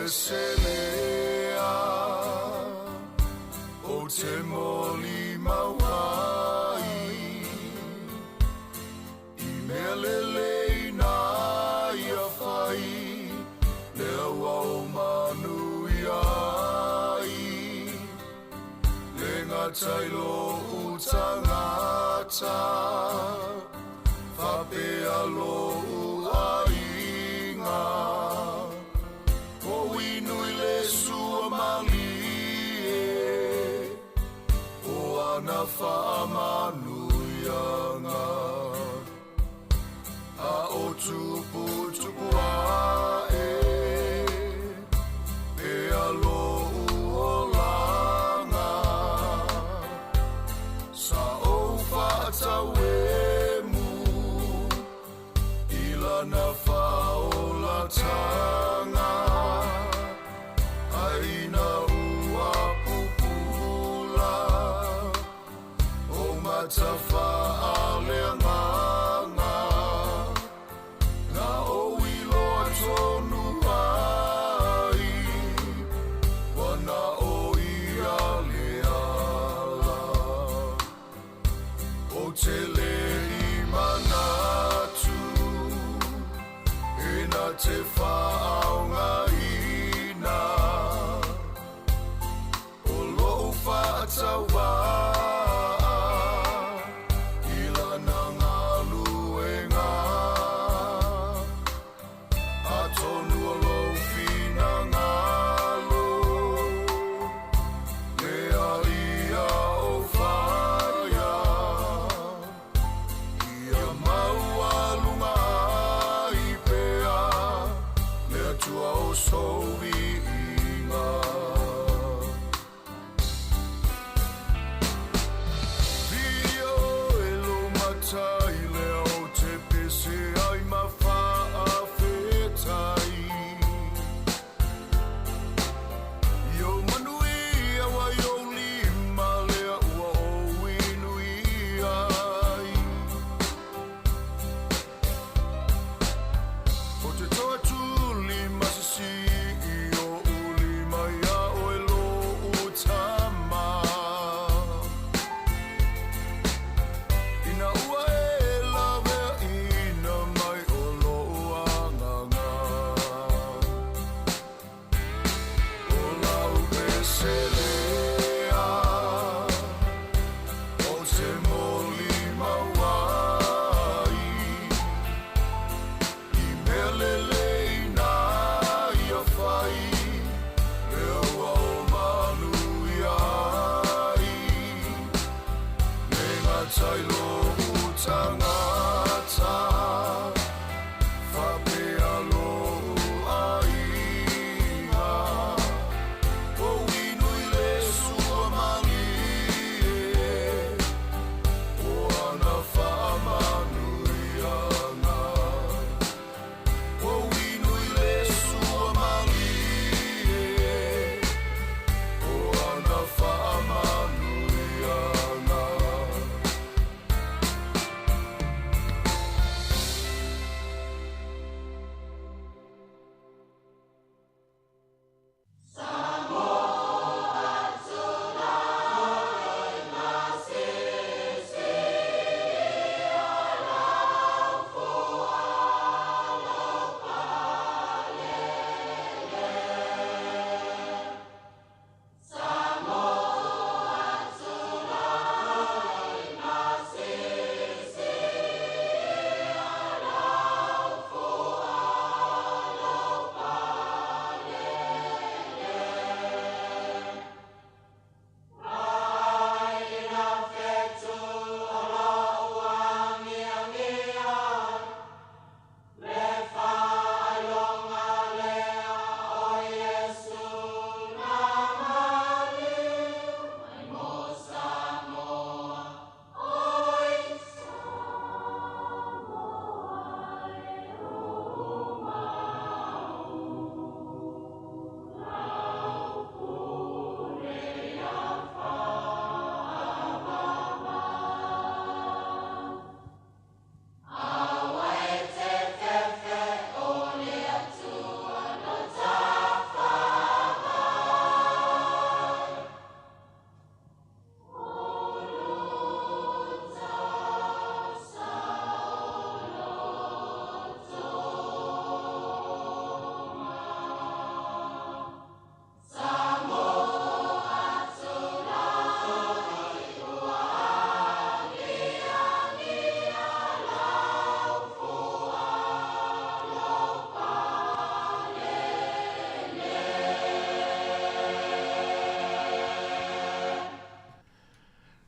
ese lea o te moli mau ai i mea lelei na ia fai lea ua o manuia ai le gata i lou tagata faapea lou aiga o inu i le sua malie o ana faamanuiaga a o tuputupu ae pea lou olaga sa ou faatauemu i lana faaolataga ae ina ua pupula o mata faaleagaga na ou iloa tonu ai ua na o ia le ala. Ou te le i manatu e na te faaaogaina o lou faatauvaa i lana galuega atonu o lou finagalo lea ia ou faia ia maualuga ai pea le Atua o sou viiga. Viia oe lou Matai lea ou te pese ai ma faafetai. I ou manuia ua i ou lima lea ua ou inuia ai. Ou te tau atu lima sisii o ulima ia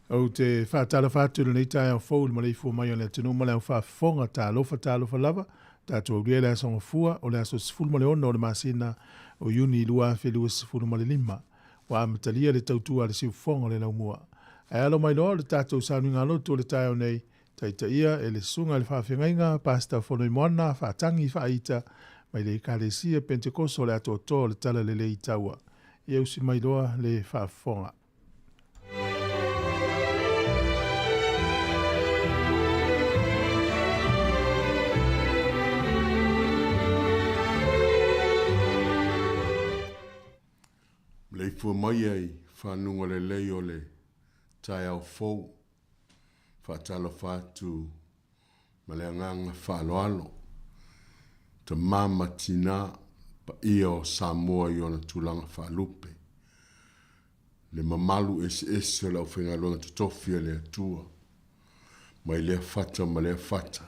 Ou te faatalofa atu i lenei taeao fou i le maleifua mai o le atunuu ma le au faafofoga. Talofa, talofa lava. Tatou aulia le aso Gafua, o le aso 16 o le masina o Iuni 2025. Ua amatalia le tautua a le siufofoga o le laumua. Ae alo mai loa o le tatou sauniga lotu o le taeao nei, taitaia e le susuga i le faafeagaiga Pastor Fonoimoana Faatagi Faaita mai le Ekalesia Pentekoso o le Atoatoa o le Talalelei i Taua. Ia usi mai loa le faafofoga. Maleifua mai i fanuga lelei o le taeao fou. Faatalofa atu ma le agaga faaaloalo, tama ma tina, paia o Samoa i ona tulaga faalupe, le mamalu eseese o le aufaigaluega totofi a le Atua, mai lea fata ma lea fata.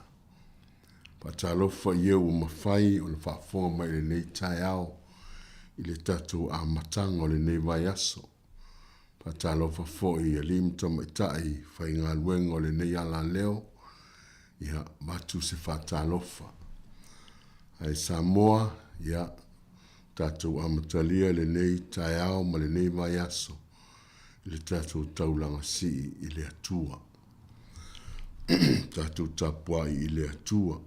Faatalofa i e ua mafai ona faafofoga mai i lenei taeao i le tatou amataga o lenei vaiaso. Faatalofa foi i alii ma tamaitai faigaluega o lenei alaleo, ia avatu se faatalofa. Ae Samoa, ia tatou amatalia lenei taeao ma lenei vaiaso i le tatou taulaga sii i le Atua. Tatou tapuai i le Atua.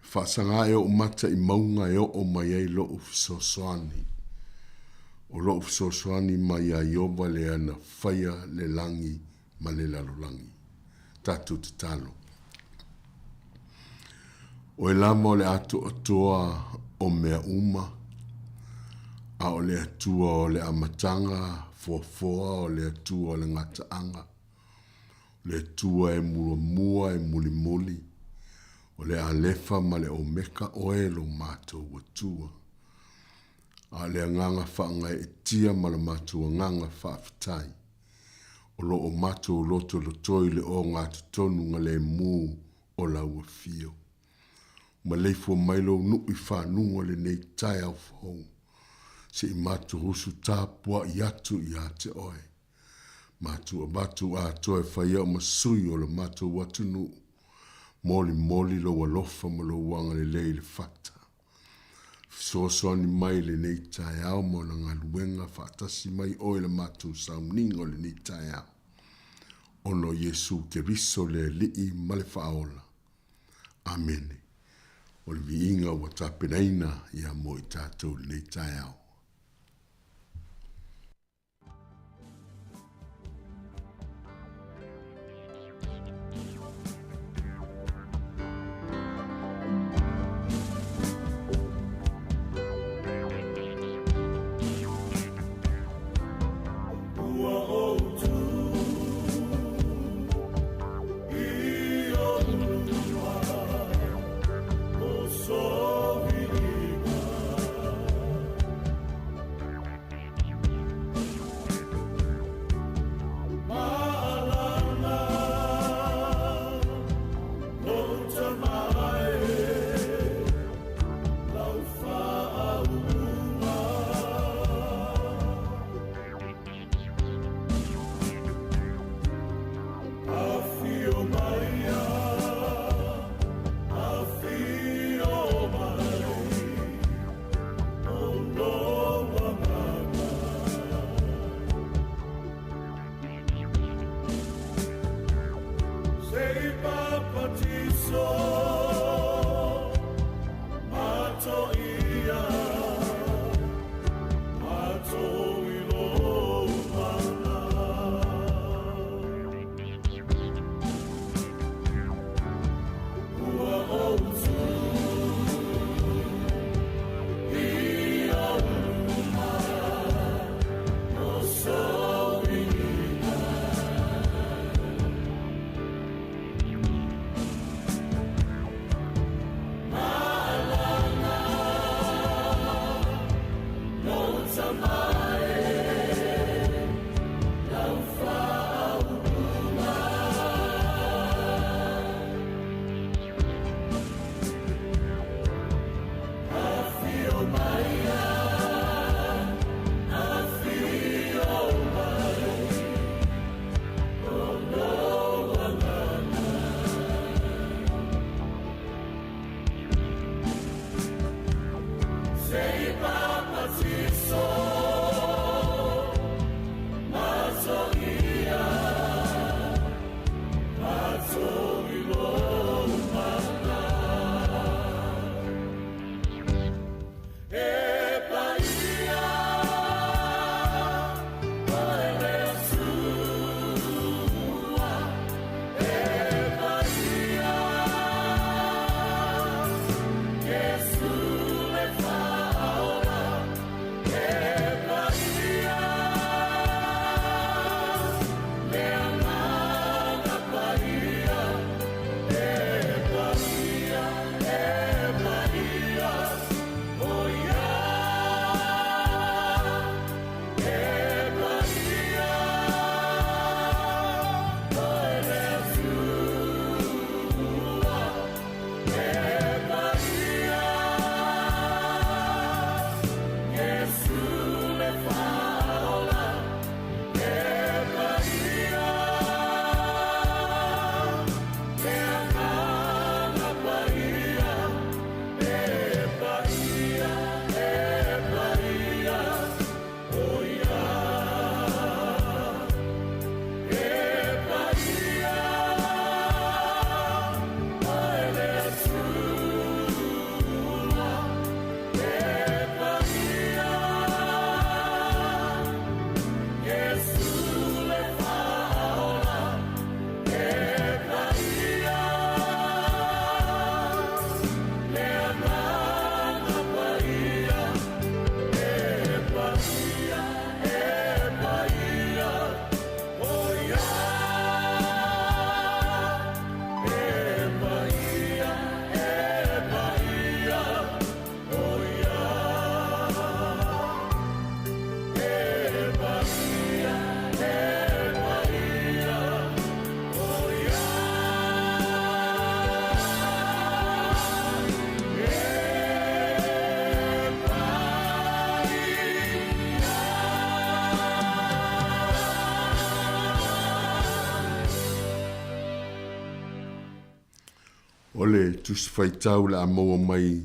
Faasaga ae ou mata i mauga e oo mai ai lou fesoasoani. O lou fesoasoani mai ia Ieova lea na faia le lagi ma le lalolagi. Tatou tatalo. Oe lava o le atoatoa o mea uma, a o le Atua o le amataga foafoa o le Atua o le gataaga, o le Atua e muamua e mulimuli, o le Alefa ma le Omeka oe lo matou Atua. A o le agaga faagaeetia ma le matou agaga faafetai, o lo o matou lotolotoi i le ogatotonu galemu o lau afio. Maleifua mai lou nuu i fanuga o lenei taeao fou, se i matou usu tapuai atu ia te oe. Matou avatu atoa e fai au ma sui o le matou atunuu, molimoli lou alofa ma lou agalelei i le fata. Fesoasoani mai i lenei taeao ma ona galuega faatasi mai oe i le matou sauniga o lenei taeao. Ona o Iesu Keriso le Alii ma le Faaola. Amene. O le viiga ua tapenaina ia mo i tatou i lenei taeao. O le Tusi Faitau o le a maua mai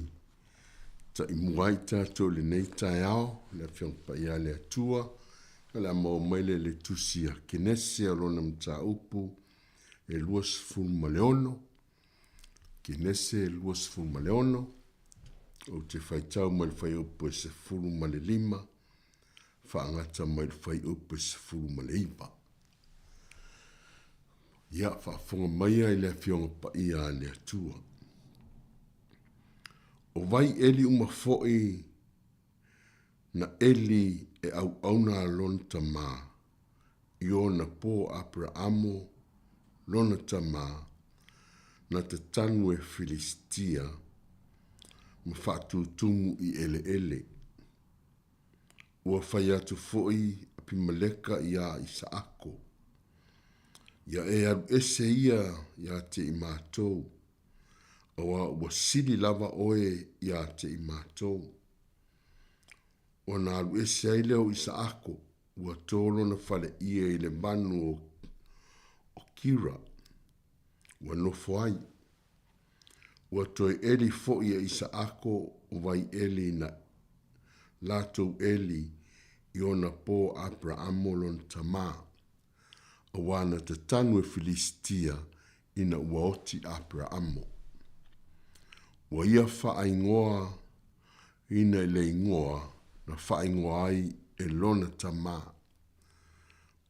taimua ai tatou i lenei taeao, le Afioga Paia a le Atua, o le a maua mai lea i le Tusi a Kenese o lona mataupu e 26, Kenese 26, ou te faitau mai le fuaiupu e 15 faagata mai le fuaiupu e 19. Ia, faafofoga maia i le Afioga Paia a le Atua. O vai eli uma foi na eli e auauna a lona tamā, i ona po Aperaamo lona tamā, na tatanu e Filisitia ma faatutumu i eleele. Ua fai atu foi Apimeleka iā Isaako, Ia e alu ese ia iā te i matou, auā ua sili lava oe iā te i matou. Ona alu ese ai lea o Isaako, ua tō lona faleie i le vanu o Kira, ua nofo ai. Ua toe eli foi e Isaako o vai eli na latou eli i ona po Aperaamo lona tamā, auā na tatanu e Filisitia ina ua oti Aperaamo. Ua ia faaingoa ina i le ingoa na faaingoa ai e lona tamā.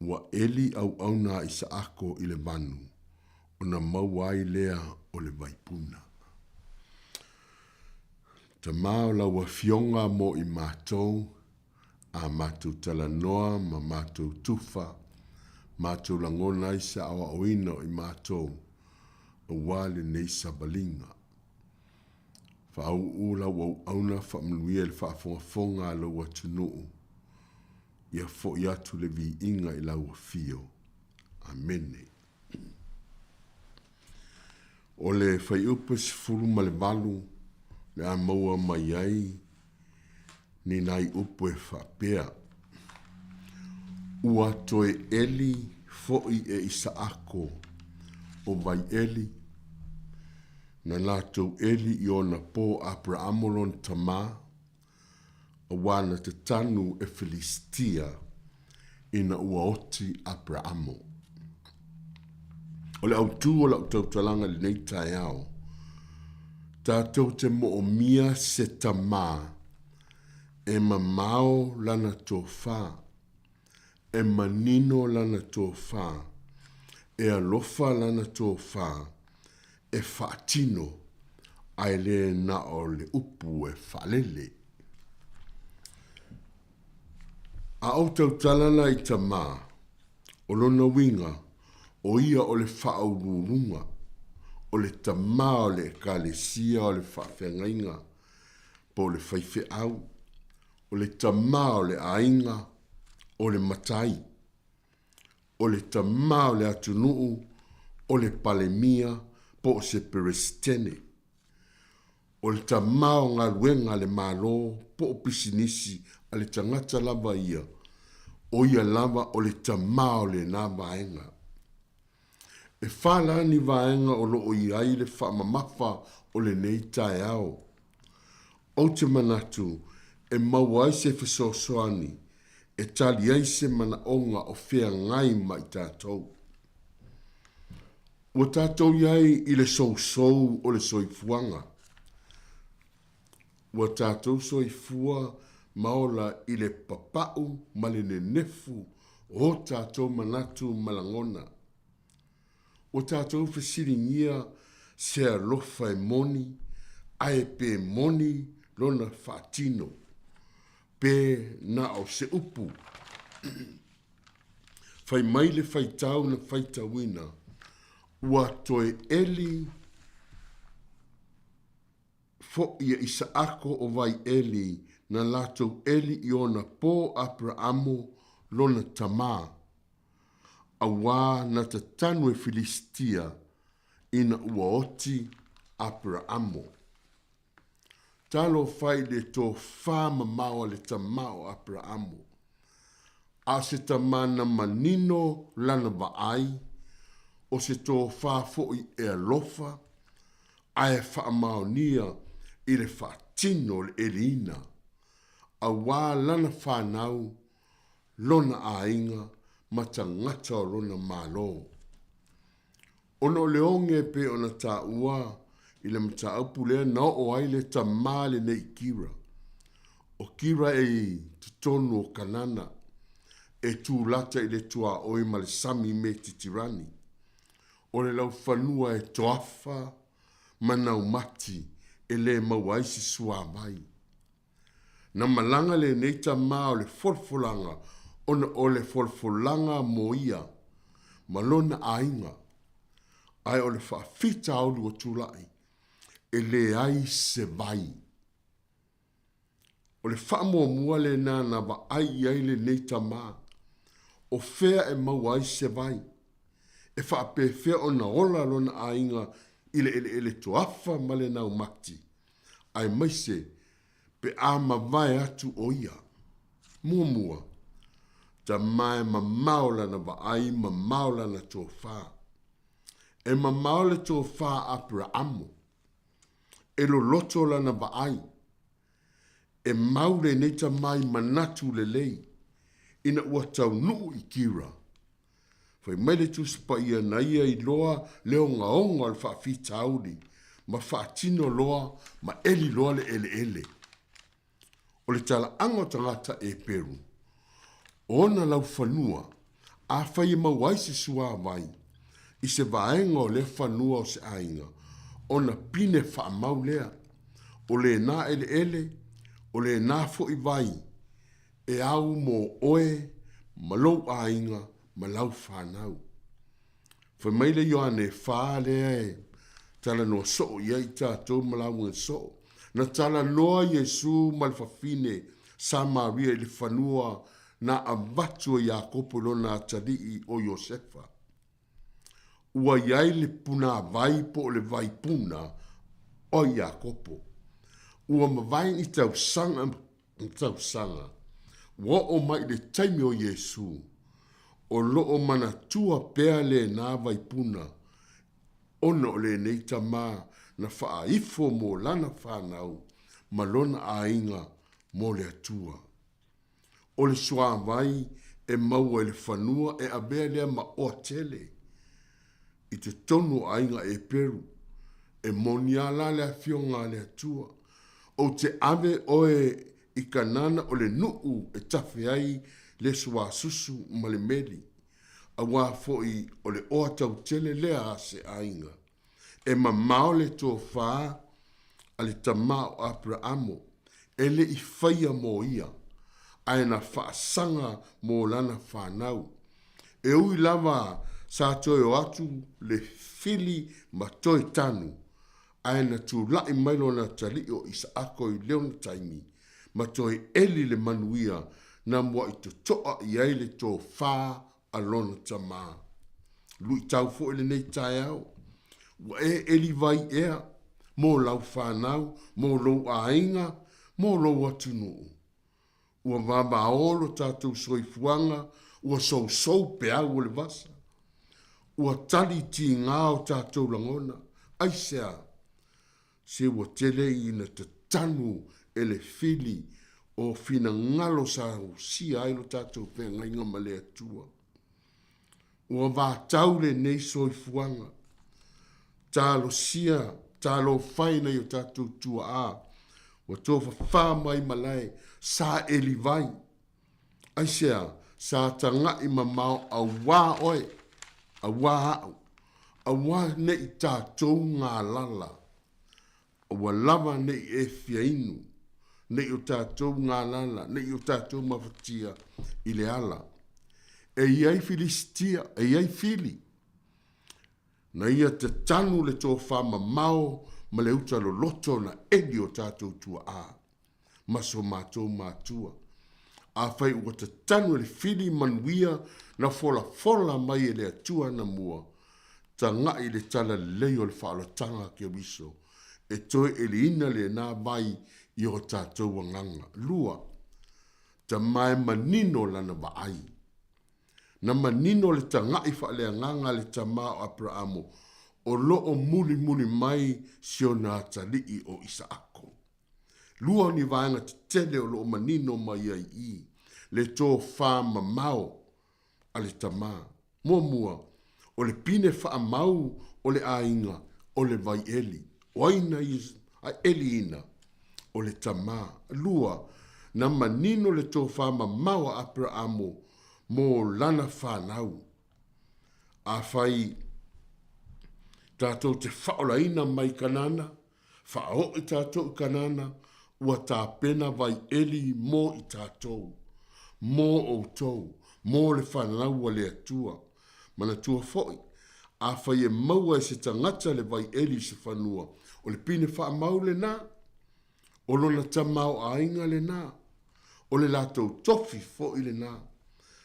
Ua eli auauna a Isaako i le vanu, ona maua ai lea o le vaipuna. Tama o lau Afioga mo i matou, a matou talanoa ma matou tufa, matou lagona ai se aoaoina o i matou, aua lenei savaliga. Faauu lau auauna faamanuia i le faafogafoga a lou atunuu. Ia foi atu le viiga i lau afio. Amene. O le fuaiupu e 18 le a maua mai ai ni nai upu e faapea, Ua toe eli foi e Isaako o Vaieli, na latou eli i ona po Aperaamo lona tamā, auā na tatanu e Filisitia ina ua oti Aperaamo. O le autū o lau tautalaga i lenei taeao, tatou te moomia se tamā e mamao lana tofā, e manino lana tofā, e alofa lana tofā, e faatino, ae le na o le upu e faalele. A ou tautala la i tamā, o lona uiga, o ia o le faauluuluga, o le tamā o le Ekalesia o le faafeagaiga, po o le faifeau, o le tamā o le aiga, o le matai, o le tamā o le atunuu, o le Palemia po o se Peresetene. O le tamā o galuega a le Malo po o pisinisi a le tagata lava ia, o ia lava o le tamā o lena vaega. E la ni vaega o lo o i ai le faamamafa o lenei taeao. Ou te manatu e maua ai se fesoasoani e tali ai se manaoga o feagai ma i tatou. Ua tatou i ai i le sousou o le soifuaga. Ua tatou soifua ma ola i le papau ma le nenefu o tatou manatu ma lagona. Ua tatou fesiligia se alofa e moni, ae pe moni lona faatino, pe na o se upu. Fai mai le faitau na faitauina, ua toe eli foi e Isaako o vai eli na latou eli i ona po Aperaamo lona tamā, auā na tatanu e Filisitia ina ua oti Aperaamo. Talofa i le tofā mamao a le tamā o Aperaamo, a o se tamā na manino lana vaai, o se tofā foi e alofa, ae faamaonia i le faatino o le eliina, auā lana fanau, lona aiga ma tagata o lona Malo. Ona o le oge e pei ona taua i le mataupu lea na oo ai le tamā lenei i Kira. O Kira e i totonu o Kanana, e tūlata i le tuaoi ma le sami Metitirani. O le laufanua e toafa ma naumati e le maua ai se suavai. Na malaga lenei tamā o le folafolaga ona o le folafolaga mo ia ma lona aiga, ae o le faafitauli ua tulai, e leai se vai. O le faamuamua lena na vaai i ai lenei tamā, o fea e maua ai se vai, e faapefea ona ola lona aiga i le eleele toafa ma le naumati, aemaise pe a mavae atu o ia. Muamua, tamā e mamao lana vaai, mamao lana tofa. E mamao le tofa a Aperaamo, e loloto lana vaai, e mau lenei tamā i manatu lelei, ina ua taunuu i Kira. Fai mai le Tusi Paia na ia iloa le ogaoga o le faafitauli ma faatino loa ma eli loa le eleele. O le talaaga o tagata Eperu, o ona laufanua, afai e maua ai se suavai i se vaega o lea fanua o se aiga, ona pine faamau lea, o lena eleele, o lena foi vai, e au mo oe ma lou aiga ma lau fanau. Fai mai le Ioane 4 lea e talanoa soo i ai i tatou ma lauga soo. Na talanoa Iesu ma le fafine Samaria i le fanua na avatu e Iakopo i lona atalii o Iosefa. Ua i ai le punāvai po o le vaipuna o Iakopo. Ua mavae ni tausaga ma tausaga, ua oo mai i le taimi o Iesu, o lo o manatua pea lena vaipuna ona o lenei tamā na faaifo mo lana fanau ma lona aiga mo le Atua. O le suavai e maua i le fanua e avea lea ma oa tele i totonu o aiga Eperu. E moni a la le Afioga a le Atua, Ou te ave oe i Kanana o le nuu e tafe ai le suasusu ma le meli, auā foi o le oa tautele lea a se aiga. E mamao le tofā a le tamā o Aperaamo, e le i faia mo ia, ae na faasaga mo lana fanau. E ui lava sa toe o atu le fili ma toe tanu, ae na tulaʻi mai lona atalii o Isaako i leona taimi, ma toe eli le manuia na muaʻi totoa i ai le tofā a lona tamā. Luitau foi lenei taeao, ua e eli vai ea mo lau fanau, mo lou aiga, mo lou atunuu. Ua vavao lo tatou soifuaga, ua sousou peau o le vasa. Ua tali tigā o tatou lagona. Aisea? Se ua tele ina tatanu e le fili o finagalo sa usia ai lo tatou feagaiga ma le Atua. Ua vatau lenei soifuaga. Talosia, talofai nai o tatou tuaa, ua tofafā mai malae sa eli vai. Aisea, sa tagaʻi mamao auā oe, auā aʻu, auā neʻi tatou galala. Ua lava neʻi e fia inu, neʻi o tatou galala, neʻi o tatou mafatia i le ala. E i ai Filistia, e i ai Fili. Na ia tatanu le tofā mamao ma le uta loloto na eli o tatou tuaʻā ma so matou matua. Afai ua tatanu e le fili manuia na folafola mai e le Atua anamua, tagaʻi i le talalelei o le faaolataga a Keriso e toe eliina lena vai i o tatou agaga. Lua, tama e manino lana vaai. Na manino le tagaʻi faaleagaga a le tamā o Aperaamo, o loo mulimuli mai si ona atalii o Isaako. Lua o ni vaega tetele o loo manino mai ai i le tofa mamao a le tamā. Muamua, o le pine faamau o le aiga o le vaieli. O ai na ia eliina? O le tamā. Lua, na manino le tofa mamao a Aperaamo mo lana fanau. Afai tatou te faaolaina mai Kanana, faaoo tatou i Kanana, ua tapena vaieli mo i tatou, mo outou, mo le fanau a le Atua. Manatua foi, afai e maua e se tagata le vaieli i se fanua, o le pine faamau lena, o lona tamaoaiga lena, o le latou tofi foi lena.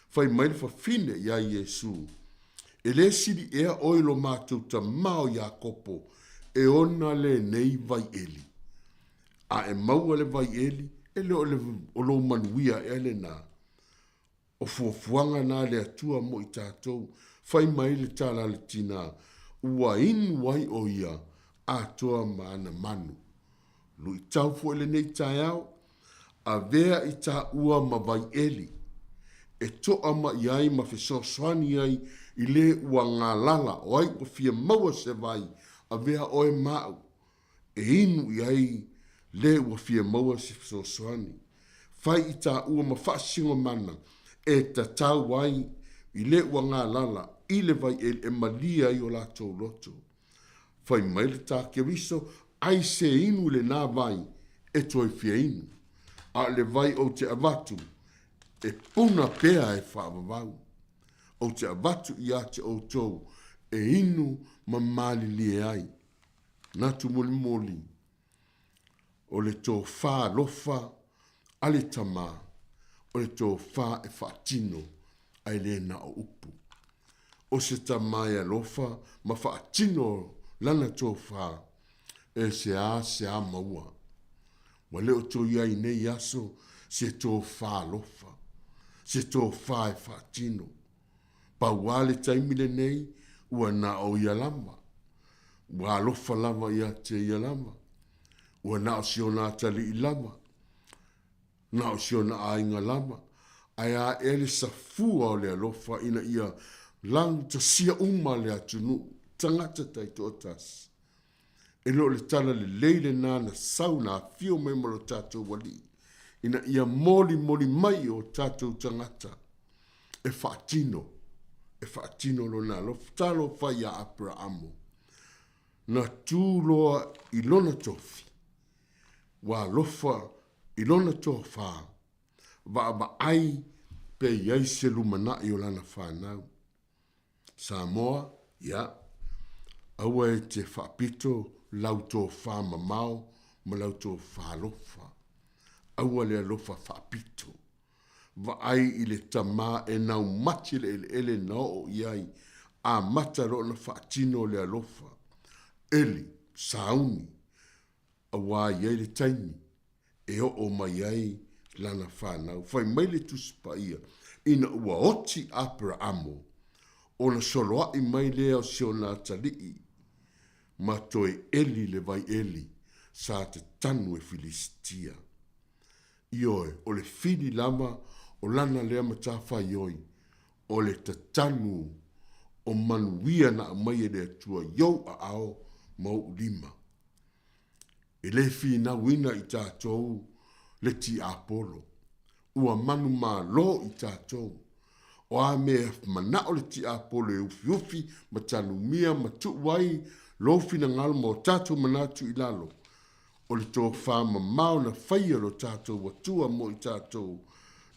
Fai mai le fafine iā Iesu, E lē sili ea oe i lo matou tama o Iakopo e ona lenei vaieli? A e maua le vaieli, e le o le o lou manuia ea lenā? O fuafuaga na a le Atua mo i tatou. Fai mai le tala a le tinā, Ua inu ai ʻo ia atoa ma ana manu. Luitau foi lenei taeao, avea i taua ma vaieli, e toa mai ai ma fesoasoani ai i le ua galala o ai ua fia maua se vai, avea oe ma aʻu, e inu i ai le ua fia maua se fesoasoani. Fai i taua ma faasigomana e tatau ai i le ua galala i le vaieli e malie ai o latou loto. Fai mai le tā Keriso, ai se inu i lenā vai e toe fia inu, a o le vai ou te avatu, e puna pea e faavavau. Ou te avatu iā te outou e inu ma malilie ai. Manatu molimoli, o le tofā alofa a le Tama, o le tofā e faatino ae le na o upu. O se tama e alofa ma faatino lana tofā, e seā seā maua. Ua le o toe i ai i nei aso se tofā alofa, se tofā e faatino. Pau lava le taimi lenei, ua na o ia lava. Ua alofa lava ia te ia lava. Ua na o si ona atalii lava. Na o si ona aiga lava. Ae a ea le safua o le alofa ina ia laugatasia uma le atunuu, tagata taitoatasi. E le o le tala lelei lenā na sau na afio mai ma lo tatou Alii, ina ia molimoli mai i o tatou tagata e faatino, e faatino lona alofa. Talofa iā Aperaamo, na tū loa i lona tofi, ua alofa i lona tofā, vaavaai pe i ai se lumanai o lana fanau. Samoa, ia, aua e te faapito lau tofā mamao ma lau tofā alofa. Aua le alofa faapito. Vaai i le tamā e nau mati le eleele na oo i ai, amata loa ona faatino le alofa. Eli, sauni, auā i ai le taimi e oo mai ai lana fanau. Fai mai le Tusi Paia, ina ua oti Aperaamo, ona soloaʻi mai lea o si ona atalii, ma toe eli le vai eli sa tatanu e Filisitia. Ioe, o le fili lava o lana lea matafaioi, o le tatanu o manuia na aumai e le Atua i ou aao ma ou lima. E le finauina i tatou le tiapolo. Ua manumalo i tatou. O a mea manao le tiapolo e ufiufi ma tanumia ma tuu ai lou finagalo ma o tatou manatu i lalo, o le tofā mamao na faia lo tatou Atua mo i tatou,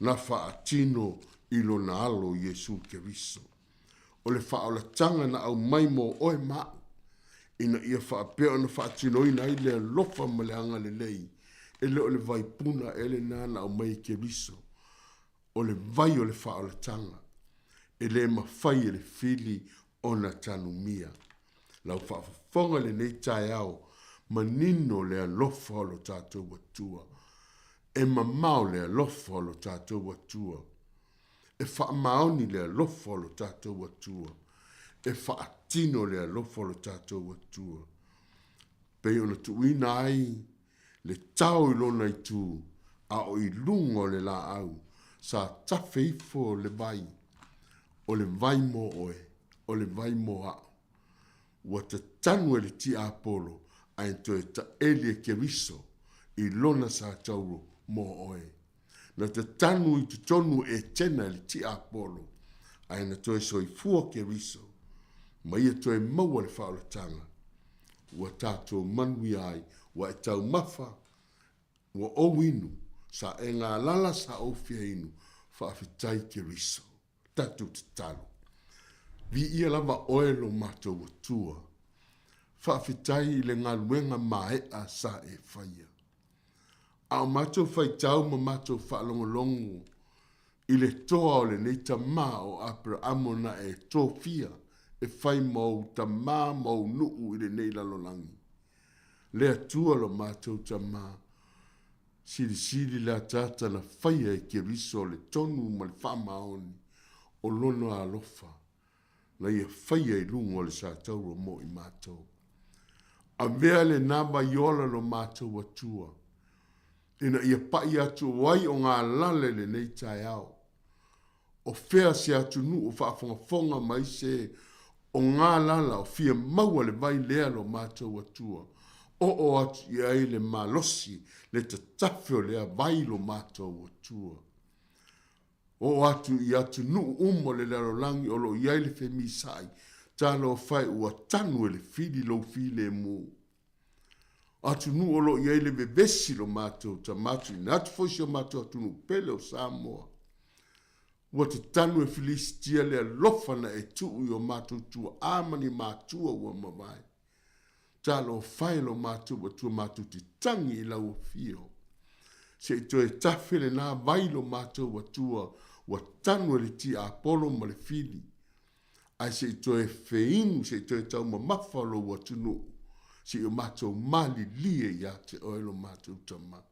na faatino i lona Alo Iesu Keriso. O le faaolataga na aumai mo oe ma aʻu, ina ia faapea ona faatinoina ai le alofa ma le agalelei, e le o le vaipuna ea lenā na aumai e Keriso, o le vai o le faaolataga, e le mafai e le fili ona tanumia. Lau faafofoga i lenei taeao, manino le alofa o lo tatou Atua. E mamao le alofa o lo tatou Atua. E faamaoni le alofa o lo tatou Atua. E faatino. faatino le alofa o lo tatou Atua. Pei ona tuuina ai le tao i lona itu, a o i luga o le laau, sa tafe ifo le vai, o le vai mo oe, o le vai mo a'u. Ua tatanu e le tiapolo ae toe taeli e Keriso i lona satauro mo oe. Na tatanu i totonu o Etena e le tiapolo, ae na toe soifua Keriso, ma ia toe maua le faaolataga. Ua tatou manuia ai, ua e taumafa, ua ou inu, sa e galala sa ou fia inu, faafetai Keriso. Tatou tatalo. Viia lava oe lo matou Atua. Faafetai i le galuega maea sa e faia. A o matou faitau ma matou faalogologo i le toa o lenei tama o Aperaamo na e tofia e fai ma ou tama ma ou nuu i lenei lalolagi. Le Atua lo matou Tama, silisili le ataata na faia e Keriso le tonu ma le faamaoni o Lona alofa na Ia faia i luga o le satauro mo i matou. Avea lena vaiola lo matou Atua, ina ia pai atu o ai o galala i lenei taeao. O fea se atunuu o faafogafoga mai se o galala o fia maua le vai lea lo matou Atua, oo atu i ai le malosi le tatafe o lea vai lo matou Atua. Oo atu i atunuu uma o le lalolagi o lo o i ai le femisaai, talofa e ua tanu e le fili lou filemu. O atunuu o lo o i ai le vevesi lo matou tama, tuuina atu foi si o matou atunuu pele o Samoa. Ua tatanu e Filisitia le alofa na e tuu i o matou tuaa ma ni matua ua mavae. Talofa e lo matou Atua matou te tagi i lau afio. Se i toe tafe lena vai lo matou Atua ua tanu e le tiapolo ma le fili. Ae se i toe feinu, se i toe taumamafa lou atunuu, se i o matou malilie ia te oe lo matou Tama.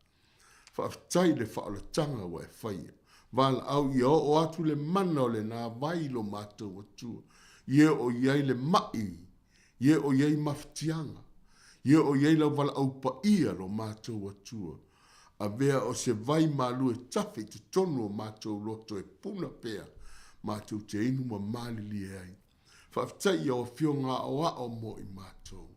Faafetai i le faaolataga ua e faia. Valaau ia oo atu le mana o lena vai i lo matou Atua, i e o i ai le ma'i, i e o i ai mafatiaga, i e o i ai lau valaau paia lo matou Atua. Avea o se vai malu e tafe i totonu o matou loto e puna pea matou te inu ma malilie ai. Faafetai i au afioga aoao mo i matou.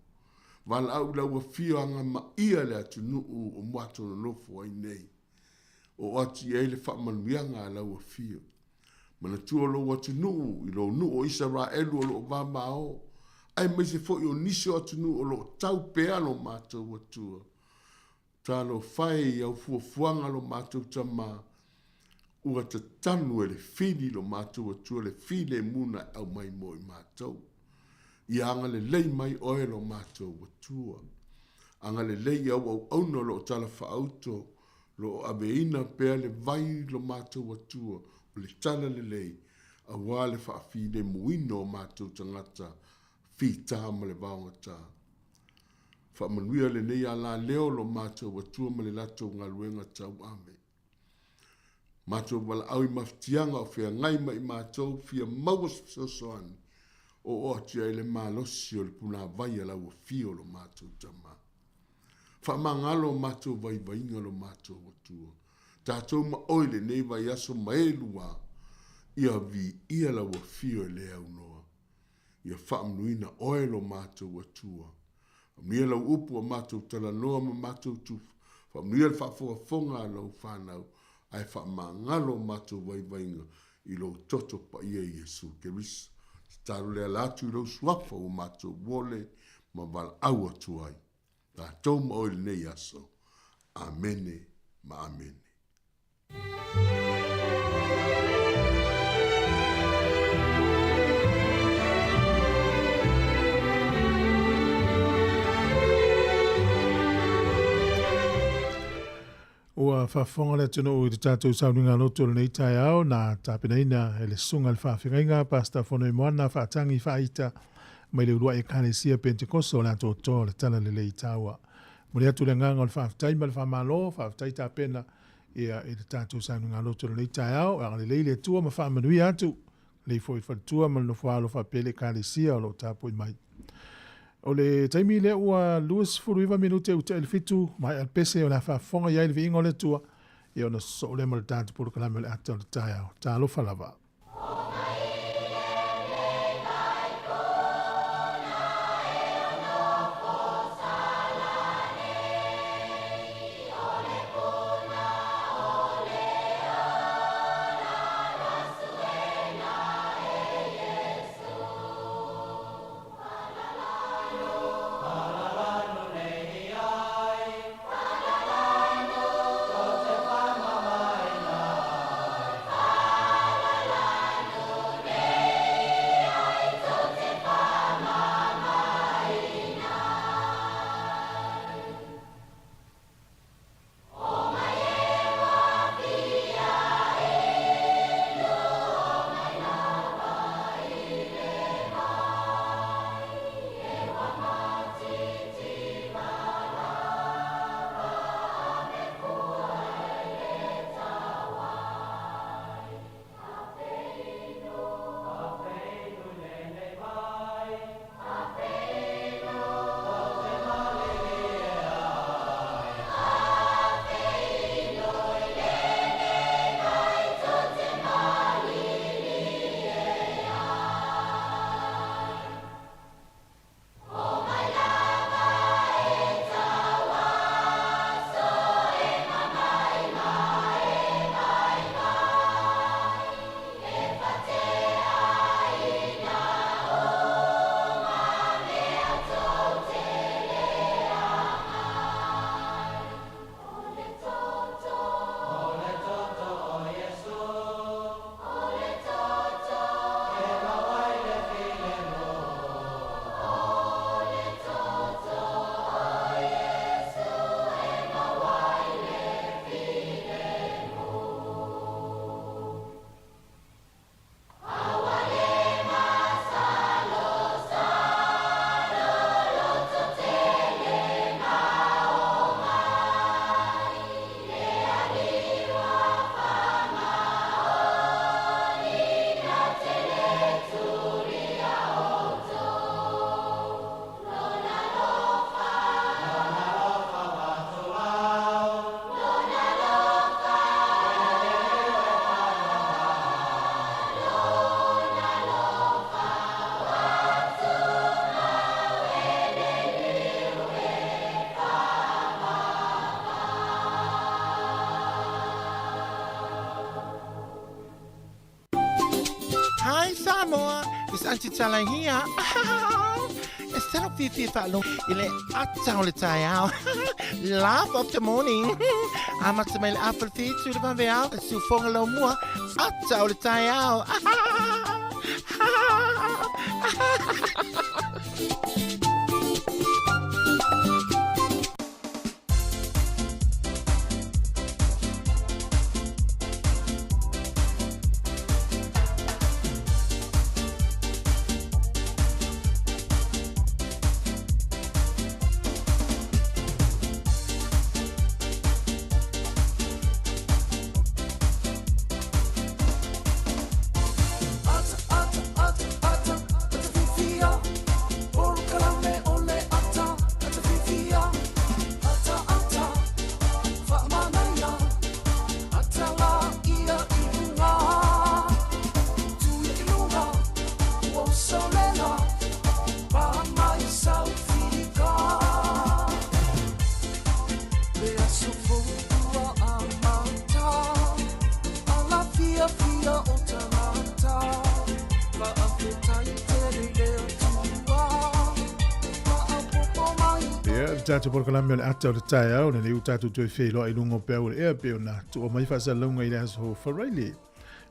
Valaau i lau afio agamaia le atunuu o matou nonofo ai nei. Oo atu i ai le faamanuiaga a lau afio. Manatua lou atunuu i lou nuu o Isaraelu o lo o vavao, aemaise foi o nisi o atunuu o lo o tau pea lo matou Atua. Talofa e i au fuafuaga lo matou Tama, ua tatanu e le fili lo matou Atua le filemu na e aumai mo i matou. Ia agalelei mai oe lo matou Atua. Agalelei i au auauna o lo o talafaauto, lo o aveina pea le vai lo matou Atua o le talalelei, aua le faafilemuina o matou tagata fita ma le vaogata. Faamanuia lenei alaleo lo matou Atua ma le latou galuega tauave. Matou valaau i mafatiaga o feagai ma i matou fia maua se fesoasoani, oo atu i ai le malosi o le punavai a lau afio lo matou Tama. Faamagalo o matou vaivaiga lo matou Atua. Tatou ma oe i lenei vaiaso ma e lua, ia viia lau afio e le aunoa. Ia faamanuina oe lo matou Atua. Faamanuia lau upu ua matou talanoa ma matou tufa. Faamanuia le faafogafoga a lau fanau, ae faamagalo o matou vaivaiga i lou toto paia Iesu Keriso. Tatalo le ala atu i lou suafa ua matou ole ma valaau atu ai. Tatou ma oe i lenei aso. Amene ma amene. Ua faafofoga le atunuu i le tatou sauniga loto o lenei taeao na tapenaina e le Susuga i le Faafeagaiga Pastor Fonoimoana Faatagi Faaita mai le uluai Ekalesia Pentekoso o le Atoatoa o le Talalelei i Taua. Momoli atu le agaga o le faafetai ma le faamalo, faafetai tapena ia i le tatou sauniga loto i lenei taeao. Agalelei le Atua ma faamanuia atu. Lelei foi i le faletua ma le nofoaalo faapea le Ekalesia o lo o tapuai mai. O le taimi lea ua 29 minute ua tea i le 7, maea le pese o le a faafofoga i ai le viiga o le Atua, ia ona sosoo lea ma le tatou polokalame o le ata o le taeao. Talofa lava. Hi Samoa, it's Auntie Tala here. E salo fifi whaalogo i le ata o le taeao. Laugh of the morning. Amata mai le afa le fitu le vaveao, e siufoga lau mua, ata o le taeao. Ia, le tatou polokalame o le ata o le taeao, lenei ua tatou toe feiloai i luga o peau o le ea pei ona tuua mai faasalalauga i le aso Faraile.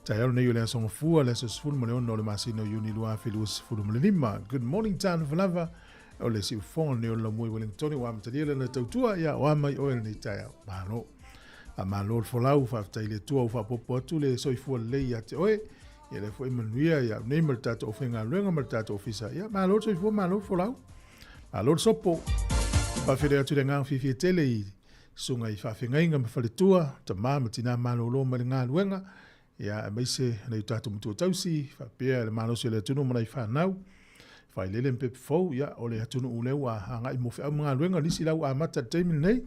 Taeao lenei o le aso Gafua, le aso 16 o le masina o Iuni 2025. Good morning talofa lava. O le siufofoga lenei o le Laumua i Wellingtone ua amatalia lana tautua, ia o a mai oe lenei taeao. Malo. Faamalo le folau, faafetai i le Atua ua faaopoopo atu le soifua lelei ia te oe. Ia lea foi manuia ia au nei ma le tatou aufaigaluega ma le tatou ofisa. Ia malo le soifua, malo le folau. Malo le sopo. Faafeiloai atu le agaga fiafia tele i susuga i faafeagaiga ma faletua, tama ma tina malolo mai le galuega. Ia, aemaise nai o tatou matua tausi, faapea le malosi o le atunuu ma nai fanau, failele ma pepe fou, ia, o le atunuu lea ua agai mo feau ma galuega, nisi la ua amata i le taimi lenei.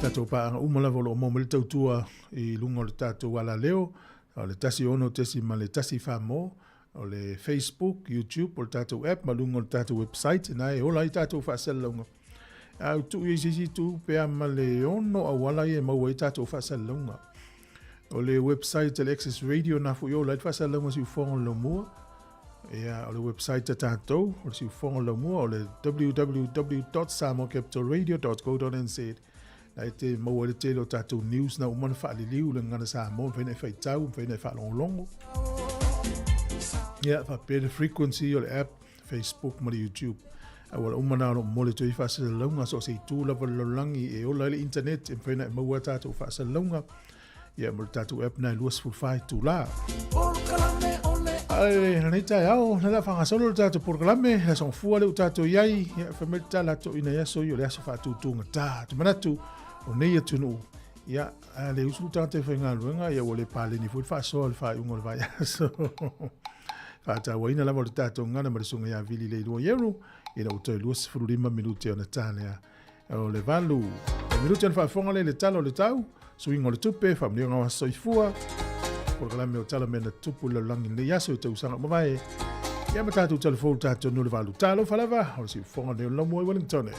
Tatou paaga uma lava o lo o maua mai le tautua i luga o le tatou alaleo, o le 16.1 mo, o le Facebook, YouTube, o le tatou app ma luga o le tatou website, na e ola ai tatou faasalalauga. A u tuu i se isi itu pe a ma le ono auala ia e maua ai tatou faasalalauga. O le website a le Access Radio na foi ola ai le faasalalauga Siufogo o le Laumua. Ia, o le website a tatou, o le Siufogo o le Laumua, o le www.samoacapitalradio.co.nz. Na e te maua ai le tele o tatou news na uma ona faaliliu le gagana Samoa, mafai ona e faitau, mafai ona e faalogologo. Ia, faapea le frequency o le app, Facebook ma le YouTube. Auala uma na o lo o momoli atu ai faasalalauga so o se itu lava o le lalolagi e ola ai le internet e mafai ona e maua a tatou faasalalauga ia ma le tatou app na e 24 itula. Ai, lenei taeao, na la faagasolo le tatou polokalame, le aso gafua lea ua tatou i ai, ia, fai mai le tala a toeaiina i aso ia o le aso faatutugata. Ou te manatu, o nei atunuu, ia, a le usu le tagata e faigaluega, ia ua le paleni foi le faasoa i le faaiuga o le vaiaso. Faatauaina lava o le tatou gana ma le susuga ia Vili Leilua Ieru, ina ua toe 25 minute ona ta lea o le 8. E minute ona faafofoga lea i le tala o le tau, suiga o le tupe, faamanuiaga o aso soifua, polokalame o tala mea na tutupu i le lalolagi i lenei aso i tausaga ua mavae. Ia ma tatou talafou tatou nu le 8. Talofa lava, o le siufofoga lenei o le Laumua i Wellington.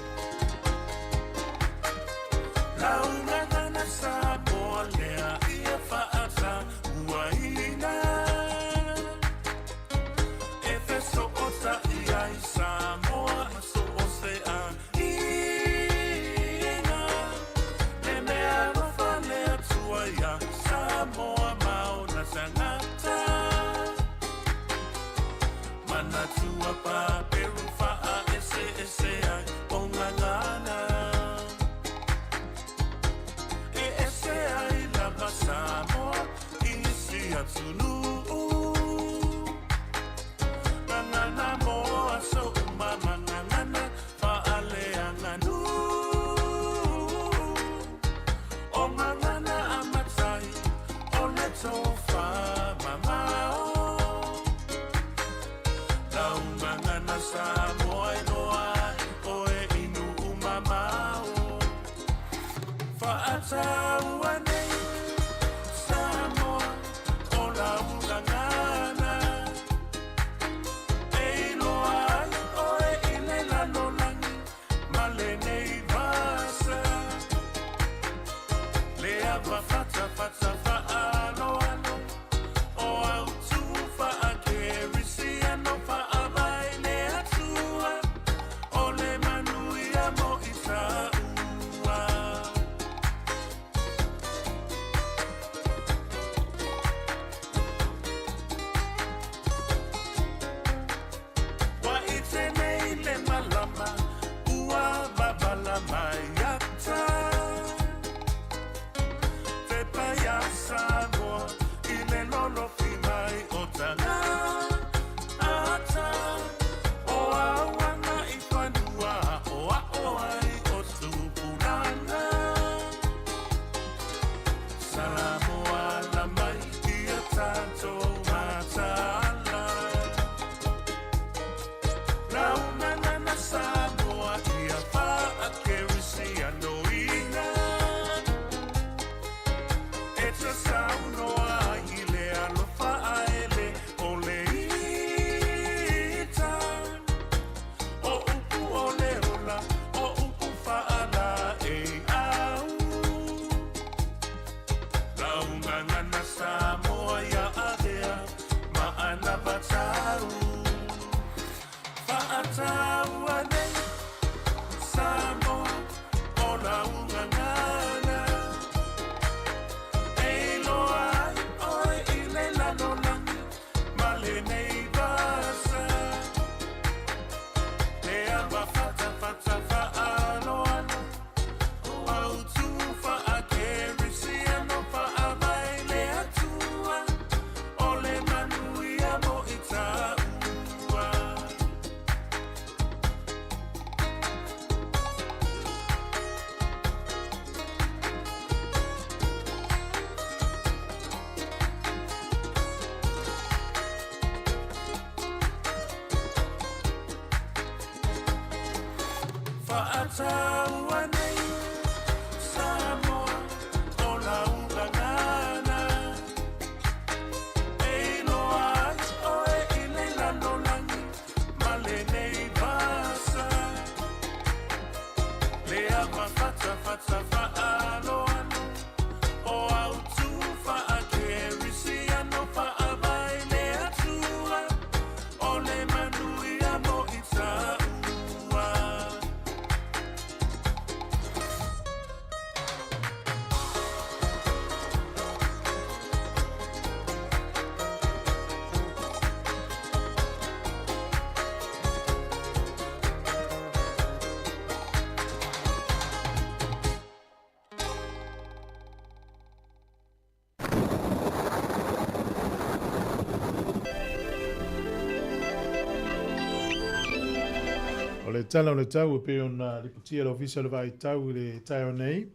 O le tala o le tau e pei ona lipotia le Ofisa o le Vaai Tau i le taeao nei,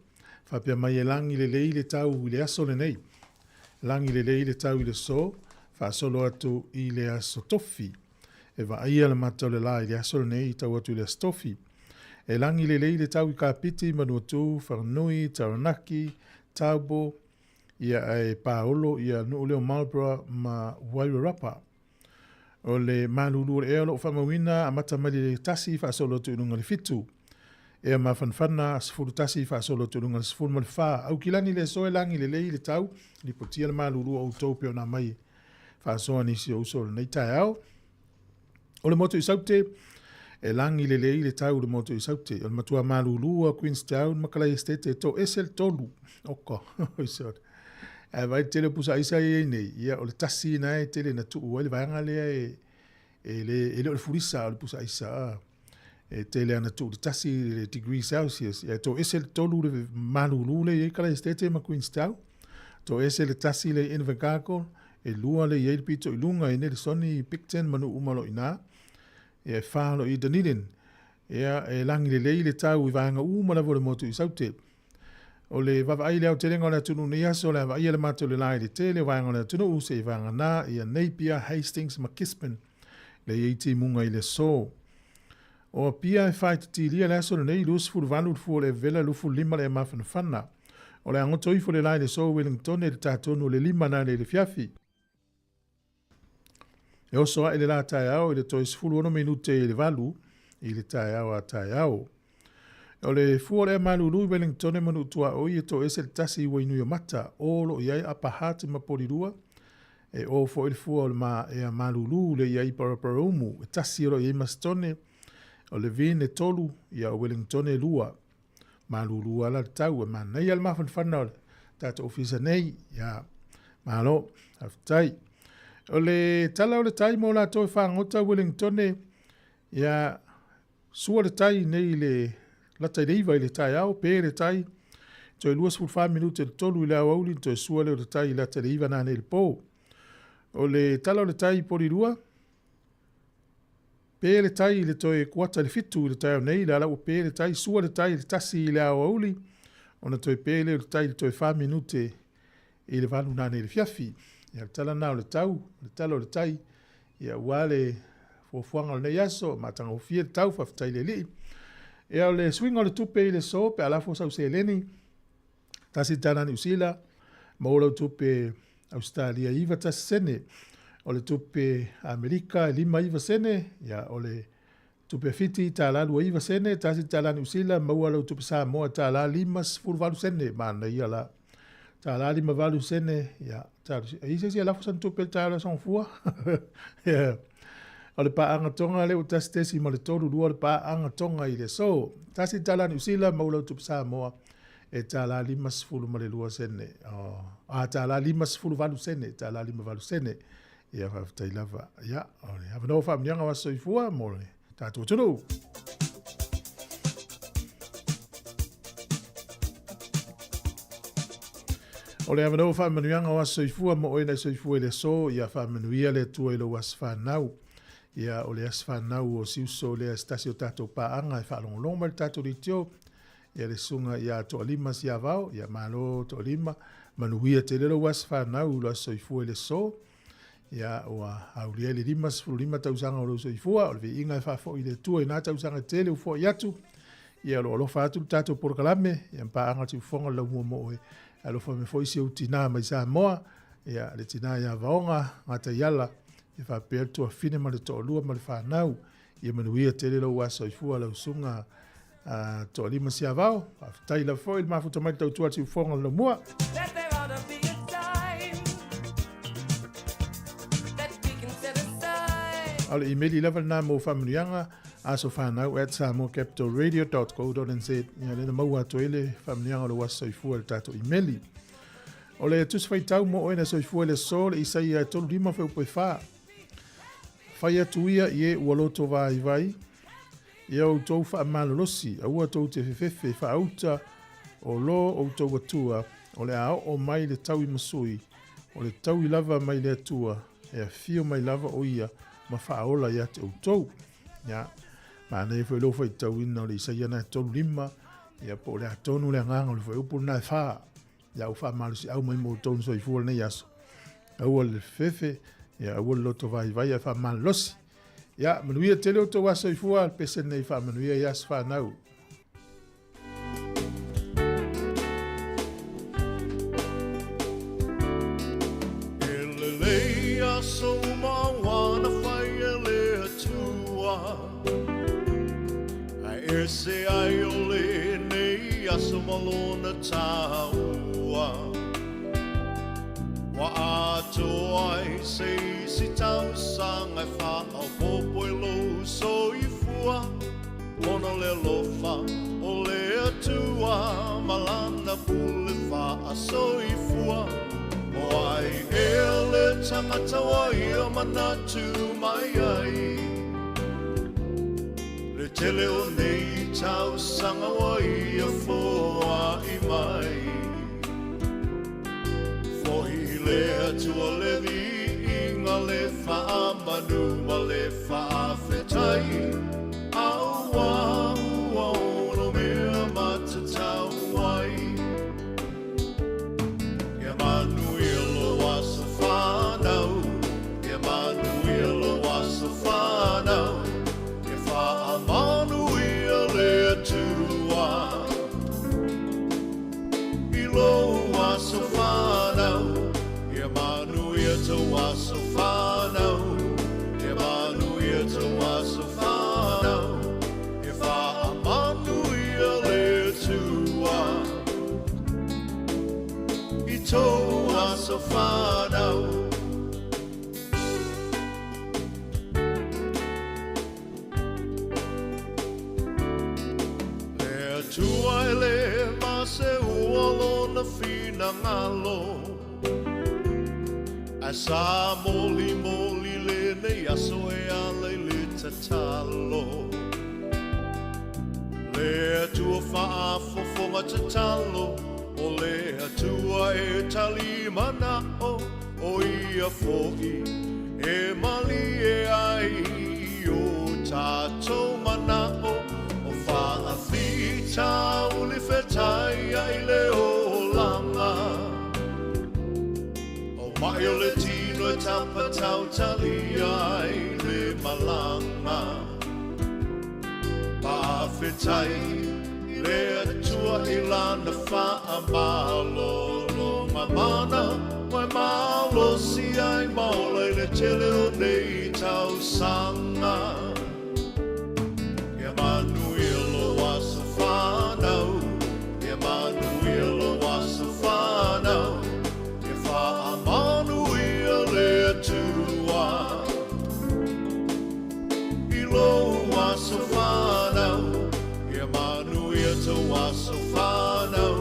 faapea mai e lagi lelei le tau i le aso lenei. Lagi lelei le tau i le aso, faasolo atu i le aso Tofi. E vaaia le mata o le la i le aso lenei i tau atu i le aso Tofi. E lagi lelei le tau i Kapiti, Manuatū, Whanganui, Taranaki, Taupo, ia ae paolo ia nuu lea o Marlborough ma Wairarapa. O le malulu o le ea o lo o faamauina amata mai le 1 faasolo atu i luga le 7. Ea mafanafana 11 faasolo atu i luga le 14. Aukilani le aso e lagi lelei le tau, lipotia le malulu o outou pei ona aumai faasoa nisi o uso o lenei taeao. O le motu i Saute, e lagi lelei le tau i le motu i Saute. O le matua malulu a Queenstown ma Kalaiestete e toese le tolu. Oka, oi Ae vaai tele o pusa aisa ia i nei, ia o le tasi na e tele na tuu ai le vaega lea e, e le, e le o le fulisa o le pusa aisa. A. E tele ana tuu le tasi le degree Celsius. Ia e toese le tolu le malulu le i ai Kalaiestete ma Queenstown. Toese le tasi le i Invercargill, e lua le i ai le pito i luga i Nelson, Picton ma nuu uma o lo o i ina. Ia e fa o lo o i Dunedin. Ia e lagi lelei le tau i vaega uma lava o le motu i Saute. O le vaavaai i le aotelega o le atunuu nei aso, o le a vaaia le matou le la i le tele o vaega o le atunuu seia vagana ia Napier, Hastings ma Gisborne le i ai timuga i le aso. O Apia e faititilia le aso lenei, 28 le fua o le Evela, 25 le mafanafana. O le a goto ifo le la i le aso Wellington i le ta tonu o le 5 nanei i le fiafi. E oso ae le la taeao i le toe 16 minute i le 8 i le taeao a taeao. O le fua o le ea malulu i Wellington ma nuu tuaoi e toese le tasi i Wainuiomata, o lo o i ai Upper Hutt ma Porirua, e o foi le fua o le ma ea malulu le i ai Paraparaumu, e tasi o lo o i ai Masitone, o Levin e tolu, ia o Wellington e lua. Malulu ala le tau, e manaia le mafanafana o le tatou ofisa nei, ia, malo, faafetai. O le tala o le tai mo latou e fagota Wellington, ia, Sua le tai nei i le lata i le 9 i le taeao, pe le tai, toe 24 minute le 3 i le aoauli, toe sua lea o le tai i lata i le 9 nanei i le po. O le tala o le tai i Porirua, pe le tai i le toe kuata i le 7 i le taeao nei, le ala ua pe le tai, sua le tai i le 1 i le aoauli, ona toe pe lea o le tai i le toe 4 minute i le 8 nanei i le fiafi. Ia, le tala na o le tau, le tala o le tai, ia ua le fuafuaga o lenei aso, matagofie le tau, faafetai le Alii. Ia, o le suiga o le tupe i le aso, pe a lafo sau seleni, tasi tala Niu Sila, maua lau tupe Ausetalia e 91 sene, o le tupe Amerika e 59 sene, ia, o le tupe Fiti tala 29 sene, tasi tala Niu Sila, maua lau tupe Samoa tala 58 sene, manaia la. Tala 58 sene, ia, tala, e i se isi e lafo sana tupe le taeao le aso Gafua. Yeah. O le paaga tonga lea ua tasi tesi ma le tolu lua le paaga tonga i le aso. Tasi tala Niu Sila, maua lau tupe Samoa e tala 52 sene. Oh, a tala 58 sene, tala 58 sene. Ia, faafetai lava. Ia, o le avanoa faamanuiaga o aso soifua mo le tatou atunuu. O le avanoa faamanuiaga o aso soifua mo oe na soifua i le aso, ia faamanuia le Atua i lou aso fanau. Ia, o le aso fanau o si uso lea se tasi o tatou paaga e faalogologo mai le tatou leitio, ia le susuga ia Toalima Siavao, ia malo Toalima, manuia tele lou aso fanau i lo aso soifua i le aso. Ia, ua aulia i le 55 tausaga o lou soifua, o le viiga e faafoi i le Atua i na tausaga tele ua foai atu. Ia o lo o alofa atu le tatou polokalame, ia ma paaga siufofoga le laumua mo oe. Alofa mai foi si ou tinā mai Samoa, ia le tinā ia Vaoga Gataiala, ia faapea le tuafine ma le toalua ma le fanau. Ia manuia tele lou aso soifua lau susuga a Toalima Siavao. Faafetai lava foi le mafuta mai le tautua a Siufofoga le Laumua. A o le imeli lava lena mo faamanuiaga asofanau at samoacapitalradio.co.nz. Ia lena maua atu ai le faamanuiaga o lou aso soifua i le tatou imeli. O le tusi faitau mo oe na soifua i le aso le Isaia 35 fuaiupu e 4. Fai atu ia i e ua loto vaivai, ia outou faamalolosi, aua tou te fefefe faauta o lo outou Atua, o le a oo mai le taui masui, o le taui lava mai le Atua, e afio mai lava o ia ma faaola ia te outou. Ia, manaia foi lou faitauina o le Isaia na e 35, ia po o le a tonu le agaga o le fuaiupu lena e 4. Ia ua faamalosiau mai mo outou na soifua lenei aso. Aua le fefe, ia aua le loto vaivai ae faamalolosi. Ia, manuia tele outou aso soifua, le pese lenei faamanuia i aso fanau. E lelei aso uma ua na fai e le Atua, Ae ese ai o lenei aso ma lona taua. Ua atoa ai se isi tausaga e faaopoopo i lou soifua, ona o le alofa o le Atua ma lana pule faasoifua. O ai ea le tagata ua ia manatu mai ai? Le tele o nei tausaga ua ia foai mai. Fohi i le Atua le viiga, le faamanu ma le faafetai, Aua ua ono mea matatau ai. Ia manuia lou aso fanau, Ia manuia lou aso fanau, Ia faamanuia le Atua i lou aso fanau, Ia manuia tou aso fanau, Ia manuia tou aso fanau, Ia faamanuia le Atua i tou aso fanau. Le Atua e le maseua lona finagalo, Ae sa molimoli lenei aso e ala i le tatalo. Le Atua faafofoga tatalo, O le Atua e tali manao, O ia foi e malie ai i o tatou manao, O faafitauli fetai ai le olaga. O mai o le tino e tapatautalia ai le malaga. Faafetai i le Atua i Lana faamalologa mana, ua e malosi ai ma ola i le tele o nei tausaga. Ia manuia lou aso fanau, Ia manuia lou aso fanau, Ia faamanuia le Atua i lou aso fanau, Ia manuia tou aso fanau,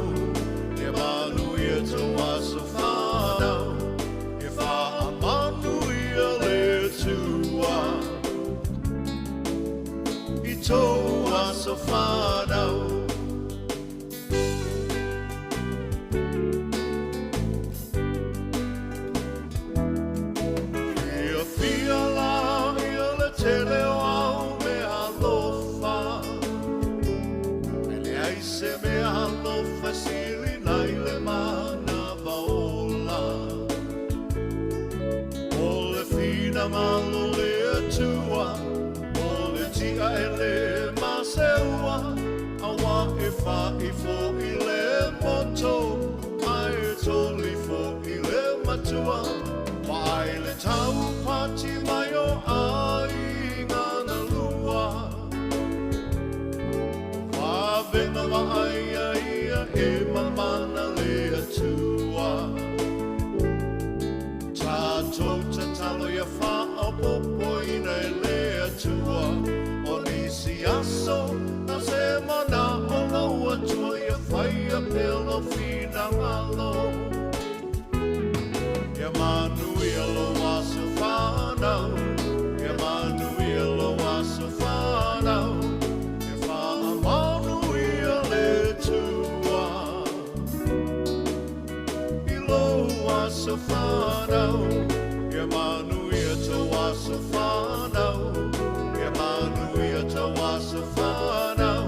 Ia manuia tou aso fanau, Ia faamanuia le Atua i tou aso fanau. Ia fia la ia le tele o au mea alofa, E leai se mea alofa e sili nai le manava ola. O le finagalo o le Atua, o le tia e le maseua, Atua, Vaai le taupati mai o aiga na lua. Vavena vaaia ia e mamana le Atua. Tatou tatalo ia faaopoopoina e le Atua. O nisi aso na se manao lou Atua ia faia pea lou finagalo. Ia manuia lou aso fanau, ia manuia lou aso fanau, ia faamanuia le Atua. I lou aso fanau, ia manuia tou aso fanau, ia manuia tou aso fanau,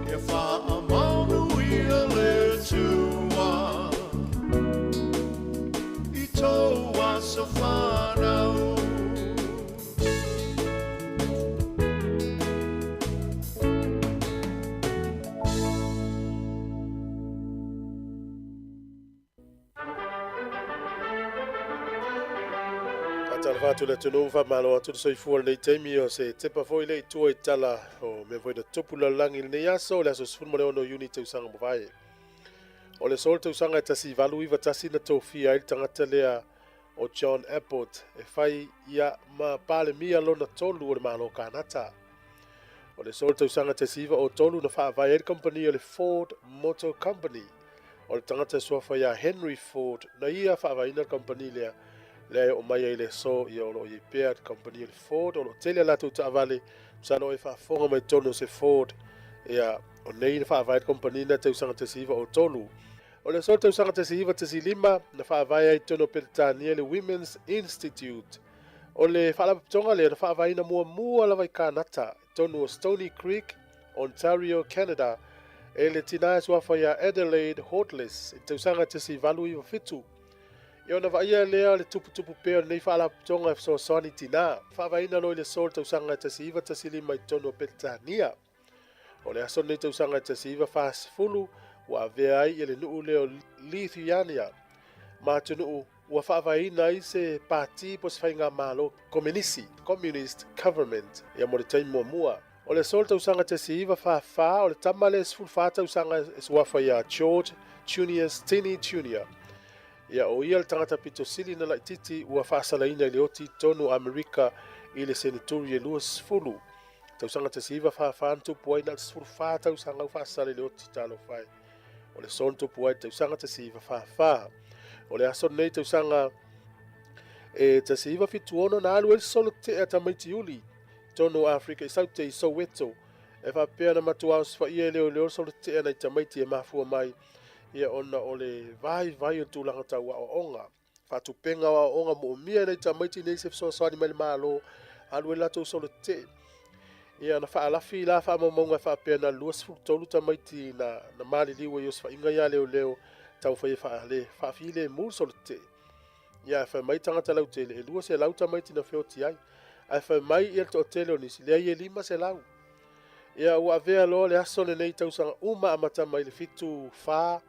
ia faamanuia le Atua. I tou aso fanau. Faatalofa atu le atunuu, faamalo atu le soifua i lenei taimi o se tepa foi le i tua i tala o mea foi na tupu lalolagi i lenei aso, o le aso 16 o Iuni tausaga mavae. O le aso o le tausaga e 1891 na tofia ai le tagata lea o John Abbott e fai ia ma Palemia lona tolu o le Malo o Kanata. O le aso o le tausaga 1903 na faavae ai le kamupani o le Ford Motor Company. O le tagata e suafa ia Henry Ford na ia faavaeina le kamupani lea, lea e oo mai ai i le aso ia o lo o i ai pea le kamupani o le Ford. O lo o tele a latou taavale, masalo e faafofoga mai totonu o se Ford, ia o nei na faavae le kamupani na tausaga 1903. O le aso o le tausaga 1915 na faavae ai i totonu o Peretania le Women's Institute. O le faalapotopotoga lea na faavaeina muamua lava i Kanata, i totonu o Stoney Creek, Ontario, Canada, e le tina e suafa ia Adelaide Hortless i le tausaga 1897. Ia ona vaaia lea o le tuputupu pea o lenei faalapotopotoga e fesoasoani i tina. Faavaeina loa i le aso o le tausaga 1915 i totonu o Peretania. O le aso lenei tausaga 1940 ua avea ai le nuu lea o Lithuania ma atunuu ua faavaeina ai se pati po o se faigamalo komenisi, Communist Government, ia mo le taimi muamua. O le aso o le tausaga 1944, o le tama lea e 14 tausaga e suafa ia George Junius Stinney Junior. Ia, o ia le tagata pito sili na laititi ua faasalaina i le oti i totonu o Amerika i le seneturi e 20. Tausaga 1944 na tupu ai na o le 14 tausaga ua faasala i le oti talofa e. O le aso na tupu ai tausaga 1944. O le aso lenei tausaga e 1976 na alu ai le solo tea tamaiti uli totonu o Afrika i Saute i Soweto e faapea na matua osofai'a e leoleo le solo tea nai tamaiti e mafua mai ia ona o le vaivai o le tulaga tau aoaoga. Faatupenga o aoaoga moomia e nai tamaiti nei se fesoasoani mai le Malo alu ai latou solo tetee. Ia na faalafi la faamaumauga e faapea na 23 tamaiti na na maliliu ai osofaiga ia leoleo taufai e faale faafilemu le solo tetee. Ia ae fai mai tagata lautele e 200 tamaiti na feoti ai. Ae fai mai ia le toatele o nisi leai e 500. Ia ua avea loa le aso lenei tausaga uma amata mai le 74,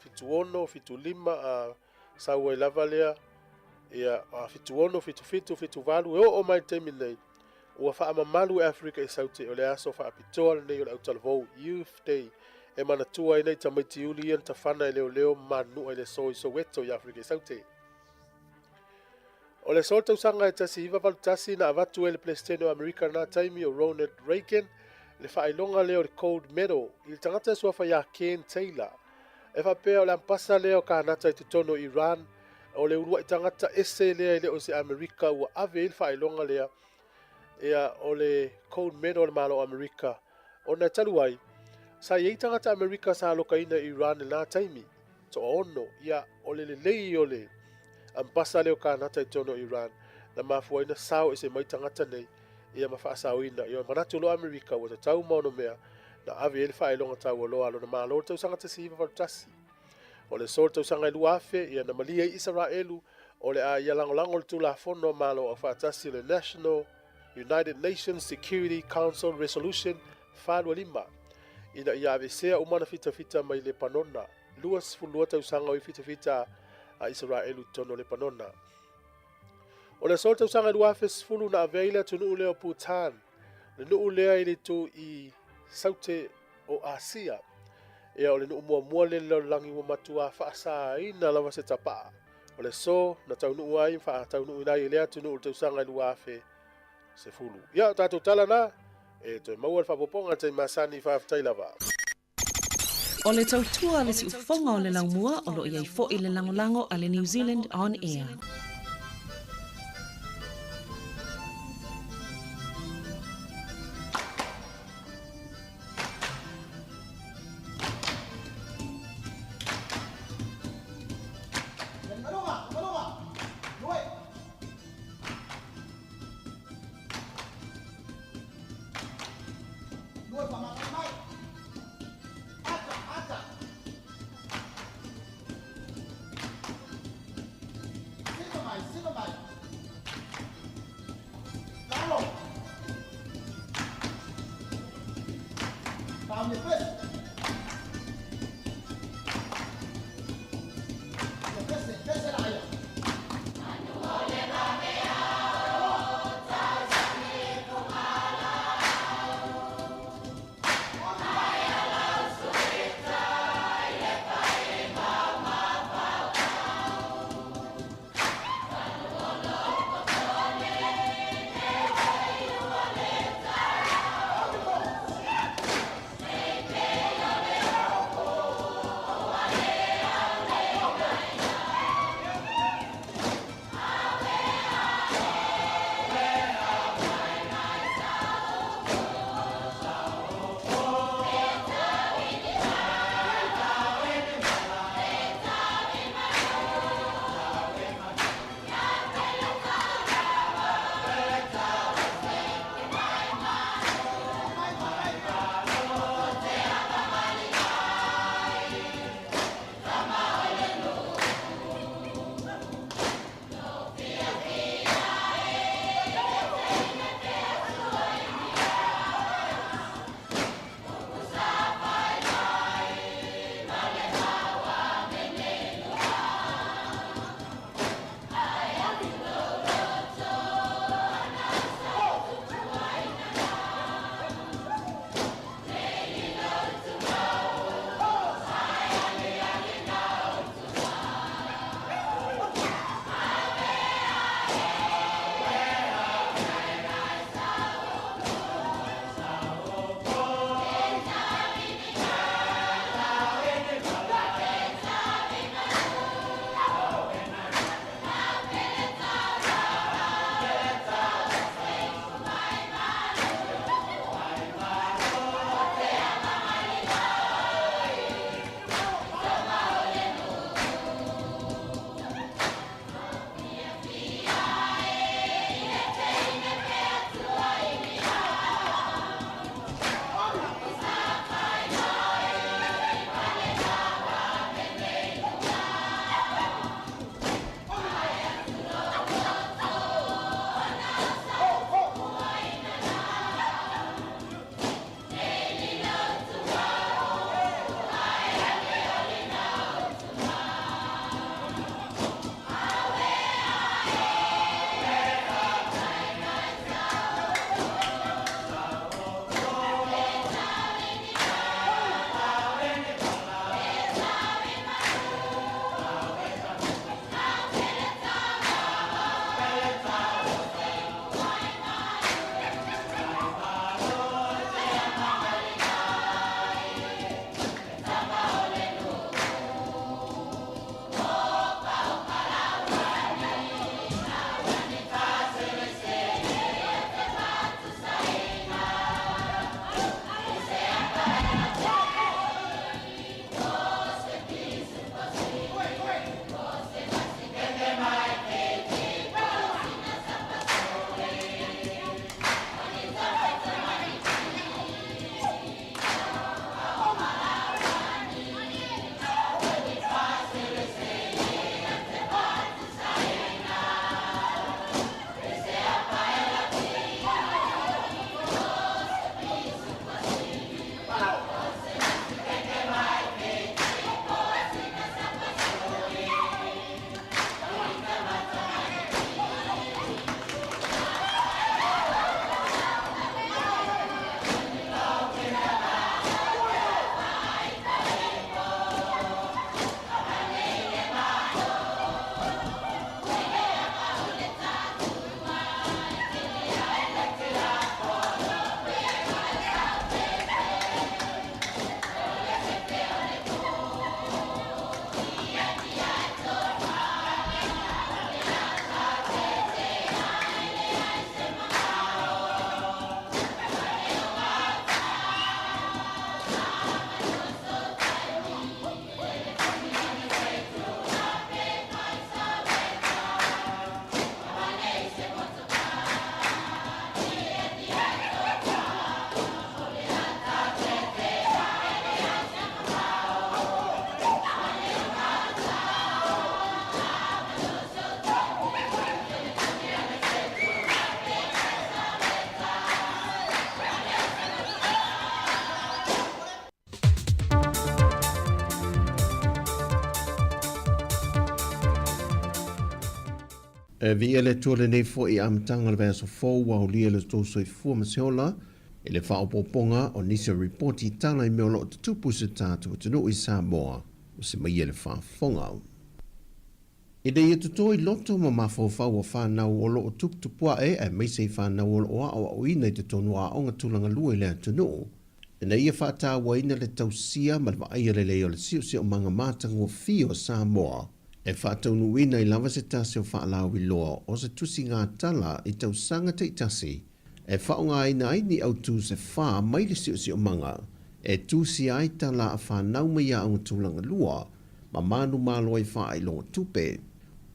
76, 75 a sau ai lava lea ia 76, 77, 78 e oo mai le taimi lenei ua faamamalu e Afrika i Saute o le aso faapitoa lenei o le autalavou Youth Day e manatua ai nai tamaiti uli ia na tafana e leoleo ma manunua i le aso i Soweto i Afrika i Saute. O le aso o le tausaga e 1981 na avatu ai le Peresetene o Amerika i lena taimi o Ronald Reagan le faailoga lea o le Gold Medal i le tagata e suafa ia Ken Taylor. E faapea o le ampasa lea o Kanata i totonu o Iran, o le uluai tagata ese lea e le o se Amerika ua ave ai le faailoga lea ia o le Gold Medal a le Malo o Amerika ona e talu ai sa i ai tagata Amerika sa alokaina i Iran i lena taimi toaono ia o le lelei o le ampasa lea o Kanata i totonu o Iran na mafua ai na sao ese mai tagata nei ia ma faasaoina ia manatu loa Amerika ua tatau ma ono mea na ave ai le faailoga taualoa a lona Malo i le tausaga 1981. O le aso o le tausaga e 2000, ia na malie ai Isaraelu o le a ia lagolago le Tulafono a Malo Aufaatasi o le National United Nations Security Council Resolution 425 ina ia aveesea uma ana fitafita mai Lepanona. 22 tausaga o i fitafita a Isaraelu i totonu o Lepanona. O le aso o le tausaga 2010 na avea ai le atunuu lea o Bhutan, le nuu lea i le itu i Saute o Asia. Ia, o le nuu muamua lea i le lalolagi ua matuā faasāina lava se tapaa. O le aso na taunuu ai ma faataunuuina ai e lea atunuu i le tausaga 2010. Ia, o tatou tala na, e toe maua le faaopoopoga i le taimi masani, faafetai lava. O le tautua a le siufofoga o le laumua o lo o i ai foi le lagolago a le New Zealand On Air. E viia le Atua lenei foi amataga o le vaiaso fou ua aulia le tou soifua ma se ola i le faaopoopoga o nisi o ripoti i tala i mea o lo o tutupu i se tatou atunuu i Samoa ua semaia le faafofoga. Ina ia toto i loto ma mafaufau o fanau o lo o tuputupuae aemaise i fanau o lo o aoaoina i totonu o aoga tulaga lua i le atunuu, ina ia faatauaina le tausia ma le vaaia lelei o le siosiomaga matagofie o Samoa e faataunuuina ai lava se tasi o faalauiloa o se tusiga tala i tausaga taitasi e faaaogaina ai ni autū se fā mai le siosiomaga e tusia ai tala a fanau mai aoga tulaga lua ma manumalo ai faailoga tupe.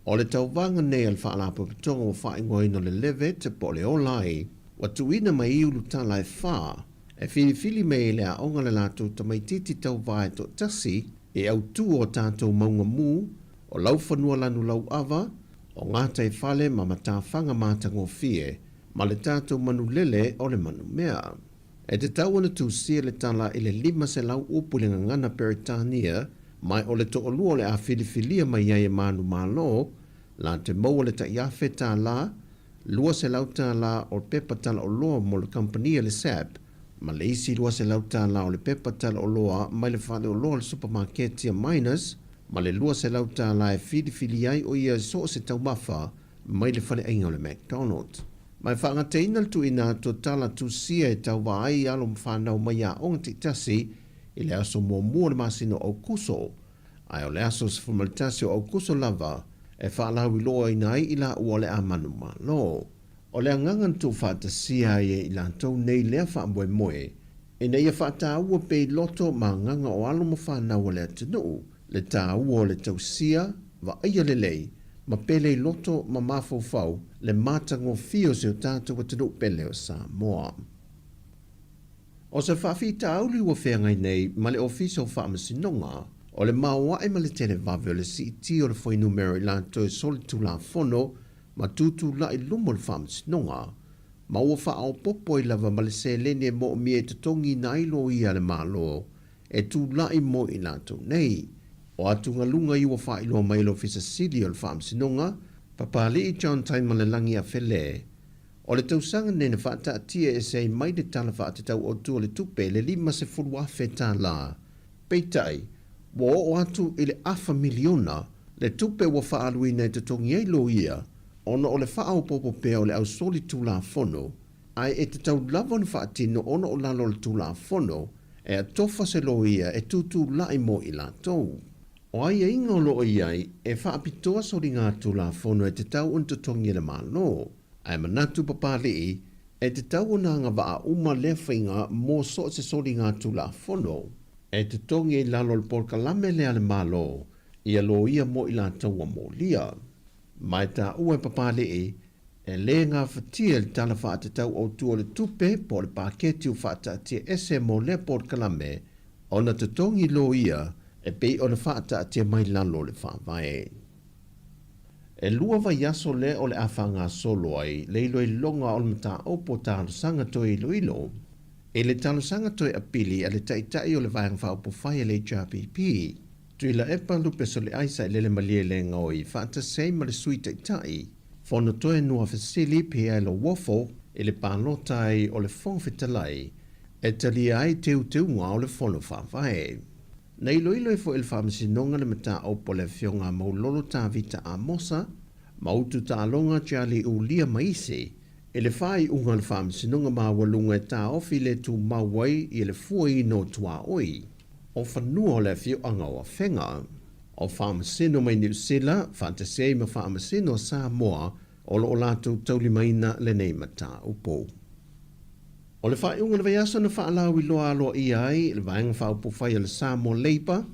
O le tauvaga nei a le Faalapotopotoga ua faaigoaina o le LEVET po o le Ola ai, ua tuuina mai ai ulutala e fā e filifili mai ai le aoga le latou tamaitiiti tauvā e toatasi e autū o tatou mauga mū, o laufanua lanu lauava, o gataifale ma matafaga matagofie, ma le tatou manulele o le manumea. E tatau ona tusia le tala i le 500 upu i le gagana Peretania, ma o le toalua o le a filifilia mai ai e manumalo, la te maua le tai $1,000, $200 o pepa talaoloa mo le kamupani le SAP, ma le isi $200 o le pepa talaoloa mai le faleoloa o le supamaketi a Miners, ma le $200 e filifili ai o ia so o se taumafa mai le faleaiga o le McDonald. Ma e faagateina le tuuina atu o tala tusia e tauva ai alo ma fanau mai aoga taitasi i le aso muamua o le masina o Aokuso, ae o le aso 11 o Aokuso lava e faalauiloaina ai i laua o le a manumalo. O le agaga na tuufaatasia ai e i latou nei lea faamoemoe, ina ia faataua pea i loto ma agaga o alo ma fanau a le atunuu le taua o le tausia, vaaia lelei, ma pele i loto ma mafaufau le matagofie o si o tatou atunuu pele o Samoa. O se faafitauli ua feagai nei ma le Ofisa o Faamasinoga, o le maoae ma le televave o le siitia o le fuainumera i latou e solitulafono ma tutulai i luma o le Faamasinoga, ma ua faaopoopo ai lava ma le seleni e moomia e totogiina ai loia a le Malo e tulai mo i latou nei. O atugaluga ia ua faailoa mai e le Ofisa Sili o le Faamasinoga, Papali'i John Taimalelagi Afele, o le tausaga nei na faataatia ese ai mai le Tala Faatatau Autu o le Tupe le $50,000. Peitai, ua oo atu i le afa miliona le tupe ua faaaluina e totogi ai loia ona o le faaopoopo pea o le ausolitulafono, ae e tatau lava ona faatino ona o lalo o le Tulafono e atofa se loia e tutulai mo i latou. O aiaiga o lo o i ai e faapitoa soligatulafono e tatau ona totogi e le Malo, ae manatu Papali'i e tatau ona agavaa uma lea faiga mo so o se soligatulafono e totogi i lalo o le polokalame lea a le Malo ia loia mo i latou ua molia. Ma e taua e Papali'i e lē gafatia le Tala Faatatau Autu o le Tupe po o le paketi ua faataatia ese mo lea polokalame ona totogi loia e pei ona faataatia mai lalo o le Faavae. E lua vaiaso lea o le a faagasolo ai le iloiloga o le mataupu o talosaga toe iloilo i le talosaga toe apili a le Taitai o le Vaega Faaupufai a le HRPP, Tuilaepa Lupesoliai Sailele Malielegaoi faatasi ai ma le Sui Taitai, Fonotoe Nuafesili Pierre Lauofo i le palota ai o le Fofoga Fetalai e talia ai teuteuga o le Fono Faavae. Na iloilo ai foi e le Faamasinoga le mataupu a le Afioga a Maulolo Tavita Amosa ma Utu Taaloga Charlie Ulia Maisi i le faaiuga a le Faamasinoga Maualuga e taofi le tumau ai i le fuaina o tuaoi o fanua o le afioaga o Afega. O Faamasino mai Niu Sila, faatasi ai ma Faamasino a Samoa o lo o latou taulimaina lenei mataupu. O le faaiuga o le vaiaso na faalauiloa aloaia ai le Vaega Faaupufai a le Samoa Labour,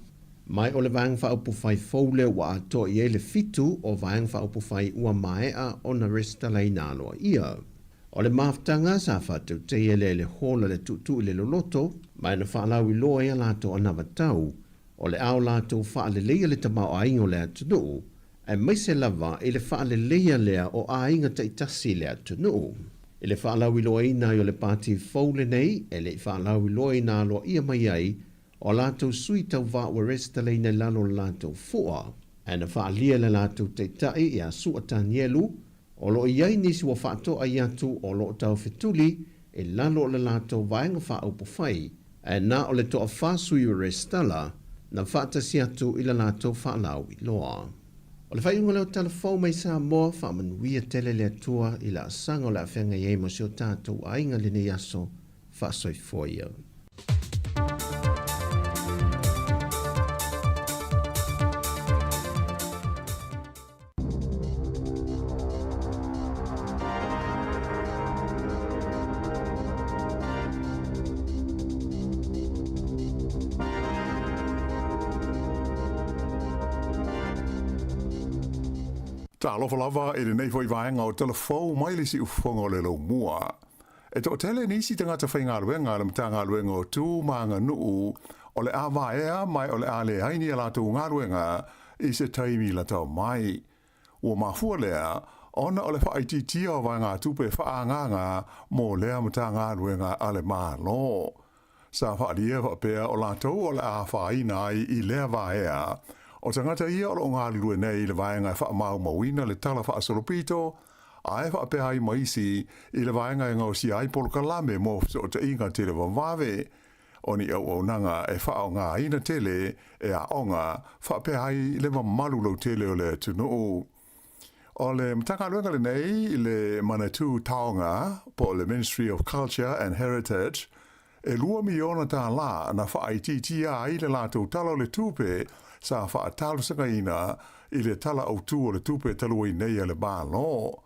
ma o le Vaega Faaupufai fou lea ua atoa i ai le fitu o Vaega Faaupufai ua maea ona resitalaina aloaia. O le mafutaga sa faatautaia lea i le hall a le Tuutuu i le Loloto, ma na faalauiloa ai a latou anavatau, o le a o latou faaleleia le tamaoaiga o le atunuu, aemaise lava i le faaleleia lea o aiga taitasi i le atunuu. I le faalauiloaina ai o le pati fou lenei, e le i faalauiloaina aloaia mai ai o latou sui tauvā ua resitalaina i lalo o le latou fua. Ae na faaalia e le latou taitai ia Su'a Tanielu, o lo o i ai nisi ua faatoai atu o lo o taufetuli i lalo o le latou vaega faaupufai, ae na o le toafa sui o resitala na faatasi atu i le latou faalauiloa. O le faaiuga lea o Tala Fou mai Samoa, faamanuia tele le Atua i laasaga o le a feagai ai ma si o tatou aiga i lenei aso faasoifua ia. Talofa lava i lenei foi vaega o Tala Fou mai le Siufofoga o le Laumua. E toatele nisi tagata faigaluega a le Matagaluega o Tu ma Aganuu o le a vaea mai o le a leai ni a latou galuega i se taimi lata mai. Ua mafua lea ona o le faaitiitia o vaegatupe faaagaaga mo lea Matagaluega a le Malo. Sa faaalia faapea o latou o le a afaina ai i lea vaea o tagata ia o lo o galulue nei i le vaega e faamaumauina le tala faasolopito ae faapea ai ma isi i le vaega e gaosia ai polokalame mo fesootaiga televavave o ni auaunaga e faaaogaina tele e aoga faapea ai le mamalu lautele o le atunuu. O le Matagaluega lenei le Manatū Taonga po o le Ministry of Culture and Heritage, e $2 miliona na faaitiitia ai le latou Tala o le Tupe sa faatalosagaina i le Tala Autu o le Tupe talu ai nei a le Malo.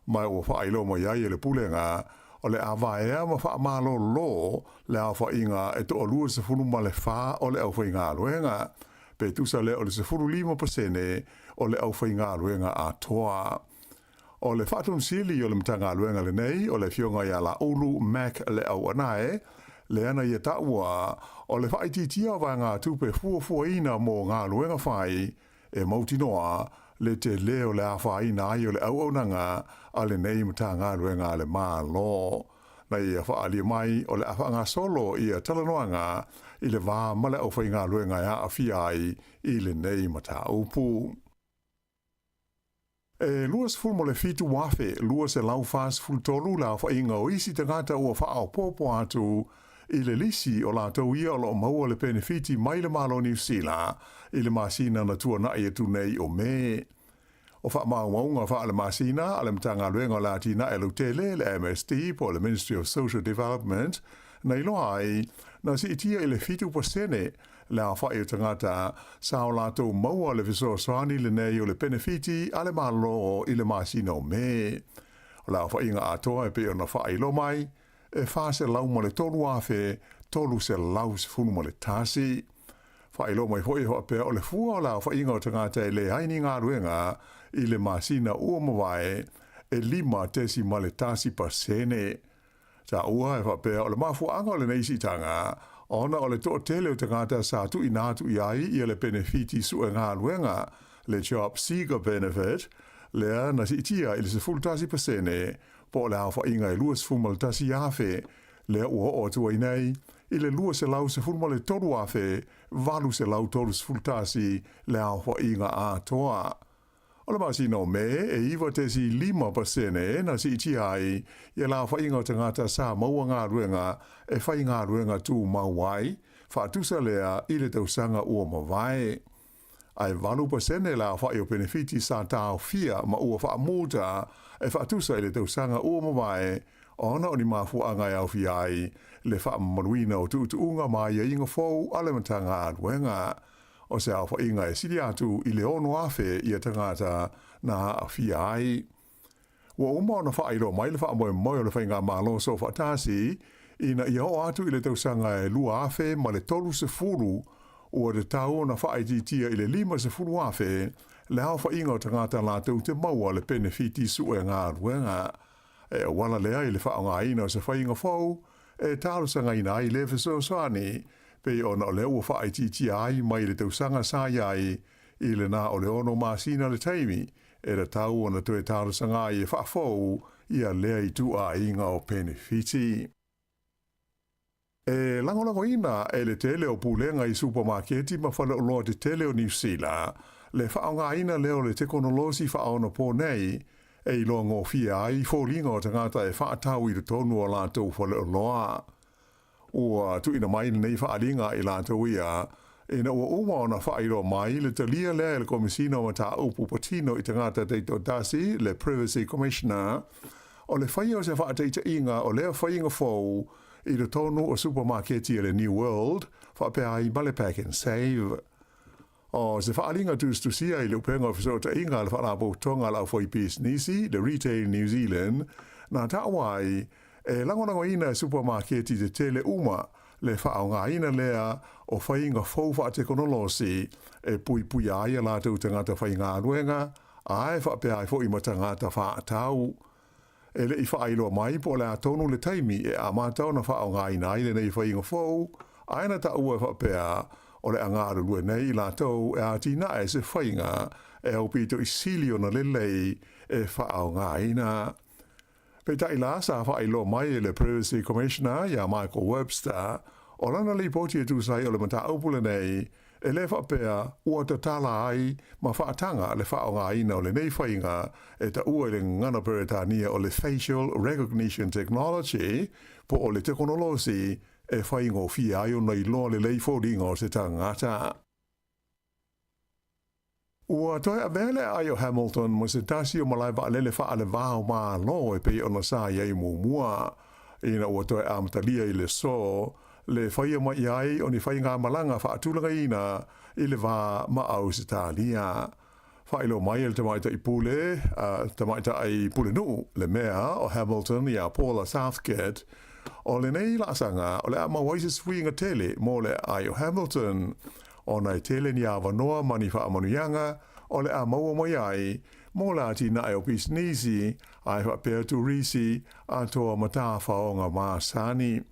Ma ua faailoa mai ai e le Pulega o le a vaea ma faamalolo le aofaiga e 24 o le aufaigaluega, pe tusa lea o le 15% o le aufaigaluega atoa. O le Faatonusili o le Matagaluega lenei o le Afioga ia Laulu Mac Leauanae, lea na ia taua o le faaitiitia o vaegatupe fuafuaina mo galuega fai e mautinoa le tele o le afaina ai o le auaunaga a lenei Matagaluega a le Malo. Na ia faaalia mai o le a faagasolo ia talanoaga i le va ma le aufaigaluega e aafia ai i lenei mataupu. E 27,243 le aofaiga o isi tagata ua faaopoopo atu i le lisi o latou ia o lo o maua le penefiti mai le Malo o Niu Sila i le masina na tuanai atu nei o Me. O faamaumauga faale-masina a le Matagaluega o le Atinae Lautele, le MSD po o le Ministry of Social Development, na iloa ai, na siitia i le 7% le aofai o tagata sa o latou maua le fesoasoani lenei o le penefiti a le Malo i le masina o Me. O le aofaiga atoa e pei ona faailoa mai, e 403,311. Faailoa mai foi e faapea o le fua o le aofaiga o tagata e leai ni galuega i le masina ua mavae e 5.1%. Taua e faapea o le mafuaaga o lenei siitaga ona o le toatele o tagata sa tuuina atu i ai ia le penefiti sue galuega, le Job Seeker Benefit, lea na siitia i le 11% po o le aofaiga e 21,000, lea ua oo atu ai nei i le 213,831 le aofaiga atoa. O le masina o Me, e 9.5% na siitia ai ia le aofaiga o tagata sa maua galuega e faigaluega tumau ai, faatusa lea i le tausaga ua mavae. Ae 8% le aofai o penefiti sa taofia ma ua faamuta e faatusa i le tausaga ua mavae ona o ni mafuaaga e aofia ai le faamamaluina o tuutuuga ma aiaiga fou a le Matagaluega. O se aofaiga e sili atu i le 6,000 ia tagata na aafia ai. Ua uma ona faailoa mai le faamoemoe o le Faigamalo Soofaatasi ina ia oo atu i le tausaga e 2030 ua tatau ona faaitiitia i le 50,000 le aofaiga o tagata latou te maua le penefiti sue galuega. E auala lea i le faaaogaina o se faiga fou e talosagaina ai le fesoasoani pei ona o lea ua faaitiitia ai mai le tausaga sa i ai i le na o le 6 masina le taimi e tatau ona toe talosaga ai e faafou ia lea ituaiga o penefiti. E lagolagoina e le tele o pulega i supamaketi ma faleoloa tetele o Niu Sila. le faaaogaina lea o le tekonolosi faaonapō nei e iloagofie ai foliga o tagata e faatau i totonu o latou faleoloa. Ua tuuina mai lenei faaaliga i latou ia, ina ua uma ona faailoa mai le talia lea e le Komesina o Mataupu Patino i Tagata Taitoatasi, le Privacy Commissioner, o le faia o se faataitaiga o lea faiga fou i totonu o supamaketi a le New World faapea ai ma le Pak'nSave. O se faaaliga tusitusia i le upega o fesootaiga a le Faalapotopotoga a le Aufaipisinisi, le Retail New Zealand, na taua ai, e lagolagoina e supamaketi tetele uma le faaaogaina lea o faiga fou faatekonolosi e puipuia ai a latou tagata faigaluega ae faapea ai foi ma tagata faatau. E le i faailoa mai po o le a tonu le taimi e amata ona faaaogaina ai lenei faiga fou, ae na taua e faapea o le a galulue nei i latou e atinae se faiga e aupito i sili ona lelei e faaaogaina. Peitai la, sa faailoa mai e le Privacy Commissioner iā Michael Webster, o lana lipoti e tusa ai o le mataupu lenei, E le faapea ua tatala ai ma faataga le faaaogaina o lenei faiga e taua i le gagana Peretania o le Facial Recognition Technology po o le tekonolosi e faigofie ai ona iloa lelei foliga o se tagata. Ua toe avea le aai o Hamilton ma se tasi o malae vaalele faale-va o Malo e pei ona sa i ai muamua, ina ua toe amatalia i le so le faia mai ai o ni faigamalaga faatulagaina i le va ma Ausetalia. Faailoa mai e le tamaitai pule, tamaitai pulenuu le mea o Hamilton iā Paula Southgate, o lenei laasaga o le a maua ai se suiga tele mo le aai o Hamilton, ona e tele ni avanoa ma ni faamanuiaga o le a maua mai ai mo le atinae o pisinisi ae faapea turisi atoa ma tafaoga masani.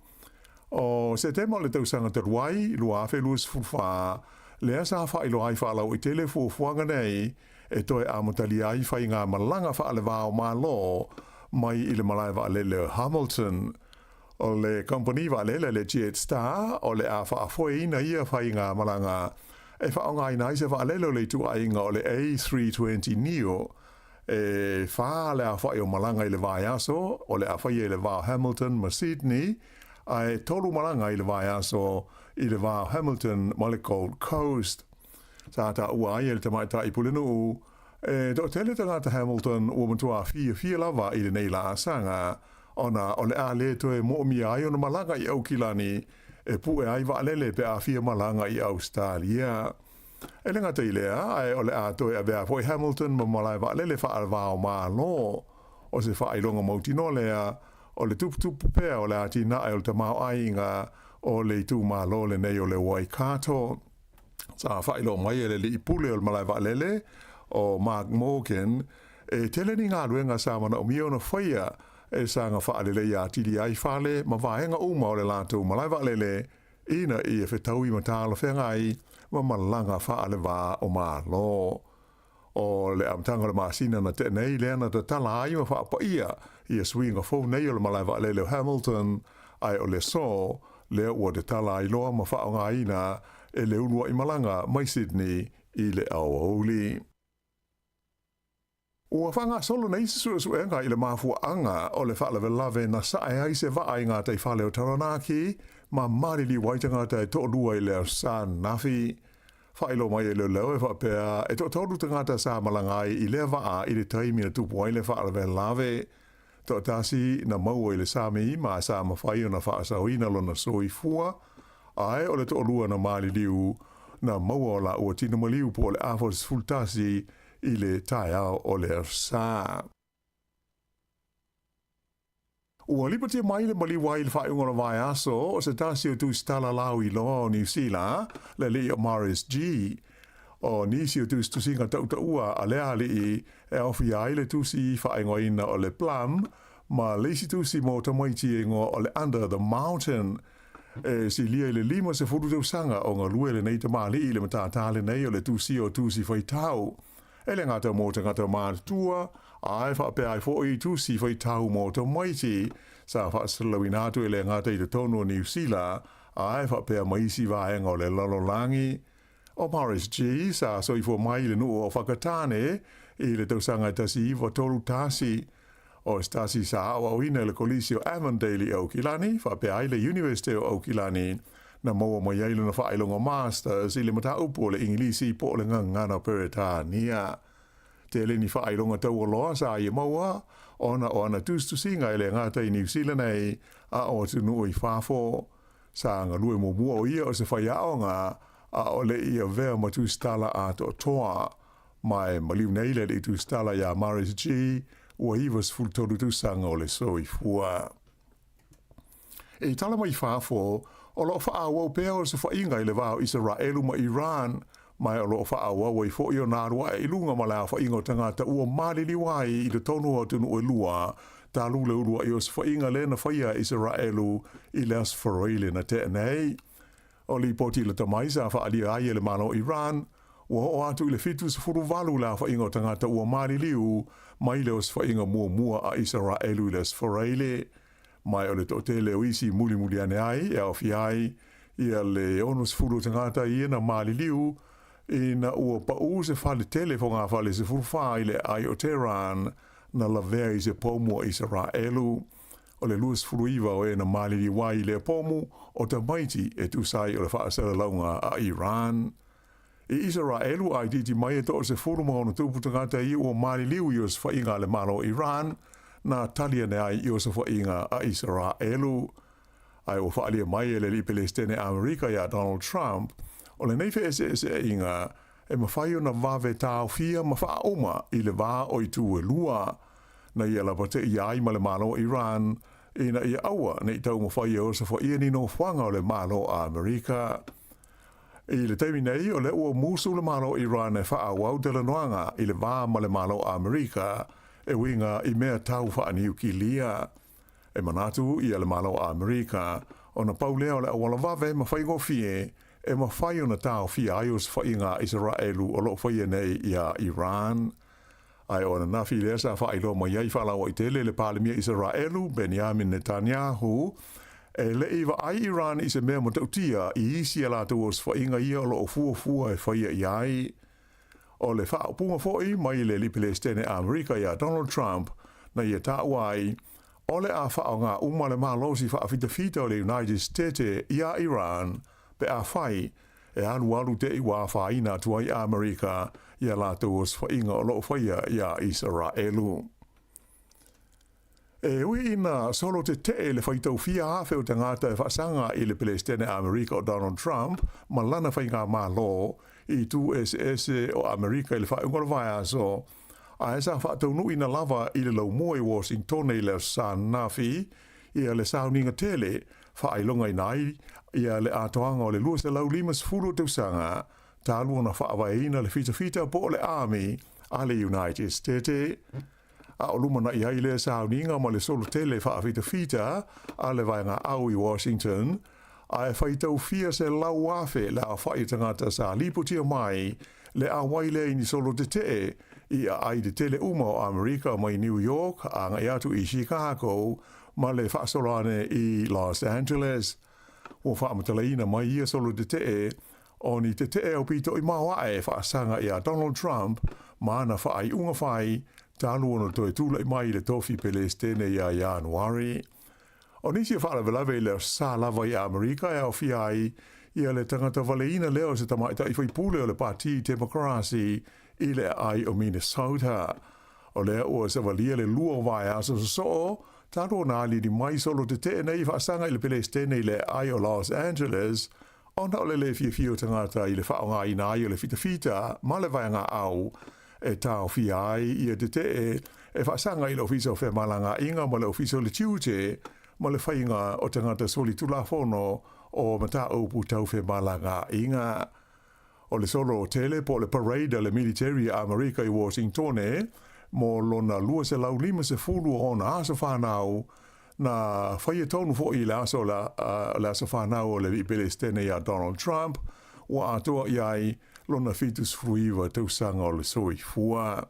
O Setema o le tausaga talu ai, 2024, lea sa faailoa ai faalauaitele fuafuaga nei e toe amatalia ai faigamalaga faale-va o Malo mai i le malae vaalele o Hamilton. O le kamupani vaalele le Jetstar o le a faafoeina ia faigamalaga e faaaogaina ai se vaalele o le ituaiga o le A320neo e fa le aofai o malaga i le vaiaso o le a faia i le va o Hamilton ma Sydney, ae tolu malaga i le vaiaso i le va o Hamilton ma le Gold Coast. Sa taua ai e le tamaitai pulenuu e toatele tagata Hamilton ua matua fiafia lava i lenei laasaga ona o le a le toe moomia ai ona malaga i Aukilani e pue ai vaalele pe a fia malaga i Ausetalia. E le gata i lea, ae o le a toe avea foi Hamilton ma malae vaalele faava-o-Malo. O se faailoga mautinoa lea o le tuputupu pea o le atinae o le tamaoaiga o le itumalo lenei o le Waikato. Sa faailoa mai e le alii pule o le malae vaalele, o Mark Morgan, e tele ni galuega sa manaomia ona faia e saga faaleleia atili ai fale ma vaega uma o le latou malae vaalele ina ia fetaui ma talafeagai ma malaga faale-va o Malo. O le amataga o le masina na tea nei lea na tatala ai ma faapaia ia suiga fou nei o le malae vaalele o Hamilton, ae o le aso lea ua tatala ai loa ma faaaogaina e le uluai malaga mai Sydney i le aoauli. Ua faagasolo nei se suesuega i le mafuaaga o le faalavelave na sae ai se vaa i gataifale o Taranaki ma maliliu ai tagata e toalua i le Aso Sa ananafi. Faailoa mai e leoleo e faapea e toatolu tagata sa malaga ai i lea vaa i le taimi na tupu ai le faalavelave. Toatasi na maua i le sami ma sa mafai ona faasaoina lona soifua, ae o le toalua na maliliu na maua o laua tino maliu po o le afa o le 11 i le taeao o le Aso Sa. Ua lipotia mai le maliu ai i le faaiuga o le vaiaso o se tasi o tusitala lauiloa o Niu Sila, le alii o Maurice Gee. O nisi o tusitusiga tautaua a lea alii e aofia ai le tusi faaigoaina o le Plum ma le isi tusi mo tamaiti e igoa o le Under the Mountain. E silia i le 50 tausaga o galue lenei tamalii i le matata lenei o le tusia o tusi faitau. E le gata mo tagata matutua, ae faapea ai foi tusi faitau mo tamaiti sa faasalalauina atu e le gata i totonu o Niu Sila, ae faapea ma isi vaega o le lalolagi. O Maurice Gee sa soifua mai i le nuu o Whakatane i le tausaga e 1931. O se tasi sa aoaoina i le Kolisi o Avondale i Aukilani, faapea ai le Iunivesite o Aukilani, na maua mai ai lona faailoga Masters i le mataupu o le Igilisi po o le Gagana Peretania. Tele ni faailoga taualoa sa ia maua ona o ana tusitusiga e le gata i Niu Sila nei a o atunuu i fafo. Sa galue muamua o ia o se faiaoga a o le i avea ma tusitala atoatoa. Ma e maliu nei le alii tusitala iā Marius Gee, ua 93 tausaga o le soifua. I tala mai fafo, o lo o faaauau pea osofaiga i le va o Isaraelu ma Iran, ma o lo o faaauau ai foi ona alu ae i luga ma le aofaiga o tagata ua maliliu ai i totonu o atunuu e lua, talu le uluai osofaiga lea na faia e Isaraelu i le Aso Faraile na tea nei. O lipoti lata mai sa faaalia ai e le Malo o Iran, ua oo atu i le 78 le aofaiga o tagata ua maliliu mai le osofaiga muamua a Isaraelu i le Aso Faraile. Ma o le toatele o isi mulimuli ane ai e aofia ai ia le 60 o tagata ia na maliliu ina ua paʻū se fale tele fogafale 14 i le aai o Tehran na lavea i se pomu a Isaraelu. O le 29 o e na maliliu ai i lea pomu o tamaiti e tusa ai o le faasalalauga a Iran. I Isaraelu a itiiti mai e 16+ tagata ia ua maliliu i osofaiga a le Malo o Iran, na tali ane ai i osofaiga a Isaraelu. Ae ua faaalia mai e le alii Pelesitene Amerika iā Donald Trump, o lenei feeseeseaiga e mafai ona vave taofia ma faauma i le va o itu e lua, na ia lapateia ai ma le Malo o Iran ina ia aua ne i taumafai e osofaia ni nofoaga o le Malo o Amerika. I le taimi nei, o lea ua musu le Malo o Iran e faaauau talanoaga i le va ma le Malo o Amerika e uiga i mea tau faaniukilia. E manatu ia le Malo o Amerika, ona pau lea o le auala vave ma faigofie e mafai ona taofia ai osofaiga a Isaraelu o lo o faia nei iā Iran. Ae o ananafi lea sa faailoa mai ai faalauaitele le Palemia Isaraelu, Benjamin Netanyahu, e le i vaai Iran i se mea matautia i isi a latou osofaiga ia o lo o fuafua e faia i ai. O le faaupuga foi mai le alii Pelesitene Amerika iā Donald Trump na ia taua ai, o le a faaaoga uma le malosi faafitafita o le United Stete iā Iran pe afai e alualu te i ua afaina atu ai Amerika i a latou osofaiga o lo o faia iā Isaraelu. E ui ina solo tetee le faitau fia afe o tagata e faasaga i le Pelesitene Amerika o Donald Trump ma lana faigamalo i itu eseese o Amerika i le faaiuga o le vaiaso, ae sa faataunuuina lava i le laumua i Washingtone i le Aso Sa ananafi ia le sauniga tele faailogaina ai ia le atoaga o le 250 o tausaga talu ona faavaeina le fitafita po o le Army a le United Stete. A o lumanai ai lea sauniga ma le solo tele faafitafita a le vaega au i Washington, a e faitau fia 100,000 le aofai o tagata sa lipotia mai le auai lea i ni solo tetee i aai tetele uma o Amerika mai New York agai atu i Chicago ma le faasolo ane i Los Angeles. Ua faamatalaina mai ia solo tetee o ni tetee aupito i maoae e faasaga iā Donald Trump ma ana faaiuga fai talu ona toe tulai mai i le tofi Pelesitene ia Ianuari. O nisi o faalavelave i le Aso Sa lava i Amerika e aofia ai ia le tagata valeina lea o se tamaitai faipule o le Pati Temokarasi i le aai o Minnesota. O lea ua savalia le lua o vaeaso sosoo talu ona aliali mai solo tetee nei faasaga i le Pelesitene i le aai o Los Angeles ona o le le fiafia o tagata i le faaaogaina ai o le fitafita ma le vaega au e taofia ai ia tetee e faasaga i le Ofisa o Femalagaaiga ma le Ofisa o le Tiute ma le faiga o tagata solitulafono o mataupu tau femalagaaiga. O le solo tele po o le parade a le militeri a Amerika i Washingtone mo lona 250 o ona aso fanau, na faia tonu foi i le aso le aso fanau o le alii Pelesitene iā Donald Trump, ua atoa i ai lona 79 tausaga o le soifua.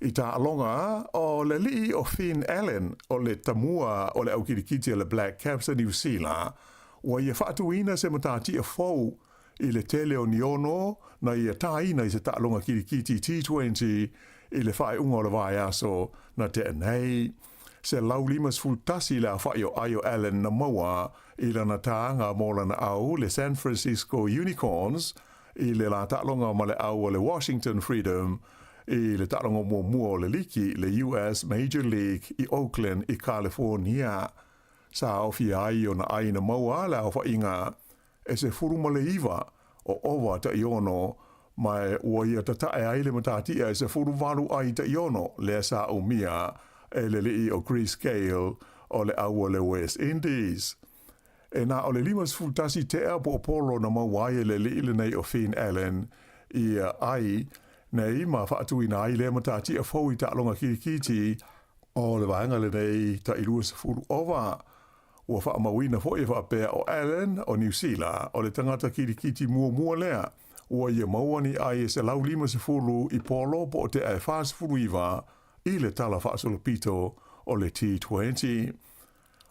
I taaloga, o le alii o Finn Allen o le tamua o le au kilikiti a le Black Caps a Niu Sila, ua ia faatuina se matatia fou. i le tele o ni ono na ia tāina i se taaloga kilikiti T20 i le faaiuga o le vaiaso na tea nei. 151 le aofa'i o ai o Allen na maua i lana tāga mo lana au le San Francisco Unicorns i le la taaloga ma le au o le Washington Freedom i le taaloga muamua o le liki le US Major League i Oakland i California. Sa aofia ai ona ai na maua le aofa'iga e 19 o ova ta'i ono ma ua ia tata'e ai le matatia e 18 ai ta'i ono lea sa umia e le li'i o Chris Gayle o le au o le West Indies. E na o le 51 tea po o polo na maua ai e le li'i lenei o Finn Allen i ai nei ma faatuina ai lea matatia fou i taaloga kilikiti o le vaega lenei ta'i 20 ova. Ua faamauina foi e faapea o Allen o Niu Sila o le tagata kilikiti muamua lea ua ia maua ni ai e 150 i polo po o tea e 49 i le tala faasolopito o le T20.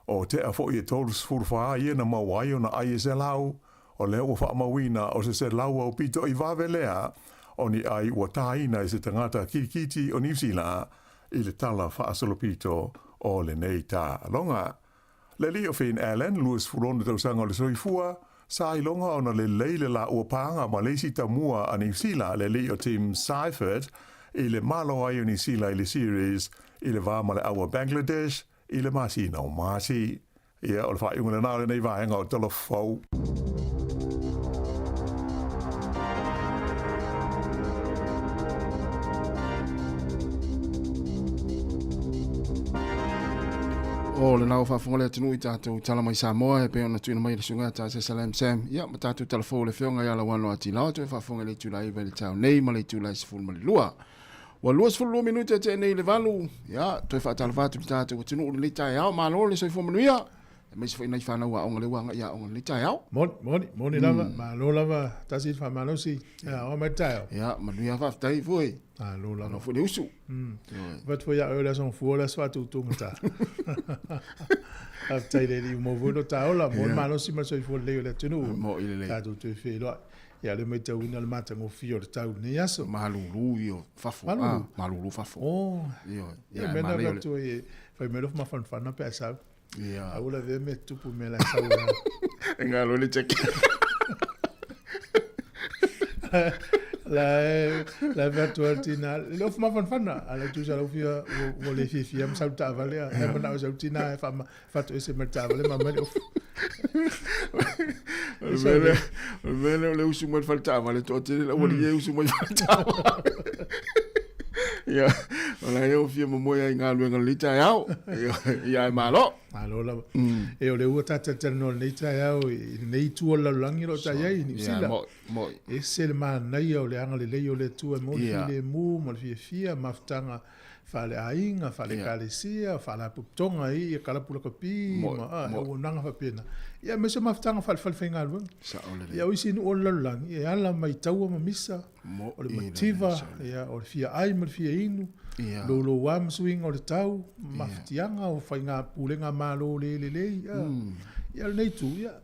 O tea foi e 34 ia na maua ai ona ai e 100, o lea ua faamauina o se 100 aupito i vave lea o ni ai ua tāina e se tagata kilikiti o Niu Sila i le tala faasolopito o lenei taaloga. Le alii o Finn Allen, 26 tausaga o le soifua, sa iloga ona lelei le laua pāga ma le isi tamua a Niu Sila, le alii o Tim Seifert, i le malo ai o Niu Sila i le series i le va ma le au a Bangladesh i le masina o Mati. Ia, o le faaiuga lena o lenei vaega o Tala Fou. O lena ua faafofoga le atunuu i tatou tala mai Samoa e pei ona tuuina mai e le susuga ia Tase Salam Sam. Ia, ma tatou tala fou le afioga ia Lauano Atilao toe faafofoga i le itula 9 i le taeao nei ma le itula 12. Ua 22 minute e tea nei i le 8. Ia, toe faatalofa atu i le tatou atunuu i lenei taeao. Malo le soifua manuia. Aemaise foi nai fanau aoga lea ua agai i aoga i lenei taeao. Moni, moni, moni lava, malo lava, tasi le faamalosi, ia, oo mai le taeao. Ia, manuia faafetai foi. Malo lava. Malo foi le usu. Avatu foi ia oe le aso Gafua, le aso faatutugata. Faafetai i le Alii ua maua foi lo ta ola, maua le malosi ma le soifua lelei o le atunuu. Moi lelei. Tatou toe feiloai. Ia, o lea e matauina le matagofie o le tau i lenei aso. Malulu ia o fafo. Malulu? Malulu fafo. Oh. Ioe. Ia, mea na avatu ai e fai mai lofu mafanafana pe a sau. Ia. A ua lavea mea tupu mea la sau ai. E ngalo le check. La e la e atu al tina le ofu mafanafana a le tusa lau fia ua le fiafia ma sau taavale a e manao sau tina e fa fatu ese ma le taavale ma mai le ofu. O le mea lea o le usu mai le fale taavale, toatele le aualii e usu mai le fale taavale. Ia, o la e o fia momoe ai i galuega lenei taeao. Ia, ae malo. Malo lava. E o le ua ta talatalanoa i lenei taeao i lenei itu o le lalolagi o lo o ta i ai i Niu Sila. Ia, moi. Ese le manaia o le agalelei o le Atua e maua le filemu ma le fiafia, mafutaga faaleaiga, faale-ekalesia, faalapotopotoga i ia kalapu lakapi ma auaunaga faapena. Ia aemaise o mafutaga faale-falefaigaluega. Ia o isi nuu o le lalolagi e ala mai taua ma misa, o le mativa, ia o le fia ai ma le fia inu, louloua ma suiga o le tau, mafatiaga o faiga pulega malo le lelei. Ia lenei itu, ia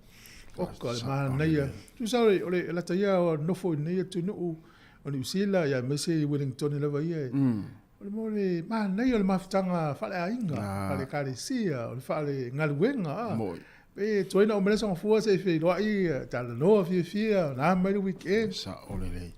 oka le manaia. Tusa o le lata ia o nofo i lenei atunuu o Niu Sila, ia aemaise i Wellington lava ia. O le mea o le manaia o le mafutaga faaleaiga, faale-ekalesia, o le faalegaluega. Pe tuai na oo mai le aso Gafua se i feiloai, talanoa fiafia, na mai le weekend. Sao lelei.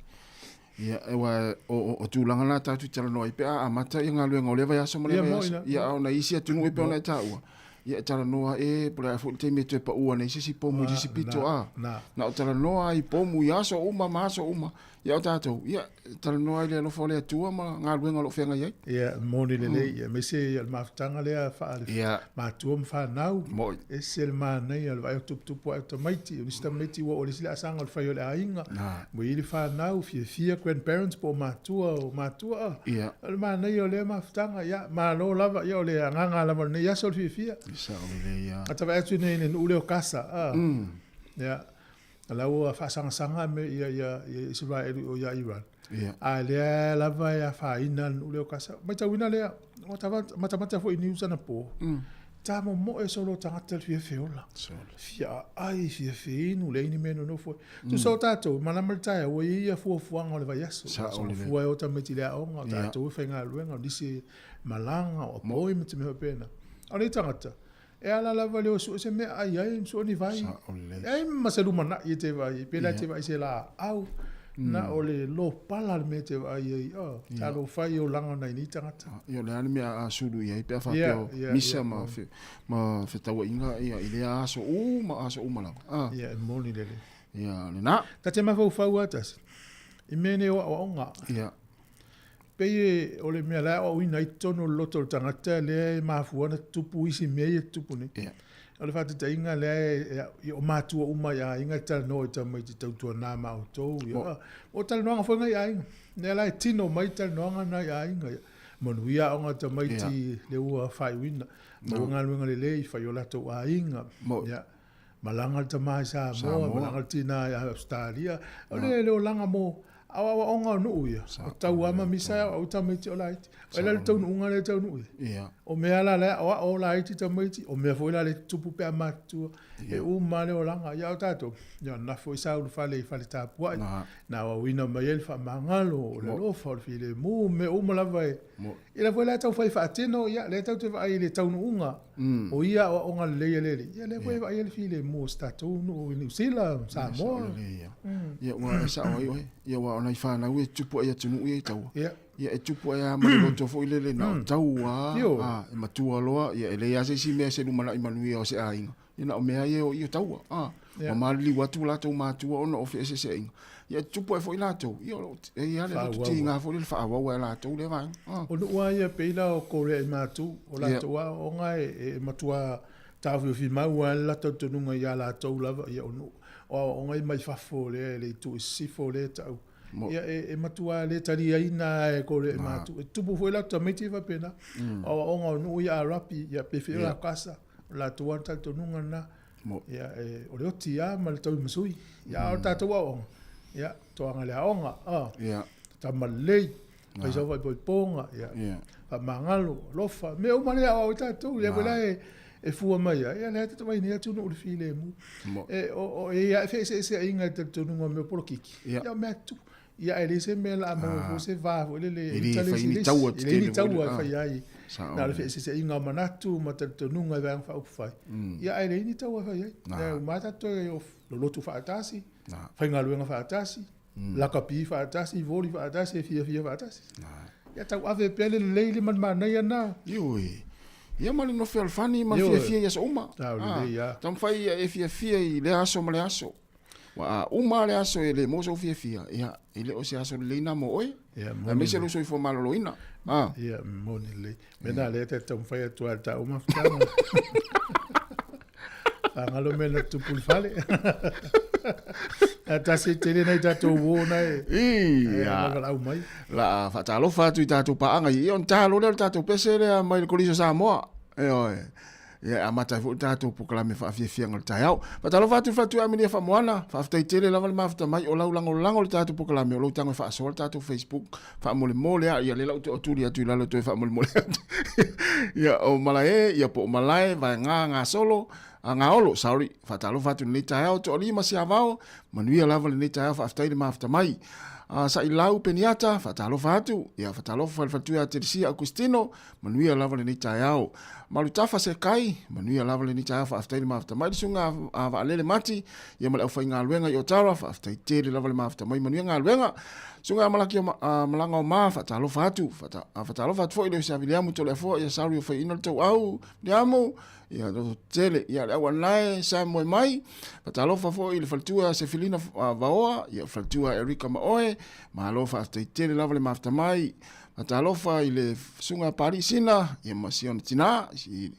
Ia, aua o tulaga na tatou te talanoa ai pe a amata ia galuega o lea vaiaso ma lea vaiaso. Ia, a o nai isi atunuu e pei ona e taua, ia e talanoa e po o le a foi le taimi e toe pau ai se isi pomu i se isi pito a. Na o talanoa ai i pomu i aso uma ma aso uma. Ia o tatou, ia, talanoa i le alofa o le Atua ma galuega o lo o feagai ai. Ia, moni lelei, ia, aemaise ia le mafutaga lea faale matua ma fanau. Moi. Ese le manaia o le vaai o tuputupu ae o tamaiti, o nisi tamaiti ua oo i le isi laasaga o le fai o le aiga. Ua i ai le fanau, fiafia grandparents po o matua o matua. Ia. O le manaia o lea mafutaga, ia, malo lava, ia o le agaga lava o lenei aso o le fiafia. Sao lelei lava. A ta vaai atu i nei i le nuu lea o Kasa, a. Ia. O la ua faasagasagame ia ia ia Isaraelu o ia Iran. Yeah. A lea lava e afaina le nuu lea o Kasa. Matauina lea, matamata foi i news anapo. Tamomoe solo o tagata i le fia feola. Fia aai, fia feinu, leai ni mea e nonofo ai. Tusa o tatou, malama le taeao, ua i ai ia fuafuaga o le vaiaso. Sao lelei. Fua e o tamaiti i le aoga, o tatou e faigaluega, o nisi e malaga, o appointments, mea faapena. A o nei tagata, e ala lava i le o e sue se mea e ai ai, ma sue ni vai. Sao lelei. Leai ma se lumanai e te vaai ai, pe la e te vaai i se laau, na o le lopala le mea e te vaai ai, oh, talofa i olaga o nai nei tagata. Ia, o le a le mea a sulu i ai pe a faapea o misa ma ma fetauaiga ia i lea aso uma, aso uma lava. Ah. Ia, e moni lelei. Ia, lena. Ta te mafaufau lava tasi, i mea nei o aoaoga. Ia. Pei e, o le mea la e aoaoina ai totonu o le loto o le tagata lea e mafua ona tutupu isi mea ia e tutupu nei. Ia. O le faataitaiga lea e, o matua uma i aiga e talanoa i tamaiti tautuana ma outou. Ia, o talanoaga foi na i aiga. Lea la e tino mai talanoaga na i aiga. Ia. Manuia aoga a tamaiti le ua faaiuina. Maua galuega lelei, fai o latou aiga. Ia. Malaga le tama i Samoa, malaga le tina i Ausetalia. O le le olaga mo aoaoga o nuu ia. O taua ma misa e aoao tamaiti o laiti. O ai la le taunuuga lea e taunuu ai? Ia. O mea la la e aoao laiti tamaiti, o mea foi la lea e tutupu pe a matutua. E uma lava le olaga. Ia o tatou, ia na foi sa ulufale i fale tapuai, na aoaoina mai ai le faamagalo, o le alofa, o le filemu, mea uma lava e Ia lea foi la e tau fai faatino, ia lea tatou te vaai i le taunuuga o ia aoaoga lelei a le Alii, ia lea foi e vaai ai le filemu o si tatou nuu i Niu Sila, Samoa. Ia ua e sao ai oe. Ia aua o nai fanau e tupu ai atunuu ia i taua. Ia e tupu ai lava ma le loto foi lele na o taua a, e matua loa, ia e leai lava se isi mea se lumanai manuia o se aiga. Ia na o mea ia o taua. A, ua maliliu atu latou matua ona o feeseeseaiga. Ia e tutupu ai foi latou. Ia o lo o e i ai lava le loto tiga foi lele faaauau ai e latou lea vaega. A. O nuu lava ia pei la o Korea i Matu, o latou aoaoga e matua taofiofi mau lava le latou talitonuga ia latou lava. Ia o nuu, o aoaoga ia mai fafo lea e le itu i sisifo lea e tau. Ia e matua le taliaina lava e Korea i Matu. E tutupu foi latou tamaiti e faapena. O aoaoga o nuu ia Arapi, ia pe fia o latou kasa. O latou lava talitonuga lena. Ia, e, o le oti lava ma le tauimasui. Ia, a o le tatou aoaoga, ia, toaga i le aoga, a, Ia. tama lelei, fai sau faaipoipoga, ia, Ia. faamagalo, alofa, mea uma lea e aoao ai tatou, lea foi la e, e fua mai ai, ia, lea e tatou vaai nei atunuu i le filemu. E, o, o, e i ai lava feeseeseaiga i le talitonuga o mea o polokiki, Ia. ia, o mea tutupu. Ia ae leai se mea la a maua foi se va foi lele E le fai ni taua e leai ni taua e fai ai. Na o le feeseeseaiga o manatu ma talitonuga i Vaega Faaupufai. Ia ae leai ni taua e fai ai. Ia uma lava tatou e lolotu faatasi, faigaluega faatasi, lakapi faatasi, voli faatasi, e fiafia faatasi. Ia tauave pea le lelei le ma le manaia lena. Ioe. Ia ma le nofo fealofani ma le fiafia i aso uma. Lelei lava. Taumafai ia e fiafia i lea aso ma lea aso. Ua a uma le aso e le maua sou fiafia, ia, e le o se aso lelei na mo oe. Ia, moni. Aemaise lou soifua maloloina. A. Ia, moni lelei. Mena lea te taumafai atu lava i le taua mafutaga. Faagalo mea na tutupu i le fale. A tasi e tele nai tatou uo na e. Ia. E valaau mai. La faatalofa atu i tatou paaga. Ia, ona ta loa lea o le tatou pese lea mai le Kolisi o Samoa. Ioe. Ia e amata ai foi le tatou polokalame faafiafiaga o le taeao. Faatalofa atu i le faletua Amelia Faamoana, faafetai tele lava le mafuta mai o lau lagolago i le tatou polokalame, o lou tago e faasoa le tatou Facebook faamolemole a, ia lea la ou te tuli atu i lalo toe faamolemole atu. Ia o Malae, ia po o Malae, Vaega, Gasolo, a Gaolo, sorry, faatalofa atu i lenei taeao, Toalima Siavao, manuia lava lenei taeao, faafetai le mafuta mai. A Sailau Peniata, faatalofa atu, ia faatalofa i le faletua ia Telesia Augustino, Manuia lava lenei taeao. Malutafa Sekai, manuia lava lenei taeao, faafetai le mafuta mai le susuga a Vaalele Mati, ia ma le aufaigaluega i Otawa, faafetai tele lava le mafuta mai, manuia galuega. Susuga a Malaki o Malaga o Ma, faatalofa atu, faatalofa atu foi i le Usi a Viliamu Toleafoa, ia Sauri o Faiina le Tauau, Viliamu, ia loto tele, ia le auanae Samoe mai, faatalofa foi i le faletua Sefilina Vaoa, ia faletua Erika Maoe, malo faafetai tele lava le mafuta mai. Talofa i le susuga Pali Sina, ia ma si ona tina, si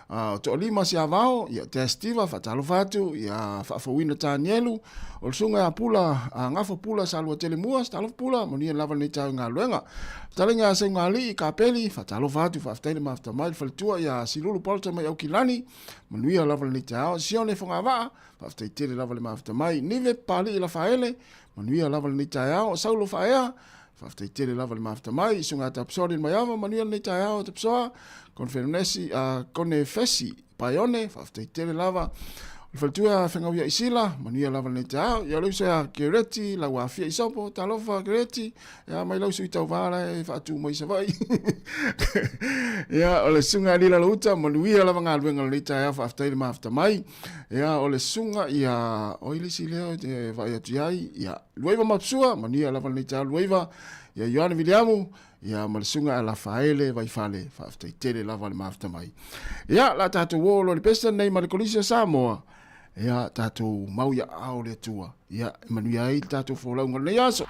o Toalima Siavao, ia Tea Steva, faatalofa atu, ia Faafouina Tanielu, o le susuga ia Pula, a Gafa Pula Saluatelemua, talofa Pula, manuia lava lenei taeao i galuega. Fetalaiga ia Seugalii Kapeli, faatalofa atu, faafetai le mafuta mai, le faletua ia Silulu Paulta mai Aukilani, manuia lava lenei taeao. Sione Fogavaa, faafetai tele lava le mafuta mai. Nive Papalii Lafaele, manuia lava lenei taeao. Saulo Faaea, Faafetai tele lava le mafuta mai, susuga Tapisoa le Maiava, manuia lenei taeao Tapisoa, Konfenesi, Kone Fesi, Paione, faafetai tele lava. O le faletua Fegauia Isila, manuia lava lenei taeao. Ia o le uso ia Kereti, lau afia i Sopo, talofa Kereti, ia mai lau sui tauva la e faatu mai Savaii. Ia o le susuga Alila Louta, manuia lava galuega lenei taeao, faafetai le mafuta mai. Ia o le susuga ia oi le isi lea e vaai atu i ai, ia Luaiva Mapusua, manuia lava lenei taeao Luaiva. Ia Ioane Viliamu, ia ma le susuga ia Lafaele Vaifale, faafetai tele lava le mafuta mai. Ia, la tatou o loa i le pese lenei ma le Kolisi o Samoa, ia tatou mau ia ao le Atua, ia e manuia ai le tatou folauga o lenei aso.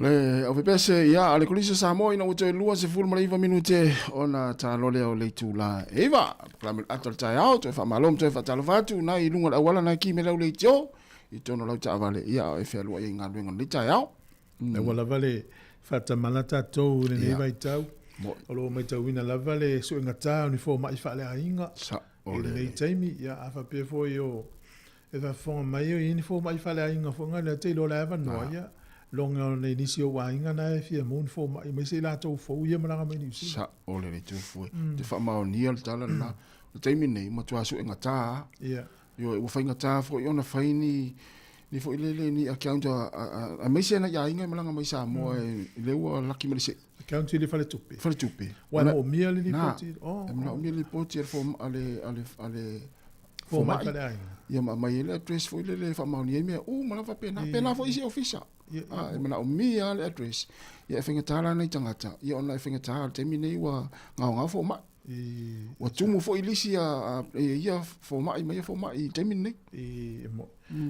Le au pepese ia a le Kolisi o Samoa ina ua toe 29 minute ona talo lea o le itula e iva. Polokalame le ata o le taeao, toe faamalo ma toe faatalofa atu nai i luga o le auala nai ki me lau leitio i totonu o lau taavale ia a o e fealuai ai i galuega o lenei taeao. Mm. Ua lava le faatamala tatou i lenei vaitau. O lo o matauina lava le suegatā o ni fomai faaleaiga i lenei taimi. Ia, a faapea foi o E faafofoga mai o i ai ni fomai faleaiga foi na lea te iloa la e avanoa ia loga o nei nisi o ou aiga na e fia maua ni fomai aemaise i latou fou ia malaga mai Niu Sila. Sa o le leitu fue. Te faamaonia le tala lena. O le taimi lenei, ua matua suegata lava. Ia. Ioe, ua faigata foi ona fai ni ni foi lele ni account a, a, a, aemaise nai aiga e malaga mai Samoa e, lea ua laki mai le se'i. Account i le faletupe. Faletupe. Ua e moomia le lipoti? Oh. E manaomia le lipoti a le, a le, a le, a le fomai. Faleaiga. Ia ma aumai ai le address foi lele e faamaonia ai mea uma lava faapena. Pena foi isi ofisa. Ah, e manaomia lava le address. Ia e faigata la nai tagata, ia ona e faigata le taimi nei ua gaogao fomai. Ua tumu foi lisi a ia fomai ma ia fomai i le taimi lenei.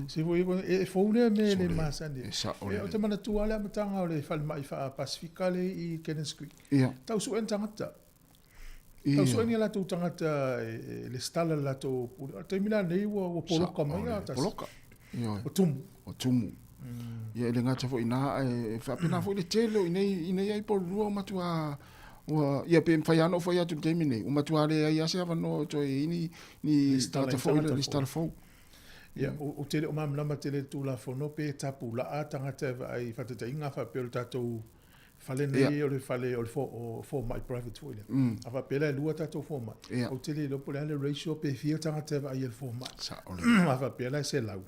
Se foi e fou lea mea e le masani. E ou te manatua lava le amataga o le falemai faa-Pasifika lea i Cannons Creek. Tau sue ni tagata. Tau sue ni a latou tagata e lesitala le latou pule. O le taimi la lenei ua poloka mai a tasi. Poloka. Ua tumu. Ua tumu. Ia e le gata foi i ina ae faapena foi le tele o i inei, i inei ai Porirua ua matua ua ia pe mafai lava ona ou fai atu i le taimi lenei, ua matua leai lava se avanoa e toe i ai ni ni tagata foi le lesitala fou. Ia, ou te le o malamalama tele i le Tulafono pe tapulaa tagata e vaai i faataitaiga faapea o le tatou fale nei o le fale o le fomai private foi lea. A faapea la e lua tatou fomai, ou te le iloa po o le a le ratio pe fia tagata e vaai e le fomai. A faapea la e 100.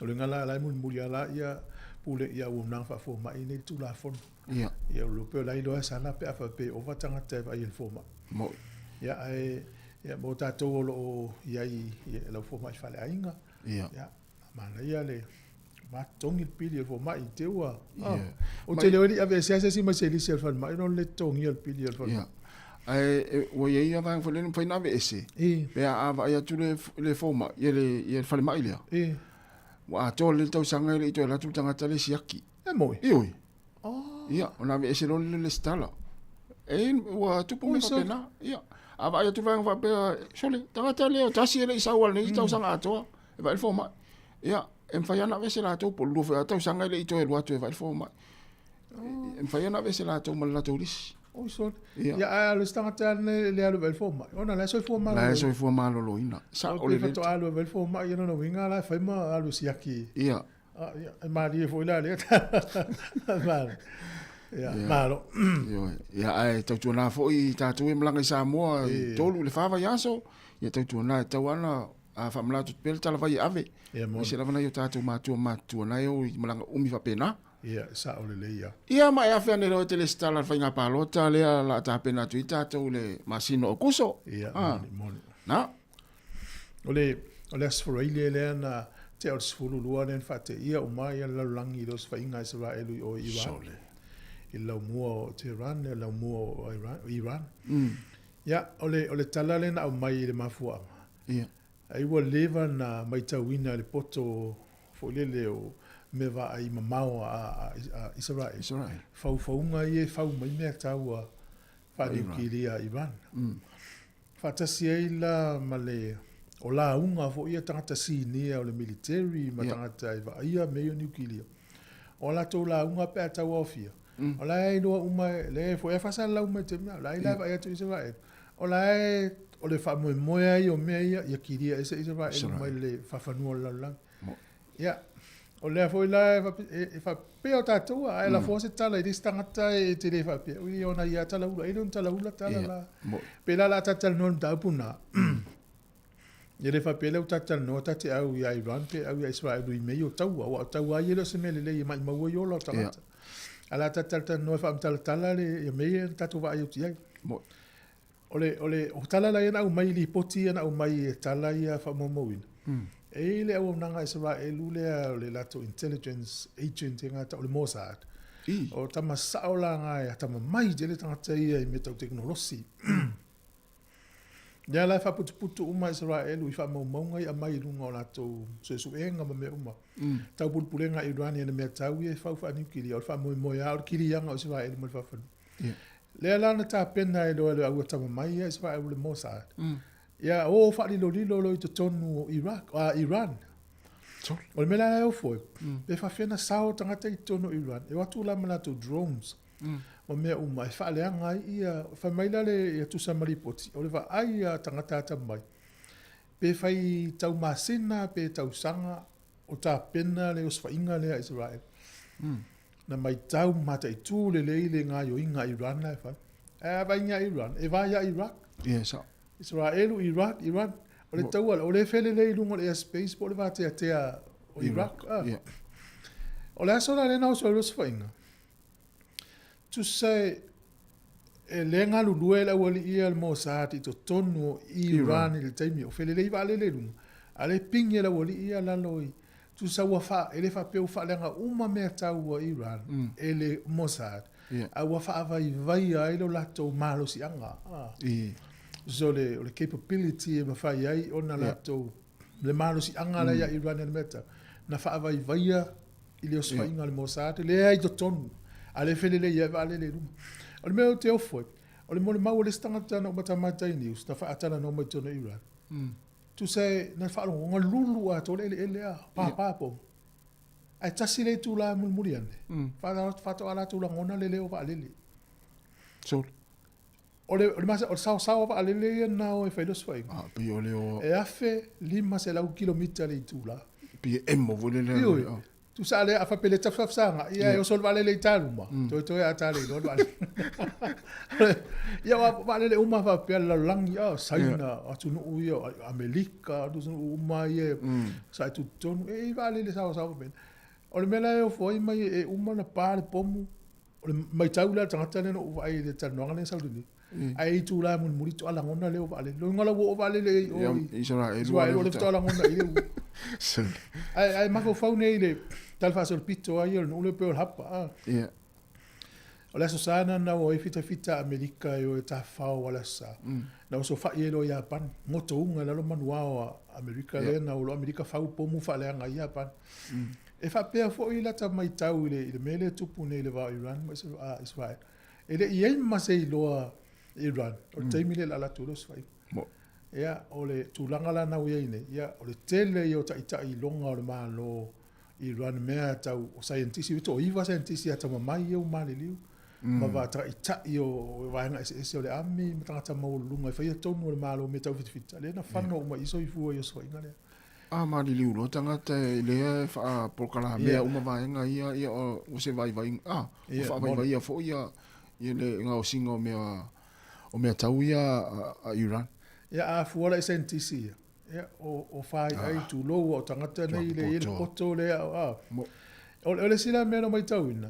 O le uiga la, la e mulimuli lava la ia pule ia auaunaga faafomai nei le Tulafono. Ia. Ia o le pei o la e iloa e sala pe a faapea e ova tagata e vaai e le fomai. Moi. Ia ae ia mo tatou o lo o i ai i lau fomai faleaiga. Ia. Ia manaia le matotogi le pili o le fomai i te ua. Ia. Ou te le o e le i aveesea se isi mai se lisi a le falemai ona o le le totogia o le pili a le falemai. Ia. Ae ua i ai lava vaega foi lele e mafai ona aveese. Pe a vaai atu le fomai, ia le falemai lea. Ua atoa lelei le tausaga e le i toe alu atu le tagata lea e siaki. E moi? Ioe. Ia, ona aveese loa lea o le lesitala. E, ua tupu mea faapena. Ia, a vaai atu le vaega faapea, sole, tagata lea tasi e le i sau lava i lenei tausaga atoa e vaai le fomai. Ia, e mafai lava ona aveese latou po o le 2 foi lava tausaga e le i toe alu atu e vaai le fomai. E mafai ona aveese latou ma le latou lisi. Oi sole. Ia, ia ae o le isi tagata lava le alu e vaai le fomai, ona o la e soifua maloloina. La e soifua maloloina. Sao lelei. Pe faatoa alu e vaai le fomai, ia lona uiga la e fai ma alu e siaki. Ia. Ah, ia, e malie foi la lea. Malo. Ia, malo. Ioe. Ia, ae tautuana foi tatou e malaga i Samoa i 3 i le 4 vaiaso, ia tautuana e tatau lava ona a faamalatu atu pea le talavai e ave. Ia, moni. Aemaise lava nai o tatou matua matutua na e o i malaga umi faapena. Ia, e sao lelei ia. Ia ma e afe ane loa e te lesitala i le faiga palota lea o le a tapena atu ai tatou i le masina o Aokuso. Ia, moni, moni. Na. O le, o le Aso Faraile lea na tea o le 12 lea na faateia uma ai le lalolagi i le osofaiga a Isaraelu i o i Iran. Sole. I le laumua o Tehran, le laumua o Iran. Iran. Ia, o le, o le tala lea na aumai i le mafuaaga. Ia. Ai ua leva na maitauina e le poto foi lele o mea vaai mamao a Isarael, faufauga ia e fau mai mea taua faaniukilia a Iran. Faatasi ai la ma le o lauga foi ia tagata sinia o le military ma tagata e vaaia mea ia o niukilia. O a latou lauga pe a tauaofia, o la e iloa uma, le foi e faasalalau mai te mea, o la e vaai atu Isarael. O la e, o le faamoemoe ai o mea ia, ia kilia ese Isarael mai le faafanua o le lalolagi. Ia, o lea foi la e faapea o tatou, a e lafo se tala i le isi tagata e te le faapea, ui ona ia talaula, e le ona talaula tala la. Pe la la ta talanoa i le mataupu lena. E le faapea lea ua ta talanoa ta te au ia Iran pe au ia Israel i mea ia o taua, aua o taua lava ia e le o se mea lelei e maimau ai ola o tagata. A la ta talatalanoa e faamatalatala le ia mea ia na tatou vaai atu i ai. O le, o le, o tala la ia na aumai i lipoti ia na aumai e tala ia faamaumauina, e i ai le auaunaga a Isaraelu lea o le latou intelligence agent e gata o le Mossad. O tama sao la na e atamamai tele tagata ia i mea tau tekonolosi. Lea la e faaputuputu uma Isaraelu i faamaumauga ia aumai i luga o latou suesuega ma mea uma. Taupulepulega a Iran i ana mea tau ia e fau faaniukilia, o le faamoemoe lava o le kiliaga o Isaraelu mai le faafanua. Lea la na tapena ai loa e le au atamamai ia Isaraelu le Mossad, ia o faalilolilo loa i totonu o Iraq, Iran. O le mea la e ofo ai, pe faafefea ona sao tagata i totonu o Iran, e o atu la ma latou drones ma mea uma e faaleaga ai ia, fai mai la le ia tusa ma lipoti, o le vaai a tagata atamamai, pe fai tau masina pe tausaga o tapena le osofaiga lea a Israel. Na matau ma mataitu lelei le gaoioiga a Iran la e fai. Ae a vaaiga ia Iran, e va ia Iraq. Ia, sao. Israel, Iraq, Iran. O le taua lea, o lea e felelei i luga o le airspace po o le vateatea o Iraq. O le aso la lea na oso ai le osofaiga, tusa e le galulue le aualii ia le Mossad i totonu o Iran i le taimi o felelei vaalele i luga, a o lea e pigi e le aualii ia lalo i, tusa ua faa, e le faapea ua faaleaga uma mea tau a Iran e le Mossad, a ua faavaivaia ai lo latou malosiaga. So o le capability e mafai ai ona latou, le malosiaga la ia Iran i mea tau, na faavaivaia i le osofaiga a le Mossad, lea i totonu, a lea e felelei ai vaalele i luga. O le mea ou te ofo ai, o le molimau a le isi tagata na ou matamata i news, na faatalanoa mai totonu o Iran. Tusa e, na faalogo, na lulu atoa le eleele a, papa pomu. Ae tasi le itula mulimuli ane, faatoa latou lagona le leo o vaalele. Sole. O le, o le, o le saosaoa vaalele ia na o e fai le osofaiga. Ah, pei o le o... E 1500 kilomita le itula. Pei e emo foi le lea. Ioe. Tusa le a faapea le tafafsaga, ia e oso le vaalele i taluma, toe toe a tale loa le vaalele. Ia vaalele uma faapea le lalolagi, a Saina, atunuu ia, Amerika, atunuu uma ia sa e tutotonu, e i vaalele saosaoa faapena. O le mea la e ofo ai mai e uma ona pa le pomu, o le matau lea a le tagata lea na ou vaai i le talanoaga lea na sau nei. Ae i itula mulimuli faatoa lagona leo o vaalele. Loiga la ua oo vaalele i o i Israel, Israel o lea faatoa lagona i le Ae ae mafaufau nei i le tala faasolopito ai o le nuu lea o Pearl Harbor. Ah. Yeah. O le Aso Sa na na o ai fitafita Amerika e o e tafafao a le Aso Sa. Na osofai ai loa Iapani. Gotouga i lalo manuao a Amerika lea na o loa Amerika fau pomu faaleaga ai Iapani. E faapea foi lata matau i le, i le mea lea e tupu nei i le va o Iran ma Israel. E le i i ai ma se iloa Iran o le taimi lea o le a alu atu ai le osofaiga. Ia, o le tulaga la na ua i ai nei, ia, o le tele ia o taitai iloga o le Malo Iran mea tau o saienitisi, e toaiva saienitisi atamamai ia ua maliliu, ma va taitai o vaega eseese o le army ma tagata maualuluga e faia tonu a le Malo mea tau fitafita, lea na fano uma i soifua i osofaiga lea. A maliliu loa tagata e lea e faapolokalamea uma vaega ia, ia o se vaivaiga, a, ua faavaivaia foi ia, ia le gaosiga o mea, o mea tau ia a Iran. Ia a fua la i saienitisi ia, ia o faiai tulou o tagata nei le i le poto lea, a. O le isi la mea na matauina,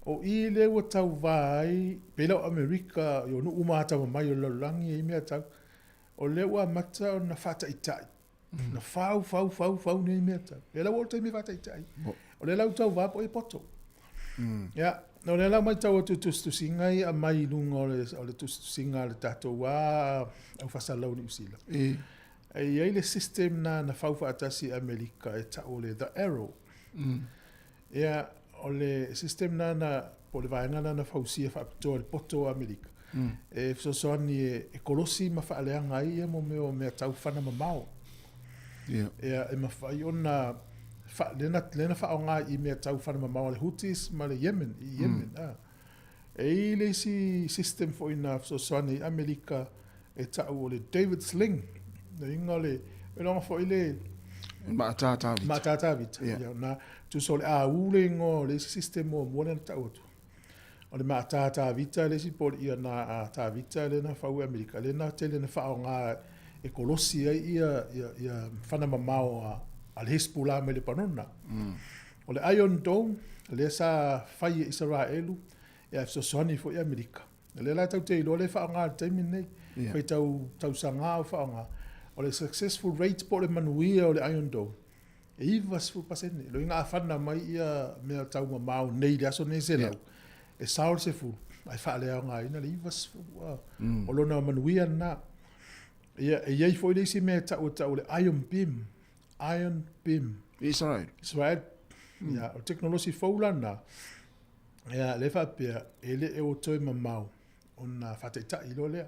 o i lea ua tauva ai, pei la o Amerika, o nuu uma atamamai o le lalolagi e i ai mea tau, o lea ua amata ona faataitai Na fau, fau, fau, fau nei mea tau. Lea la ua oo le taimi e faataitai. O lea la ua tauva po o e poto. Ia, o lea la ua matau atu i tusitusiga ia aumai i luga o le, o le tusitusiga a le tatou lava au faasalalau o Niu Sila. E i ai le system na na fau faatasi e Amerika e tau o le The Arrow. Ia, o le system na na, po o le vaega na na fausia faapitoa e le poto o Amerika, e fesoasoani e kolosi ma faaleaga ai ia mo mea o mea tau fana mamao. Ia, e mafai ona fa, lea na, lea na faaaoga i mea tau fana mamao a le Houthis ma le Yemen, i Yemen. E i ai le isi system foi na fesoasoani i Amerika e tau o le David Sling. Le uiga o le, iloga foi le Maatātā vita. Maatātā vita. Yeah. Na, tusa o le AU le ingoa o le isi system muamua lea na tau atu. O le maatātā vita le isi po o le ia na ā vita lea na fau e Amerika. Lea na tele na faaaoga e kolosi ai ia, ia, ia fana mamao a le Hezbollah mai Lepanona. O le Iron Dome, lea sa fai e Isaraelu, ia e fesoasoani foi Amerika. O lea la tatou te iloa lea e faaaoga i le taimi lenei, fai tau tausaga o faaaoga. O le successful rate po o le manuia o le Iron Dome, e 90%. Lona uiga a fana mai ia mea tau mamao nei i le aso lenei 100, e sao le 10, ae faaleaogaina le 90. O lona manuia lena. Ia, e i ai foi le isi mea e tau e tau o le iron beam. Iron beam. I Israel. Israel. Ia, o tekonolosi fou la lena, ia, lea e faapea, e le o toe mamao ona faataitai loa lea.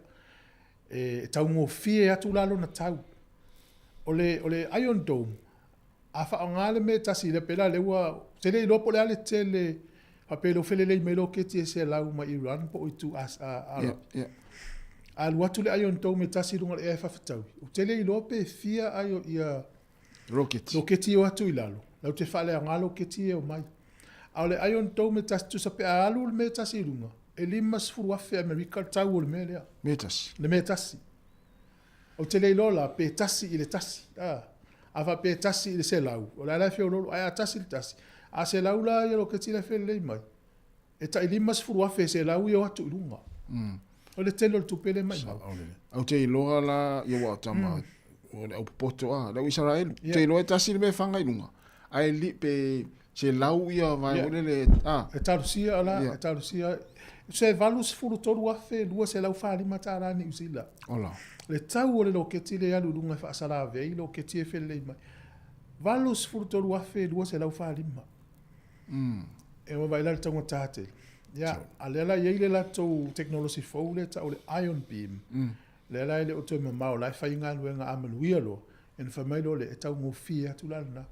E taugofie atu la lona tau. O le, o le Iron Dome, a faaaoga le mea e tasi lea, pei la lea ua, ou te le iloa po o le a le tele, faapea ua felelei mai loketi e selau mai Iran po o itu Arapi. Yeah, yeah. A alu atu le Iron Dome e tasi i luga o le ea e faafetaui, ou te le iloa pe fia ia Roketi. Roketi e o atu i lalo, latou te faaleaoga loketi e omai. A o le Iron Dome e tasi, tusa pe a alu le mea e tasi i luga, e $50,000 Amerika le tau o le mea lea. Mea tasi. Le mea tasi. Ou te le iloa la pe tasi i le tasi. A, a faapea e tasi i le selau, o le a la e feoloolo, ae a tasi i le tasi, a selau la ia loketi la e felelei mai, e tai 50,000 e selau ia o atu i luga. O le tele o le tupe lea e maimau. Ou te iloa la, ia ua tama, o le au popoto a, le au Isaraelu. Yeah. Te iloa e tasi le mea e faga i luga. Ae li, pe selau ia vae yeah. le, a. E talosia la, yeah. e talosia. Se $83,245 Niu Sila. Ola. Le tau o le loketi le alu i luga e faasalave ai loketi e felelei mai. $83,245. E vaai la le taugata tele. Ia, a lea la e i ai le latou tekonolosi fou lea e tau o le Ion Beam. Lea la e le o toe mamao, la e fai galuega a manuia loa, ia ona fai mai loa lea, e taugofie atu la lena.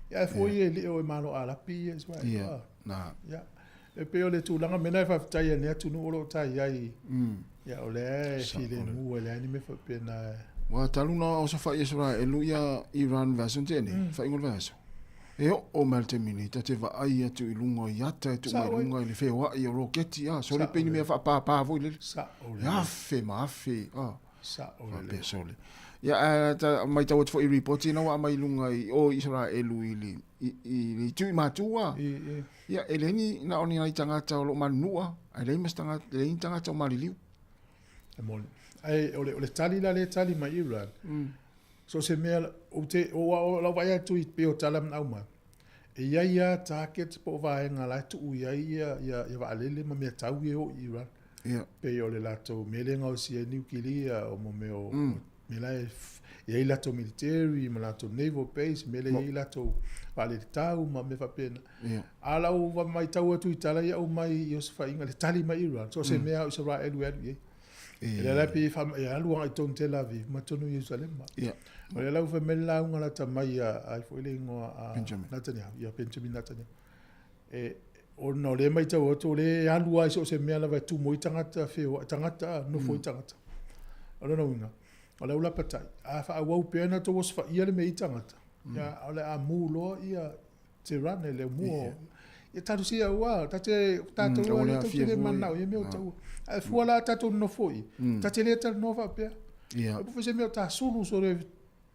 Ia ae foi e le o e malo alapi ia Israel. Ia, na. Ia, e pei o le tulaga mea lena e faafetai ai i lenei atunuu o lo o tai ai. Ia o lea e filemu e leai ni mea faapena. Ua talu na osofai Israel ia Iran vaiaso na tea nei, faaiuga o le vaiaso. E oo mai le taimi nei, ta te vaai atu i luga i ata e tuu mai luga i le feoai o roketi, a, sole pei ni mea faapāpā foi lele. Sao E afe ma afe, a. Sao lelei. Faapea sole. Ia, ae ta matau atu foi i ripoti na ua aumai i luga i o i Isaraelu i le, i, i le itu i Matu, a. I, i. Ia, e leai ni, na o ni nai tagata o lo o manunua, ae leai ma se tagata, e leai ni tagata o maliliu. E moni. Ae o le, o le tali la lea e tali mai Iran, So o se mea, ou te, o, o lau vaai atu i pei o tala na aumai, e i ai lava targets po o vaega la e tuu i ai ia, ia, ia vaalele ma mea tau ia e o i Iran. Yeah. Pei o le latou mea lea e gaosia ai niukilia, o mo mea o, mea la e i ai latou military ma latou naval base, mea lea e i ai latou vaalele tau ma mea faapena. Yeah. A lau matau atu i tala ia aumai i osofaiga, le tali mai Iran, so o se mea o Israel e alu i ai. E lea la pei e alu agai tonu Tel Aviv ma tonu Ierusalema. Yeah. O lea la ua fai mai le lauga lata mai a ai foi le igoa a Benjamin. Netanyahu, ia Benjamin Netanyahu. E, ona o lea e matau atu o lea e alu lava i so o se mea lava e tumu ai tagata feoai, tagata, nofo ai tagata. O lona uiga, o le au lapatai, a faaauau pea ona outou osofaia le mea i tagata, ia, o le a mu loa ia Tehran e le mua. Ia talosia ua, ta te, tatou ua le tatou te aafia le foi. manao ia mea o taua. Ae fua la tatou nonofo i, ta te le talanoa faapea. Ia. E po se mea o ta sulu so le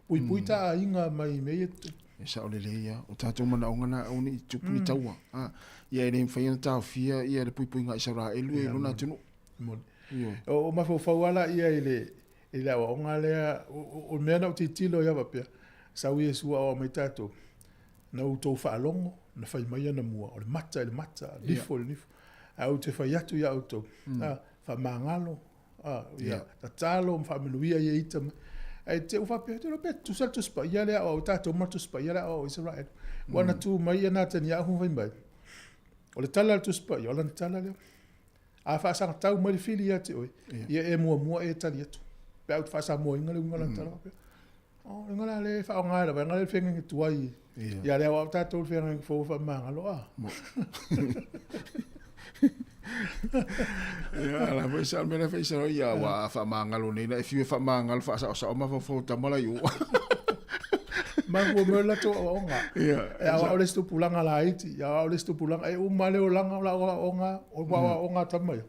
puipui ta aiga mai mea ia tutupu. E sao lelei ia. O tatou manaoga na aua ne i tupu ni taua. A, ia e le mafai ona taofia ia le puipuiga a Isaraelu e lona atunuu. Moni. Ioe. O mafaufau lava la ia i le i le aoaoga lea, o le mea na ou tilotilo ai lava faapea, sau Iesu aoao mai tatou, Na outou faalogo, na fai mai ana mua, o le mata i le mata, nifo i le nifo. Ae ou te fai atu iā outou, a, faamagalo, a, ia, tatalo ma faamanuia ia ita mai. Ae te u faapea, te iloa pe tutusa le Tusi Paia lea aoao i tatou ma le Tusi Paia lea aoao i Isaraelu. Ua na tu mai ia Nataniahu fai mai, o le tala a le Tusi Paia, o lana tala lea. A faasagatau mai le fili ia te oe, ia e muamua e tali atu. Pe a ou te faasamoaina le uiga o lana tala faapea. O, le uiga la lea e faaaoga e le vaega lea le feagaiga tuai. Ia lea aoao tatou le feagaiga fou e faamagalo a. Ia, la foi sa mea la fai sa ia ua faamagalo nei la e fiu e faamagalo faasaosao mafaufau tama la i o. Mafua mai o le latou aoaoga. Ia. E aoao le isi tupulaga laiti, e aoao le isi tupulaga, e uma le olaga o lau aoaoga, o aoaoga a tama ia.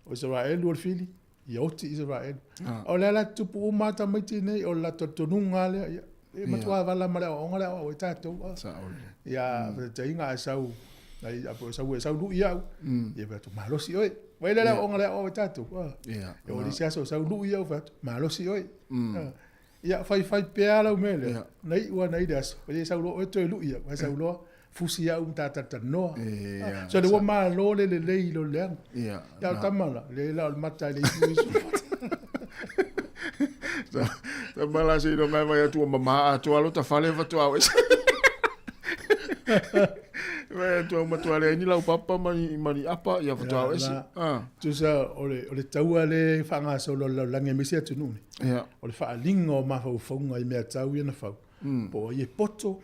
O Isaraelu o le fili, ia oti Isaraelu. O lea la tutupu uma lava tamaiti nei, o le latou talitonuga lava lea, ia, e matua vala ma le aoaoga lea e aoao ai tatou. Ia, faataitaiga a sau, ai, a po sau e sau lui au, ia fai atu, malosi oe. Vaai lea le aoaoga lea e aoao ai tatou. E oo i le isi aso sau lui au, fai atu, malosi oe. Ia, faifai pea lau mea lea, na iu lava na i le aso, e sau loa oe toe lui au, ae sau loa fusi au ma ta talatalanoa. So le ua malo le lelei i lo leaga. Ia o tama la, le la o le mata i le isu isu. Tama la se ilo ngai vai atu o mama atoa lo ta fale faatoa o ese. Vai atu au matua le ni lau papa ma ni ma ni apa ia faatoa o ese. Ah. Tusa o le o le taua le faagasolo le lalolagi aemaise atunuu nei. Ia. O le faaaliga o mafaufauga i mea tau ia na fau. Po o ai e poto,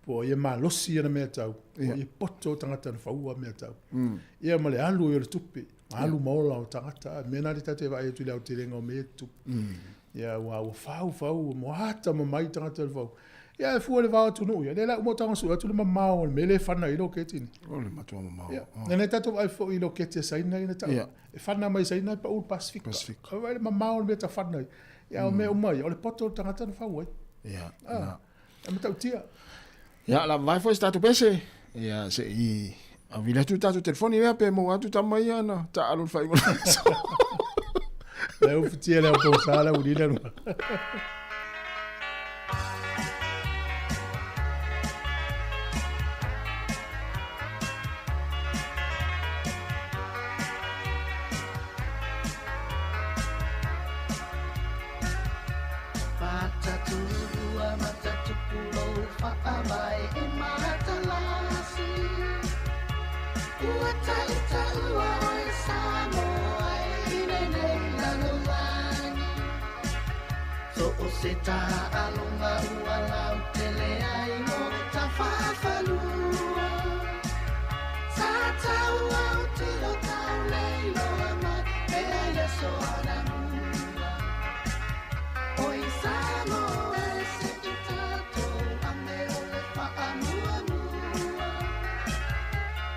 po o ai e malosi ana mea tau, po o ai e poto tagata na faua mea tau. Ia ma le alu ai o le tupe, alu ma ola o tagata. Mea na le tatou e vaai atu i le aotelega o mea e tutupu. Ia ua ua fau fau moata mamai tagata o le fau. Ia e fua i le vao atunuu ia, lea la uma o taga sue atu le mamao o le mea lea e fana ai loketi nei. O le matua mamao. Ia, oh. Nei tatou vaai foi i loketi a Saina ia na tau. Ia. E fana mai Saina e pau i le Pasifika. Pasifika. Vaai le mamao o le mea ta fana ai. Ia o mea uma ia, o le poto o le tagata na fau ai. Ia. Ah, e matautia. Ia, la vai foi se tatou pese. Ia, se i avili atu tatou telefoni lea pe maua atu tama ia na taalo le faaiuga o le aso. Le ufitia le au pōsā la ulila lua. Mataturua, matatupu lou faavae e matalasi. Ua tautaua oe Samoa i lenei lalolagi. So o se taaloga ua lautele ai mo tafafalua. Sa taua o tilo tauleiloa mai pea i aso anamua. Oi Samoa e se i tatou ame o le faamuamua.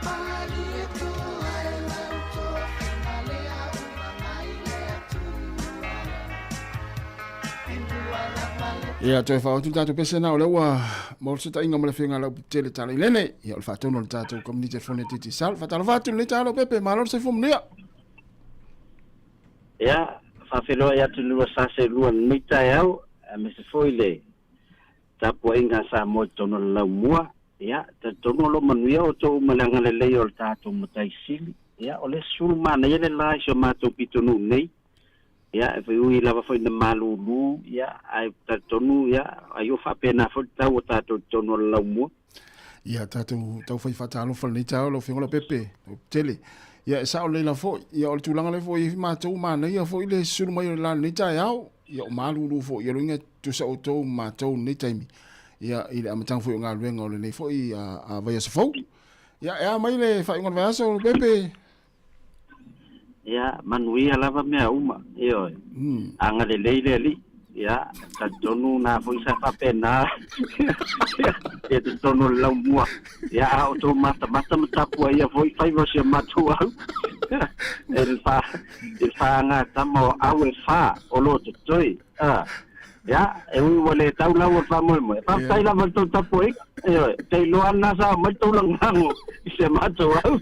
Malie toa e lau tofiga lea uma mai le Atua. E mua lava le Ia, toe faaoo atu le tatou pese na o lea ua maua le fesootaiga ma le Afioga ia Lauputele Tala Ilele. Ia, o le faatonu o le tatou Community Telefoni a Digicel. Faatalofa atu i lenei taeao Leaupepe, malo le soifua manuia. Ia, faafeiloai atu i lua sa seelua i lenei taeao, aemaise foi le tapuaiga a Samoa i totonu o le laumua. Ia, talitonu o lo o manuia outou uma i le agalelei o le tatou Matai Sili. Ia, o le isi sulu manaia le la i si o matou pitonuu nei. Ia, e ui lava foi ina malūlū, ia, ae talitonu, ia, ai o faapena foi le tau o tatou i totonu o le laumua. Ia, tatou taufai faatalofa i lenei taeao lau Afioga Leaupepe, Leauputele. Ia, e sao lelei lava foi, ia, o le tulaga lea foi e i ai matou, manaia foi le susulu mai o le la i lenei taeao. Ia, o malūlū foi, ia, loiga e tutusa outou ma matou i lenei taimi, ia, i le amataga foi o galuega o lenei foi a vaiaso fou. Ia, e a mai le faaiuga o le vaiaso, Leaupepe? Ia, manuia lava mea uma, ioe. Agalelei le Alii. Ia, talitonu na foi sa faapena ia totonu o le laumua. Ia, a outou matamata ma tapuaia foi faiva o si o matou au i le fa, i le faagatama o au e fa o lo o totoe. A, ia, e ui ua le tau lau o le faamoemoe. Faafetai lava i le tou tapuaiga. Ioe, te iloa lena sa aumai le tou lagolago i si a matou au.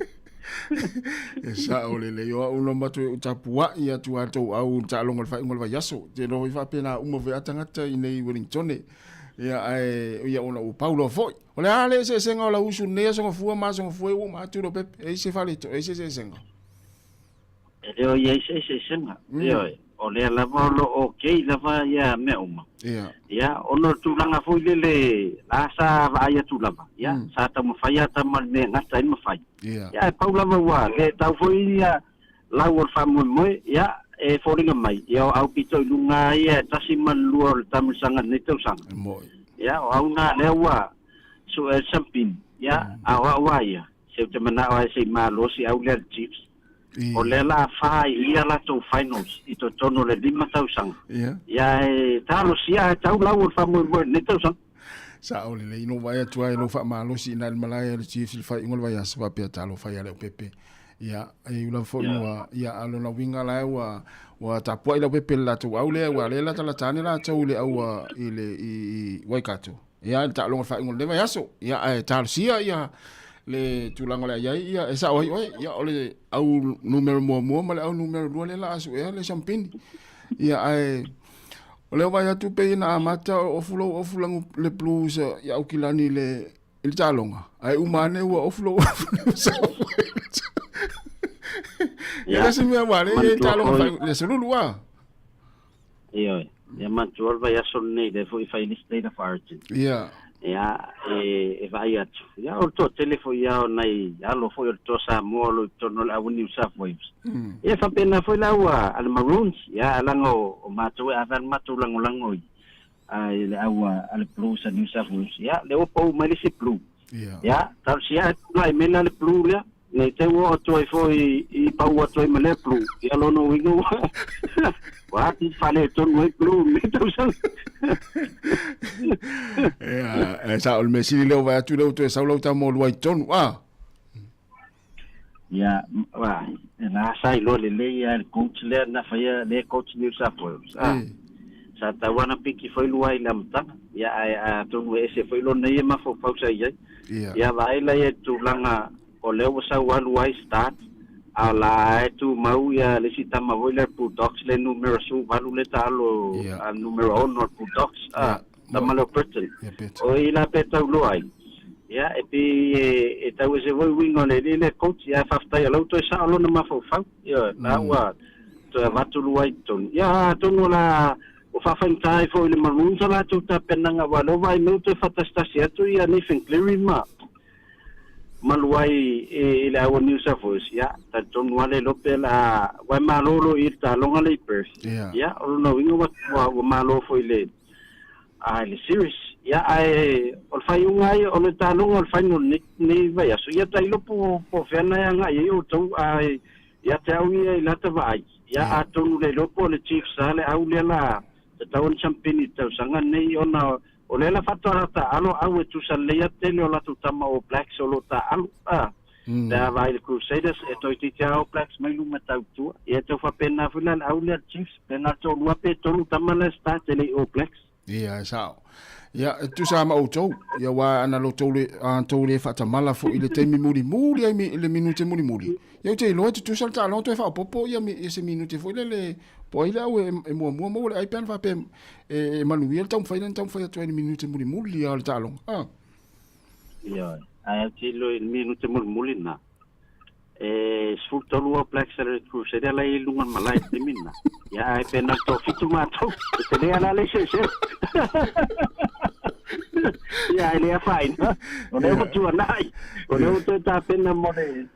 E sao lelei o au na matou e utapua'i atu a tou au taaloga i le faaiuga o le vaiaso. Te iloa foi faapena uma foi a tagata i nei Wellingtone. Ia ae ia ona ua pau loa foi. O le a le eseesega o lau usu i lenei aso gafua ma aso gafua e ua uma atu Lopepe? E i ai se faaletonu, e i ai se eseesega? E le o i ai se eseesega. Ioe, o lea lava o lo o ok lava ia mea uma. Ia. Ia, ona o le tulaga foi lele, la sa vaai atu lava, ia, sa taumafai lava tama i le mea e gata ai ma fai. Ia. Ia, ae pau lava ua le tau foi ia lau o le faamoemoe, ia, e foliga mai, ia o au pito i luga ia e 1 ma le 2 o le taamilosaga i lenei tausaga. E moi. Ia, o au na lea ua sue ai le sampini, ia, a o au lava ia, se ou te manao lava se i malosi au lea i le Chiefs. O lea la fa i ia latou finals i totonu o le 5 tausaga. Ia e talosia ae tau lau o le faamoemoe i lenei tausaga. Sao lelei no vaai atu ai lo faamalosi ina i le malae a le Chiefs i le faaiuga o le vaiaso faapea talofa ia Leaupepe. Ia, e ula foi ua, ia, a lona uiga la ua, ua tapuai Leaupepe i le latou au lea, ua lea latalata ane latou i le au i le, i Waikato. Ia, le taaloga o le faaiuga o lenei vaiaso. Ia, ae talosia ia le tulaga o le a i ai, ia, e sao ai oe, ia, o le au numera muamua ma le au numera lua lea la a suea le sampini. Ia, ae, o lea vaai atu pei na amata o ofu lou ofu lagu le Blues ia Aukilani i le, i le taaloga. Ae uma ane ua ofu lou ofu le Ia, le si mea ua le, ia taaloga faaiuga, le solulu a. Ioe. Ia manatua le vaiaso lenei lea foi e fai ai le State of Origin. Ia e vaai atu. Ia o le toatele foi ia o nai alo foi o le Toa Samoa o lo o i totonu o le au New South Wales. Ia faapena foi le au a le Maroons, ia ae leaga o matou e ave lava le matou lagolago i i le au a le Blues a New South Wales. Ia lea ua pau mai le isi Blue. Ia talosia ae tulai mai la le Blue lea. Nei te ua oo atu ai foi i pau atu ai ma lea Blue. Ia lona uiga ua ua atili faaletonu ai Blue i lenei tausaga. Ia, e sao, o le mea sili lea ua vaai atu lea ua toe sau lau tama o lua i totonu, a? Ia, wa, na sa iloa lelei lava e le coach lea na faia lea coach New South Wales. A, sa tatau lava ona piki foi lua i le amataga. Ia, ae atonu e ese foi lona ia mafaufau sa i ai. Ia, vaai la ia i le tulaga o lea ua sau alu ai start, a o la e tumau ia le isi tama foi lea Bulldogs le numera 18 lea taalo a le numera 6 o le Bulldogs a tama lea o Burton. O i la pe tau loa ai. Ia e pei e tau ese foi uiga o le alii lea coach ia ae faafetai o la ua toe sao lona mafaufau. Ioe, la ua toe avatu lua i totonu. Ia atonu o la ua faafaigata ai foi i le Maroons a latou tapenaga aua o lea ua vaai mai ua toe faatasitasi atu ia Nathan Cleary ma malu ai i le au New South Wales, ia, talitonu lava le iloa pe o le a, aua e malolo i le taaloga lea i Perth. Ia, o lona uiga ua, ua, ua malo foi i le, a, i le series. Ia, ae o le faaiuga lava ia, o le taaloga o le final i lenei vaiaso, ia tailo po, po o fea na e agai ai outou, ae ia te au ia i lata vaai, ia, atonu le iloa po o le Chiefs lava le au lea la tatau ona champeni i le tausaga lenei ona O lea la faatoa taaalo au e tusa lelei atu tele o latou tama All Blacks o lo o taaalo a. Pe a vaai i le Crusaders e toeitiiti a All Blacks mai luma tau tua. Ia e tau faapena foi la le au lea le Chiefs pe na o le toalua pe tolu tama la e start e le i All Blacks. Ia e sao. Ia e tusa lava ma outou, ia aua ana lo tou le a tou le faatamala foi i le taimi mulimuli ai le minute mulimuli. Ia ou te iloa e tutusa le taaloga toe faaopoopo ia ia se minute foi lele po o ai le au e muamua maua le ai pe ana faapea e manuia le taumafai lea na taumafai atu ai i le minute mulimuli lava o le taaloga. Ah. Ioe, ae ou te iloa i le minute mulimuli lena, e 13 All Blacks a le Red Crusader la e i luga o le malae i le taimi lena. Ia, ae pe na o le toafitu matou, e tele lava la le eseese. Ia, ae le afaina, o lea ua tuanai, o lea ua toe tapena mo le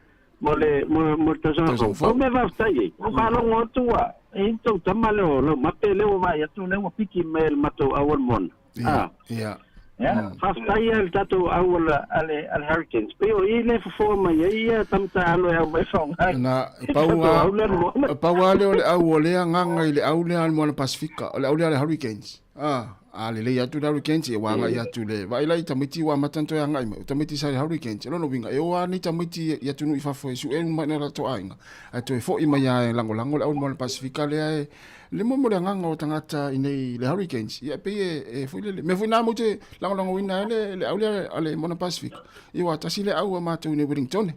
mo le mo mo le tausaga fou. Pau mea faafetai ai, ua faalogo atu ua e i ai tou tama lea o Laumape lea ua vaai atu lea ua piki mai e le matou au o le moana. Ia, ia. Ia, faafetai lava i le tatou au a le a le a le Hurricanes. Pei o i lea e fofoa mai ai ia tama taalo e aumai faaaoga ai. Na, pau Tatou a, au lea le moana. pau lava lea o le au o lea agaga i le au lea a le Moana Pasifika, o le au lea a le Hurricanes. A, a lelei atu le Hurricanes, ia ua agai atu le, vaai la i tamaiti ua amata ona toe agai mai, o tamaiti sa i le Hurricanes, o lona uiga, e o lava nei tamaiti i atunuu i fafo e sue uma mai nai o latou aiga, ae toe foi mai lava e lagolago le au Moana Pasifika lea e, le mo mo le agaga o tagata i nei le Hurricanes, ia e pei e, e foi lele, mea foi na matou te lagolagoina ai le, le au lea a le Moana Pasifika, ia aua tasi le au a matou i nei Wellingtone.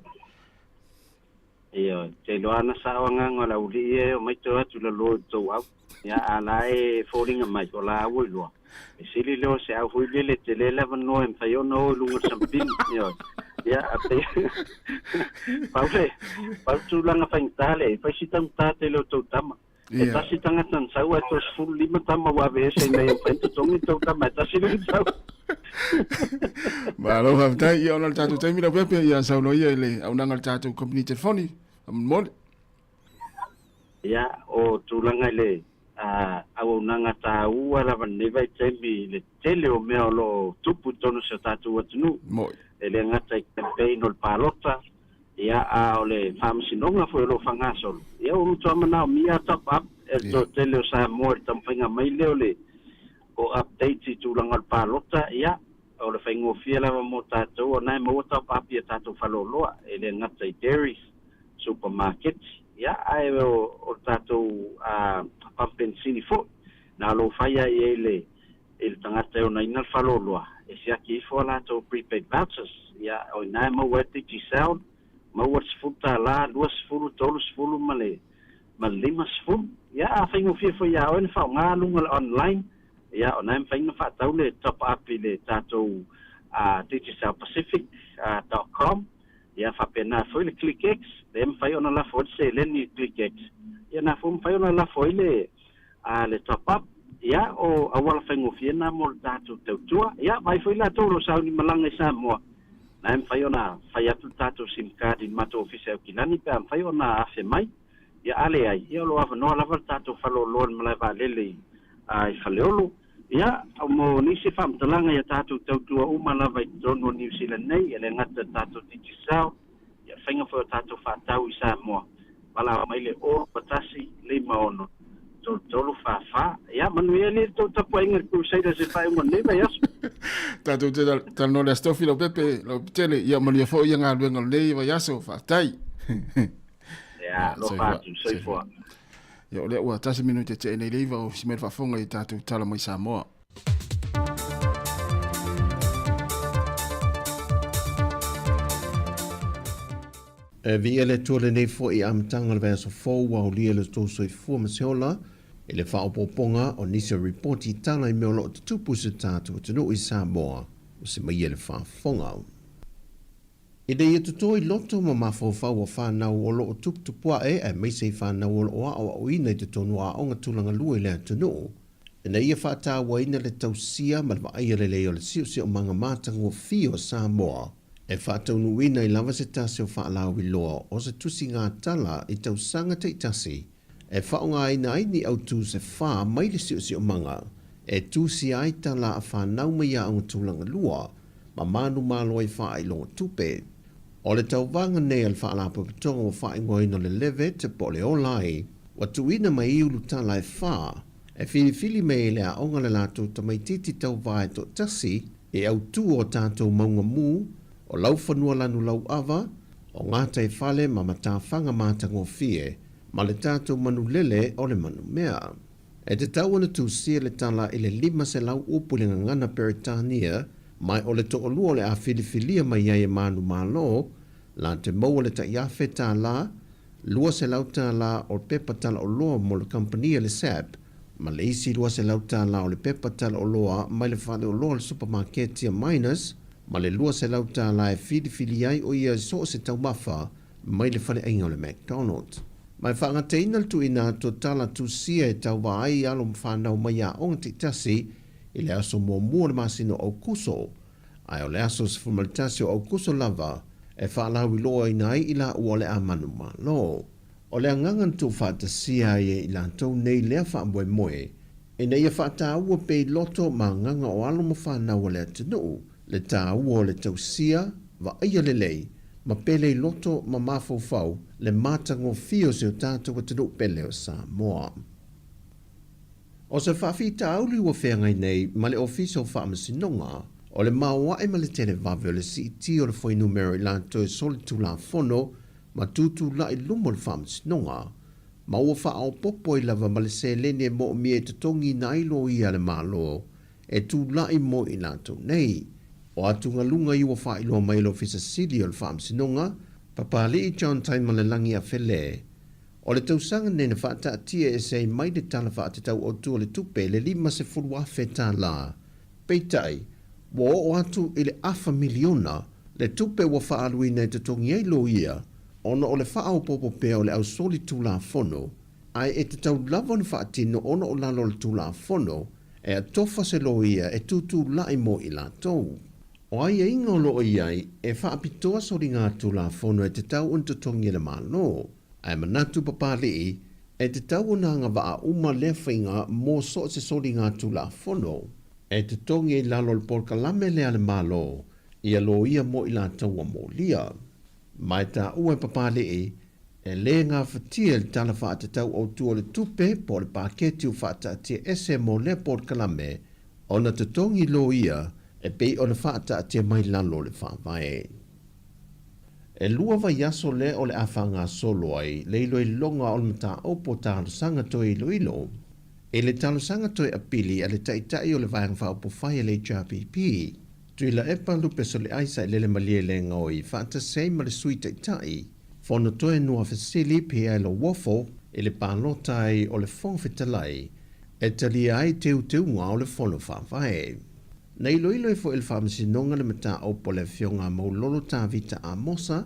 Ioe, te iloa ana sao agaga o le aualii ia e omai toe atu i lalo i le tou au. Ia, a la e foliga mai, o la ua iloa. E sili lea o se au foi lele, tele le avanoa e mafai ona o i luga o le sampini. Ioe. Ia, a pei, pau le, pau le tulaga faigata lea, e fai si taugata tele o tou tama. E tasi tagata na sau ae toe 15 tama ua aveese ina ia mafai ona totogi tou tama e tasi lea na sau. Malo faafetai. Ia ona o le tatou taimi lau Pepe, ia saunoa ia i le auaunaga a le tatou company telefoni. Faamolemole. Ia, o tulaga i le auaunaga taua lava i lenei vaitaimi i le tele o mea o lo o tupu i totonu o si o tatou atunuu. Moi. E le gata i campaign o le palota, Ia, a o le Faamasinoga foi o lo o faagasolo, ia ua matua manaomia a top up e le toatele o Samoa i le taumafaiga mai lea o le o updates i tulaga o le palota, ia, o le faigofie lava mo tatou o na e maua top up i a tatou faleoloa, e le gata i dairies, supamaketi, ia, ae o le tatou pump penisini foi, na o lo o fai lava i ai le i le tagata e onaina le faleoloa, e siaki ifo a latou prepaid vouchers, ia, o i ina e maua ai le Digicel, maua le $10, 20, 30 ma le ma le 50. Ia, a faigofie foi ia oe ona faaaoga luga o le online, ia, o na e mafai ona faatau le top up i le tatou Digicel Pacific dot com, ia, faapena foi le ClickX, lea e mafai ona lafo ai le seleni i le ClickX, ia, na foi e mafai ona lafo ai le le top up. Ia, o auala faigofie na mo le tatou tautua. Ia, vaai foi latou o lo o sauni malaga i Samoa, na e mafai ona fai atu le tatou sim card i le matou ofisa i Aukilani pe a mafai ona afe mai. Ia, a leai, ia o lo o avanoa lava le tatou faleoloa i le malae vaalele i, i Faleolo. Ia, mo nisi faamatalaga ia tatou tautua uma lava i totonu o Niu Sila nei, e le gata i le tatou Digicel, ia faiga foi o tatou faatau i Samoa, valaau mai le 0 1 5 6 3 3 4 4. Ia, manuia le tou tapuaiga i le Crusaders e faaiuga o lenei vaiaso. Tatou te talanoa le Aso Tofi Leaupepe, Leaupetele, ia manuia foi ia galuega o lenei vaiaso, faafetai. Ia, alofa atu, soifua. Ia, o lea ua tasi minute tea nei le iva o si mea faafofoga i tatou tala mai Samoa. E viia le Atua lenei foi amataga o le vaiaso fou ua aulia le tou soifua ma se ola i le faaopoopoga o nisi o ripoti tala i mea o lo o tutupu i se tatou atunuu i Samoa ua semaia le faafofoga. Ina ia toto i loto ma mafaufau o fanau o lo o tuputupuaʻe aemaise i fanau o lo o aʻoaʻoina i totonu o aoga tulaga lua i le atunuu, ina ia faatauaina le tausia ma le vaaia lelei o le siosiomaga matagofie o Samoa, e faataunuuina ai lava se tasi o faalauiloa o se tusiga tala i tausaga taitasi e faaaogaina ai ni autū se whā mai le siosiomaga e tusia ai tala a whanau mai aoga tulaga lua ma manumalo ai faailoga tupe. O le tauvaga nei a le Faalapotopotoga ua faaigoaina o le Levet po o le Ola ai, ua tuuina mai i ulutala e whā, e filifili mai e le aoga le latou tamaitiiti tauvā e toatasi e autū o tatou mauga mū, o laufanua lanu lauava, o gataifale ma matafaga matagofie, ma le tatou manulele o le manumea. E tatau ona tusia le tala i le 500 upu i le gagana Peretania, mai o le toʻalua o le a filifilia mai ai e manumalo, la te maua le taʻiafe tālā, 200 tālā o le pepa talaoloa mo le kamupani a le SAP, ma le isi 200 tālā o le pepa talaoloa mai le faleoloa o le supamaketi a Minus, ma le 200 tālā e filifili ai o ia i so o se taumafa mai le faleaiga o le McDonald's. Ma e faagataina le tuuina atu o tala tusia e tauva ai alo ma fanau mai aoga taitasi i le aso muamua o le masina o Aokuso, ae o le aso 11 o Aokuso lava e faalauiloaina ai i laua o le a manumalo. O le agaga na tuufaatasia ai e i latou nei lea faamoemoe, ina ia faataua pea i loto ma agaga o alo ma fanau a le atunuu, le taua o le tausia, vaaia lelei, ma pele i loto ma mafaufau le matagofie o si o tatou atunuu pele o Samoa. O se faafitauli ua feagai nei ma le Ofisa o Faamasinoga, o le maoaʻe ma le televave o le siitia o le fuainumera i latou e solitulafono ma tutulaʻi luma o le Faamasinoga, ma ua faaopoopo ai lava ma le seleni e moomia e totogiina ai loia a le Malo e tulaʻi mo i latou nei. O atugaluga ia ua faailoa mai e le Ofisa Sili o le Faamasinoga, Papali'i John Taimalelagi Afele, o le tausaga nei na faataatia ese ai mai le Tala Faatatau Autu o le Tupe le $50,000 tālā. Peitai, ua oo atu i le afa miliona le tupe ua faaaluina e totogi ai loia ona o le faaopoopo pea o le ausoli Tulafono, ae e tatau lava ona faatino ona o lalo o le Tulafono e atofa se loia e tutulaʻi mo i latou. O aiaiga o lo o i ai e faapitoa soliga Tulafono e tatau ona totogi e le Malo, ae manatu Papali'i e tatau ona agavaa uma lea faiga mo so o se soliga Tulafono e totogi i lalo o le polokalame lea a le Malo ia loia mo i latou ua molia. Ma e taua e Papali'i e lē gafatia le Tala Faatatau Autu o le Tupe po o le paketi ua faataatia ese mo lea polokalame ona totogi loia e pei ona faataatia mai lalo o le Faavae. E lua vaiaso lea o le a faagasolo ai le iloiloga o le mataupu o talosaga toe iloilo i le talosaga toe apili a le Taitai o le Vaega Faaupufai a le HRPP, Tuilaepa Lupesoliai Sailele Malielegaoi faatasi ai ma le Sui Taitai, Fonotoe Nuafesili Pierre Lauofo i le palota ai o le Fofoga Fetalai e talia ai teuteuga o le Fono Faavae. Na iloilo ai foi e le Faamasinoga le mataupu a le Afioga a Maulolo Tavita Amosa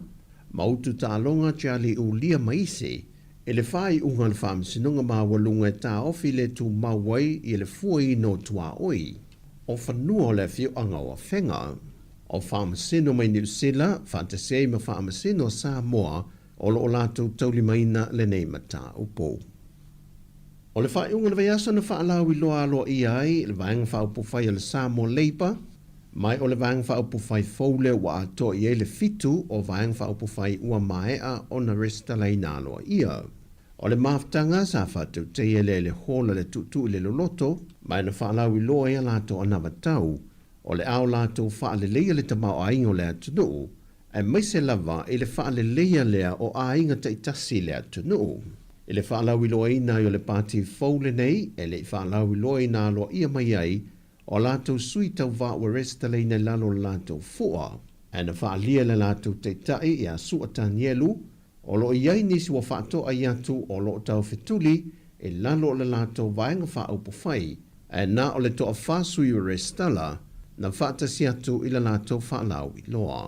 ma Utu Taaloga Charlie Ulia ma isi. I le faaiuga a le Faamasinoga Maualuga e taofi le tumau ai i le fuaina o tuaoi o fanua o le afioaga o Afega. O Faamasino mai Niu Sila faatasi ai ma Faamasino o Samoa o lo o latou taulimaina lenei mataupu. O le faaiuga o le vaiaso na faalauiloa aloaia ai le Vaega Faaupufai a le Samoa Labour, mai o le Vaega Faaupufai fou lea ua atoa i ai le fitu o Vaega Faaupufai ua maea ona resitalaina aloaia. O le mafutaga sa faatauteia lea i le hall a le Tuutuu i le Loloto, ma na faalauiloa ai a latou anavatau o le a o latou faaleleia le tamaoaiga o le atunuu, aemaise lava i le faaleleia lea o aiga taitasi i le atunuu. I le faalauiloaina ai o le pati fou lenei, e le i faalauiloaina aloaia mai ai o latou sui tauvā ua resitalaina i lalo o le latou fua, ae na faaalia e le latou taitai ia Su'a Tanielu, o lo o i ai nisi ua faatoai atu o lo o taufetuli i lalo o le latou vaega faaupufai, ae na o le toafā sui ua resitala na faatasi atu i le latou faalauiloa.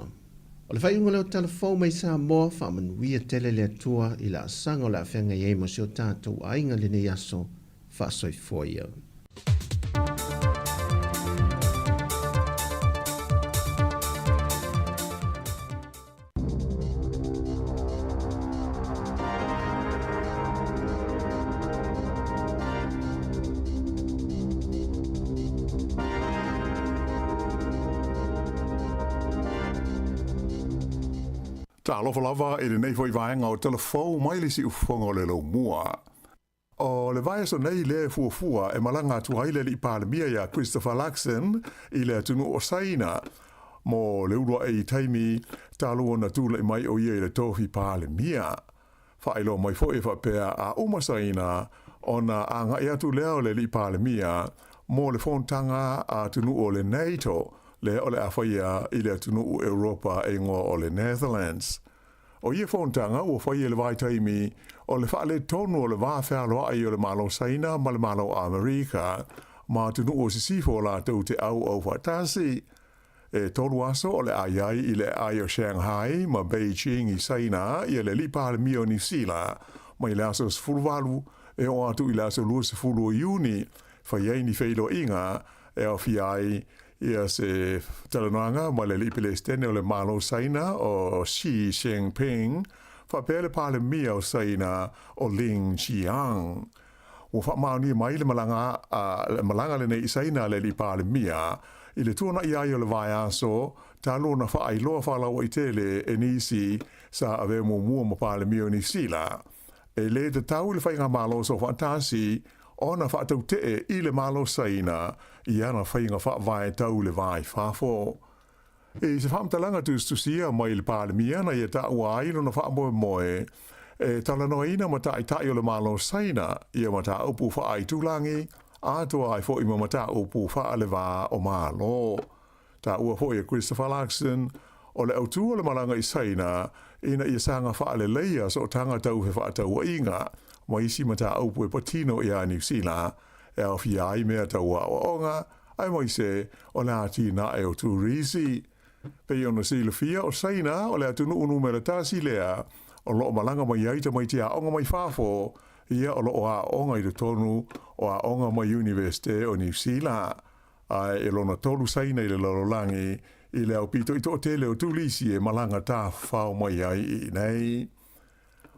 O le faaiuga lea o tala fou mai Samoa, faamanuia tele le Atua i laasaga o le a feagai ai ma si o tatou aiga i lenei aso. Faasoifua ia. Talofa lava i lenei foi vaega o Tala Fou mai le siufofoga o le Laumua. O le vaiaso nei lea e fuafua e malaga atu ai le Alii Palemia ia Christopher Luxon i le atunuu o Saina mo le uluai taimi talu ona tulai mai o ia i le tofi Palemia. Faailoa mai foi e faapea a uma Saina ona agai atu lea o le Alii Palemia mo le fonotaga a atunuu o le NATO lea o le a faia i le atunuu Europa e igoa o le Netherlands. O ia fonotaga ua fai e le vaitaimi o le faaletonu o le va fealoai o le Malo Saina ma le Malo Amerika ma atunuu o sisifo o latou te auau faatasi. E tolu aso o le a i ai i le aai o Shanghai ma Beijing i Saina ia le Alii Palemia o Niu Sila mai le aso 18 e oo atu i le aso 20 o Iuni, fai ai ni feiloaiga e aofia ai ia se talanoaga ma le Alii Pelesitene o le Malo Saina o Xi Jinping faapea le Palemia o Saina o Lin Qiang. Ua faamaonia mai le malaga a malaga lenei i Saina a le Alii Palemia i le tuanai ai o le vaiaso talu ona faailoa faalauaitele e nisi sa avea muamua ma Palemia o Niu Sila. E lē tatau i le Faigamalo Soofaatasi ona faatautee i le Malo Saina i ana faiga faavae tau le va i fafo. I se faamatalaga tusitusia mai le Palemia na ia taua ai lona faamoemoe e talanoaina ma taitai o le Malo Saina ia mataupu faaitulagi atoa ai foi ma mataupu faaleva o Malo. Taua foi e Christopher Luxon, o le autū o le malaga i Saina ina ia saga faaleleia sootaga tau fefaatauaiga ma isi mataupu e patino iā Niu Sila e aofia ai mea tau aoaoga aemaise o le atinae o turisi. Pei ona silafia, o Saina o le atunuu numera tasi lea o lo o malaga mai ai tamaiti aoga mai fafo ia o lo o aooga i totonu o aoga mai Iunivesite o Niu Sila. Ae e lona tolu Saina i le lalolagi i le aupito i toatele o turisi e malaga tafafao mai ai i inei.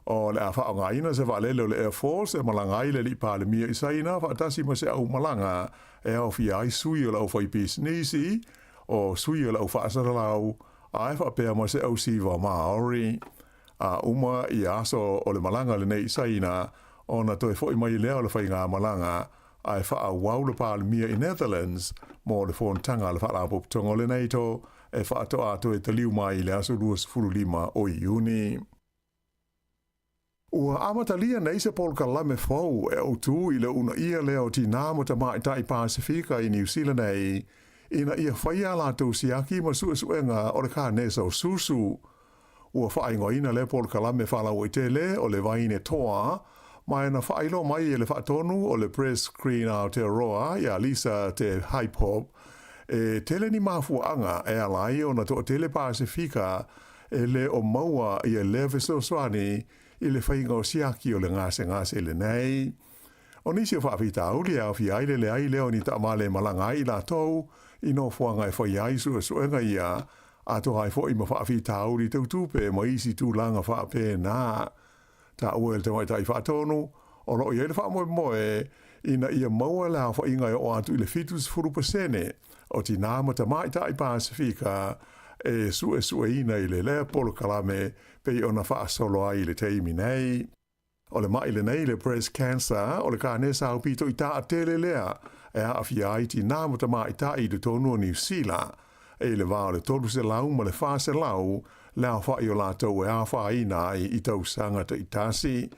O le a faaaogaina se vaalele o le Air Force e malaga ai le Alii Palemia i Saina faatasi ma se aumalaga e aofia ai sui o le aufaipisinisi, o sui o le aufaasalalau, ae faapea ma se ausiva Maori. A uma ia aso o le malaga lenei i Saina, ona toe foi mai lea o le faigamalaga ae faaauau le Palemia i Netherlands mo le fonotaga a le Faalapotopotoga o le NATO e faatoa toe taliu mai i le aso 25 o Iuni. Ua amatalia nei se polokalame fou e autū i le uunaia lea o tinā ma tamaitai Pasefika i Niu Sila nei ina ia faia a latou siaki ma suesuega o le kanesa o susu. Ua faaigoaina lea polokalame faalauaitele o le Vaine Toa, ma e na faailoa mai e le faatonu o le Breast Screen Aotearoa iā Lisa Te Hypop, e tele ni mafuaaga e ala ai ona toatele Pasefika e lē o maua ia lea fesoasoani i le faiga o siaki o le gasegase lenei. O nisi o faafitauli e aofia ai le leai lea o ni taavale e malaga ai i latou i nofoaga e faia ai suesuega ia, atoa ai foi ma faafitauli tau tupe ma isi tulaga faapena. Taua e le Tamaitai Faatonu, o lo o i ai le faamoemoe ina ia maua le aofaiga e oo atu i le 70% o tinā ma tamaitai Pasefika e suesueina i le lea polokalame pei ona faasolo ai i le taimi nei. O le ma'i lenei le breast cancer o le kanesa aupito i taatele lea e aafia ai tinā ma tamaitai i totonu o Niu Sila, e i le va o le 300 ma le 400 le aofa'i o latou e afaina ai i tausaga taitasi.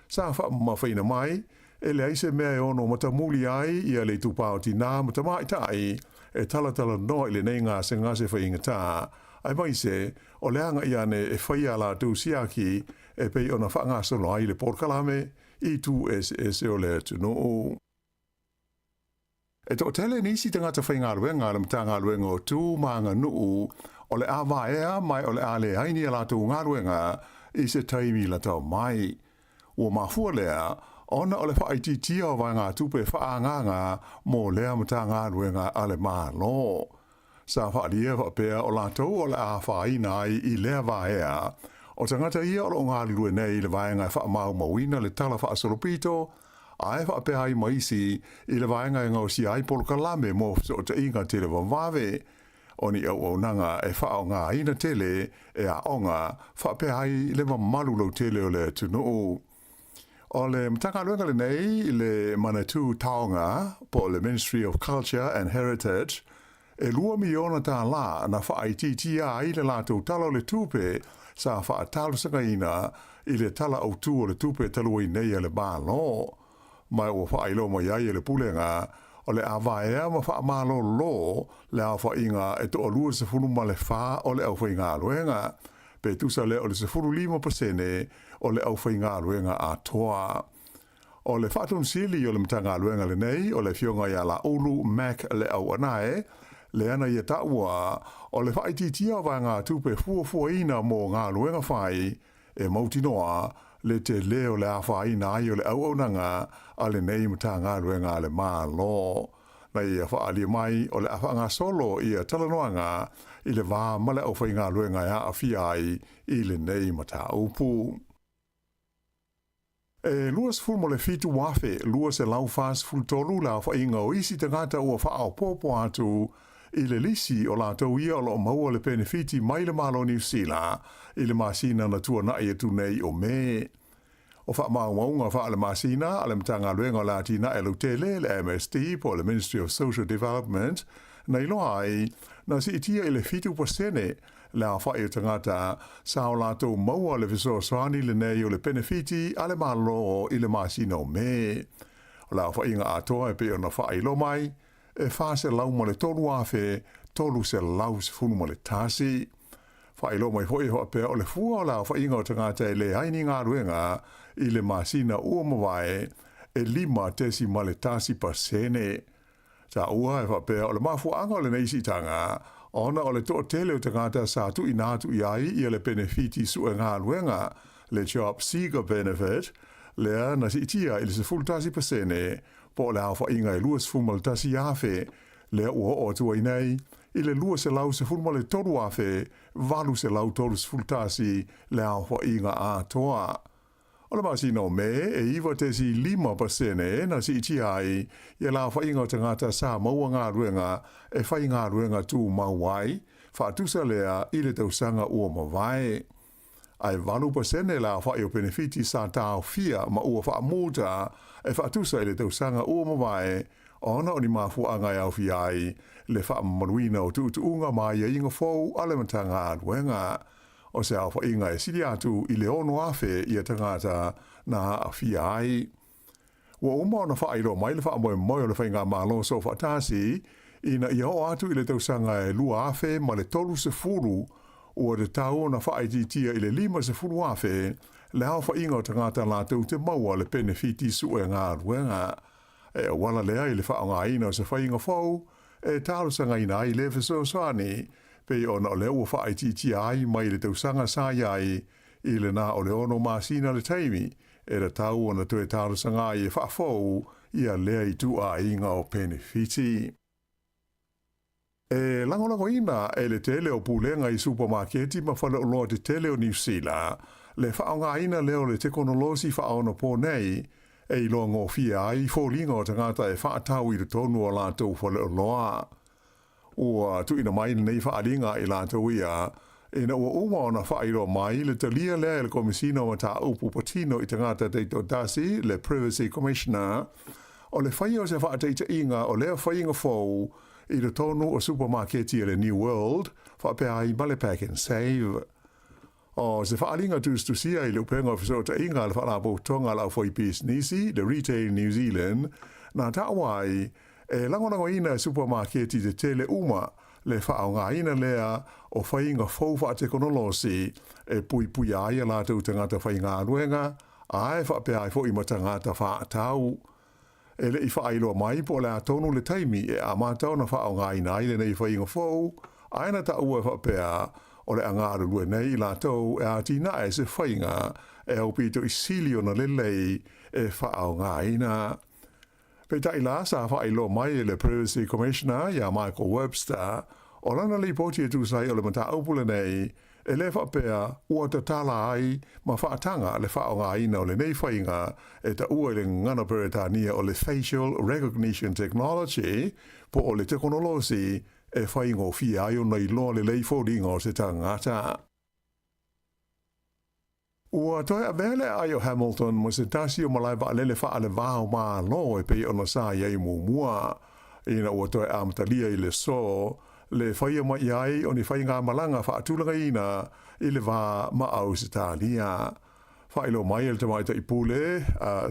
Sa faamamafaina mai, e leai se mea e ono matamuli ai ia le itupa o tinā ma tamaitai e talatalanoa i lenei gasegase faigata, aemaise o le agai ane e fai a latou siaki e pei ona faagasolo ai le polokalame i itu eseese o le atunuu. E toatele nisi tagata faigaluega a le Matagaluega o Tu ma Aganuu o le a vaea mai o le a leai ni a latou galuega i se taimi lata mai. Ua mafua lea ona o le faaitiitia o vaegatupe faaagaaga mo lea Matagaluega a le Malo. Sa faaalia faapea o latou o le a afaina ai i lea vaea o tagata ia o lo o galulue nei i le vaega e faamaumauina le tala faasolopito ae faapea ai ma isi i le vaega e gaosia ai polokalame mo fesootaiga televavave o ni auaunaga e faaaogaina tele e aoga faapea ai le mamalu lautele o le atunuu. O le Matagaluega lenei le Manatū Taonga po o le Ministry of Culture and Heritage, e $2 miliona na faaitiitia ai le latou Tala o le Tupe sa faatalosagaina i le Tala Autu o le Tupe talu ai nei a le Malo. Ma ua faailoa mai ai e le Pulega o le a vaea ma faamalolo le aofaiga e 24 o le aufaigaluega, pe tusa lea o le 15% o le aufaigaluega atoa. O le Faatonusili o le Matagaluega lenei o le Afioga ia Laulu Mac Leauanae, lea na ia taua o le faaitiitia o vaegatupe fuafuaina mo galuega fai e mautinoa le tele o le afaina ai o le auaunaga a lenei Matagaluega a le Malo. Na ia faaalia mai o le a faagasolo ia talanoaga i le va ma le aufaigaluega e aafia ai i lenei mataupu. E 27,243 le aofaiga o isi tagata ua faaopoopo atu i le lisi o latou ia o lo o maua le penefiti mai le Malo o Niu Sila i le masina na tuana'i atu nei o Me. O faamaumauga faale-masina a le Matagaluega o le Atinae Lautele, le MSD po o le Ministry of Social Development, na iloa ai, na siitia i le 7% le aofai o tagata sa o latou maua le fesoasoani lenei o le penefiti a le Malo i le masina o Me. O le aofaiga atoa e pei ona faailoa mai, e 403,311. Faailoa mai foi e faapea o le fua o le aofaiga o tagata e leai ni galuega i le masina ua mavae e 5.1%. Taua e faapea o le mafuaaga o lenei siitaga ona o le toatele o tagata sa tuuina atu i ai ia le penefiti sue galuega, le Job Seeker Benefit, lea na siitia i le 11% po o le aofaiga e 21,000 lea ua oo atu ai nei i le 213,831 le aofaiga atoa. O le masina o Me, e 9.5% na siitia ai ia le aofaiga o tagata sa maua galuega e faigaluega tumau ai, faatusa lea i le tausaga ua mavae. Ae 8% le aofai o penefiti sa taofia ma ua faamuta e faatusa i le tausaga ua mavae ona o ni mafuaaga e aofia ai le faamamaluina o tuutuuga ma aiaiga fou a le Matagaluega. O se aofaiga e sili atu i le 6,000 ia tagata na aafia ai. Ua uma ona faailoa mai le faamoemoe o le Faigamalo Soofaatasi ina ia oo atu i le tausaga e 2030 ua tatau ona faaitiitia i le 50,000 le aofaiga o tagata latou te maua le penefiti sue galuega. E auala lea i le faaaogaina o se faiga fou e talosagaina ai le fesoasoani. pei ona o lea ua faaitiitia ai mai le tausaga sa i ai i le na o le 6 masina le taimi e tatau ona toe talosaga ai e faafou ia lea ituaiga o penefiti. E lagolagoina e le tele o pulega i supamaketi ma faleoloa tetele o Niu Sila le faaaogaina lea o le tekonolosi faaonapo nei e iloagofie ai foliga o tagata e faatau i totonu o latou faleoloa. Ua tuuina mai lenei faaaliga i latou ia ina ua uma ona faailoa mai le talia lea e le Komesina o Mataupu Patino i Tagata Taitoatasi, le Privacy Commissioner, o le faia o se faataitaiga o lea faiga fou i totonu o supamaketi a le New World faapea ai ma le Pak'nSave. O se faaaliga tusitusia i le upega o fesootaiga a le Faalapotopotoga a le Aufaipisinisi, le Retail New Zealand, na taua ai, e lagolagoina e supamaketi tetele uma le faaaogaina lea o faiga fou faatekonolosi e puipuia ai a latou tagata faigaluega ae faapea ai foi ma tagata faatau. E le i faailoa mai po o le a tonu le taimi e amata ona faaaogaina ai lenei faiga fou, ae na taua e faapea o le a galulue nei i latou e atinae se faiga e aupito i sili ona lelei e faaaogaina. Peitai la, sa faailoa mai e le Privacy Commissioner iā Michael Webster, o lana lipoti e tusa ai o le mataupu lenei, e le faapea ua tatala ai ma faataga le faaaogaina o lenei faiga e taua i le gagana Peretania o le Facial Recognition Technology po o le tekonolosi e faigofie ai ona iloa lelei foliga o se tagata. Ua toe avea le aai o Hamilton ma se tasi o malae vaalele faale-va o Malo e pei ona sa i ai muamua, ina ua toe amatalia i le aso le faia mai ai o ni faigamalaga faatulagaina i le va ma Ausetalia. Faailoa mai e le tamaitai pule,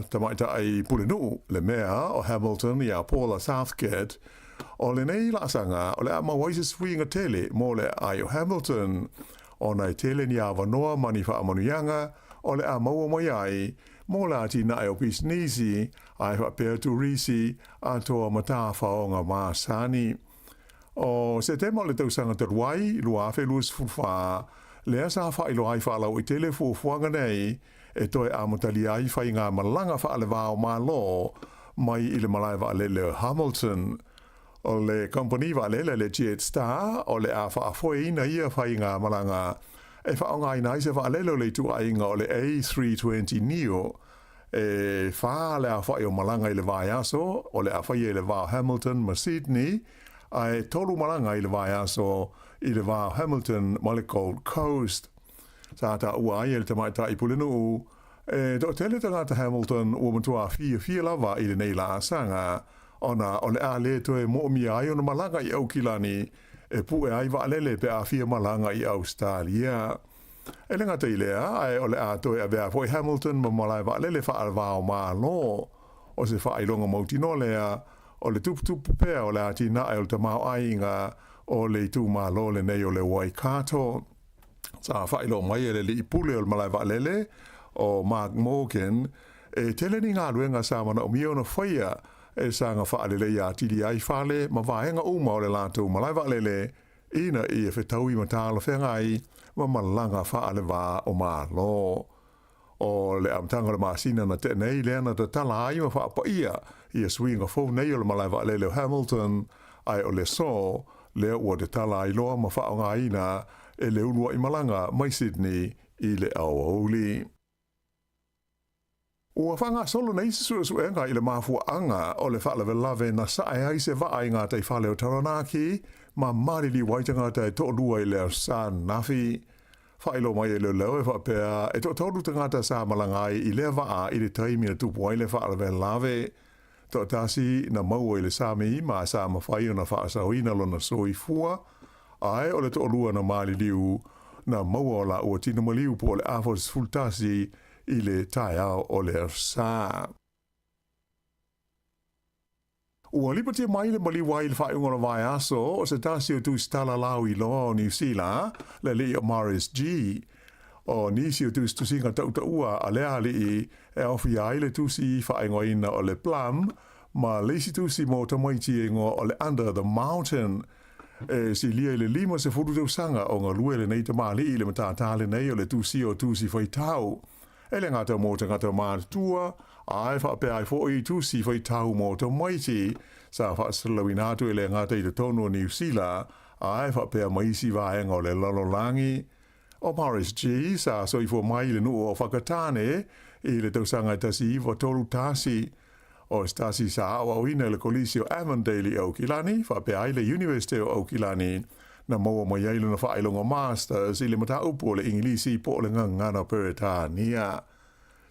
tamaitai pulenuu le mea o Hamilton iā Paula Southgate, o lenei laasaga o le a maua ai se suiga tele mo le aai o Hamilton, ona e tele ni avanoa ma ni faamanuiaga o le a maua mai ai mo le atinae o pisinisi ae faapea turisi atoa ma tafaoga masani. O Setema o le tausaga talu ai, 2024, lea sa faailoa ai faalauaitele fuafuaga nei e toe amatalia ai faigamalaga faale-va o Malo mai i le malae vaalele o Hamilton. O le kamupani vaalele le Jetstar o le a faafoeina ia faigamalaga e faaaogaina ai se vaalele o le ituaiga o le A320neo e fa le aofai o malaga i le vaiaso o le a faia i le va o Hamilton ma Sydney ae tolu malaga i le vaiaso i le va o Hamilton ma le Gold Coast. Sa taua ai e le tamaitai pulenuu e toatele tagata Hamilton ua matua fiafia lava i lenei laasaga ona o le a le toe moomia ai ona malaga i Aukilani e pue ai vaalele pe a fia malaga i Ausetalia. E le gata i lea, ae o le a toe avea foi Hamilton ma malae vaalele faale-va o Malo. O se faailoga mautinoa lea o le tuputupu pea o le atinae o le tamaoaiga o le itumalo lenei o le Waikato. Sa faailoa mai e le alii pule o le malae vaalele, o Mark Morgan, e tele ni galuega sa manaomia ona faia e saga faaleleia atili ai fale ma vaega uma o le latou malae vaalele ina ia fetaui ma talafeagai ma malaga faale-va o Malo. O le amataga o le masina na tea nei lea na tatala ai ma faapaia ia suiga fou nei o le malae vaalele o Hamilton, ae o le aso lea ua tatala ai loa ma faaaogaina e le uluaimalaga mai Sydney i le aoauli. Ua faagasolo nei se suesuega i le mafuaaga o le faalavelave na sae ai se vaa i gataifale o Taranaki ma maliliu ai tagata e toalua i le Aso Sa ananafi. Faailoa mai e leoleo e faapea e toatolu tagata sa malaga ai i lea vaa i le taimi na tupu ai le faalavelave. Toatasi na maua i le sami ma sa mafai ona faasaoina lona soifua, ae o le toalua na maliliu na maua o laua tino maliu po o le afa o le 11 i le taeao o le Aso Sa. Ua lipotia mai le maliu ai i le faaiuga o le vaiaso o se tasi o tusitala lauiloa o Niu Sila, le alii o Maurice Gee. O nisi o tusitusiga tautaua a lea alii e aofia ai le tusi faaigoaina o le Plum ma le isi tusi mo tamaiti e igoa o le Under the Mountain. E silia i le 50 tausaga o galue lenei tamalii i le matata lenei o le tusia o tusi faitau. E le gata mo tagata matutua, ae faapea ai foi i tusi faitau mo tamaiti sa faasalalauina atu e le gata i totonu o Niu Sila, ae faapea ma isi vaega o le lalolagi. O Maurice Gee sa soifua mai i le nuu o Whakatane i le tausaga e 1931. O se tasi sa aoaoina i le Kolisi o Avondale i Aukilani, faapea ai le Iunivesite o Aukilani, na maua mai ai lona faailoga Masters i le mataupu o le Igilisi po o le Gagana Peretania.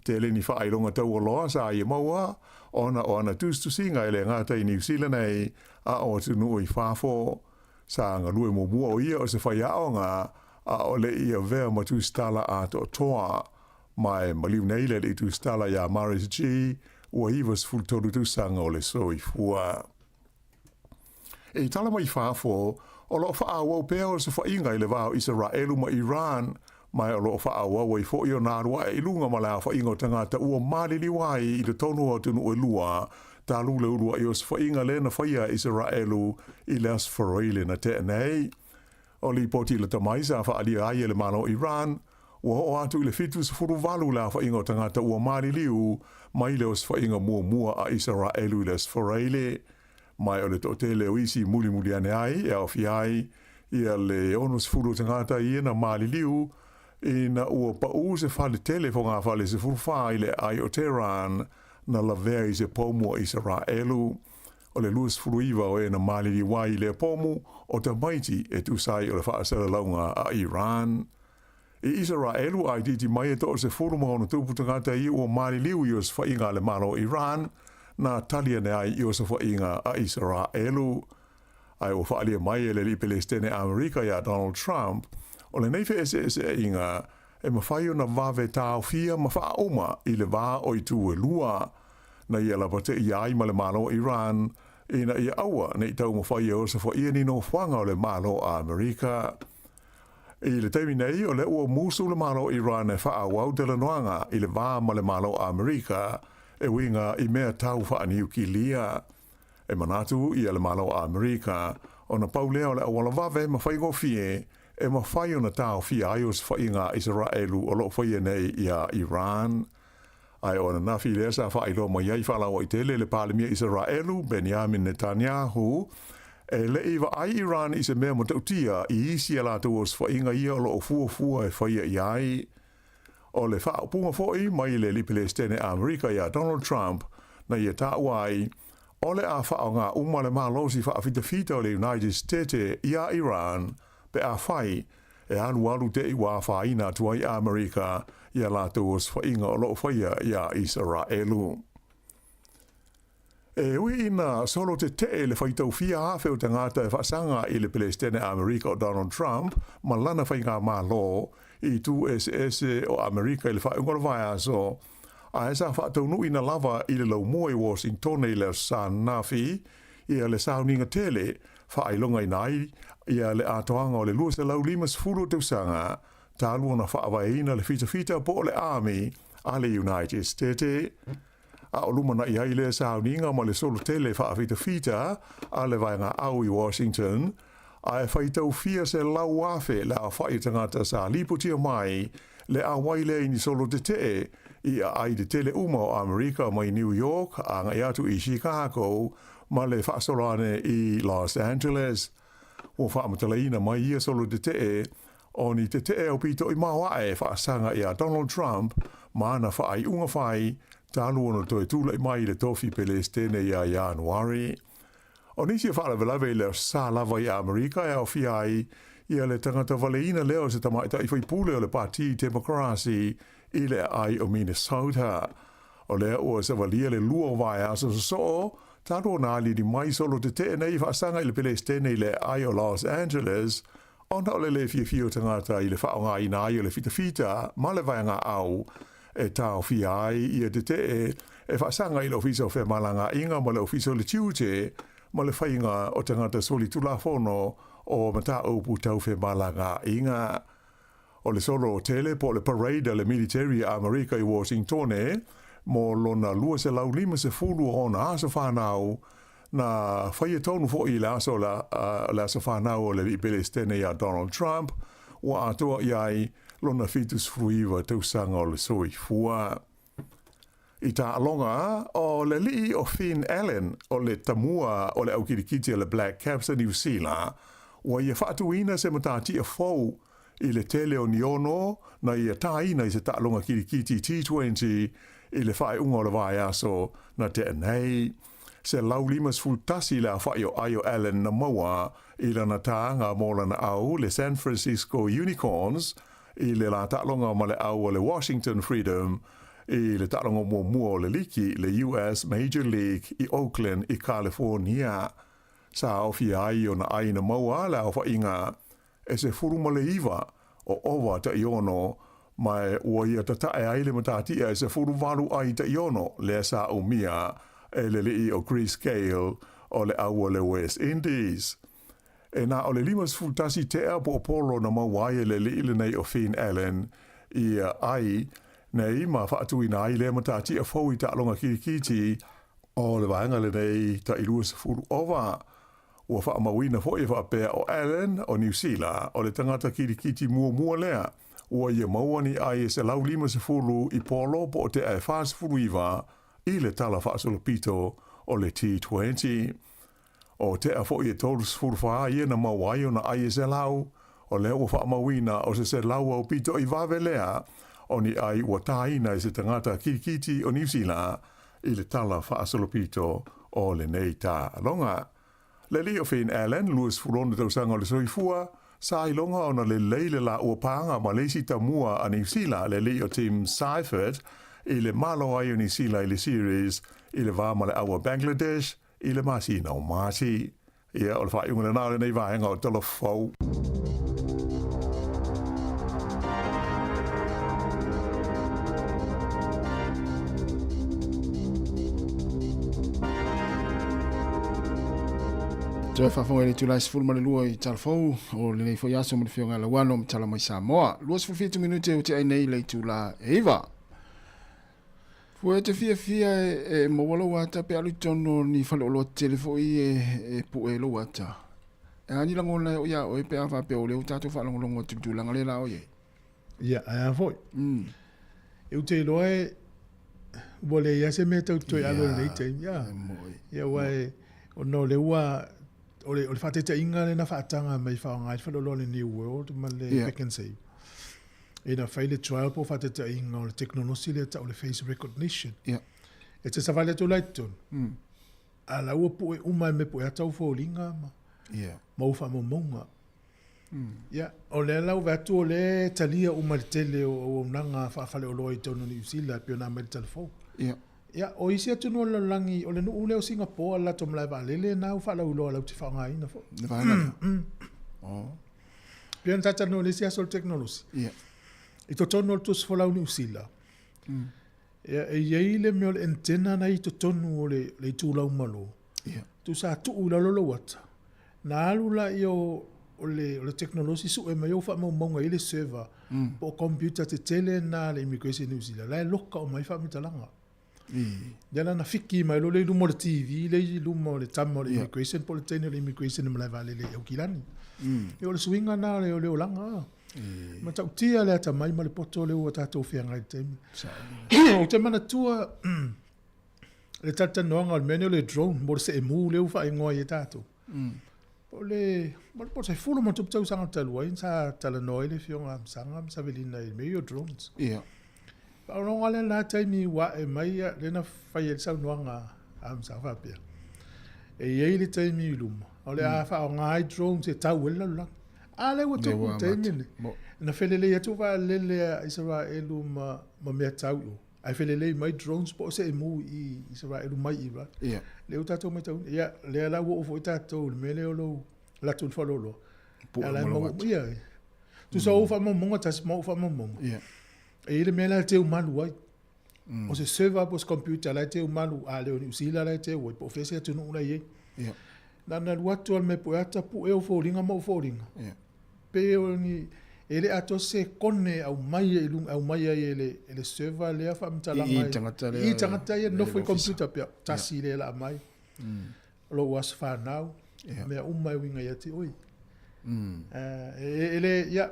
Tele ni faailoga taualoa sa ia maua ona o ana tusitusiga e le gata i Niu Sila nei a o atunuu i fafo. Sa galue muamua o ia o se faiaoga a o le i avea ma tusitala atoatoa. Ma e maliu nei le alii tusitala iā Marius Gee, ua 93 tausaga o le soifua. I tala mai fafo, o lo o faaauau pea osofaiga i le va o Isaraelu ma Iran, ma o lo o faaauau ai foi ona alu ae i luga ma le aofaiga o tagata ua maliliu ai i totonu o atunuu e lua, talu le uluai osofaiga lea na faia e Isaraelu i le Aso Faraile na tea nei. O lipoti lata mai sa faaalia ai e le Malo o Iran, ua oo atu i le 78 le aofaiga o tagata ua maliliu mai le osofaiga muamua a Isaraelu i le Aso Faraile. Ma o le toatele o isi mulimuli ane ai e aofia ai ia le 60 o tagata ia na maliliu ina ua paʻū se fale tele fogafale 14 i le aai o Tehran na lavea i se pomu a Isaraelu. O le 29 o e na maliliu ai i lea pomu o tamaiti e tusa ai o le faasalalauga a Iran. I Isaraelu a itiiti mai e 16 tagata ia ua maliliu i osofaiga a le Malo o Iran, na tali ane ai i osofaiga a Isaraelu. Ae ua faaalia mai e le alii Pelesitene Amerika iā Donald Trump, o lenei feeseeseaiga e mafai ona vave taofia ma faauma i le va o itu e lua, na ia lapateia ai ma le Malo o Iran ina ia aua ne i taumafai e osofaia ni nofoaga o le Malo o Amerika. I le taimi nei, o lea ua musu le Malo o Iran e faaauau talanoaga i le va ma le Malo o Amerika e uiga i mea tau faaniukilia. E manatu ia le Malo o Amerika, ona pau lea o le auala vave ma faigofie e mafai ona taofia ai osofaiga a Isaraelu o lo o faia nei iā Iran. Ae o ananafi lea sa faailoa mai ai faalauaitele le Palemia Isaraelu, Benjamin Netanyahu, e le i vaai Iran i se mea matautia i isi a latou osofaiga ia o lo o fuafua e faia i ai. O le faaupuga foi mai le alii Pelesitene Amerika iā Donald Trump na ia taua ai, o le a faaaoga uma le malosi faafitafita o le United Stete iā Iran pe afai e alualu te i ua afaina atu ai Amerika i a latou osofaiga o lo o faia iā Isaraelu. E ui ina solo tetee le faitau fia afe o tagata e faasaga i le Pelesitene Amerika o Donald Trump ma lana faigamalo i itu eseese o Amerika i le faaiuga o le vaiaso, ae sa faataunuuina lava i le laumua i Washingtone i le Aso Sa ananafi ia le sauniga tele faailogaina ai ia le atoaga o le 250 o tausaga talu ona faavaeina le fitafita po o le Army a le United Stete. A o lumanai ai lea sauniga ma le solo tele faafitafita a le vaega au i Washington, ae faitau fia 100,000 le aofai o tagata sa lipotia mai le auai lea i ni solo tetee i aai tetele uma o Amerika mai New York agai atu i Chicago ma le faasolo ane i Los Angeles. Ua faamatalaina mai ia solo tetee o ni tetee aupito i maoae e faasaga iā Donald Trump ma ana faaiuga fai talu ona toe tulai mai i le tofi Pelesitene ia Ianuari. O nisi o faalavelave i le Aso Sa lava i Amerika e aofia ai ia le tagata valeina lea o se tamaitai faipule o le Pati Temokarasi i le aai o Minnesota. O lea ua savalia le lua o vaiaso sosoo talu ona aliali mai solo tetee nei faasaga i le Pelesitene i le aai o Los Angeles ona o le le fiafia o tagata i le faaaogaina ai o le fitafita ma le vaega au e taofia ai ia tetee e faasaga i le Ofisa o Femalagaaiga ma le Ofisa o le Tiute ma le faiga o tagata solitulafono o mataupu tau femalagaaiga. O le solo tele po o le parade a le militeri a Amerika i Washingtone mo lona 250 o ona aso fanau, Na faia tonu foʻi i le aso le aso fanau o le Alii Pelesitene iā Donald Trump, ua atoa i ai lona 79 tausaga o le soifua. I taaloga, o le alii o Finn Allen, o le tamua o le au kilikiti a le Black Caps a Niu Sila, ua ia faatuina se matatia fou i le tele o ni ono na ia tāina i se taaloga kilikiti T20 i le faaiuga o le vaiaso na tea nei. 151 le aofai o ai o Allen na maua i lana tāga mo lana au le San Francisco Unicorns i le la taaloga ma le au o le Washington Freedom i le taaloga muamua o le liki, le US Major League i Oakland i California. Sa aofia ai ona ai na maua le aofaiga e 19 o ova tai ono, ma ua ia tatae ai le matatia e 18 ai tai ono lea sa umia e le alii o Chris Gayle o le au o le West Indies. E na o le 51 tea po o polo na maua ai e le alii lenei o Finn Allen i ai nei ma faatuina ai lea matatia fou i taaloga kilikiti o le vaega lenei tai 20 ova. Ua faamauina foi e faapea o Allen o Niu Sila o le tagata kilikiti muamua lea ua ia maua ni ai e 150 i polo po o tea e 49 i le tala faasolopito o le T20. O tea foi e 34 ia na maua ai ona ai e 100, o lea ua faamauina o se 100 aupito i vave lea o ni ai ua tāina e se tagata kilikiti o Niu Sila i le tala faasolopito o lenei taaloga. Le alii o Finn Allen, 26 tausaga o le soifua, sa iloga ona lelei le laua pāga ma le isi tamua a Niu Sila, le alii o Tim Seifert, i le malo ai o Niu Sila i le series i le va ma le au a Bangladesh i le masina o Mati. Ia, o le faaiuga lena o lenei vaega o Tala Fou. Toe faafofoga i le itula e 12 i Talafou o lenei foi aso ma le Afioga ia Lauano ma Tala mai Samoa. 27 minute ua tea nei le itula e 9. Fua e te fiafia e maua lou ata pe alu i totonu o ni faleoloa tetele foi e pue ai lou ata. E a ni lagona e oo iā oe pe a faapea o lea ua tatou faalogologo atu i le tulaga lea la o i ai? Ia, ae a foi. E ou te iloa e ua leai lava se mea tau toe alo i lenei taimi. Ia, ia aua e, ona o lea ua, o le, o le faataitaiga lea na faataga mai e faaaoga ai le faleoloa o le New World ma le Pick and Save. Ina fai le trial po o faataitaiga o le tekonolosi lea e tau o le face recognition. E te savali atu la i totonu, a la ua pue uma e mea pue ata ou foliga ma, ma ou faamaumauga. Ia, o lea la ua vaai atu o lea e talia uma e le tele o auaunaga faafaleoloa i totonu o Niu Sila e pei ona aumai i le talafou. Ia, o isi atunuu o le lalolagi, o le nuu lea o Singapore, le latou malae vaalele lena ua faalauiloa latou te faaaogaina foi. Le vaega lea? Oh. Pei ona talatalanoa i le isi aso o le tekonolosi. I totonu o le Tusi Folau Niu Sila, ia, e i ai le mea o le antenna na i totonu o le itulau malo. Tusa tuu i lalo lou ata, na alu lea o le tekonolosi sue mai ou faamaumauga i le server po o computer tetele na a le Immigration New Zealand, la e loka uma ai faamatalaga. Lea la na fiki mai loa lea i luma o le TV lea i luma o le tama o le Immigration po o le teine o le Immigration i le malae vaalele i Aukilani. Ia o le suiga lena o le olaga. E matautia le atamai ma le poto lea ua tatou feagai i le taimi. Ou te manatua le talatalanoaga o le mea lenei o le drone mo le seemu lea ua faaigoa ai e tatou. O le po o se 10+ tausaga talu ai sa talanoa ai le Afioga ia Masaga ma Savelina i mea ia o drones. Faalogo lea lena taimi ua ae mai lea na fai ai le saunoaga a Masaga faapea, e i ai le taimi i luma o le a faaaoga ai drones e tau ai le lalolagi. A lea ua tupu i le taimi lenei. Na felelei atu vaalele a Isaraelu ma mea tau i o. Ae felelei mai drones po o seemu i Isaraelu mai Iran. Lea ua tatou matauina. Ia, lea la ua oo foi tatou i le mea lea o lou alu atu i le faleoloa. Pue ma lou ata. Ia, tusa o ou faamaumauga tasi ma ou faamaumauga. E i ai le mea la e teu malu ai. O se server po o se computer la e teu malu, a le o Niu Sila la e teu ai, po o fea se atunuu la e i ai. Na ona alu atu lava o le mea e pue ata, pue ou foliga ma ou foliga. Pe o ni, e le atoa se sekone e aumai ai i luga, aumai ai e le, e le server lea faamatalaga I tagata lea i tagata ia nofo i computer pea, tasi lea la aumai. lou aso fanau, mea uma e uiga ia te oe. E le, ia,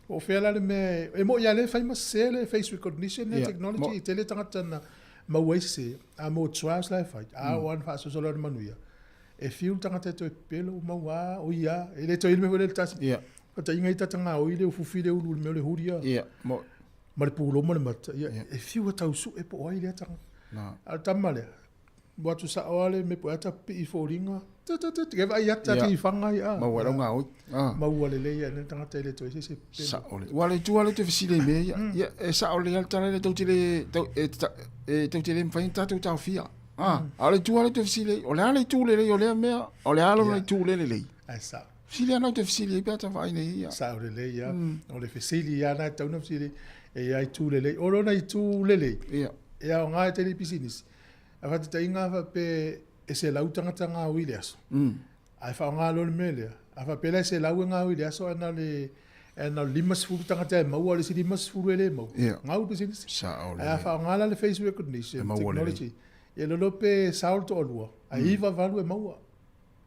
po o fea la le mea, e mo'i lava lea e fai ma sese le face recognition lea technology, e tele tagata na maua ai sese, a mo trials la e fai, a oo lava ina faasoso loa le manuia, e fiu le tagata e toe pepelo, ua maua lava, o ia lava, e le toe i ai le mea foi lea i le tasi. Faataitaiga ia ta gaoi le ufufi le ulu i le mea o le huri a. Ma le pulou ma le mata, ia, e fiu e tau sue po o ai lea tagata. A o le tama lea, Ua atu sao lava le mea po o ata pipii foliga, tut tut, ke vaai ata ki fanga ai a. Maua ai lau gaoi. Maua lelei ai le tagata e le toe se se pepelo. Sao lelei. Ua le itu lava lea ou te fesili ai i mea ia. Ia, e sao lelei lava le tala lea tou te le, e tou te le mafai ona tatou taofia. A o le itu lava lea ou te fesili ai, o le a le itu lelei o lea mea, o le a lona itu le lelei? Ae sao. Fesili lava na ou te fesili ai pe a ta vaai nei ia. Sao lelei lava. O le fesili lava lena e tatau ona fesili ai, e i ai itu lelei. O lona itu lelei, e aoga i tele pisinisi. A faataitaiga a faapea e 100 tagata gaoi i le aso, ae faaaoga loa le mea lea, a faapea la e 100 e gaoi i le aso ae na o le ae na o le 50 tagata e maua, o le isi 50 e le maua, gau le pisinisi. Ae a faaaoga la le face recognition technology, ia iloa pe sao le toalua, ae 98 e maua.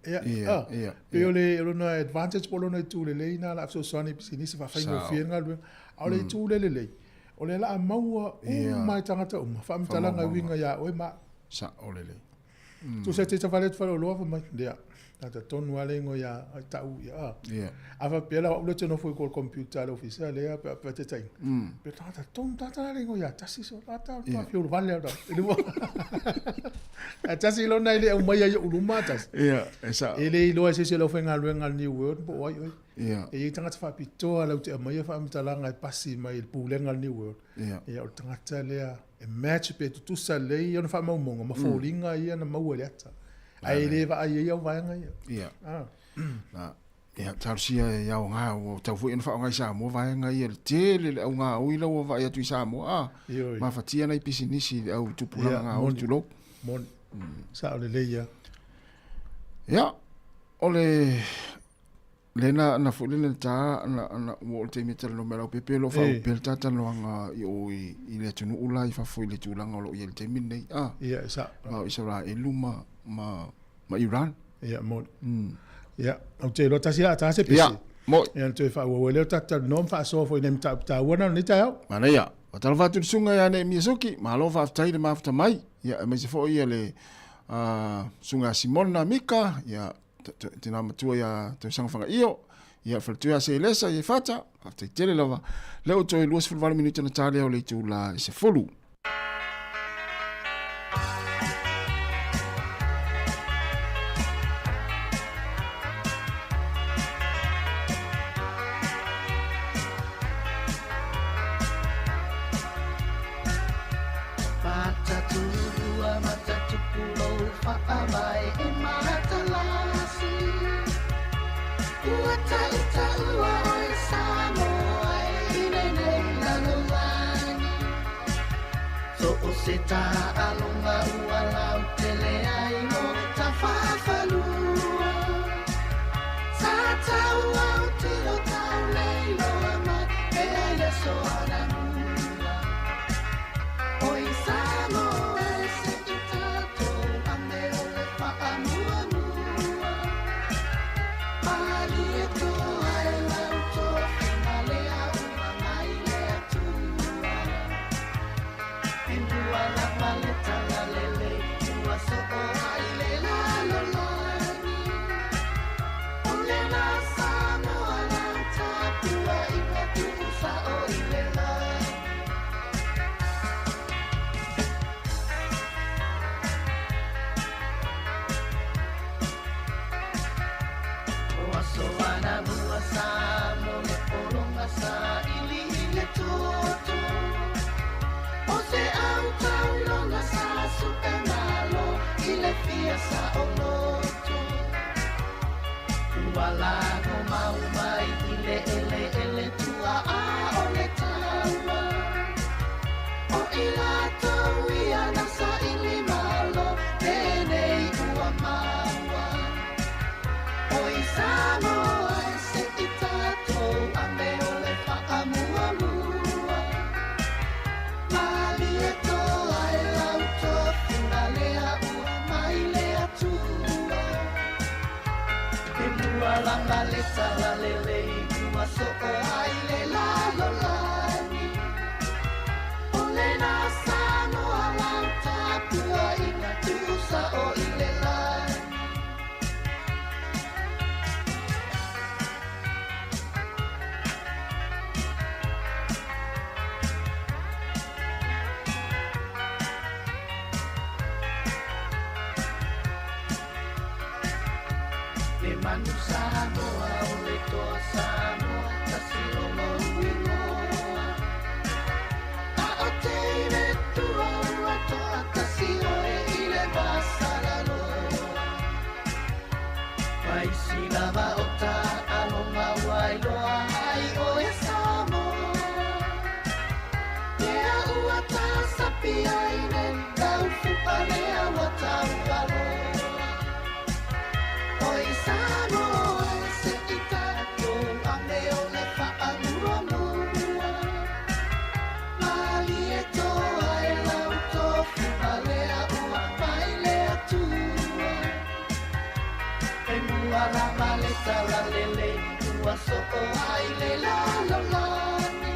Ia, pei o le lona advantage po o lona itu lelei lena o le a fesoasoani i pisinisi e faafaigofie ai le galuega. A o le itu le lelei, o lea o le a maua uma e tagata uma faamatalaga e uiga ia oe ma au. Sao lelei. Tusa e te tafale atu faleoloa fai mai, ia, tagata tonu lava le igoa ia tau ia. A faapea la o au lea ou te nofo i le computer a le ofisa lea pe faataitaiga, pe tagata tonu tagata la le igoa ia tasi so tagata matua fiu vale au Ae tasi lona e le aumaia i ou luma tasi. Ia, e sao. E le iloa e se isi o le aufaigaluega a le New World po o ai oe. Ia. E i ai tagata faapitoa latou te aumaia faamatalaga e pasi mai i le pulega a le New World. Ia. Ia, o le tagata lea e match pe tutusa lelei ona faamaumauga ma foliga ia na maua i le ata. Ae le vaai ai au vaega ia. Ia. Ah. Na, ia, talosia e aoga, ua tau foi ona faaaoga i Samoa vaega ia, le tele le au gaoi la ua vaai atu i Samoa, a, Ioe. mafatia nai pisinisi i le au tupulaga Ia, gaoi moni. tulou. Moni. Sao lelei ia. Ia, o le, lena na foi lena ta na na ua oo le taimi e talanoa mai Leaupepe o lo o faaopea le ta talanoaga i o i le atunuu la i fafo i le tulaga o lo o i ai i le taimi lenei a Ia, e sao. ma o Isaraelu ma ma ma Iran. Ia, moni. Ia, ou te iloa tasi la ta se pese. Ia, moi. Ia, na toe faaauau ai lea o tatou talanoa ma faasoa foi i nai mataupu taua na o lenei taeao. Manaia. Faatalofa atu i le susuga ia Neemia Suki, malo faafetai le mafuta mai. Ia, aemaise foi ia le susuga ia Simona Mika, ia tina matua ia Tausaga Fagaio, ia faletua ia Seilesa ia Fata, faafetai tele lava. Lea ua toe 28 minute na ta lea o le itula e 10. Mataturua, matatupu lou faavae e matalasi. Ua tautaua oe Samoa e i lenei lalolagi. So o se taaloga ua lautele ai mo tafafalua. Sa taua o tilo tauleiloa mai pea i le aso anamua. Oi Samoa e se i tatou ame o le faamuamua. Malie toa e lau tofiga lea ua mai le Atua. E mua lava le talalelei ua soo ai le lalolagi. O lena Samoa lau tapuaiga tuusao i le lagi. O aso anamua sa mo le pologa sa ili i le toto. O se au tauloga sa supe malo i le fia sa o loto. Ua lago mau mai i le ele ele tua a o le taua. O i latou ia na sa ili malo tenei ua maua. Oi Samoa e se i tatou ame o le faamuamua. Malie toa e lau tofiga lea ua mai le Atua. lama le talalelei ua soo ai le lalolagi. O lena Samoa lau tapuaiga tuusao i le lagi. Le manu Samoa o le toa Samoa tasi o lou igoa. A o teine tua ua toa tasi oe i le masalaloa. Vaisi lava o ta aloga ua iloa ai oe Samoa. Lea ua tasapi ai le taufu'a lea ua taualoa. Oi Samoa se i tatou ame o le faamuamua. Malie toa e lau tofuga lea ua mai le Atua. E mua lava le talalelei ua soo ai le lalolagi.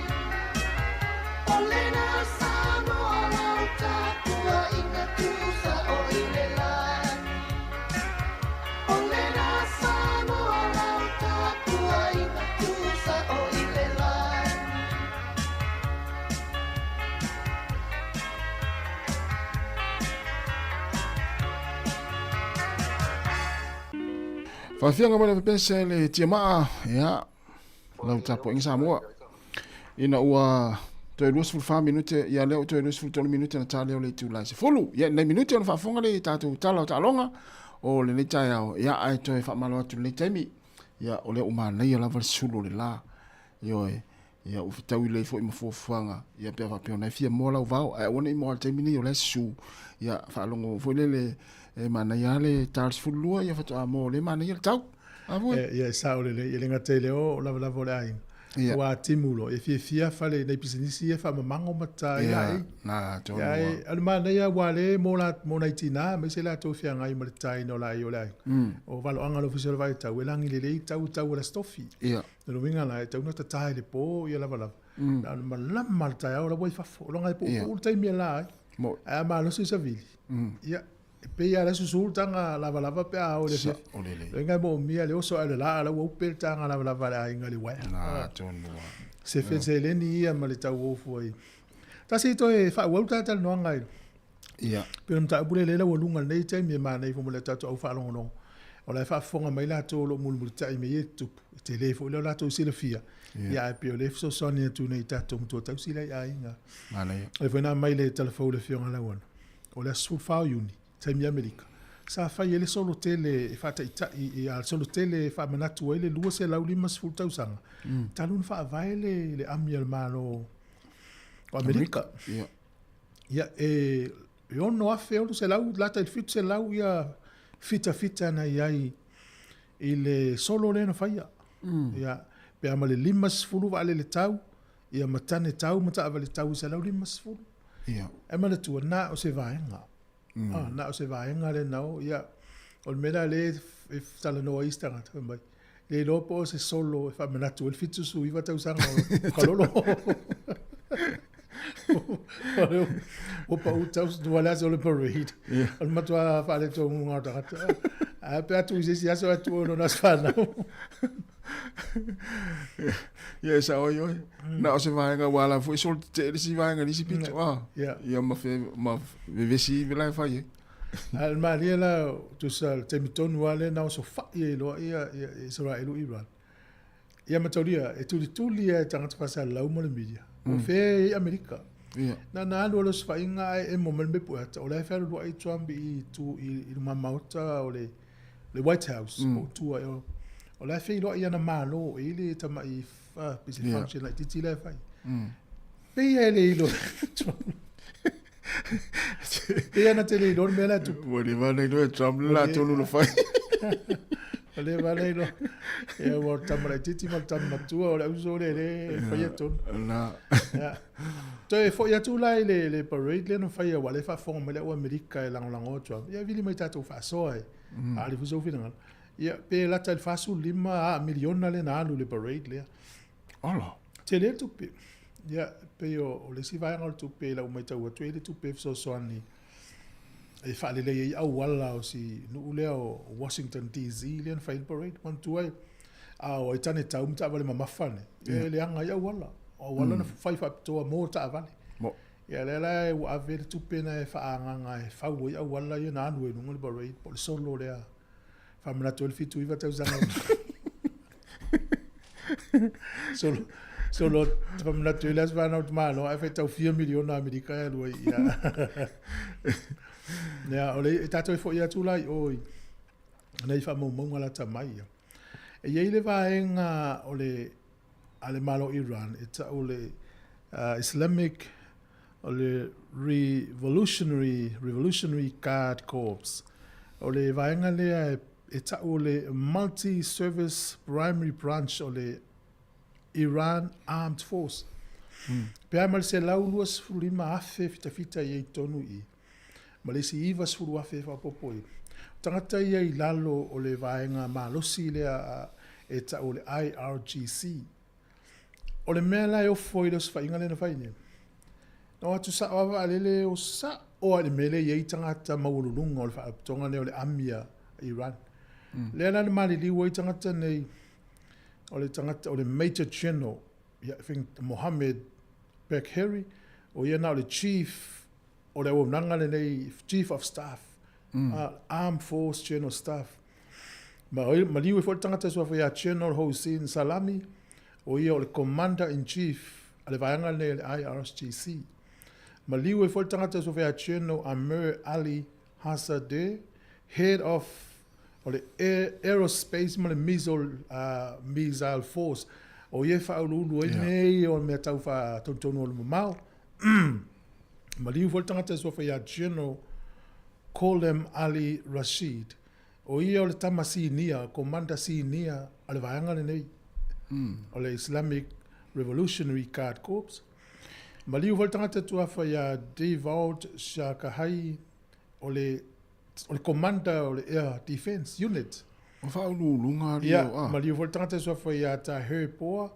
O lena Samoa lau tapuaiga tuusao i le lagi. O lena Samoa lau tapuaiga tuusao i le lagi. Faafiaga mai le pese le tiamaa ia lau tapuaiga Samoa. Ina ua toe 24 minute ia lea ua toe 23 minute na ta lea o le itula e 10. Ia nei minute ona faafofoga le tatou tala o taaloga o lenei taeao. Ia ae toe faamalo atu i lenei taimi. Ia o lea ua manaia lava le sulu o le la. Ioe. Ia ua fetaui lelei foi ma fuafuaga. Ia pe a faapea ona e fia moa lau vao, ae aua ne i moa i le taimi nei o la e susu. Ia faalogo foi lele e manaia lava le ta o le 12 ia faatoa moa o lea e manaia le tau. A foi? Ia e sao lelei, e le gata i lea o lavalava o le aiga. Ua timu loa, e fiafia fale i nai pisinisi ia faamamago ma ta ai laei. Na tonu Ia, lava. o le manaia aua le mo la mo nai tina aemaise latou feagai ma le tataina o laei o le aiga. O valoaga o le Ofisa o le Vaai Tau, e lagi lelei tau tau o le Aso Tofi. O le uiga la, e tatau ona tata i le po ia lavalava. Na ona malama le taeao la ua i fafo. O loga e puupuu le taimi e la ai. Ae a malosi le savili, ia, e pei lava o la e susu le taga lavalava pe a ao i le afiafi. Sao lelei. O le uiga e moomia le oso ae o le la a la ua upe le taga lavalava a le aiga i le uaea. Na tonu lava. Se feseleni ia ma le tauofo ai. Tasi toe faaauau le ta talanoaga i Ia. Pei o le mataupu lea lea ua luga i lenei taimi e manaia foi mo le tatou au faalogologo. O la e faafofoga mai latou o lo o mulimulitai mea ia e tutupu. E tele foi lea o latou silafia. Ia ae pei o lea e fesoasoani atu nei i tatou matua tausi la i aiga. Manaia. O lea foi na aumai le talafou i le Afioga Lauano. O le aso 14 o Iuni, taimi Amerika, sa fai ai le solo tele e faataitai i a solo tele e faamanatu ai le 250 tausaga talu ona faavae le ami a le Malo o Amerika. Ia. Ia, e 6,600 lata i le 700 ia fitafita na i ai i le solo lea na faia. Ia, pe a ma le 50 vaalele tau, ia ma tane tau ma taavale tau e 150. Ia. Ae manatua, na o se vaega. Ah, na o se vaega lea na o. Ia, o le mea la lea e talanoa ai isi tagata, fai mai, le iloa po o se solo e faamanatu ai le 79 tausaga o Kalolo. Ua pau tau ua le aso o le parade. O le matua faaletonu o tagata. Ae pe a tuu i se isi aso ae tuu i lona aso fanau. Ia e sao ai oe. Na o se vaega ua ala foi solo tetee le isi vaega i le isi pito. Ah. Ia. Ia ma fe ma vevesi vela e fai ai. A o le malie la, tusa le taimi tonu lava lea na osofai ai loa ia Isaraelu Iran. Ia mataulia, e tulituli lava e tagata faasalalau ma le media. Ua fea e ai Amerika. Ia. Na na alu o le osofaiga ae emo mai le mea pueata, o la e fealualuai Trump i tu i luma maota o le le White House po o tua ea. O la e feiloai i ana malo e i ai le tamai pe se function laitiiti la e fai. Pei e le iloa Trump. Pei ana te le iloa le mea la e tupu. Ua leva ona iloa e Trump le latou na fai. Ua leva ona iloa. Ia ua o le tama laitiiti ma le tama matua o le auso lea e faia tonu. Na. Ia. Toe foi atu la i le, le parade lea na faia, aua o lea e faafofoga mai le au Amerika e lagolago atu Trump. Ia vili mai tatou faasoa e. A le foi sou finagalo. Ia, pe lata i le 45 a miliona lea na alu i le parade lea. Ala. Tele le tupe. Ia, pei o le isi vaega o le tupe i lau matau atu e i ai le tupe e fesoasoani e faalelei ai auala o si nuu lea o Washington DC lea na fai ai le parade. Manatua ai, a o ai tane tau ma taavale mamafa nei, ia e leaga ai auala. O auala na fai faapitoa mo taavale. Ia lea la ua ave le tupe na e faaagaaga e fau ai auala ia na alu ai i luga le parade po o le solo lea. Faamanatu ai le 79 tausaga. Solo solo faamanatu ai le aso fanau tamaloa ae faitau fia miliona Amerika e alu ai ia. Ia o le e tatou e foi atu la i o i nei faamaumauga lata mai ia. E i ai le vaega o le a le Malo o Iran e tau le Islamic o le Revolutionary Revolutionary Guard Corps. O le vaega lea e tau o le Multi Service Primary Branch o le Iran Armed Force. Pe a ma le 125,000 fitafita i ai i totonu i i, ma le isi 90,000 e faaopoopo i ai. O tagata ia i lalo o le vaega malosi lea e tau o le IRGC. O le mea la e ofo ai le osofaiga lea na fai nei, na o atu sao lava vaalele o sao lava i le mea lea e i ai tagata maualuluga o le faalapotopotoga lea o le Army a Iran. Lea la na maliliu ai tagata nei, o le tagata o le Major General, I think Mohammed Bagheri, o ia na o le Chief o le auaunaga lenei, Chief of Staff, Armed Force General Staff. Ma maliu ai foi le tagata suafa ia General Hossein Salami, o ia o le Commander in Chief a le vaega lenei a le IRGC. Maliu ai foi le tagata suafa ia General Amir Ali Hasadeh, Head of o le Aerospace ma le Missile Force, o ia e faauluulu ai mea ia o mea tau faatonutonu o le mamao. Maliu foi le tagata e suafa ia General Gholam Ali Rashid, o ia o le tama sinia, Commander sinia a le vaega lenei, o le Islamic Revolutionary Guard Corps. Maliu foi le tagata tuafa ia Davoud Shakahai, o le o le Commander o le Air Defence Unit. O faauluuluga alii o a. Maliu foi le tagata suafa ia Taher Poa,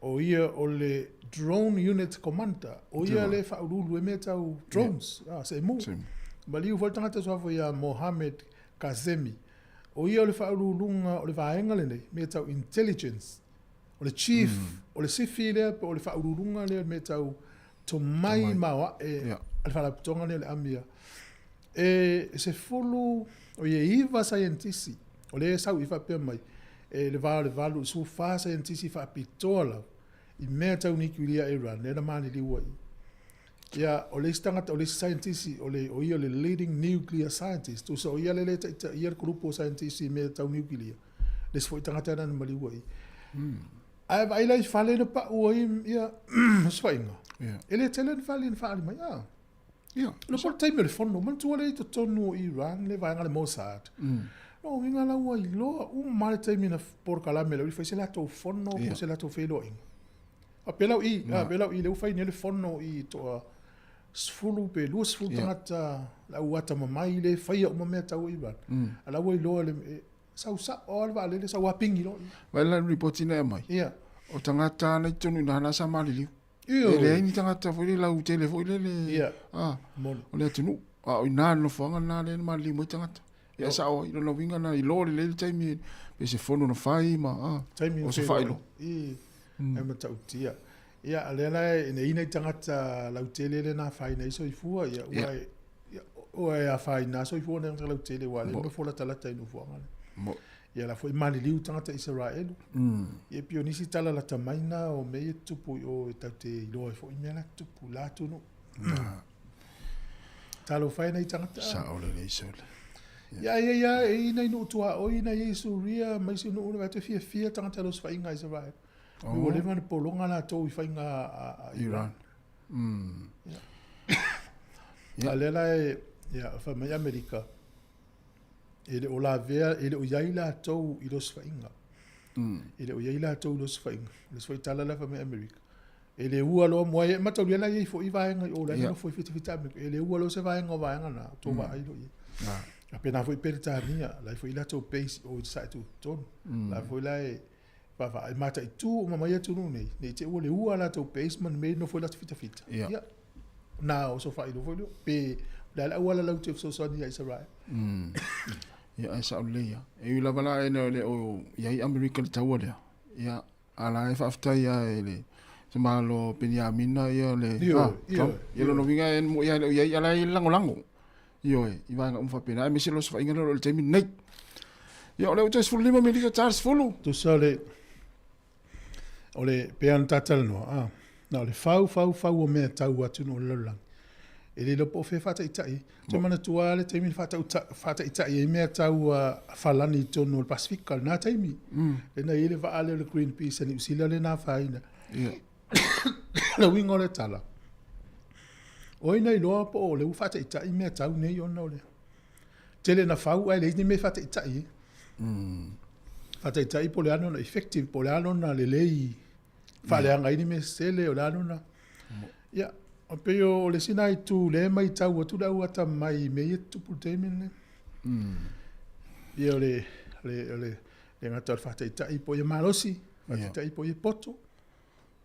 o ia o le Drone Unit Commander. O ia le faauluulu ai mea tau drones, seemu. Maliu foi le tagata suafa ia Mohamed Kazemi. O ia o le faauluuluga o le vaega lenei, mea tau intelligence. O le chief, o le sifi lea po o le faauluuluga lea mea tau tomai maoae a le faalapotopotoga lea o le Army. E 10, o ia 9 saienitisi, o lea e sau i faapea mai, e le va o le 8 i le 14 saienitisi faapitoa lava i mea tau niukilia e Iran, lea na maliliu ai. Ia, o le isi tagata, o le isi saienitisi, o le, o ia o le leading nuclear scientist, tusa o ia lea e taitaia le kulupu o saienitisi i mea tau niukilia, le isi foi tagata na maliu ai. Ae vaai la i fale na pau ai ia osofaiga, e le tele ni fale na faaali mai. Ah. Ia. Le po le taimi o le fono, manatua lea i totonu o Iran, le vaega le Mossad. No uiga la ua iloa uma le taimi na polokalame lea ua fai se latou fono po o se latou feiloaiga. A pe lau i, a pe lau i lea ua fai nei le fono i toa 10 pe 20 tagata le au atamamai lea e faia uma mea tau Iran. A la ua iloa le sau sao lava le vaalele, sau apingi loa. Vaai la le ripoti na e aumai. Ia. O tagata na i totonu i ina la sa maliliu. E leai ni tagata foi lele lautele foi lele yeah. ah, o le atunuu. A o ina le nofoaga lena lea na maliliu mai tagata. Ia sao ai, lona uiga na iloa lelei le taimi pe se fono na fai ma ah, taimi o se faailoa. I, e matautia. Ia, lea la e nei nei tagata lautele le na fai nei soifua, ia, ua e, ia, ua e afaina soifua nei tagata lautele, ua le nofo latalata i nofoaga le. Mo. Ia la foi maliliu tagata Isaraelu. Ia pei o nisi tala lata mai na o mea ia tutupu i o e tatou te iloa ai foi mea la tutupu i la atunuu. Talofa e nai tagata. Sao lelei sole. Ia ia ia e i nai nuu tuaoi na i Suria ma isi nuu na te fiafia tagata i le osofaiga a Isaraelu. Oh. Ua leva ona pologa latou i faiga a Iran. Ia. A lea la e ia fai mai Amerika E le o lavea, e le o i ai latou i le osofaiga. E le o i ai latou i le osofaiga. O le isi foi tala la e fai mai Amerika, e le ua loa moa e mataulia la e i ai foi vaega i o la e nonofo i fitafita Amerika, e le ua loa se vaega o vaega na, tou vaai loa i ai. A pēnā foi Peretania, la e foi latou base o i sae tutotonu. La foi la e vaavaai e mataitū uma mai atunuu nei, ne i te i ua le ua a latou base ma ni mea nofo i latou fitafita. Ia, na o so faailoa foi lea, pe o le a le auala latou te fesoasoani ia Isarael. Ia, ae sao lelei lava. E ui lava la e le o i ai Amerika i le taua lea, ia, a la e faafetai lava i le Malo o Peniamina ia le, Ioe, ah, ioe, Trump. Ia lona uiga e mo'i lava e le o i ai, a la e i ai le lagolago. Ioe, i vaega uma faapena, aemaise o le osofaiga lea o lo o i le taimi lenei. Ia, o lea ua toe 15 minita ta le 10. Tusa o le, o le, pei lava ona ta talanoa, a, na o le fau, fau, fau o mea tau atunuu o le lalolagi. E le iloa po o fea e faataitai ai. Ou te manatua lava le taimi na faataitai ai mea tau a Falani i totonu o le Pasefika i lena taimi. Lea na i ai le vaa lea o le Greenpeace a Niu Sila lea na afaina. Le uiga o le tala, o ai na iloa po o lea ua faataitai mea tau nei ona o le tele na fau ae leai ni mea e faataitai ai. Faataitai po o le a lona effective, po o le a lona lelei faaleaga ai ni mea sese, o le a lona... Ia, e pei o le isi lena itu lea e matau atu le au atamai i mea ia e tutupu i le taimi lenei. Ia o le, le, o le, le gata o le faataitai po o ia malosi, faataitai po o ia poto,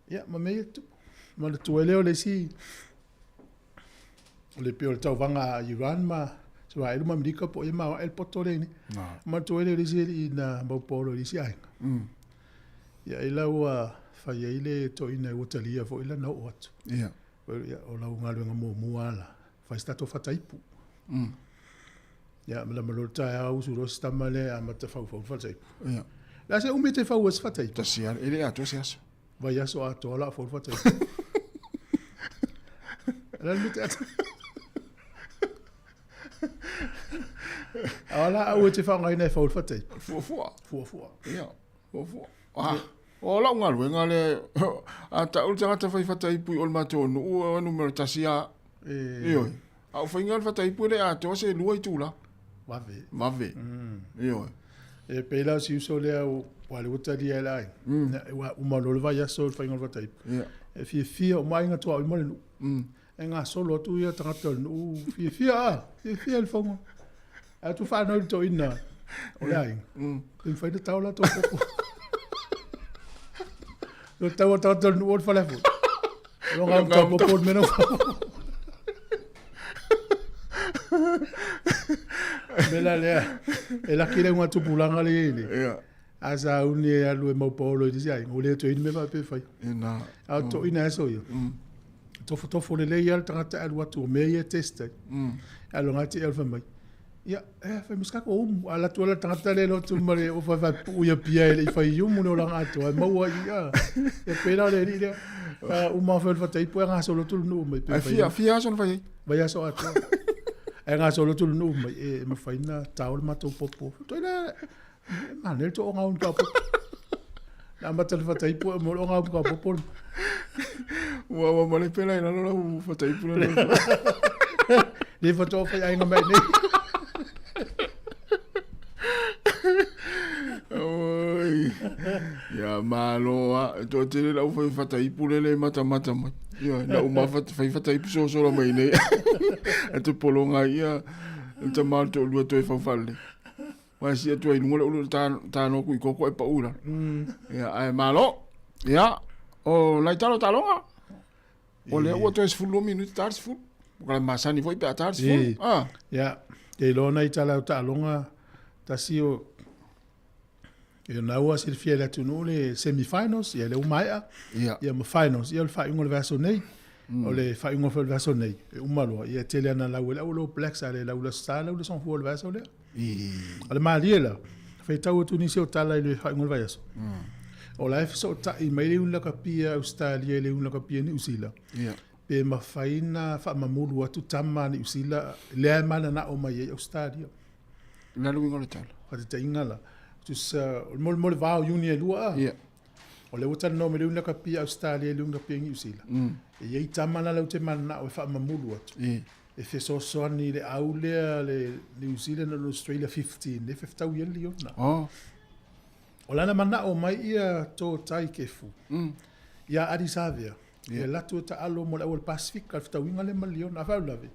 ia ma mea ia e tutupu. Manatua ai lea o le isi, o le pei o le tauvaga a Iran ma Isaraelu ma Amerika po o ia maoae le poto lea i inei. Manatua ai lea o le isi alii na maupolo i le isi aiga. Ia ai la ua fai ai le toeaina ua talia foi lana oo atu. Ia. Ia, o lau galuega muamua lava la, fai se tatou fataipu. Ia, ma lama loa le taeao usu loa si tama lea e amata faufau le fataipu. Ia. Le a se umi e te fau ai se fataipu? Tasi lava, e le atoa se aso. Vaiaso atoa la o fau le fataipu. O le a le mea te ata? A o la au e te faaaogaina e fau le fataipu? Fuafua. Fuafua. Ia, fuafua. Ah, o lau galuega lea, a tau le tagata fai fataipu i o le matou nuu, o numera tasi lava. Ioe. A o faiga le fataipu e le atoa se lua itula. Vave. Vave. Ioe. E pei la o si uso lea ua le ua talia e le aiga. Ua uma loa le vaiaso i le faiga o le fataipu. E fiafia uma aiga tuaoi ma le nuu. E gasolo atu ia tagata o le nuu fiafia a, fiafia le fauga. Ae atu faanoi le toeaina o le aiga. E mafai ona tao latou popo. Lo tau a tagata o le nuu o le fale foi. O lo ngau tau popo o le mea na Me la lea, e laki le unga tupulaga le i nei. Ia. A sa uni e alu e mau paolo i nisi aiga, ua le toe i ni mea faapea e fai. Ina. A o toeaina aso ia. Tofotofo lelei lava le tagata e alu atu o mea ia e test ai. E alu atu e alu fai mai. Ia, e fai ma se tatou umu. A alu atu le tagata lea e alu atu ma le ofa e faapupuu i Apia e le i fai umu le olaga atoa e maua ai ia. E pei la o le alii lea. Uma fai o le fataipu e gasolo atu le nuu mai. Ae fia, fia aso na fai ai? Vaiaso atoa. Ae gasolo atu le nuu mai e mafai ona tao le matou popo. Toi lea, e manaia le tou ogaunu ka popo. Na amata le fataipu e mo le ogaunu ka popo. Ua ua male pela i lalo lau fataipu le. Le faatoa fai aiga mai nei. Oi. Ia malo a toatele lau fai fataipu lele matamata mai. Ia na uma fai fataipu sosola mai nei. E te polonga ia le tama o le toalua toe faufale. Wa si atu ai lunga le ulu ta ta no ku i koko e pa ula. Ia ae malo. Ia o nai talo taloga. O lea ua toe 12 minuti ta le 10. O ka masani foi pe a ta le 10. Ah. Ia, te iloa nai tala o taaloga tasi o Ia na ua silafia e le atunuu le semi-finals, ia lea ua maea, ia ma finals, ia o le faaiuga o le vaiaso nei. O le faaiuga foi o le vaiaso nei, e uma loa, ia e tele ana lau e le au All Blacks a le lau le Aso Sa, lau le Aso Gafua o le vaiaso lea. O le malie la, faitau atu nisi o tala i le faaiuga o le vaiaso. O la e fesootai mai le iuni lakapi a Ausetalia i le iuni lakapi a Niu Sila, pe mafai ona faamamulu atu tama a Niu Sila lea e mananao mai ai Ausetalia. Le a le uiga o le tala? Faataitaiga la, tusa o le mo le va o Iuni e lua a. Ia. O lea ua talanoa mai le iuni lakapi a Ausetalia i le iuni lakapi a Niu Sila. E i ai tama la latou te mananao e faamamulu atu. E fesoasoani i le au lea le New Zealand o le Australia 15 lea e fetau i ai le liona. Oh. O lana manao mai ia Toutai Kefu ia Adi Savea, ia latou e taalo mo le au o le Pasefika, le fetauiga lea ma le liona. A faalavelave,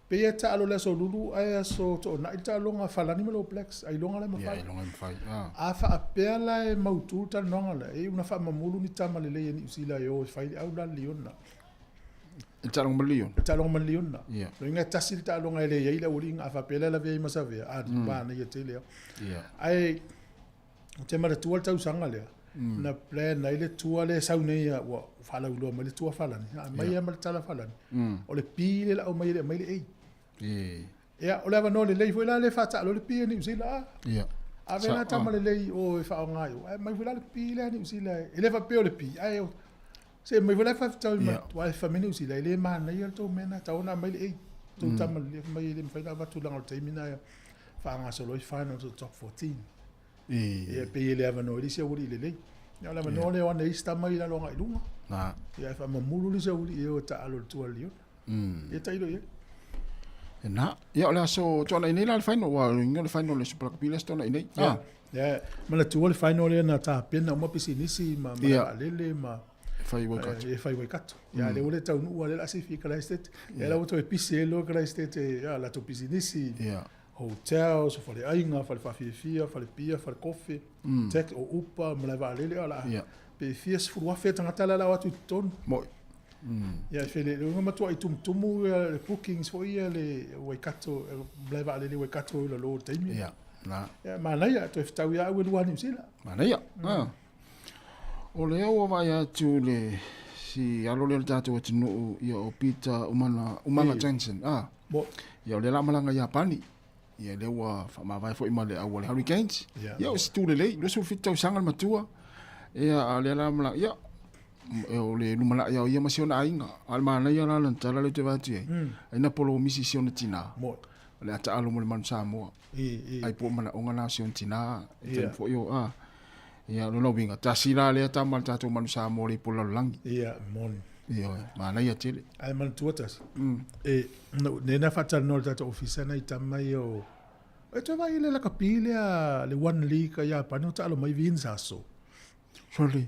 Pei e taalo le aso Lulu ae aso Toonai le taaloga a Falani ma le All Blacks, ailoga la e Ia, mafai. ailoga e mafai. Ah. A faapea la e mautu le talanoaga lea, e iu ina faamamulu ni tama lelei a Niu Sila e o e fai le au la le Liona. Le taaloga ma le Liona. Le taaloga ma le Liona. Ia. Lona uiga e tasi le taaloga e leai ai le aualiiga, a faapea la e lavea ai ma Savea, a, manaia tele lava. Ia. Ae ou te manatua le tausaga lea, na plan ai le tour lea e sau nei a ua faalauiloa mai le tour Falani, na aumai lava ma le tala Falani, o le P lea la aumai e le aumai le A. Ia, o le avanoa lelei foi la lea e faataalo ai le P a Niu Sila, a. Ave la tama lelei i o e faaaoga i o, ae aumai foi la le P lea a Niu Sila e le faapea o le P, ae se aumai foi la e faafetaui mai, aua e fai mai Niu Sila, e le manaia le tou mea lena, e tatau ona aumai le A. Tou tama lelei, fai mai e le mafai ona avatu leaga o le taimi lena e faagasolo ai finals o le top 14. Ia e pei e le avanoa ai le isi aualii lelei. Ia o le avanoa lea o ana isi tama i lalo agai i luga. Ia ae faamamulu le isi aualii e o e taalo i le tua o le Liona. Ia tailo i ai. Na, ia o le aso Toonai nei la le final, ua inga le final le Super Rugby le aso Toonai nei. Ia, ia, manatua le final lea na tapena uma pisinisi ma malae vaalele ma E fai i Waikato. E fai i Waikato. Ia lea ua le taunuu lea o le a sifi i Christchurch. Ia la ua toe pisi ai loa Christchurch i latou pisinisi. Ia. Hotels, o faleaiga, fale faafiafia, fale pia, fale kofe, taxi, o upa, malae vaalele, o la pe fia sefulu afe tagata la la o atu i totonu. Moi. Ia e fele, le matuai tumutumu ia le bookings foi ia le Waikato, malae vaalele Waikato i lalo o le taimi. Ia, na. Ia, manaia, toe fetau ia au e lua Niu Sila. Manaia. O lea ua vaai atu le si alo lea o le tatou atunuu ia o Peter Umana, Umana Jensen. Ah. Mo. Ia o lea la malaga i Iapani. Ia lea ua faamavae foi ma le au a le Hurricanes. Ia o se tu lelei, 27 tausaga le matua. Ia a o lea la malaga, ia o le lumanai o ia ma si ona aiga. A o le manaia la lana tala lea ou te vaai atu i ai. Ai na polomisi si ona tinā. Mo. O le a taalo mo le Manu Samoa. Ai po o manaoga na o si ona tinā. E taimi foi o, a. Ia, lona uiga, tasi la lea tama a le tatou Manu Samoa le ipu o le lalolagi. Ia, moni. Ioe, manaia tele. Ae manatua tasi, e, nei na faatalanoa i le tatou ofisa nai tama ia o, e toe vaai i le lakapi lea, le One League a Iapani o taalo mai Vince Aso. Sorry,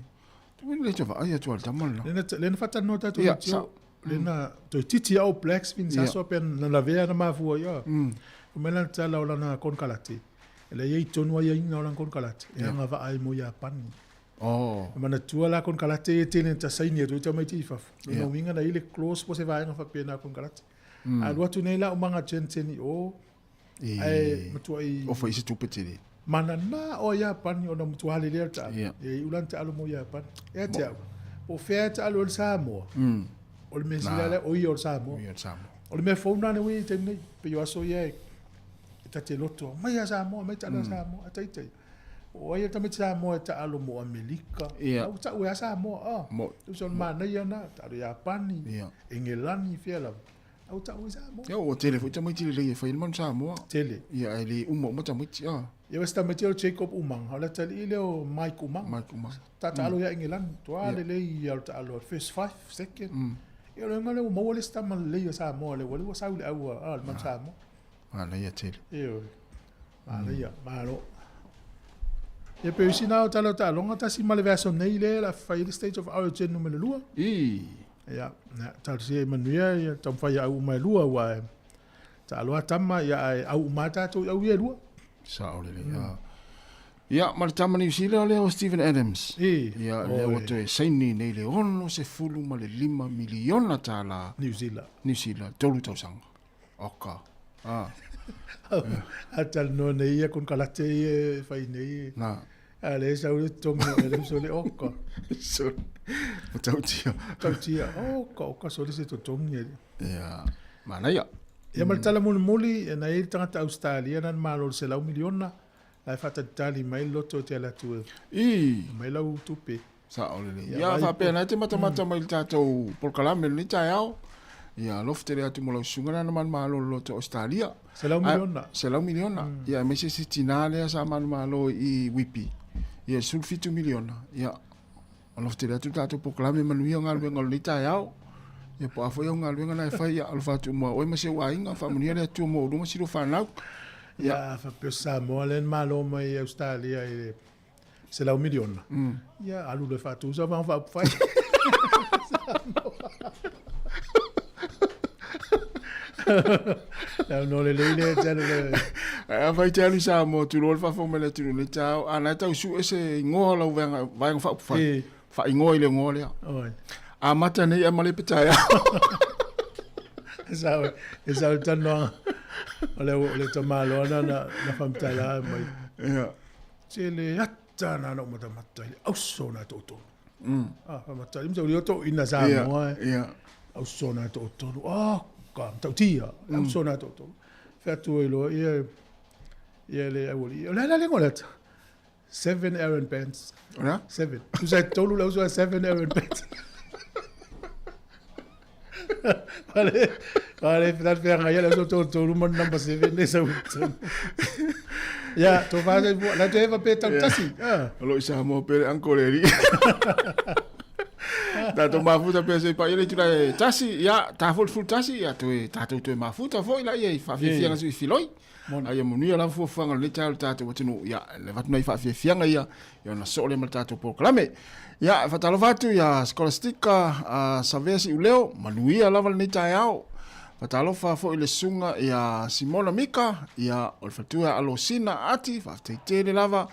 tu le te vaai atu a le tama lena. Lea na faatalanoa i le tatou Ia, leitio, sa- lea na toeitiiti All Blacks Vince Aso pe na lavea na mafua ia. Fai mai lana tala o lana konekarate, e leai e i tonu aiaiga o lana konekarate, e agavaa ai mo Iapani. E manatua la konekarate ia e tele ina tasaini atu ai tamaiti i fafo. Lona uiga na i ai le clause po o se vaega faapena konekarate. A alu atu nei la umaga Jensen i o, ae matuai Ofa i se tupe tele. Manana o Iapani ona matua lelei le taalo. E iu la na taalo mo Iapani. Ia te au, po o fea e taalo ai le Samoa, o le mea sili lava lea, o ia o le Samoa. O le mea fou lena na ua i ai i le taimi nei, pei o aso ia e ta te loto, mai a Samoa, mai taalo a Samoa, a taitai. O ai le tamaiti Samoa e taalo mo Amerika, a ua tau e a Samoa, a. Tusa o le manaia lena, taalo Iapani, Engelani, fea lava. A ua tau e Samoa. Ia, ua tele foi tamaiti lelei e fai ai le manu Samoa. Tele. Ia, ae le uma uma tamaiti, a. Ia, o se tamaiti o Jacob Umaga, o le atalii lea o Mike Umaga. Mike Umaga. Ta taalo ia Engelani, toa lelei ia o le taalo first five, second. Ia, o le uiga lea ua maua le isi tama lelei o Samoa lea, ua sau i le au a le manu Samoa. Manaia tele. Ioe. Manaia, malo. Ia pe isi na o tala o taaloga tasi ma le vaiaso nei lea o le a fai ai le State of Origin numera lua. Ia, ia, talosia i manuia ia taumafai ia au uma e lua aua e taalo a tama ia ae au uma lava tatou i au ia e lua. Sao lelei. Ia, ma le tama Niu Sila lea o Steven Adams. Ia, lea ua toe saini nei le $65 miliona tala. Niu Sila. Niu Sila, 3 tausaga. Oka. A. A talanoa nei ia konekarate ia e fai nei. Na. A lea e sau le totogi o Adams o le oka. Sole. Matautia. Matautia. Oka, oka sole se totogi e. Ia. Manaia. Ia ma le tala mulimuli, na i ai le tagata Ausetalia na na malo i le $100 miliona, la e faatalitali mai le loto e te alu atu e aumai lau tupe. Sao lelei. Ia faapea na e te matamata mai i le tatou polokalame i lenei taeao. Ia alofa tele atu mo lau susuga lea na manumalo i le loto o Ausetalia. $100 miliona. $100 miliona. Ia aemaise se tinā lea sa manumalo i Wipi. Ia $17 miliona. Ia alofa tele atu le tatou polokalame manuia o galuega o lenei taeao. Ia po o a foi au galuega na e fai, ia alofa atu mo oe ma si ou aiga, faamanuia le Atua mo oulua ma si lua fanau. Ia faapea o se Samoa lea na malo mai i Ausetalia i le $100 miliona. Ia alu loa e faatu sau vaega faaupufai. Le avanoa lelei lea e te alu le. Ae afai te alu i Samoa, tulou le faafofoga mai le atunuu nei taeao, a na e tau sue se igoa o lau vaega, vaega faaupufai, E. faaigoa i le igoa lea. Oi. Amata nei ae male pe taeao. E sao, e sao le talanoaga o le, o le tamaloa na, na, na faamatala mai. Ia. Tele ata na na ou matamata i le auso na tootolu. Ah, faamatala, i matauli o toeaiina Samoa e. Ia. Auso na tootolu. Oh, ka matautia. Auso na tootolu. Fai atu ai loa, ia, ia le aualii. O le a la le igoa o le ata? Seven Aaron Pants. O le a? Seven. Tusa e tolu le auso seven Aaron Pants. Wale, wale, tal feaga ia le auso tolu ma number seven le sau. Ia, to fa la te eva pe tau tasi. Ah. O lo i Samoa pe le uncle le alii. Tatou mafuta pea se i paia le itula e tasi, ia, ta foi le fulu tasi, ia, toe, tatou toe mafuta foi laia i faafiafiaga sui filoi. A ia manuia lava fuafuaga o lenei taeao i le tatou atunuu, ia, le avatu nai faafiafiaga ia, ia ona soo lea ma le tatou polokalame. Ia, e faatalofa atu ia Scholastica Savea Siuleo, manuia lava lenei taeao. Faatalofa foi i le susuga ia Simona Mika, ia, o le faletua ia Alosina Ati, faafetai tele lava.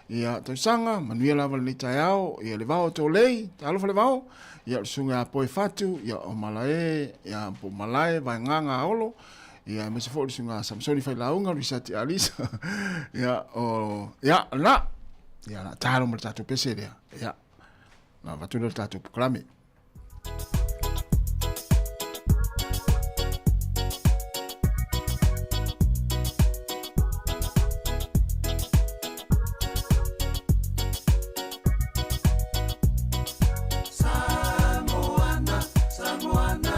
Ia, tausaga, manuia lava lenei taeao, ia le vao tolei, talofa le vao, ia o le susuga ia Poe Fatu, ia o Malae, ia po Malae, Vaegaga Aolo, ia aemaise foi o le susuga Samsoni Failauga, Luisati Alisa, ia o, ia, lena, ia la talo ma le tatou pese lea, ia, na avatu lea o le tatou polokalame. Samoana,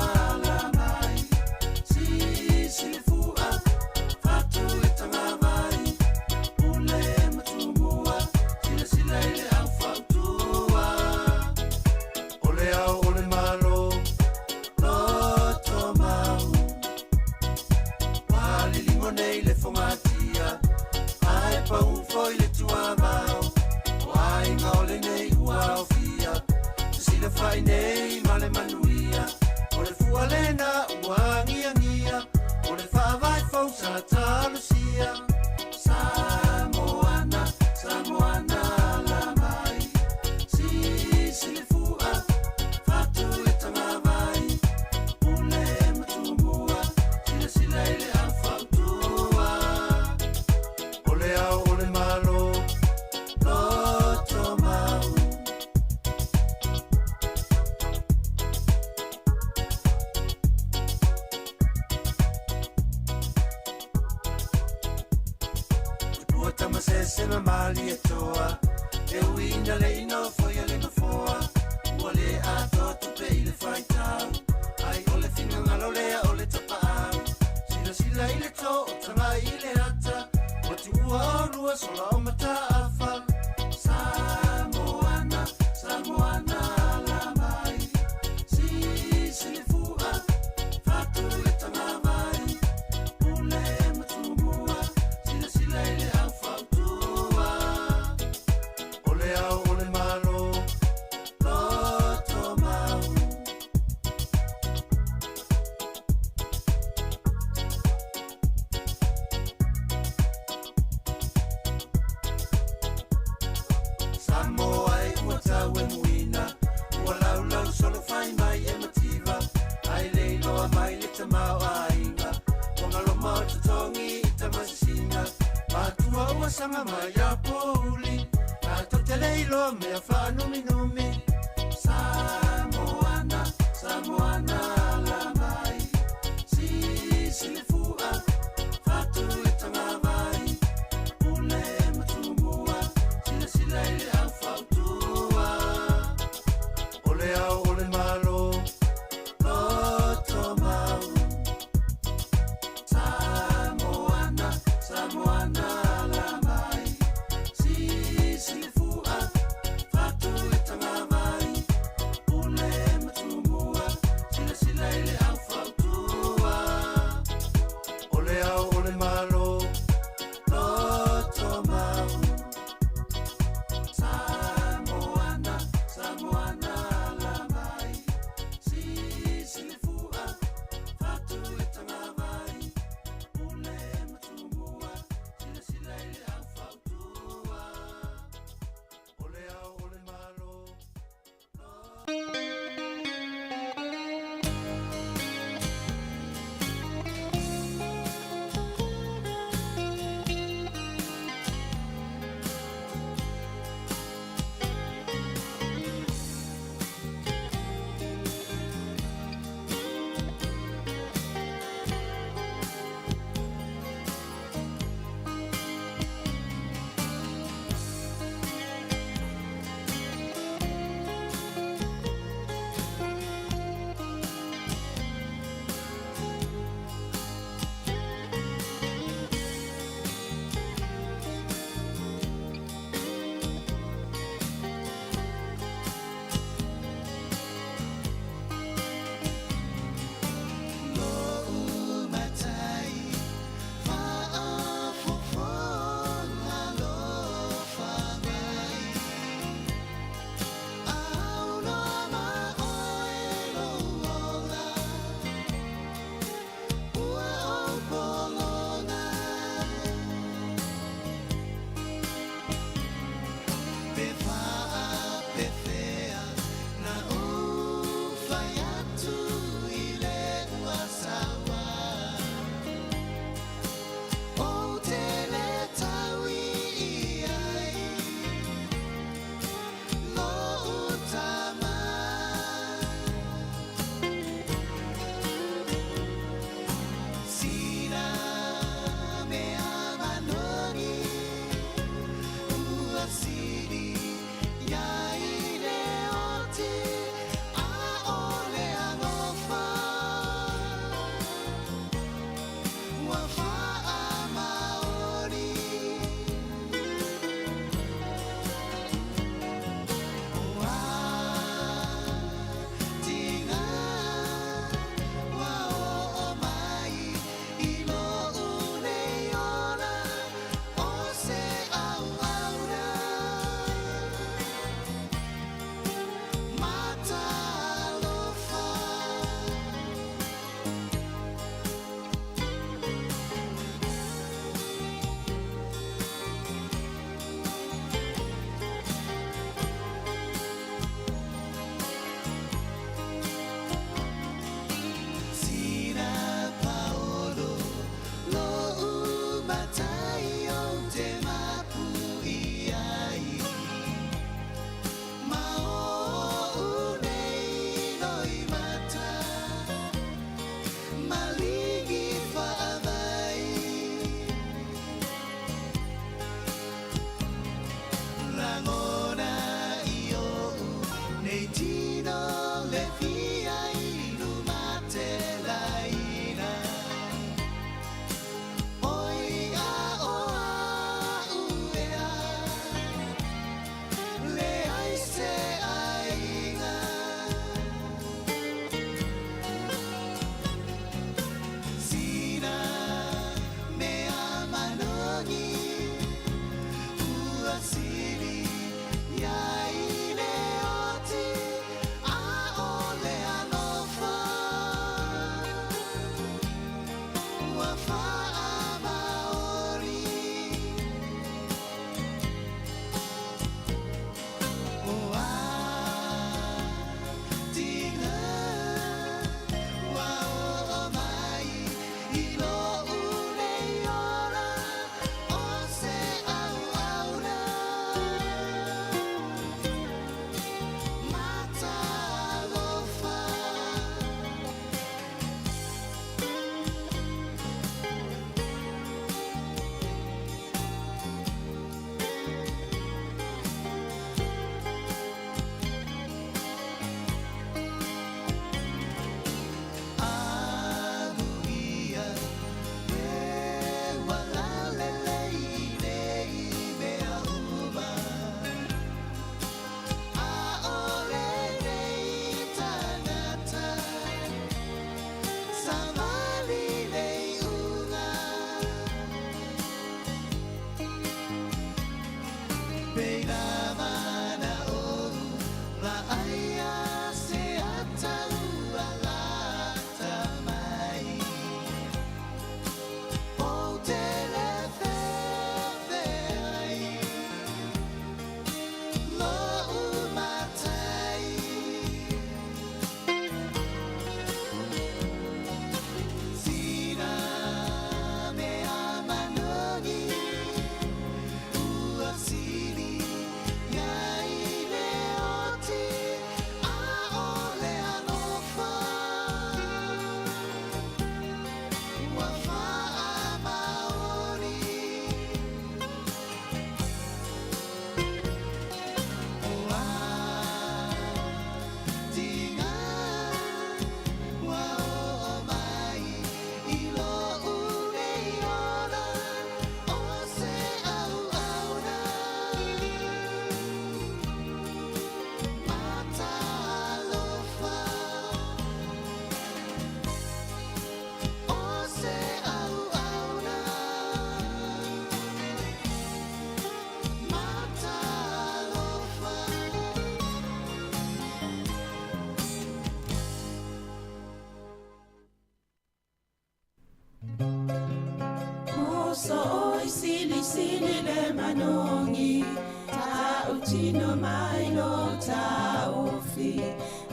So oi sili sili le manongi Ta utino mai lo ta ofi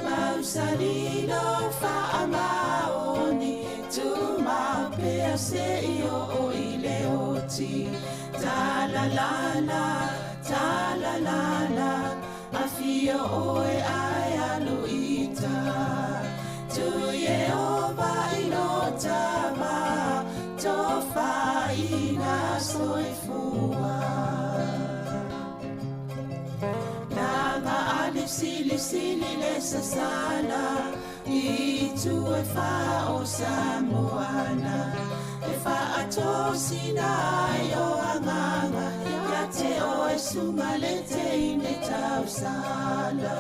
Mausali lo fa amaoni Tu mau pea se i o i le oti. Ta la la la, ta la la la Afio oe ai alu ita. Tu Yehova i lo tama Tofa ina soifua. Langa ali sili sili le sasala I tu e fa o Samoana. E fa ato sina i o anganga Ia te o e sunga le te ine tausala.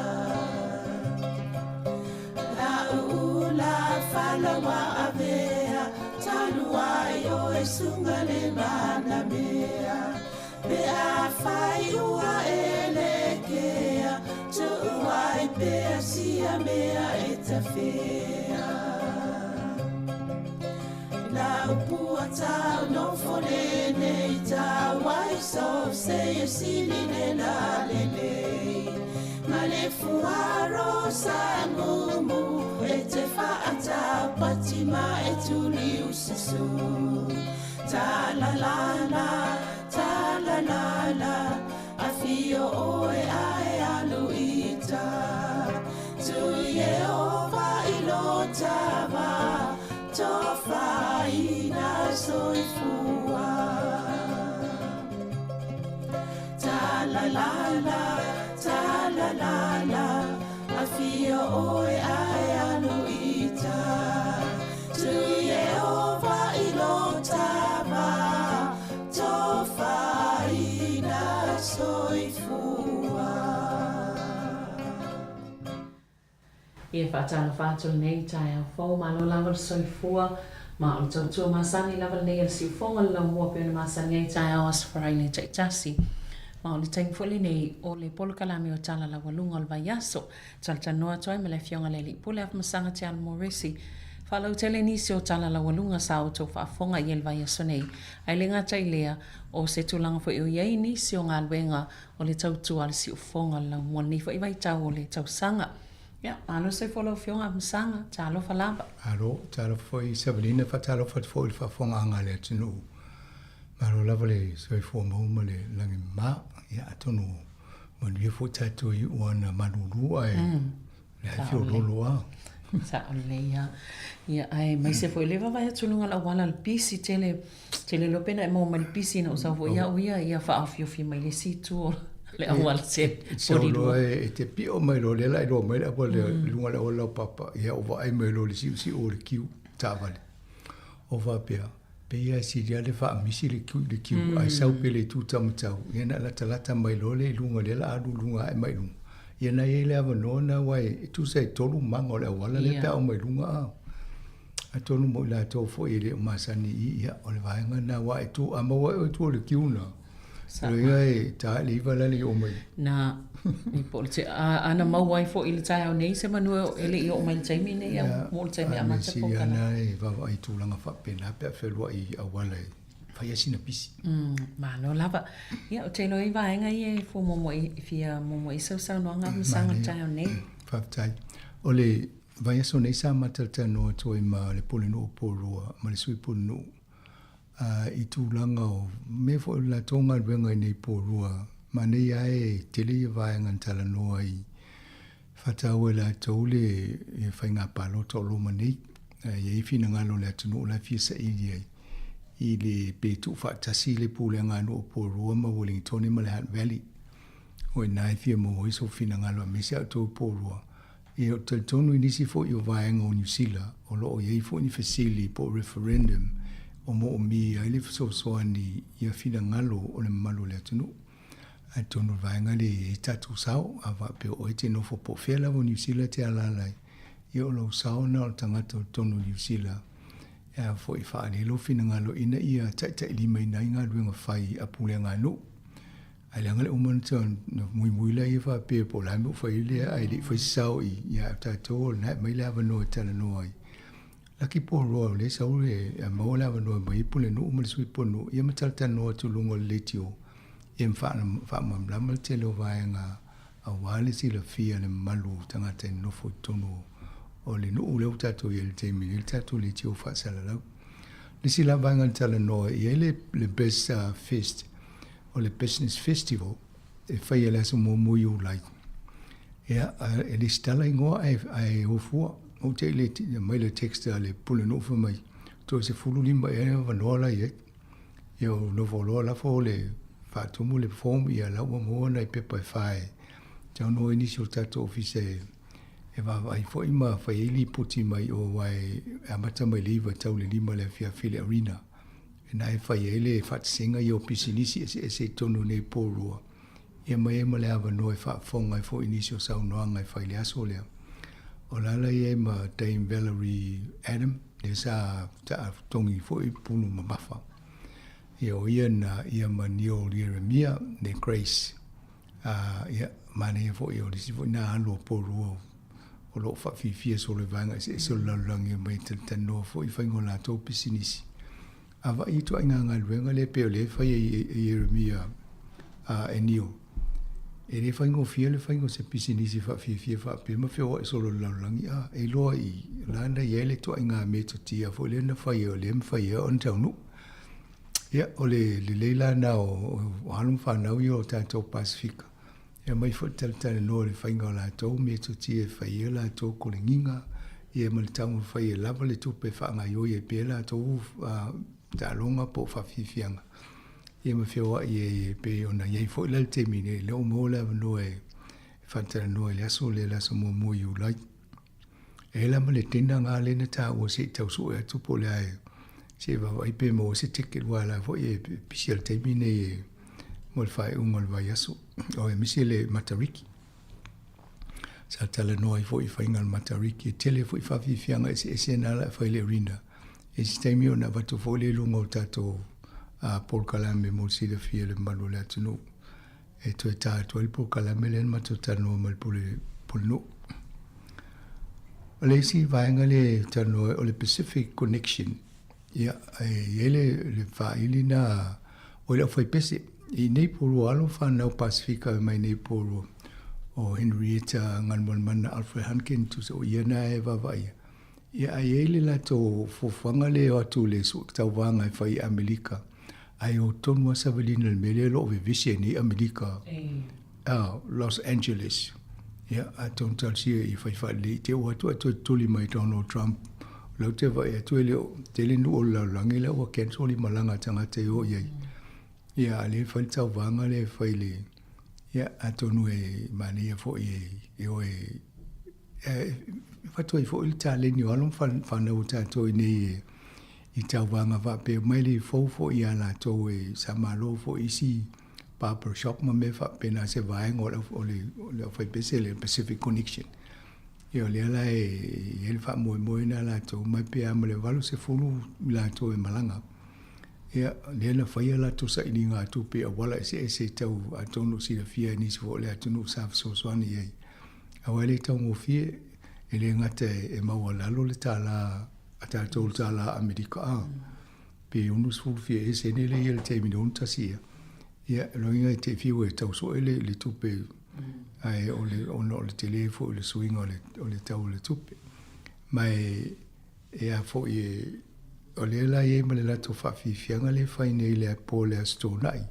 La ula falawa avea Talu ai o e sunga le mana mea. Pe a fai ua e le kea Tu ai pe sia mea e tawhea La upua tau no fole nei tau ai so se e sili le la le le. Ma le fuaro sa mumu e te whaata patima e tuli ususu. Ta la la la, ta la la la, afio oe ae alu ita. Tu Yehova i lo tava, tofa ina soifua. Ta la la la, ta la la la, afio oe ae alu ita. Tu Yehova i lo tava, tofa ina soifua. Ia whaatana whātu nei tai au fō, malo lava le soifua, ma o le tautua masani lava nei le siufonga le laumua pe ona masani ai tai au asfarai le taitasi. Ma o le taimi foi lenei o le polokalame o tala laualuga o le vaiaso. Talatalanoa atu ai ma le afioga le alii pule Afamasaga Te Alo Moresi. Faalautele nisi o tala laualuga sa outou faafofoga i le vaiaso nei. Ae le gata i lea o se tulaga foi o iai nisi o galuega o le tautua a le siufofoga o le laumua lenei foi vaitau o le tausaga. Ia, malo soifua lau afioga Afamasaga, talofa lava. Malo, talofa foi Savalina, faatalofa atu foi i le faafofogaaga a le atunuu. Malo lava le soifua maua ma le lagi mamā. Ia, atonu manuia foi tatou i iu ana malūlū ae le ai feoloolo a. Sao lelei lava. Ia, ae maise foi le vaavaai atu i luga o le auala le pisi tele, tele loa pe na e maua mai le pisi ina ua sau foi au ia, ia faaofiofi mai le isi itu o le auala tele. Sau loa e te pio mai loa lea la iloa mai le auala i luga o le auala laupapa, ia o vaai mai loa i le siusiu o le kiu taavale. O faapea, pei lava e sili lava le faamisi le kiu, le kiu, ae sau pea le itu taumatau, ia na latalata mai loa lea i luga, lea la alu i luga ae mai i luga. Ia na i ai le avanoa na aua e tusa e tolu maga o le auala lea pe a oo mai luga a. Atonu mo i latou foi e le o masani i, ia, o le vaega na aua e tu, a maua e oe tua o le kiu na, Loiga e ta le iva la le i oo mai. Na, i po o le te, a, ana maua ai foi i le taeao nei se manu e le i oo mai i le taimi nei, a mo le taimi e amata po kana. Ana e vaavaai i tulaga faapena pe a fealuai i auala e fai ai sina pisi. Malo lava. Ia, ou te iloa i vaega ia e fua muamua i, fia muamua i sau saunoaga ma saga le taeao nei. Faafetai. O le vaiaso nei sa matalatalanoa atu ai ma le Pulenuu o Porirua ma le Sui Pulenuu i tulaga o mea foi o le latou galuega i nei Porirua. Manaia lava e tele ia vaega na talanoa ai faataua e latou le faiga palota o loma nei. E i ai finagalo o le atunuu la e fia saili ai i le pe tuufaatasi le pulega a nuu o Porirua ma Wellingtone ma le Hutt Valley. O i ina e fia maua ai sou finagalo aemaise a outou i Porirua. Ia, ou te talitonu i nisi foi o vaega o Niu Sila o lo o i ai foi ni fesili po o referendum o moomia ai le fesoasoani ia finagalo o le mamalu o le atunuu. Atonu o le vaega lea e i ai tatou sao, a faapea o oe e te nofo po o fea lava o Niu Sila e te alaala ai, ia o lou sao na o le tagata o totonu o Niu Sila e a foi faaali ai lou finagalo ina ia taitailimaina ai galuega fai a pulega a nuu. Ae leaga le uma ona muimui laia faapea po o le a le mea ua fai ai lea ae le i fai se sao i ia tatou o lena e aumai le avanoa e talanoa ai. Laki Poloa o lea e sau e maua le avanoa e aumai ai Pulenuu ma le Sui Pulenuu ia ma talatalanoa atu i luga o le leitio ia ma faamalamalama le tele o vaega aua le silafia e le mamalu o tagata e nonofo i totonu o le nuu lea ua tatou i ai i le taimi nei, le tatou leitio faasalalau. Le isi la vaega na talanoa i ai le le Biz Fest, o le Business Festival e faia i le aso muamua Iulai. Ia, e lesitala igoa ae, ae o fua. Ou te i le mai le text a le Pulenuu fai mai, toe 15 ea avanoa la i ai. Ia o nofo loa lafo le faatumu le form ia la ua maua nai pepa e fa e tau ai nisi o tatou ofisa e e vaavaai foi ma fai ai lipoti mai o aua e amata mai le 9 tau le 5 le afiafi i le arena. Na e fai ai le faatasinga ia o pisinisi eseese i totonu nei Porirua. Ia ma i ai ma le avanoa e faafofoga ai foi i nisi o saunoaga e fai i le aso lea. O la la i ai ma Dame Valerie Adam, lea sa togi foi pulu mamafa. Ia o ia na ia ma Neil Ieremia le Grace. A ia manaia foi o le isi foi na alu o Porirua o lo o faafiafia solo i vaega eseese o le lalolagi e omai e talatalanoa foi i faiga o latou pisinisi. A vaai i ituaiga galuega lea pei o lea e fai e Ieremia e Neil, e le faigofie le faiga o se pisinisi faafiafia faapea ma feoai solo i le lalolagi. A e iloa i la na i ai le ituaiga metotia foi lea na fai o lea e mafai ai ona taunuu. Ia, o le lelei la lena o alo ma fanau ia o tatou Pasefika, E aumai foi le talatalanoa i le faiga o latou metotia e fai ai latou koligiga, ia ma le taumafai e lava le tupe e faagaoioi ai pea latou taaloga po o faafiafiaga, ia ma feoai ai e pei ona i ai foi la le taimi nei, lea ua maua le avanoa e faatalanoa i le aso lea, le aso muamua o Iulai. E i ai la ma le dinner na lea na taua se i tau sue atu po o le a e se i vaavaai pe maua se ticket aua o la foi e pisi i le taimi nei e mo le faaiuga o le vaiaso. O aemaise le Matariki. Sa talanoa ai foi i faiga o le Matariki. E tele foi faafiafiaga eseese na la e fai i le arena. I se taimi ona avatu foi lea i luga o tatou polokalame mo le silafia e le mamalu o le atunuu. E toe tā atu ai le polokalame lea na matou talanoa ma le pule, Pulenuu. O le isi vaega lea e talanoa ai, o le Pacific Connection. Ia, e i ai le, le faaili na o le aufaipese. I nei Porirua, alo fanau Pasefika e mai nei Porirua, o Henrietta Galumalemana Alfred Hunkin, tusa o ia na e vaavaaia. Ia, a i ai le latou fuafuaga lea e o atu i le tauvaga e fai i Amerika, ae o tonu lava savalina i le mea lea o lo o vevesi ai nei Amerika, Los Angeles. Ia, atonu talosia i fai faalelei i te ua atu ae toe tuli mai Donald Trump. O lea ou te vaai atu e le o tele nuu o le lalolagi lea ua cancel i malaga a tagata e o i ai. Ia, a o lea e fai le tauvaga lea e fai i le, ia, atonu e manaia foi e o e e avatu ai foi le taleni o alo ma fanau o tatou i nei i tauvaga faapea mai le fou foi ia latou e sa malo foi isi barber shop ma mea faapena se vaega o le o le o le aufaipese le Pacific Connection. Ia o lea la e i ai le faamoemoe na latou mai pe a ma le 80 i latou e malaga. Ia lea na faia latou sailiga tupe i auala eseese tau atonu o silafia e nisi foi o le atunuu sa fesoasoani i ai. Aua e le taugofie, e le gata e maualalo le tālā a tatou le tālā Amerika a, pe 60 fia ea sene lea i le taimi nei, 61 ea. Ia, o lona uiga e te fiu e tau sue le, le tupe, ae o le, ona o le tele foi o le suiga o le, o le tau o le tupe. Ma e, e a foi e, o lea la e i ai ma le latou faafiafiaga lea e fai nei i le po o le Aso Toonai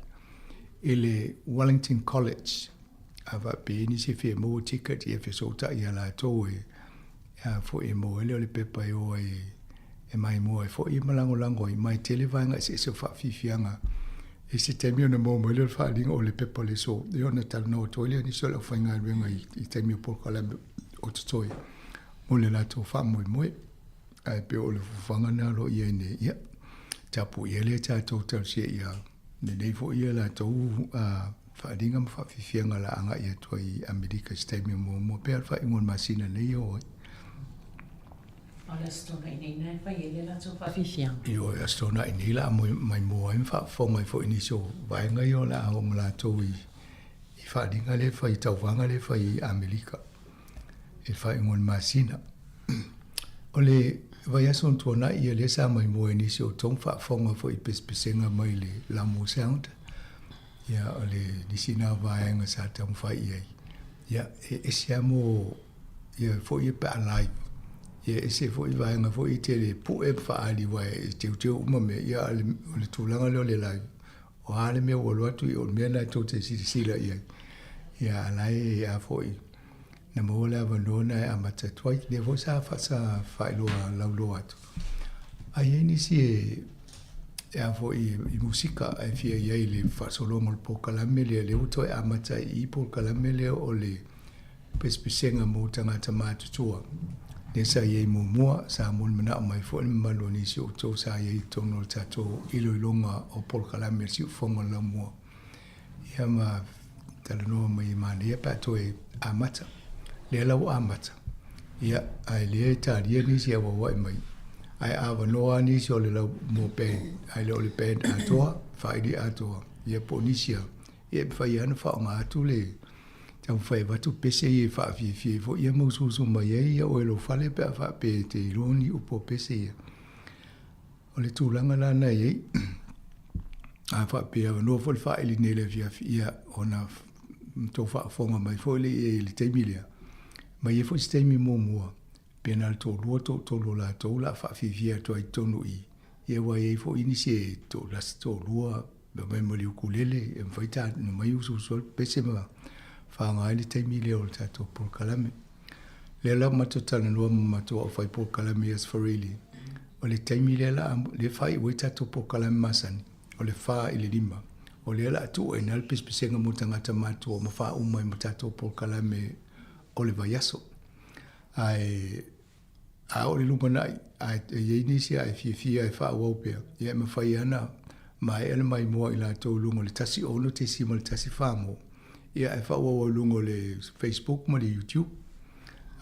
i le Wellington College. A faapea i nisi e fia maua ticket ia fesootai ia latou e a foi e maua ai lea o le pepa e o ai e maimoa ai foi ma lagolago ai ma e tele vaega eseese o faafiafiaga i se taimi ona maua mai lea o le faaaliga o le pepa o le aso ia ona talanoa atu ai lea nisi o le aufaigaluega i taimi o polokalame o totoe mo le latou faamoemoe. Ae pei o le fuafuaga lena o lo o i ai nei, ia tapuia lea tatou talosia ia lelei foi ia latou faaaliga ma faafiafiaga o le a agai atu ai i Amerika i se taimi o muamua pe a o le faaiuga o le masina nei e oo ai. O le Aso Toonai nei na e fai ai le latou faafiafiaga. Ioe, Aso Toonai nei la a maimoa ai ma faafofoga ai foi i nisi o vaega ia o le a oo latou i faaaliga lea e fai, i tauvaga lea e fai i Amerika i le faaiuga o le masina. O le Vaiaso na tuanai ia lea sa maimoa i nisi o outou ma faafofoga foi i pesepesega mai le Lamu Sound. Ia o le nisi na vaega sa taumafai i ai. Ia e ese lava mo ia foi ia pe a live. Ia ese foi vaega foi e tele pue ma faaali aua e teuteu uma mea. Ia a o le tulaga lea o le live, o a le mea ua alu atu, ia o le mea lena tou te silasila i ai. Ia a la e a foi na maua le avanoa na e amata atu ai. Lea foi sa sa faailoa lauloa atu. A i ai nisi e e a foi i musika ae fia i ai i le faasologa o le polokalame lea, lea ua toe amata ai i i polokalame lea o le pesepesega mo tagata matutua. Lea sa i ai muamua, sa molimanaʻo mai foi le mamalu o nisi o outou sa i ai i totonu o le tatou iloiloga o polokalame o le Siufofoga o le Laumua. Ia ma talanoa mai e manaia pe a toe amata. Lea la ua amata, ia, ae lea e talia nisi e auauai mai. Ae avanoa lava nisi o le Laumua Band, ae le o le band atoa, faaili atoa, ia po o nisi lava, ia e mafai lava ona faaaoga atu le taumafai e avatu pese ia e faafiafia ai foi ia ma usuusu mai ai ia oe i lou fale pe a faapea e te iloa ni upu o pese ia. O le tulaga la na i ai, a faapea avanoa foi le faaili nei i le afiafi, ia ona tou faafofoga mai foi lea i le taimi lea. Ma i ai foi se taimi muamua, pe na o le toalua, toatolu o latou o le a faafiafia atu ai i totonu i i, ia aua e i ai foi nisi e toalasi, toalua, mai ma le ukulele, e mafai ona mai usuusu ai le pese ma faaaoga ai le taimi lea o le tatou polokalame. Lea la ua matou talanoa ma matou aufai polokalame ia Sfarili, o le taimi lea la lea e faaiu ai tatou polokalame masani, o le 4 i le 5, o lea la a tuu ai i ina le pesepesega mo tagata matutua ma faauma ai ma tatou polokalame o le vaiaso. Ae a oo i le lumanai, a e i ai nisi a e fiafia e faaauau pea, ia e mafai lava ona maea le maimoa i latou i luga o le 16.14 mo, ia ae faaauau ai i luga o le Facebook ma le YouTube.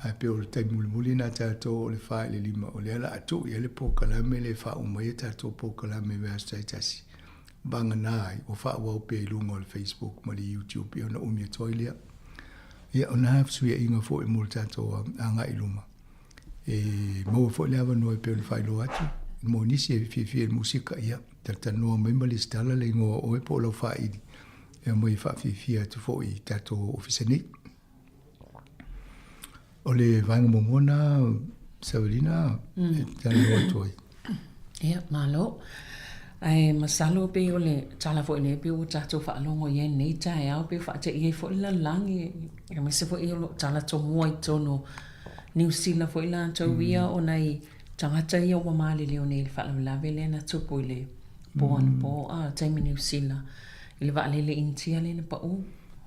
Ae pei o le taimi mulimuli lena a tatou o le 4 i le 5, o lea o le a tuu i ai le polokalame lea e faauma ai a tatou polokalame i vaiaso taitasi, vagana ai ua faaauau pea i luga o le Facebook ma le YouTube, ia ona umi atu ai lea. Ia, o na fesuiaiga foi mo le tatou agai i luma. E maua foi le avanoa e pei ona faailoa atu, mo nisi e fiafia i le musika, ia, talatalanoa mai ma lesitala le igoa o oe po o lau faaili, e aumai e faafiafia atu foi i tatou ofisa nei. O le vaega muamua lena, Savelina, e talanoa atu ai. Ia, malo. Ae masalo pei o le tala foi lea pei ua tatou faalogo i ai i lenei taeao, pei ua faateia ai foi le lalolagi, aemaise foi o lo o tala tomua i totonu o Niu Sila foi latou ia ona i tagata ia ua maliliu nei i le faalavelave lea na tupu i le po anapo, a, taimi Niu Sila, i le vaalele Initia lea na pau.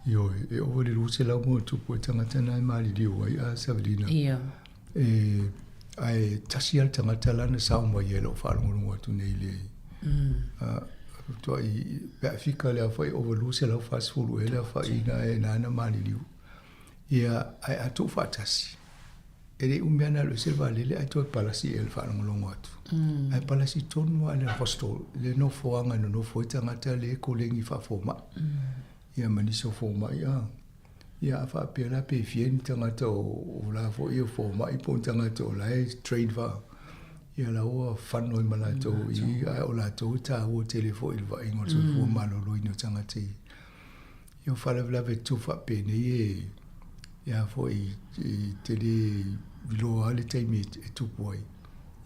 Ioe, e ova i le 200 ma ona tupu ai tagata na e maliliu ai a Savelina. Ia. E, ae tasi lava le tagata la na sao mai ai i lau faalogologo atu nei i le, a, tuai, pe a fika le aofai ova 240 ea le aofai na e na na maliliu. Ia, ae a tuu faatasi, e le i umi lava na alu ese le vaalele ae toe palasi i le faalogologo atu. Ae palasi tonu lava i le hostel, le nofoaga e nonofo ai tagata le koleni faafomai. Ia ma nisi o fomai, a. Ia a faapea la pe fia ni tagata o la foi o fomai po o ni tagata o la e train faa ia la ua fano ai ma latou i ae o latou e taua tele foi i le vaaiga o le soifua maloloina o tagata ia. Ia o faalavelave tutupu faapenei e ia foi e te le iloa lava le taimi e tupu ai.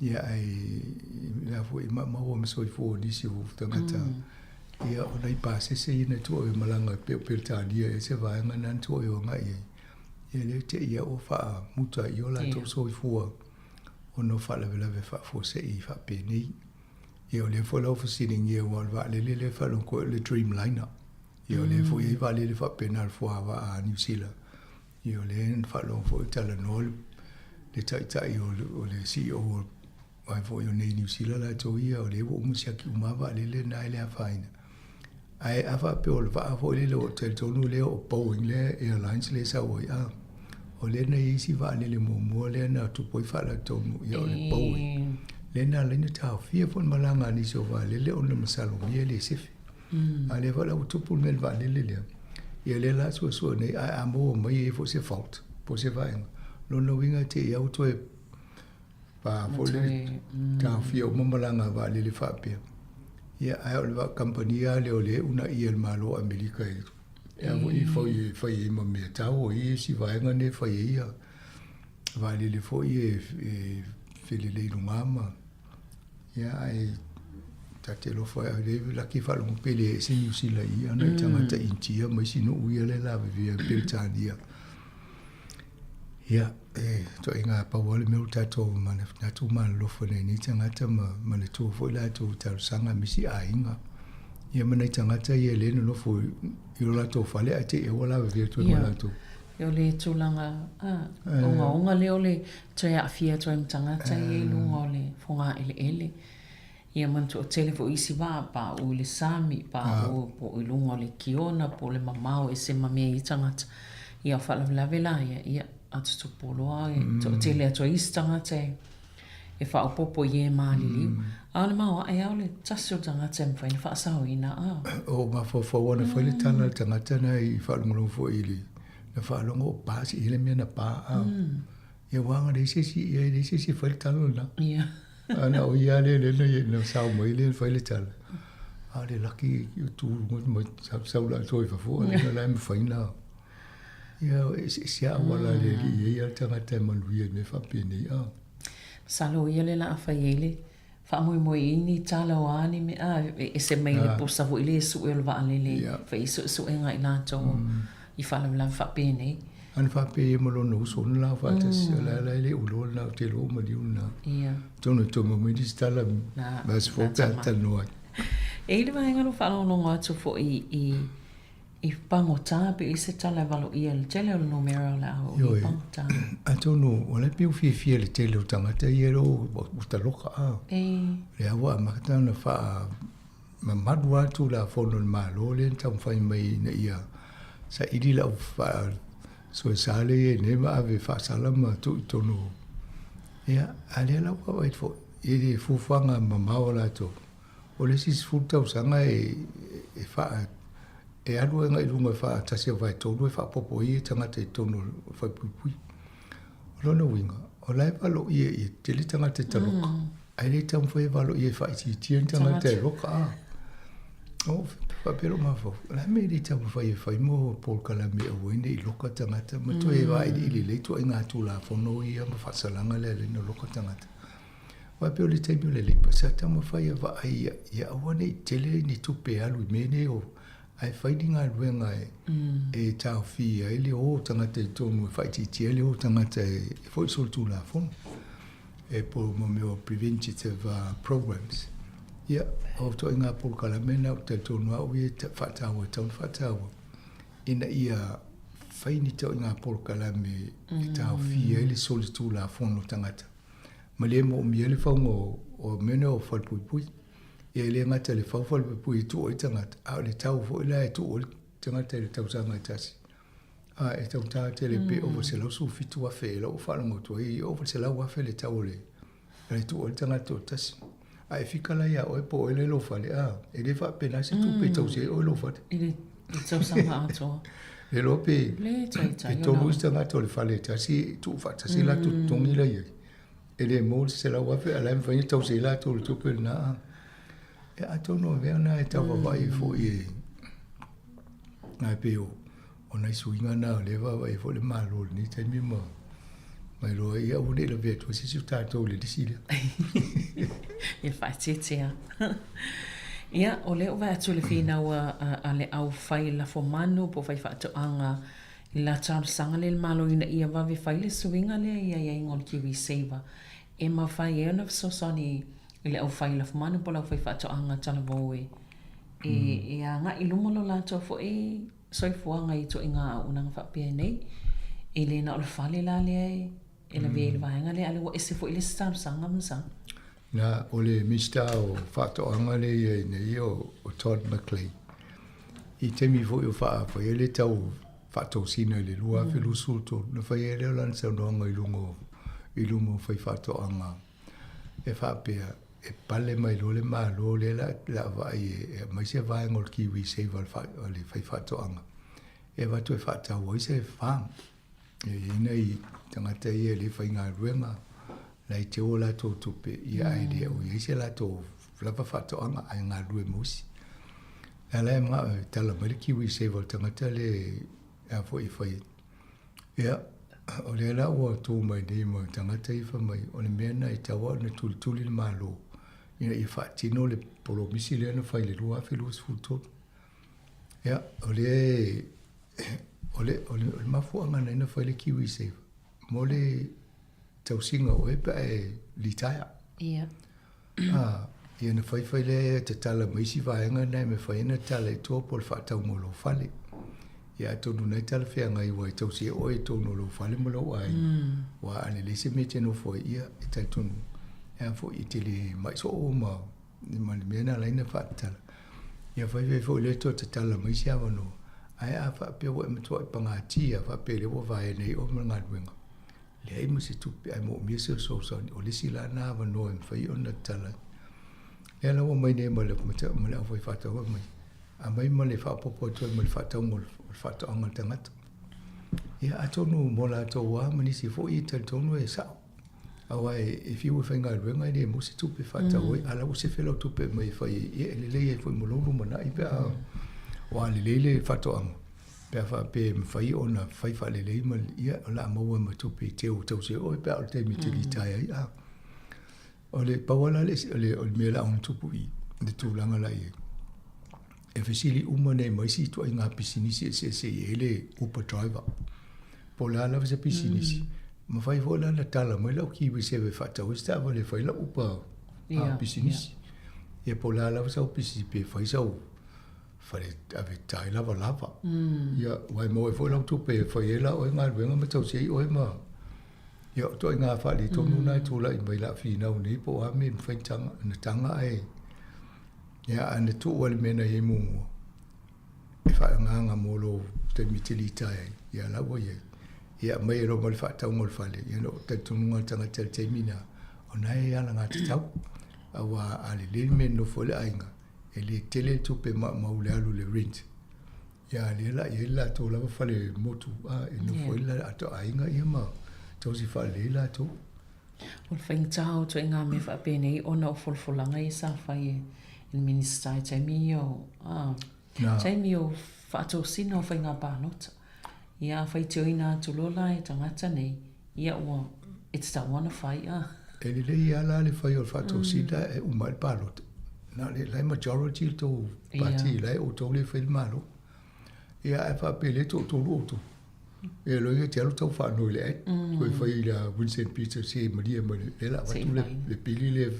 Ia ae la foi e maumau ma soifua o nisi o tagata. Ia o nai pasese ia na tua e malaga pei o Peretania ea se vaega na na tua e agai ai. Ia lea te i ua faamuta i o latou soifua ona o faalavelave faafuasei faapenei. Ia o lea foi la ua fesiligia aua o le vaalele lea e faalogo o le Dreamliner. Ia o lea foi e i ai vaalele faapena a le fuavaa a Niu Sila. Ia o lea na faalogo foi o talanoa le taitai o le CEO o ai foi o nei Niu Sila latou ia, o lea ua uma siaki uma lava vaalele na e le afaina. Ae a faapea o le vaa foi lele ua talitonu lea o Boeing lea Airlines lea e sau ai, a, o lea na i ai isi vaalele muamua lea na tupu ai faaletonu, ia o le Boeing. Lea na ala ai ona taofia foi le malaga a nisi o vaalele ona masalomia le sefe. A lea foi la ua tupu le mea i le vaalele lea, ia lea la suesue nei, ae a maua mai e i ai foi se fault po o se vaega, lona uiga e te i lava ua toe. Pa foi le taofia uma malaga a vaalele faapea. Ia, ae o le vaa kamupani lava lea o lea e uunaia e le Malo o Amerika e e a foi e fai e fai ai ma mea taua i isi vaega nei e fai ai ia vaalele foi e e felelei i luga ma ia ae ta te alofa ai lea laki faalogo pe le ese Niu Sila i ia nai tagata Initia ma isi nuu ia lea lavevea i Peretania. Ia, e ituaiga pau lava le mea ua tatou manatu ma alolofa nei nei tagata ma manatua foi latou i talosaga ma isi aiga. Ia ma nai tagata ia e le nonofo i lo latou fale ae te i ua lavevea atu ai ma latou. Ia, o le tulaga ogaoga lea o le toe aafia atu ai ma tagata ia i luga o le fogaeleele. Ia manatua tele foi isi vaa, paʻu i le sami, paʻu po o i luga o le kiona, po o le mamao ese ma mea i tagata. Ia o faalavelave la ia, ia, a tutupu loa e toatele atu ai isi tagata e e faaopoopo i e maliliu. A o le maoaʻe lava o le tasi o le tagata e mafai ona faasaoina, a. O mafaufau ana fai le tala a le tagata na i faalogologo foi i le na faalogo o pa se i le mea na pa a. Ia ua aga leai se isi ia e leai se isi e fai le tala lena. Ia. A na o ia lea lea na ia na sao mai lea na fai le tala. A o le laki i tu mai sau sau la atoa i fafo a lea la e mafai na. Ia e eseese lava auala a le alii e i ai lava le tagata e manuia i mea faapenei a. Masalo ia le la a fai ai le faamoemoe i ni tala o a ni mea a e ese mai le posa foi lea e sue o le vaalele fai ai suesuega i latou i faalavelave faapenei. Ana faapea ia ma lona uso ona la faatasi, o la la e le uloa lena, ou te iloa ua maliu lena. Ia. Atonu e toe maua mai nisi tala ma aso fou pe a talanoa atu. E i ai le vaega lou faalogologo atu foi i i pagota pe i se tala e valoia i le tele o le numera o le a oo i pagota. Atonu o la e pei ua fiafia i le tele o tagata ia e ua taloka a. E. Lea ua amata ona faa mamalu lava le Tulafono a le Malo lea na taumafai mai ina ia saili lau faasoesa lea i ai nei ma ave faasala ma tuu i totonu. Ia, a lea la ua vaai foi i le fuafuaga mamao a latou, o le isi 10 tausaga e e faa e alu agai i luga e faatasi au vaetolu e faaopoopo ai tagata i totonu o le falepuipui. O lona uiga, o la e valoia e tele tagata e taloka, ae le taumafai e valoia e faaitiitia ni tagata e loka a. O, faapea lou mafaufau, o le a le mea e le taumafai e fai mo polokalame e aua ai ne i loka tagata ma toe vailiili lelei ituaiga Tulafono ia ma faasalaga lea e ala ai ona loka tagata. Aua e pei o le taimi o le Labour, sa taumafai e vaai ia aua ne i tele ni tupe e alu i mea nei o ae fai ni galuega e taofia ai le o o tagata i totonu e faaitiitia ai le o o tagata e foi solitulafono e po o mea o preventative programs. Ia, o ituaiga polokalame na ou te talitonu lava au ia e faataua e tatau ona faataua ina ia fai ni ituaiga polokalame e taofia ai le solitulafono o tagata. Ma le moomia ai le fauga o mea nei o falepuipui. Ia e le gata i le fau falepuipui e tuu ai tagata, a o le tau foi la e tuu ai le tagata i le tausaga e tasi. A e taugata tele pe ova $117,000 e lau faalogo atu ai, e ova $100,000 le tau o le e tuu ai le tagata o tasi. A e fika la ia oe po o oe la i lou fale, a e le faapena se tupe e tausi ai oe lou fale. I le tausaga atoa. Le iloa pe pe tolu isi tagata o le fale e tasi e tuu faatasi latou totogi la i ai. E le maua le $100,000 ae la e mafai ona tausi ai latou i le tupe lena. Ia atonu o mea na e tau vaavaai foi e ae pei o o nai suiga na o lea e vaavaai ai foi le Malo i lenei taimi ma ma iloa ai, ia aua ne i lavea atu ai se isi o tatou i le lisi lea. Ia faaeteete lava. Ia, o lea ua vaai atu i le finau a le au fai lafomanu po o fai faatoaga i la talosaga lea i le Malo ina ia vave fai le suiga lea i aiaiga o le KiwiSaver e mafai ai ona fesoasoani i le aufai lafumanu po o le aufaifaatoaga talavou e e agai i luma lo latou foi soifuaga i ituaiga auaunaga faapenei. E le na o le fale la lea e lavea i le vaega lea, a o lea ua ese foi le isi talosaga ma. Na, o le Minisita o Faatoaga lea e i ai nei o Todd McClay, i taimi foi o fai ai le tau faatosina i le 2023, na fai ai lea o lana saunoaga i luga o, i luma o faifaatoaga e faapea, e pale mai loa le Malo lea o le a vaai e aumai se vaega o le KiwiSaver a le faifaatoaga e avatu e faatau ai se farm. E i ai nai tagata ia e le faigaluega, La e teu o latou tupe, ia ae le o i ai se latou lava faatoaga ae galulue ma usi. Le ala e manao e tala mai le Kiwi Saver o le tagata le a foi e fai ai. Ia, o lea la ua tu mai nei ma tagata ia fai mai, o le mea lena e tatau lava ona tulituli le Malo ina ia faatino le polomisi lea na fai i le 2023. Ia, o lea o le, o le, o le mafuaaga na na fai le Kiwi Saver mo le tausiga o oe pe a e litaea. Ia. A, ia na faifai lea e tatala ma isi vaega na e mafai ai ona tatala i tua po o le faatauga o lou fale. Ia atonu na e talafeagai aua e tausi ai oe i totonu o lou fale ma lou aiga. Aua a lelei se mea e te nofo ai, ia e talitonu e a foi e te le mai soo ma ma le mea na ala ai ona faatatala. Ia faifai foi lea toe tatala mai isi avanoa, ae a faapea ua e matuai pagatia faapea lea ua vaea nei oe ma le galuega, leai ma se tupe ae moomia se fesoasoani, o le isi la lena avanoa e mafai ona tatala ai. Lea la ua aumai nei ma le ma le aufaifaatoaga mai, aumai ma le faaopoopo atu ai ma le faatauga o le faatoaga a le tagata. Ia atonu mo latou lava ma nisi foi e talitonu e sao, aua e fiu e faigaluega e le maua se tupe e faatau ai, a o la ua sefe lau tupe e aumai e fai ai, ia e lelei ai foi mo lou lumanai pe a ua lelei le faatoaga. Pe a faapea e mafai ona fai faalelei ma ia o le a maua ma tupe e teu tausi ai oe pe a o le taimi e te litaea ai. A o le pau lava la le o le o le mea o le a ono tupu i le tulaga la i ai, e fesili uma nei ma isi ituaiga pisinisi eseese i ai le Uber driver. Po o le a lava se pisinisi, mafai foi la ona tala mai lau KiwiSaver e faatau ai se taavale e fai lau Uber pisinisi. Ia po o le a lava sau pisinisi pe fai sau fale ave tai lavalava. Ia, aua e maua ai foi lau tupe e fai ai la oe galuega ma tausi ai oe ma... Ia, o ituaiga faaletonu na e tulai mai la finau nei po o a mea e mafai ona taga ae... Ia, a na tuu lava i le mea na i ai muamua, e faaagaaga mo lou taimi e te litaea ai, ia la ua i ai. Ia aumai ai loa ma le faatauga o le fale, ia o le talitonuga o le tagata i le taimi lena, o lena e alagatatau. Aua a lelei le mea e nonofo ai le aiga, e le tele le tupe maumau i le alu i le rent. Ia a lea la i ai le latou lava fale motu a e nofo ai le latou aiga ia ma tausi faalelei latou. O le faigata o ituaiga mea faapenei ona o folafolaga ia sa fai e le Minisita i taimi ia o a taimi o faatosina o faiga palota. Ia a faitioina atu loa la e tagata nei, ia ua e tatau ona fai a. E lelei lava la le fai o le faatosina e uma ai le palota. Na o le la e majority le tou pati la e outou lea e fai le Malo. Ia ae faapea lea e toatolu outou. Ia loa e te alu tau faanoi i le Act. Toe fai i la Winston Peters se malie mai lea la avatu le pili lea.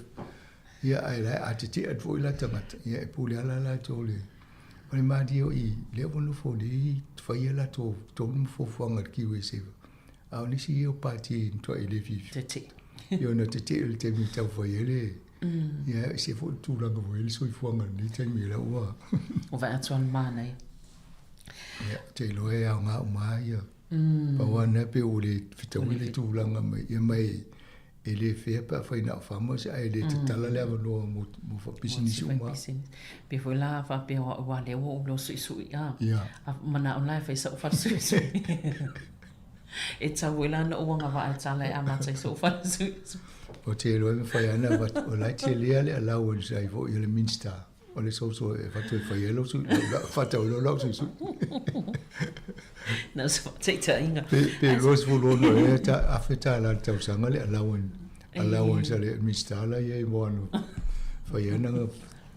Ia ae la e a tetee atu foi la tagata, ia e pule lava la latou le o le malie o i lea ua nofo nei fai a latou tonu ma fuafuaga i le KiwiSaver. A o nisi ia o pati e matuai le fiafia. Tetee. Ia ona tetee i le taimi e tau fai ai le ia e ese foi le tulaga ua i ai le soifuaga i lenei taimi la ua Ua vaai atu lava i le manaia. Ia, ou te iloa e aoga uma lava ia. Pau lava lena pei ua le fetaui le tulaga mai ia mai e le fair pe afai na o farmers ae le tatala le avanoa mo mo pisinisi uma. Pei foi la faapea o au aua lea ua ou iloa suisui a. A manao la e fai sau fale suisui. E tatau foi la ona ou agavaa e tala e amata ai sou fale suisui. Ou te iloa e mafai lava ona avatu, o la e tele le allowance ai foi a le Minista o le soso e avatu e fai ai lau sui, faatau ai loa lau suisui. Na o se faataitaiga. Pe 26 ea afe tala i le tausaga le allowance, allowance a le Minista la e i ai mo ana fai ai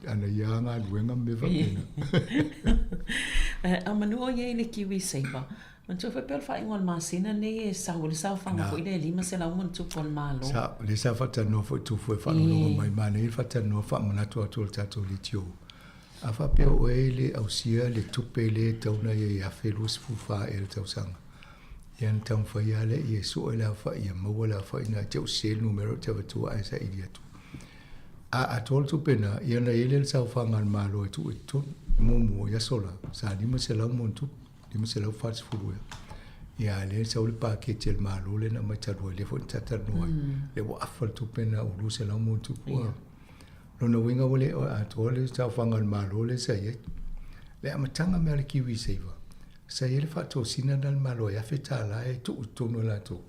ana ia galuega ma mea faapena. A manu o i ai le KiwiSaver, Manatua foi pea o le faaiuga o le masina lenei e sau ai le saofaga foi lea e 500 ma ona tupu a le Malo. Sa, lea sa faatalanoa foi Tufu e faalogologo mai, manaia le faatalanoa faamanatu atu o le tatou litio. A faapea o oe e le ausia le tupe lea e tatau ona i ai $1,024 ea i le tausaga, ia ona taumafai lava lea ia sue le aofai ia maua le aofai lena e te sese le numera ou te avatua ae saili atu. A atoa le tupe lena, ia ona i ai lea o le saofaga a le Malo e tuu i totonu. Muamua i aso la, sa 500 ma ona tupu. 540 ea. Ia lea sau le paketi a le Malo lea na aumai talu ai, lea foi na talatalanoa ai. Lea ua afa le tupe lena ua 200 ma ona tupu. Lona uiga ua le atoa le saofaga a le Malo lea sa i ai. Le amataga mai o le KiwiSaver, Sa i ai le faatosina lena a le Malo e $1,000 e tuu i totonu e latou.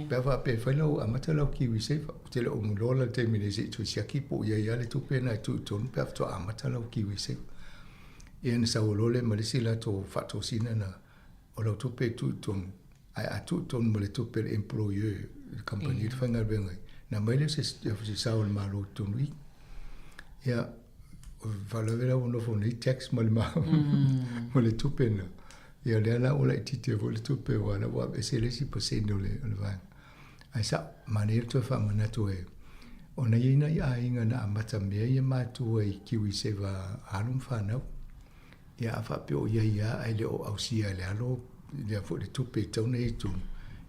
Pe a faapea e fai lau, amata lau KiwiSaver, ou te le o iloa la i le taimi nei se i toe siaki po o i ai lava le tupe lena e tuu i totonu pe a faatoa amata lau KiwiSaver. Ia ona sau loa lea ma le isi latou faatosina lena, o lau tupe e tuu i totonu, ae a tuu i totonu ma le tupe a le employer, le kamupani e te faigaluega ai, ona aumai lea o se sao a le Malo i totonu i i. Ia, o le faalavelave la ua nofo nei tax ma le ma le tupe lena. Ia lea la ua laitiiti ai foi le tupe aua o la ua aveese le isi pasene o le vaega. Ae sa'o, manaia le toe faamanatu e ona e i ai nai aiga na amata mea ia matua i KiwiSaver a alo ma fanau. Ia a faapea o i ai lava ae le o ausia e le alo lea foi le tupe e tatau ona i ai i totonu,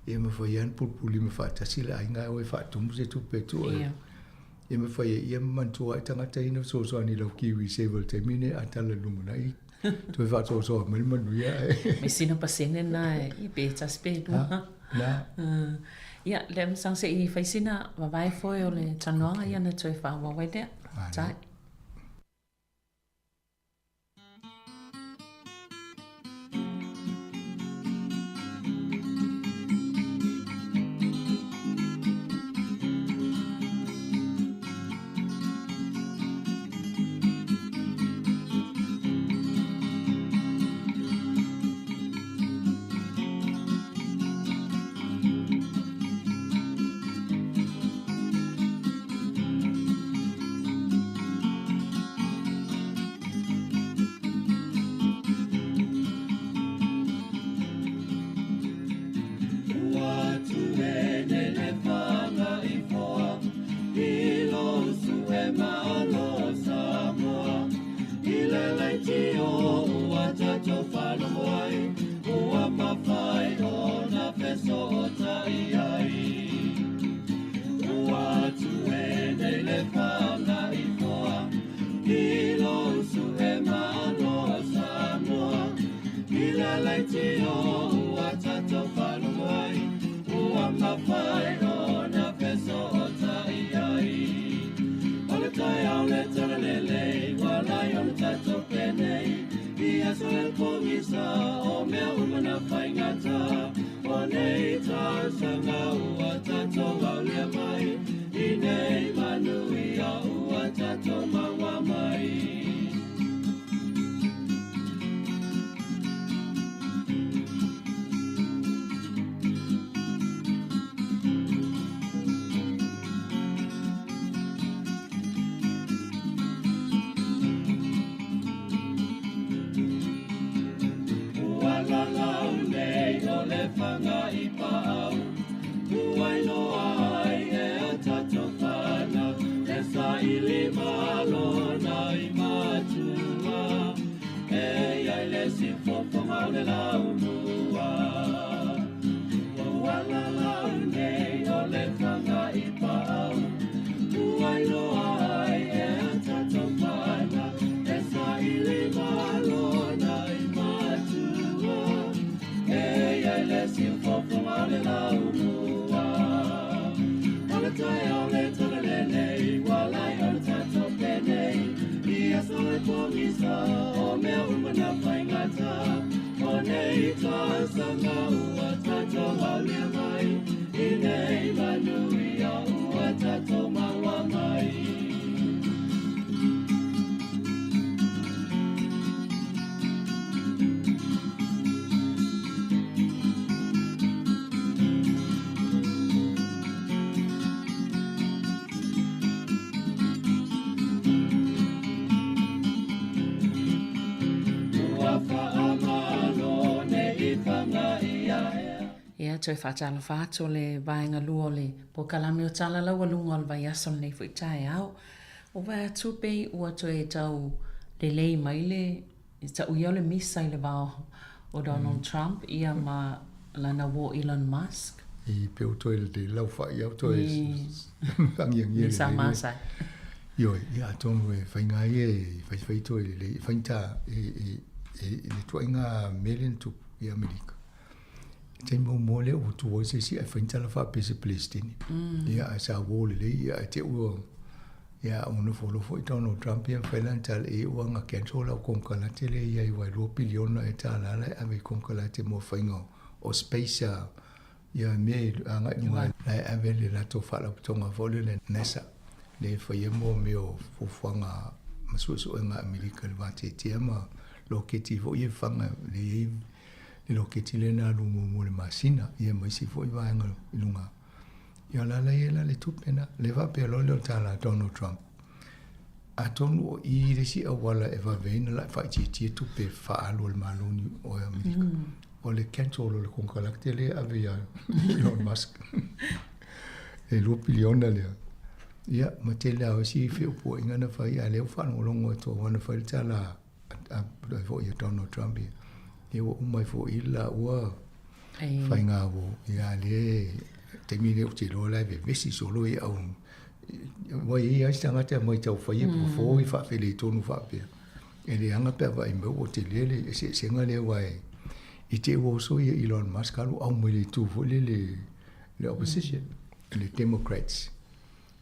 ia e mafai lava ona pulupululima faatasi le aiga ae o e faatumu se tupe e tuu ai. Ia mafai ai ia manatua ai tagata ia na fesoasoani i lau KiwiSaver i le taimi lenei a tala i le lumanai toe faasoasoa mai le manuia ae. Mai sina pasene na e pe tasi pe lua. Na. Ia, lea masalo se i fai sina vavae foe o le talanoaga ia na toe faaauau ai lea. Tai. Ia, toe faatalofa atu o le vaega lua o le polokalame o Tala Laualuga o le vaiaso lenei foi taeao. Ua vaai atu pei ua toe tau lelei mai le ta'uia o le misa i le va o Donald Trump ia ma lana uo Elon Musk. I pe ua toe lelei lau fa'i au toe agiagia lelei. Sa masa. Ioe, ia atonu e faiga ai e faifai toe lelei, e faigata e le tuaiga mea lea na tupu i Amerika. I taimi muamua lea ua tu ai se isi ae fai ni tala faapea i se Peresetene. Ia ae sa uo lelei ia ae te i ua. Ia a ou nofo loa foi Donald Trump ia ma fai lana tala i ua na cancel lau konekarate lea e i ai aua e $2 piliona ea tala la e ave i konekarate mo faiga o space a ia mea e agai i luga la e ave le latou faalapotopotoga foi lea le NASA lea e faia mo mea o fuafuaga ma suesuega a Amerika i le vateatea ma loketi foi ia e faga lea e i ai le loketi lea na alu muamua i le masina ia ma isi foi vaega i luga. Ia o le a la ia la le tupe na, le faapea loa lea o le tala a Donald Trump. Atonu o i le isi auala e vave ai ona faaitiitia tupe faaalu a le Malo o Amerika. O le cancel o le konekarate lea e ave ia Elon Musk. E $2 piliona lea. Ia, ma tele lava o isi feopuaiga na fai, a o lea ua faalogologo atu aua na fai le tala a foi a Donald Trump ia, ia ua uma ai foi le laua faiga uo. Ia a lea taimi lenei ou te iloa la e vevesi solo ia au ua i ai lava isi tagata e omai taufai e fofo i faafeletonu faapea. E leaga pe a vaai mai ua tele le eseesega lea aua i te i ua oso ia Elon Musk alu au mai le itu foi lele le opposition, le Democrats.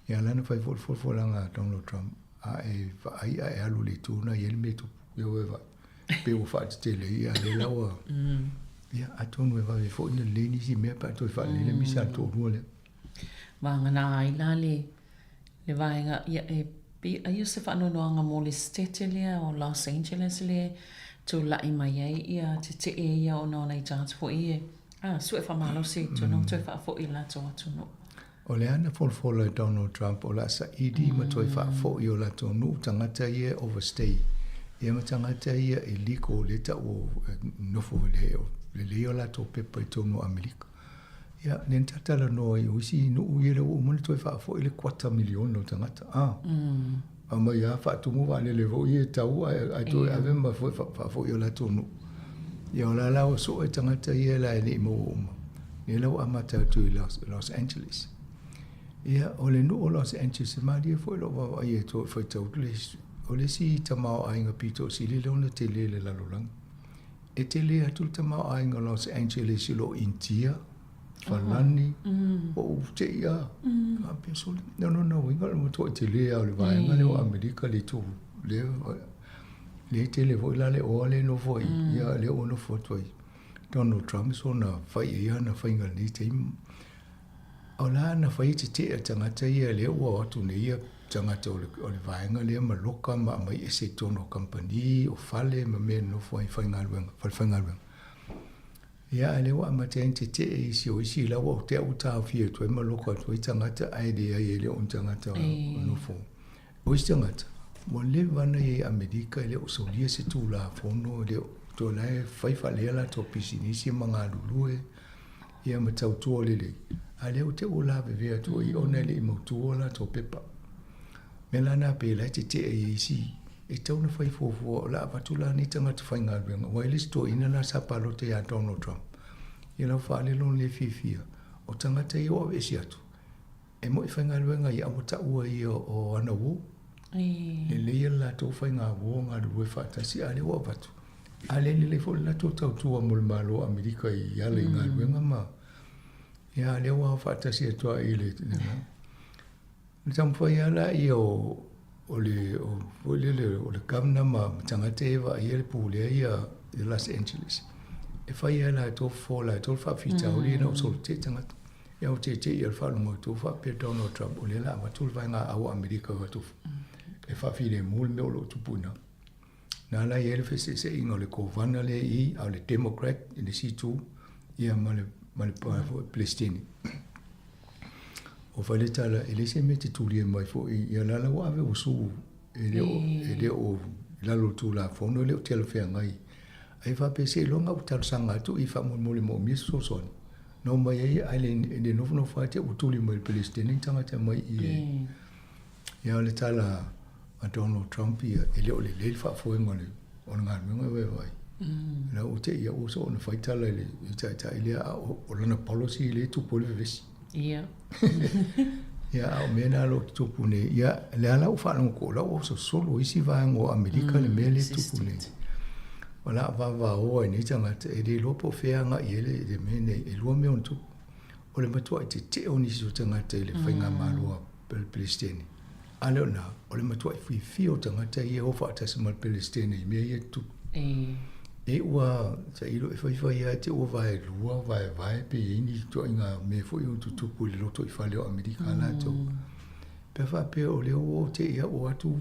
Ia lana fai foi le folafolaga a Donald Trump, a e vaai a e alu i le itu lena e i ai le mea e tupu. Ia ua e vaai, pei ua faatetele ia a lea la ua... Ia, atonu e vave foi ona lelei nisi mea pe a toe faalelei le misa a le toalua lea. Vagana ai la le le vaega, ia e pei ai o se faanoanoaga mo le setete lea o Los Angeles lea e tulai mai ai ia tetee ia ona o nai tagata foi ia e sue faamalosi i totonu toe faafoi i latou atunuu. O le a na folafola e Donald Trump o le a saili ma toe faafoi o latou nuu tagata ia e overstay ia ma tagata ia e legal lea e tau e nofo i le lelei o latou pepa i totonu o Amerika. Ia, lea na talatalanoa ai o isi nuu ia lea ua uma ona toe faafoi le kuata miliona o tagata. A, aumai lava faatumu vaalele foi ia e tau ae toe ave ma faafoi o latou nuu. Ia o la la ua sue tagata ia la e le i maua uma. Lea la ua amata atu i Los Angeles. Ia, o le nuu o Los Angeles, e malie foi lou vaavaai e toe faitau atu le o le isi tamaoaiga pito sili lea ona tele i le lalolagi. E tele atu le tamaoaiga o Los Angeles i lo Initia, Falani, ua ou te i a. Faapea sole. No, no, no, uiga o le matuai tele lava o le vaega lea o Amerika le itu lea lea e tele foi la le oa lea e nofo ai, ia lea ua nofo atu ai Donald Trump sona fai ai ana faiga i lenei taimi. O la na fai e tetee a tagata ia lea ua o atu nei ia tagata o le, o le vaega lea ma loka ma aumai ese i totonu o kamupani, o fale ma mea e nonofo ai i faigaluega, fale faigaluega. Ia, a lea ua amata ai ona tetee isi o isi la ua te au ua taofia atu ai ma loka atu ai tagata ae leai e le o ni tagata o nofo. O isi tagata, ua leva ona i ai i Amerika e le o solia se Tulafono, e le o toe la e fai faalelei a latou pisinisi ma galulue ia ma tautua lelei, a lea ua te ua lavevea atu ai ona e le i mautu a latou pepa. Mea la na pei la e tetee ai isi e tatau ona fai fuafua o le a avatu la nei tagata faigaluega aua e le isi toeaina la sa palota ia Donald Trump. Ia lau faaali lona le fiafia o tagata ia ua aveese atu e moi faigaluega ia a ua taua ia o ana uo. Lelei ia le latou faiga uo galulue faatasi a lea ua avatu a le lelei foi le latou tautua mo le Malo o Amerika i ala i galuega ma ia a lea ua faatasi atu ai i le Le taumafai lava laia o o le o foi lele o le Governor ma tagata ia e vaaia le pulea ia i Los Angeles. E fai lava e latou fofo latou le faafitauli ina ua solo tetee tagata. Ia ua tetee ia le faalogo atu faapea Donald Trump o lea o le a avatu le vaega au a Amerika e faafilemu le mea o lo o tupu i ina. Na la e i ai le feseeseaiga o le Kovana lea i i, a o le Democrat i le isi itu, ia ma le, ma le mm. Peresetene. O fai le tala, e leai se mea e te tulia mai foi, ia la la ua ave ua sue, e le o, e le o i lalo o le Tulafono, e le o talafeagai. Ai faapea seiloga ua talosaga atu i faamolemole moomia se fesoasoani. Na omai ai, ae le, le nofonofo lava te ua tuli mai e le Peresetene ni tagata mai i e. Ia o le tala a Donald Trump ia, e le o lelei le faafoega o le, o le galuega e vaivai. La ua te ia ua soona fai tala i le i taitai lea, a o, o lana policy lea e tupu ai le vevesi. Ia. Ia, a o mea na o lo o tutupu nei, ia, lea la ua faalogo atu o la ua sosolo isi vaega o Amerika le mea lea e tupu nei. O la vavaoa i nei tagata, e le iloa po o fea e agai i ai le, le mea nei, e lua mea ona tupu. O le matuai tetee o nisi o tagata i le faigamalo a le Peresetene. A le o lena, o le matuaʻi fiafia o tagata ia e o faatasi ma le Peresetene i mea ia e tutupu. E ua tailo e faifai lava te ua vaelua, vaevae pe i ai ni ituaiga mea foi o tutupu i le lotoifale o Amerika a latou. Pe a faapea o lea ua o te i au atu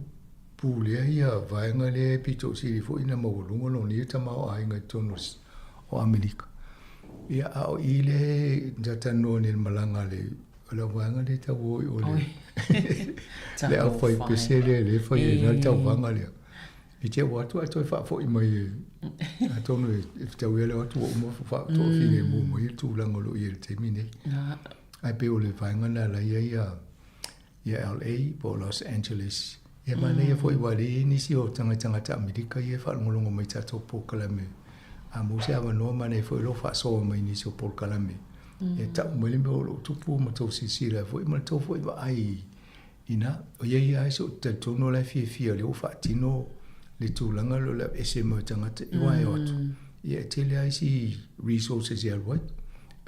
pulea ia vaega lea e pito sili foi ona maualuga lona ia tamaoaiga i totonu o Amerika. Ia, a o i lea e talanoa nei i le malaga a le O le vaega lea tau o i o le le au fai pese lea le fai e na tauvaga lea. I te ua atu ae toe faafoi mai e atonu e fetau ia le atu ua uma faatoafilemu mai le tulaga o lo o i ai i le taimi nei. Ae pei o le vaega lena la i ai ia LA po o Los Angeles. Ia manaia foi aua o lea e i ai nisi o tagata Amerika ia e faalogologo mai i tatou polokalame. A maua se avanoa manaia foi o lo o faasoa mai i nisi o polokalame e tau mai le mea o lo o tupu ma tou silasila ai foi ma le tou foi vaai i ina. ʻOiai lava si ou talitonu o la e fiafia o lea ua faatino le tulaga lea o le aveese mai o tagata i aua e o atu, ia e tele lava isi resources e alu ai,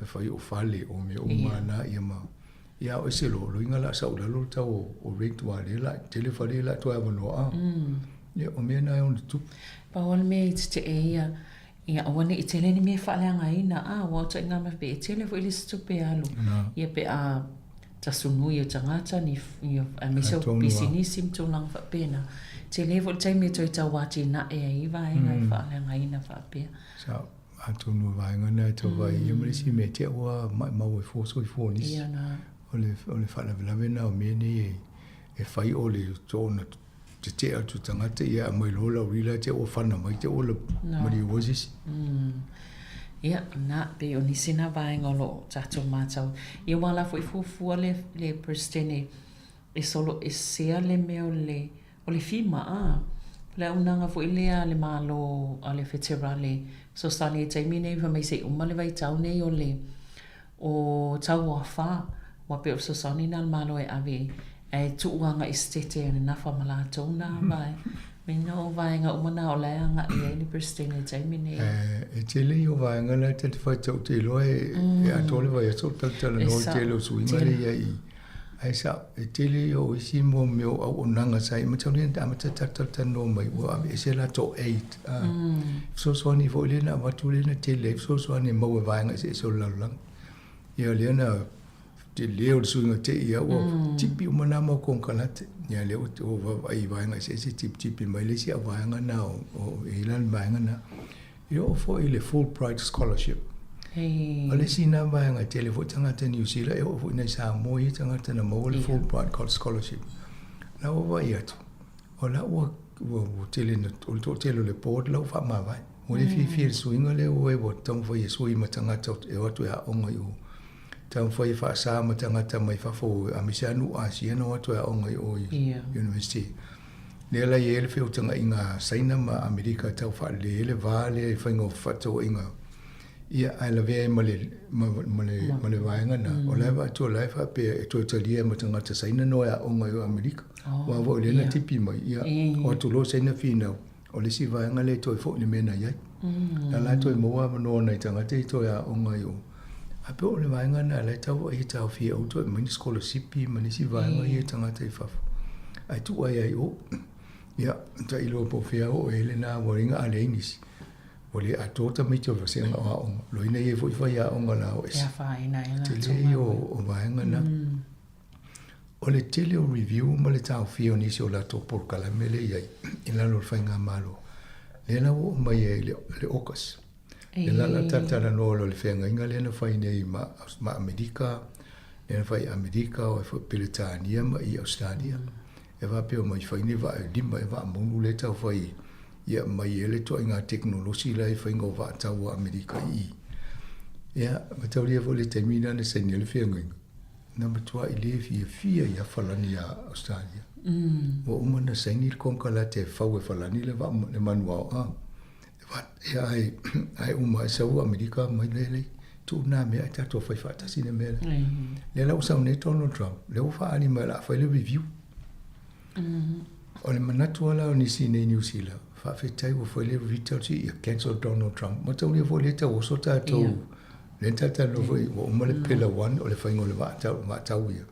e fai o fale, o mea uma na, ia ma ia a o ese loa, loiga o le a sau i lalo le tau o rent aua o lea o le a tele fale ia o le a toe avanoa. Ia o mea na e ono tupu. Pau lava le mea i tetee ia, Ia aua ne i tele ni mea e faaleagaina, a, aua o ituaiga mea faapea, e tele foi le isi tupe e alu, ia pe a tasu nui o tagata, ni, ia, aemaise o pisinisi ma tulaga faapena. Tele foi le taimi e toe tau atinae ai i vaega e faaleagaina faapea. Sa, atonu o vaega na e tau vaai ia ma le isi mea te ua maumau ai fua soifua o nisi. Ia na. O le, o le faalavelave na o mea nei e, e fai o le soona tetee atu tagata ia aumai loa lau rila te ua fana mai te ua maliu ai se isi. Ia, na, pei o nisi na vaega o lo o tatou matau. Ia aua la foi fuafua le, le Peresetene e solo esea le mea o le, o le FEMA, a. Le auaunaga foi lea a le Malo, a le Feterale, fesoasoani i le taimi nei fai mai se i uma le vaitau nei o le, o tauafa, ua pei o le fesoasoani lena a le Malo e ave ae tuu agai i Setete e nafa ma latou na vaega. Mea o vaega uma na o la e agai i ai le Peresetene i le taimi nei. E tele ia o vaega la e ta te faitau ou te iloa e atoa le vaiaso o talatalanoa i le tele o suiga lea i ai i. Ae sao, e tele ia o isi mo mea o auaunaga sa i mataulia na amata talatalanoa mai ua aveese latou aid. Fesoasoani foi lea na avatu lea na tele ai fesoasoani e maua e vaega eseese o le lalolagi. Ia lea na tele o le suiga te i ua tipi uma nā mau konekarate. Ia lea ua vaavaai i vaega eseese tipitipi mai le isi au vaega na o, o e i la le vaega na. E oo foi i le Fulbright Scholarship. O le isi na vaega e tele foi tagata Niu Sila e oo foi nai Samoa ia tagata na maua le Fulbright Scholarship. La ua vaai atu, o la ua ua tele na, o le toatele o le board la ua faamavae. Ua le fiafia i le suiga lea ua ua taumafai e sui ma tagata e o atu e aoga i o. Taumafai e faasa ma tagata mai fafo aemaise lava nuu Asia na o atu e aoga i o i University. Lea la e i ai le feutagaiga a Saina ma Amerika e tau faalelei ai le va lea i faiga o fefaatauaiga ia ae lavea ai ma le ma, ma le ma le vaega na. O la e vaai atu o la e faapea e toe talia ai ma tagata Saina na o e aoga i o Amerika. Aua foi o lea na tipi mai ia o atu loa Saina finau o le isi vaega lea e toe foi le mea na i ai. La la e toe maua avanoa nai tagata i toe aoga i o. Ae pei o le vaega lena la e tau ai e taofia aua toe aumai ni sikolasipi ma nisi vaega ia i tagata i fafo. Ae tuu ai lava i o. Ia, tailo po o fea oo i ai lena ua inga a leai nisi. Ua le atoa tamaiti o le vasega o aoga. Loina ia foi faiaoga la o ese. Tele ia o vaega na. O le tele o review ma le taofia o nisi o latou polokalame lea e i ai i lalo o le faigamalo, lea la ua oo mai ai i le August. Lea la o le a talatalanoa loa i le feagaiga lea na fai nei ma Amerika, lea na fai i Amerika, o ai foi Peretania ma i Ausetalia. E faapea mai fai ni vaa e lima ea vaa monu lea e tau fai ia aumai ai le ituaiga tekonolosi la e faiga o vaa tau a Amerika i i. Ia, mataulia foi le taimi lena na saini ai le feagaiga. Na matuai le fiafia ia Falani ia Australia. Ua uma ona saini le konekarate e fau e Falani le vaa le manuao a. Ia ae ae uma e sau Amerika mai le le tuu na mea ae tatou fai faatasi le mea lea. Lea la ua sau nei Donald Trump, lea ua faaali mai o le a fai le review. O le manatu lava la o nisi nei Niu Sila, faafetai ua fai le review ia cancel Donald Trump. Mataulia foi lea tau oso tatou. Lea na talatalanoa foi ua uma le Pillar 1 o le faiga o le vaa tau ia.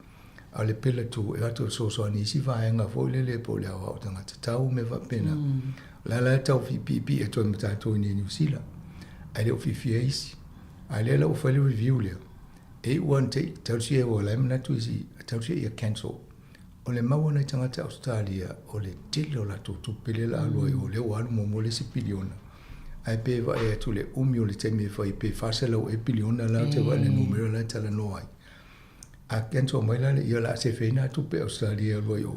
A o le Pillar 2, e o atu e fesoasoani i isi vaega foi lele po o le aoao tagata tau ma mea faapena. O la la e tau fiipiipii atu ai ma tatou i inei i Niu Sila, ae le o fiafia isi. A o lea la ua fai le review lea, e iu lava ina te i, talosia ua la e manatu isi, talosia ia cancel. O le mau a nai tagata Ausetalia, o le tele o latou tupe lea la alu ai, o lea ua alu muamua le isi piliona. Ae pe vaai atu le umi o le taimi e fai, pe 400 ea piliona la ou te vaai i le numera la e talanoa ai. A cancel mai la le ia o le a sefe ai nā tupe Ausetalia e alu ai o.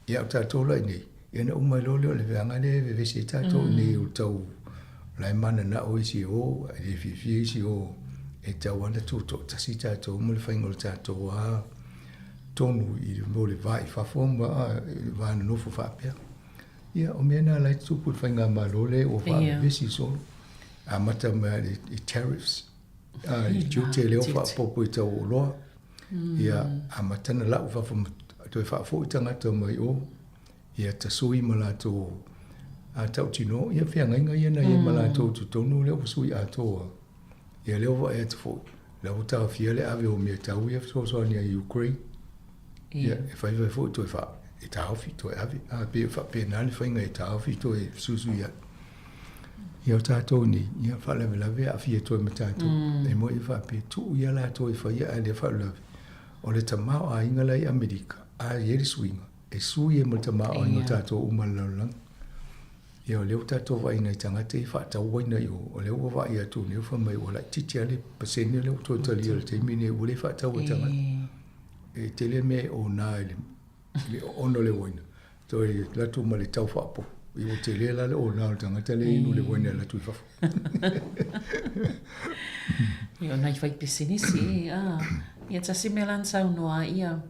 Ia a o tatou la i inei, ia ona uma ai loa lea o le veaga lea e vevesi ai tatou i inei o le tau o la e mananao isi e o, ae le fiafia isi e o, e tatau lava ona tutoatasi tatou ma le faiga o le tatou lava tonu i le mea o le va i fafo ma le va nonofo faapea. Ia, o mea na la e tutupu i le faigamalo lea ua faavevesi solo. Amata mai i tariffs, i tiute lea ua faaopoopo i tau o oloa. Ia, amata ona lau i fafo toe faafoi tagata mai o, ia tasui ma latou tautino, ia feagaiga ia na i ai ma latou i totonu lea ua sui atoa. Ia lea ua vaai atu foi, la ua taofia le ave o mea tau ia fesoasoani a Ukraine. Ia, e fai fai foi toe faa, e taofi toe ave. A, pei e faapena le faiga e taofi toe fesuisui ai. Ia o tatou nei, ia faalavelave e aafia atu ai ma tatou. E moni e faapea, tuu ia latou e faia ae le faalavelave. O le tamaoaiga la i Amerika, a i ai le suiga, e sui ai ma le tamaoaiga o tatou uma i le lalolagi. Ia o lea ua tatou vaai i nai tagata ia faatauaina i o, o lea ua vaai atu nei fai mai ua laitiiti lava le pasene lea ua toe talia i le taimi lenei ua le faatau e tagata. E tele mea e ona i le oona o le uaina, toe alu atu ma le tau faaopoopo. Ia ua tele la le ona o le tagata lea e inu le uaina e alu atu i fafo. Ia o nai faipisinisi, a. Ia tasi mea la na saunoa ai ia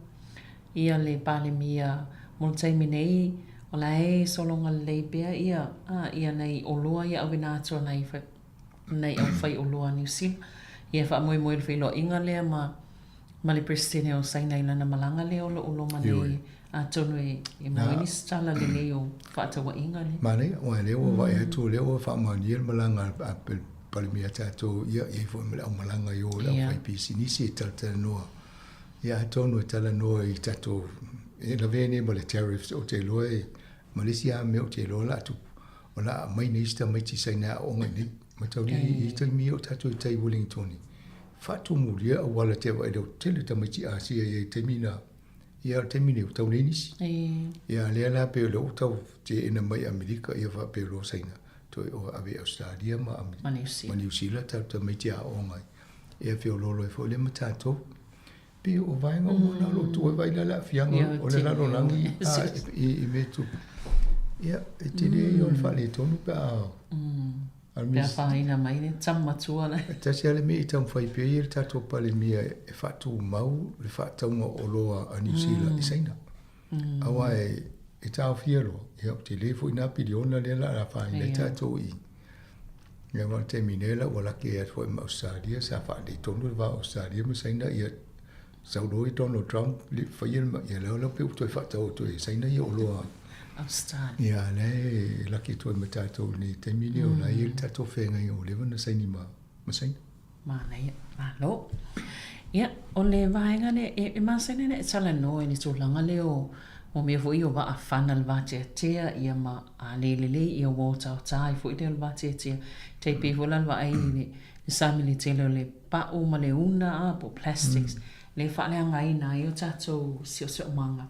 ia le Palemia mo le taimi nei, o la e sologa lelei pea ia, a, ia nai oloa ia auina atu a nai, nai aufai oloa a Niu Sila. Ia faamoemoe i le feiloaiga lea ma, ma le Peresetene o Saina i lana malaga lea o lo o loma nei, atonu e, e maua ai nisi tala lelei o faatauaiga lea. Manaia, aua o lea ua vaai atu, o lea ua faamaonia le malaga a le Palemia a tatou, ia, e i ai foi ma le aumalaga i o i le aufaipisinisi e talatalanoa. Ia atonu e talanoa i tatou e lavea nei ma le tariffs ou te iloa e ma le isi lava mea ou te iloa o le a tupu, o le a aumai nei isi tamaiti Saina e aooga i inei. Mataulia i i taimi ia o tatou i tai Wellington, faatumulia auala te vaai lea ua tele tamaiti Asia i ai i taimi na. Ia o le taimi nei ua tau leai nisi. Ia lea la pei o lea ua tau teena mai Amerika ia faapea loa Saina toe o ave i Ausetalia ma Niu Sila tatou tamaiti e aooga ai. Ia feoloolo ai foi lea ma tatou. Pei o vaega uma na o lo o tuu ai vaai la le aafiaga o le lalolagi i mea tupu. Ia, e tele ia o le faaletonu pe a... Pe a fāina mai le tama matua la. E tasi lava le mea i taumafai pea ia le tatou Palemia e faatumau le faatauga o oloa a Niu Sila i Saina. Aua e taofia loa, ia ua tele foi na piliona lea o le a afaina ai tatou i Ia ma le taimi nei la ua laki atu foi ma Ausetalia, sa faaletonu le va o Ausetalia ma Saina, ia sau loa Donald Trump faia le, ia lea la pei ua toe faatau atu e Saina ia oloa. Ausetalia. Ia lea e laki atu ai ma tatou i lenei taimi nei, o la e i ai le tatou feagaiga ua leva ona saini ma Saina. Manaia, malo. Ia, o le vaega lea, e masani ona e talanoa i le tulaga lea o o mea foi ia o vaa fana le vateatea, ia ma a le lelei ia ua otaota ai foi lea o le vateatea. Tai pei foi la le vaai i le sami i le tele o le pa'u ma le una a po o plastics, lea e faaleagaina ai o tatou siosiomaga.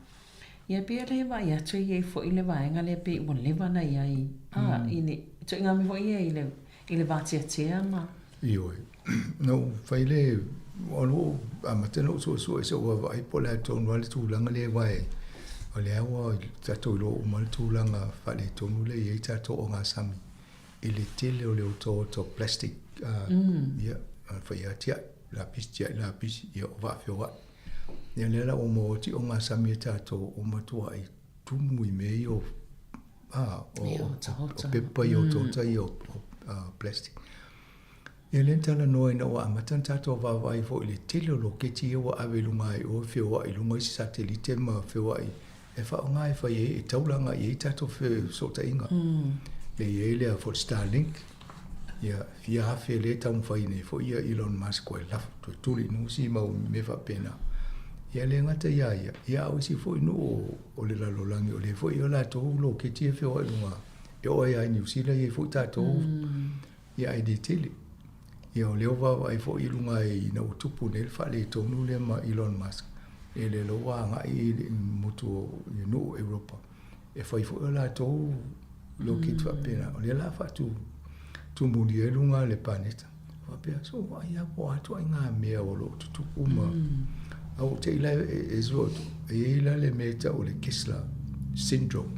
Ia pei o lea e vaai atu e i ai foi le vaega lea pei ua leva ona i ai a i le ituaiga mea foi ia i le I le vateatea ma. Ioe. Na ou fai le, o lou amata ona ou suesue i sou vaavaai po o le a tonu lava le tulaga lea aua o lea ua tatou iloa uma le tulaga faaletonu lea e i ai tatou ogasami i le tele o le otaota o plastic, ia, fai lava tiai lapisi, tiai lapisi, ia o vaa feoai. Ia lea la ua maua atu i ogasami a tatou ua matuai tumu i mea ia o a, o pepa ia, o otaota ia o plastic. Ia lea na talanoa ina ua amata ona tatou vaavaai foi i le tele o loketi ia ua ave i luga i o e feoai i luga isi satelite ma feoai e faaaoga e fai ai, e taulaga i ai tatou fesootaiga. Lea e i ai lea foi Starlink, ia fia afe lea e taumafai nei foi ia Elon Musk ua lafo toe tuli i luga si mau mea faapena. Ia le gata iā ia, ia a o isi foi nuu o, o le lalolagi o lea foi e i ai o latou loketi e feoai i luga, e oo ai lava i Niu Sila e i ai foi tatou, ia ae le tele. Ia o lea ua vaavaai foi i luga ina ua tupu nei le faaletonu lea ma Elon Musk, ia lea la ua agai i le motu o i nuu o Europa e fai foi o latou loketi faapena. O lea la a faatu tumuli ai luga o le paneta. Faapea, so vaai lava po o a ituaiga mea o lo o tutupu ma a ua te i la e sua atu, e i ai la le mea e tau o le Kessler syndrome.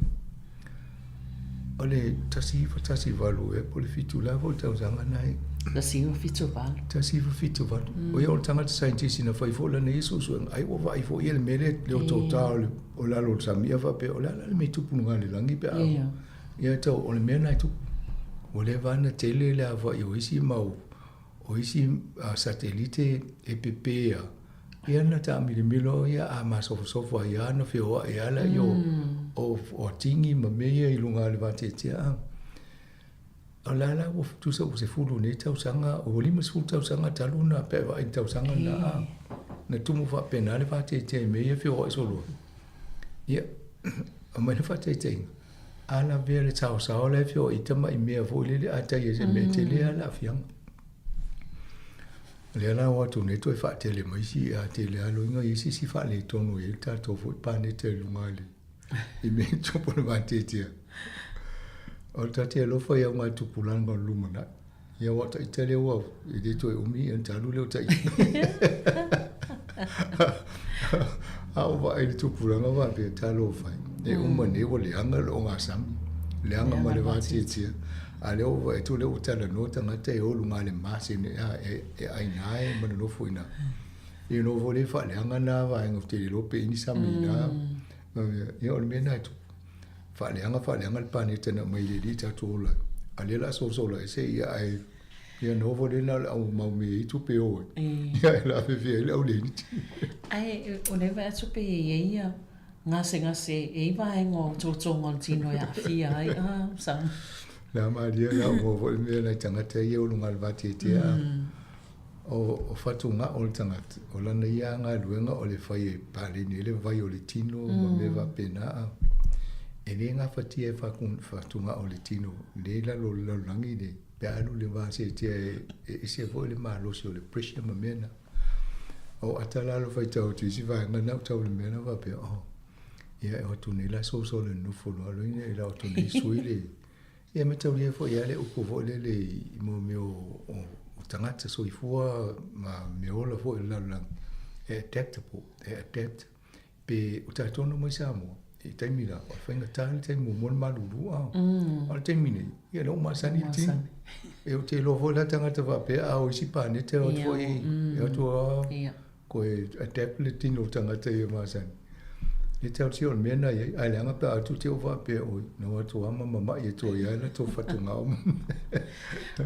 O le 1918 ea po o le 7 la foi le tausaga na e 1978. 1978. O ia o le tagata scientist na fai foi lana ia suesuega, ai ua vaai foi ia le mea lea le otaota o le o lalo o le sami ia faapea o le a la le mea e tupu i luga o le lagi pe a Ia tau o le mea na e tupu. Ua leva ona tele le aofai o isi mau o isi satelite e pepe a ia na taamilimilo ia a masofosofoa ai lava na feoai lava laia o o atigi ma mea ia i luga o le vateatea a. O la la ua tusa ua 10 nei tausaga, ua 50 tausaga talu ona pe a vaai i le tausaga lena a, na tumu faapena le vateatea i mea ia e feoai solo ai. Ia, aumai le faataitaiga, a lavea le saosao la e feoai ai tamai mea foi lele a tai ai se mea tele lava le aafiaga. O lea la ua atu nei toe faatele mai isi, a tele lava loiga i se isi faaletonu e i ai le tatou foi paneta i luga i le i mea e tupu o le vateatea. O le ta te alofa i augatupulaga o le lumanai. Ia ua taita lea ua e le toe umi ia ona talu lea o taita. A o vaai i le tupulaga faapea talofa e, e uma nei ua leaga le ogasami, leaga ma le vateatea. A lea ua vaai atu lea ua talanoa tagata e o i luga o le Mars e, e, e aina e ma nonofo i ina. Ia nofo lea faaleaga na vaega ou te le iloa pe i ai ni sami i ina. Ia o le mea lena e tupu. Faaleaga faaleaga le paneta na aumai e le Alii tatou ola ai. A lea o le a sosola ese ia ae ia nofo lea na o le au mau mea i tupe o ai. Ia e lavevea ai le au leniti. Ae o lea e vaai atu pe i ai ia gasegase e i vaega o totoga o le tino e aafia ai a sa. La malia la o foi mea nai tagata ia o luga o le vateatea a. O fatugao o le tagata, o lana ia galuega o le fai e paleni ai le vai o le tino ma mea faapena a. E le gafatia e fatugao o le tino lea i lalo o le lalolagi nei pe a alu i le vaseatea e ese foi le malosi o le pressure ma mea na. O ata la lo faitau atu i isi vaega na o tau i le mea na faapea, oh, ia e o atu nei la soso le nofo loa loina i la o atu nei sui le Ia mataulia foi lava le upu foi lele i mea o tagata soifua ma mea ola foi o le lalolagi, e adaptable, e adapt. Pe o tatou na omai Samoa, i taimi la, o le faigata le taimi muamua le malulu, a o le taimi nei, ia lea ua masani le tino. E ou te iloa foi la tagata faapea, a o isi paneta e o atu foi, e o atu lava Koe adapt le tino o tagata ia masani. E tau tia o le mea na iai, ae leaga pe a atu te o faapea oi, na o atu ama mama'i atu ai ai la tou fatugao.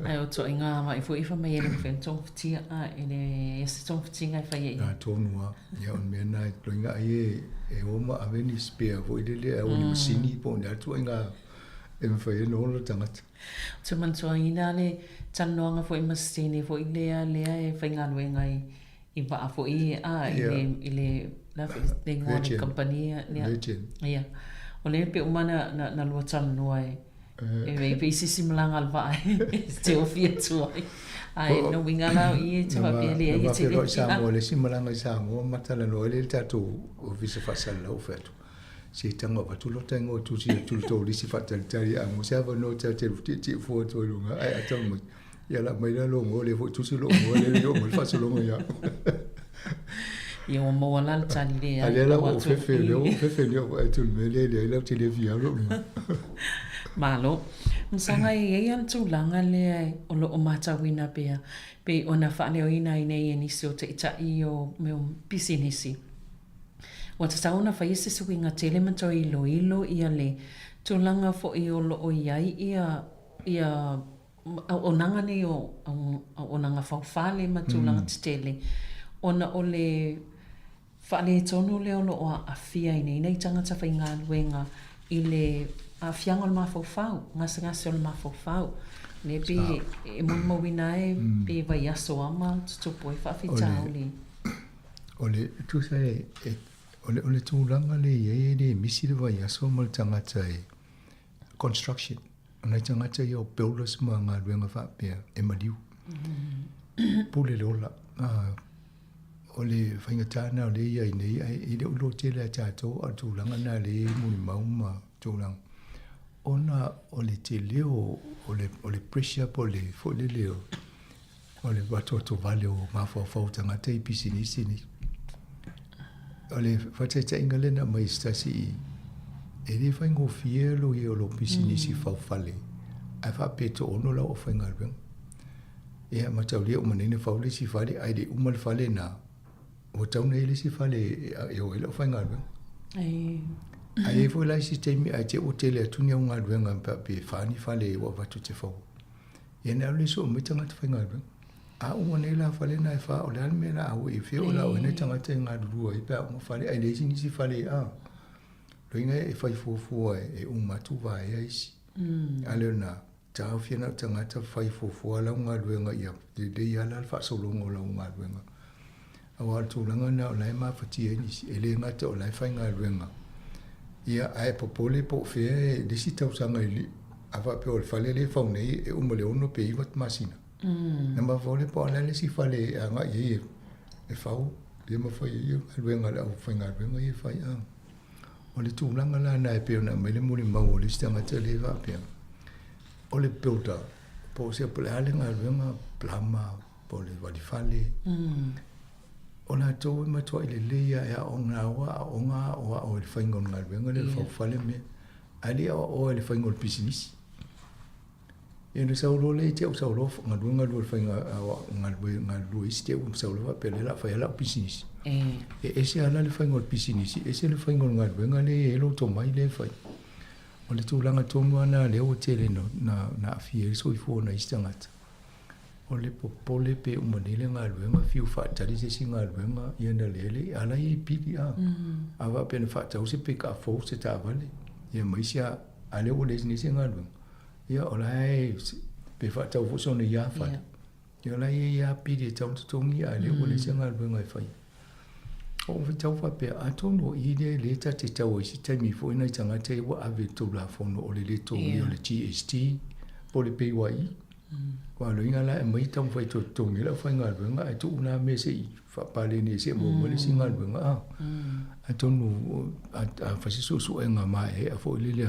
Ae o toaiga ma'i foi fa mai e le mafai ona togafitia a e le ia se togafitiga e fai ai. Na tonu a, ia o le mea na e loiga ai e e o ma ave ni spare foi lele au ni masini po o ni a tuaiga e mafai ai ona ola le tagata. Ou te manatuaina le talanoaga foi ma se teine foi lea lea e faigaluega i i vaa foi a i le i le la foi le igoa o le kamupani ia Virgin. Ia. O lea pe uma na na na lua talanoa e e pei se isi malaga a le vaa e te ofi atu ai. Ae lona uiga la o i e te faapea e leai e te le Na ma feiloai i Samoa, le isi malaga i Samoa ma talanoa ai lea i le tatou Ofisa Faasalalau fai atu, se tago avatu lota igoa tusi atu i le tolisi faatalitali a maua se avanoa ta te tietie fua atu ai i luga ae a tau mai Ia la mai la lou igoa lea foi tusi lou igoa lea le i oo mai le faasologa ia au. Ia ua maua la le tali leai. A lea la ua ou fefe, lea ua ou fefe nei ou vaai atu i le mea lea e leai la ou te le fia alu au luga. Malo. Masaga e i ai lava le tulaga lea o lo o matauina pea, pei ona faaleoina ai nei e nisi o taitai o mea o pisinisi. Ua tatau ona faia se suiga tele ma toe iloilo ia le tulaga foi o lo o i ai ia ia auaunaga nei o auaunaga faufale ma tulaga tetele, ona o le faaletonu lea o lo o aafia ai nei nai tagata faigaluega i le aafiaga o le mafaufau, gasegase o le mafaufau. Lea pei e molimauina ai pe vaiaso lava ma tutupu ai faafitauli. O le tusa e, e o le, o le tulaga le i ai e le misi le vaiaso ma le tagata e construction. O nai tagata ia o builders ma galuega faapea e maliu. Pule le ola. O le faigata lena o lea e i ai nei, ae e le o iloa tele ia tatou a o le tulaga lena lea e molimau ma tulaga ona o le tele o le o le pressure po o le foi lele o le atoatovale o mafaufau o tagata i pisinisi nei. O le faataitaiga lea na aumai e se tasi i, e le faigofie lou ia o lou pisinisi faufale ae faapea e toaono lau aufaigaluega. Ia mataulia uma nei na fau le isi fale ae le i uma le fale na, ua tau na i ai le isi fale e o ai le aufaigaluega. Ae i ai foi la isi taimi ae te i ua tele atu ni au galuega pe a fa ni fale ua avatu e te faua. Ia na alu lea sue mai tagata faigaluega. A uma nei la fale na e fa, o le a le mea la a ua e fia o la o ai nai tagata e galulue ai pe a uma fale, ae leai se nisi fale a. Loiga e fai fuafua e uma atu vaea isi. A le o lena, taofia na o tagata fai fuafua lau galuega ia lelei lava la le faasologa o lau galuega. Aua o le tulaga lena o la e mafatia ai nisi, e le gata o la e faigaluega, ia ae popole po o fea e le isi tausaga i a faapea o le fale lea e fau nei e uma i le 6 pe 9 masina. Na mafaufau lea po o le a le isi fale e agai ai e fau ia ma fai ai galuega a le aufaigaluega ia e fai. A o le tulaga la lena e pei ona aumai le molimau o le isi tagata lea e faapea, o le builder po o se po o le a le galuega plumber po o le valifale. O latou e matuai lelei lava e aoga aoga aoga aoao i le faiga o le galuega lea o le faufale mea, ae le i aoaoa i le faiga o le pisinisi. Ia ona sau loa lea te i ua sau loa galuega lua i le faiga galulue isi te i ua sau loa faapea lea o le a fai lava lau pisinisi. E ese lava la le faiga o le pisinisi, ese le faiga o le galuega lea e i ai lou tomai lea e fai. O le tulaga tonu lava lena lea ua tele na aafia ai le soifua o nai isi tagata. O le popole pe uma nei le galuega fiu faatali se isi galuega ia na lele a la e i ai pili a. A faapea na faatau se peka fou se taavale ia ma isi a a lea ua leai nei se galuega ia o la e pe faatau foi sona ia fale. Ia o la e i ai lava pili e tatau ona totogi a lea ua leai se galuega e fai. O ou faitau faapea atonu o i lea lea ta te tau ai se taimi foi nai tagata ia ua ave i le Tulafono o le le totogia o le GST po o le PAYE. Aua o le uiga la e aumai taumafai e toe totogi ai le aufaigaluega ae tuu na mea se i faapaleni ai se i maua mai le isi galuega a. Atonu a fai se suesuega maeaea foi lele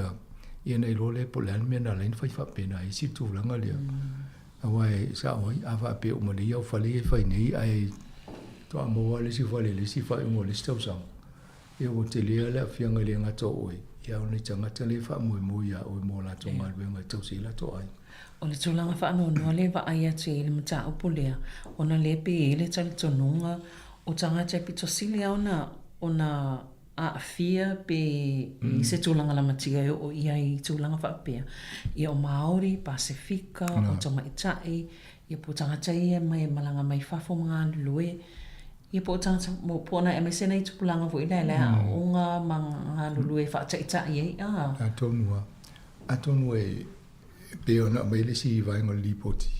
ia ona iloa lea po o le a le mea na ala ai ona fai faapena ai isi tulaga lea. Aua e sao ai, a faapea uma nei au fale ia e fai nei ae faatoa maua lava le isi fale i le isi faaiuga o le isi tausaga, Ia ua tele lava le aafiaga e le gata o oe, ia a o nai tagata lea e faamoemoe iā oe mo a latou galuega e tausi ai latou aiga. O le tulaga faanoanoa lea e vaai atu i ai i le mataupu lea, ona lea pei e i ai le talitonuga o tagata e pito sili lava ona aafia pe i se tulaga lamatia e oo i ai i tulaga faapea, ia o Māori, Pasefika, o tamaitai, ia po o tagata ia e malaga mai fafo ma galulue. Ia po o tagata, po o nai aemaise nai tupulaga foi lea le aoaoga ma galulue faataitai ai a. Atonu lava. Atonu e pei ona aumai le isi vaega o le lipoti,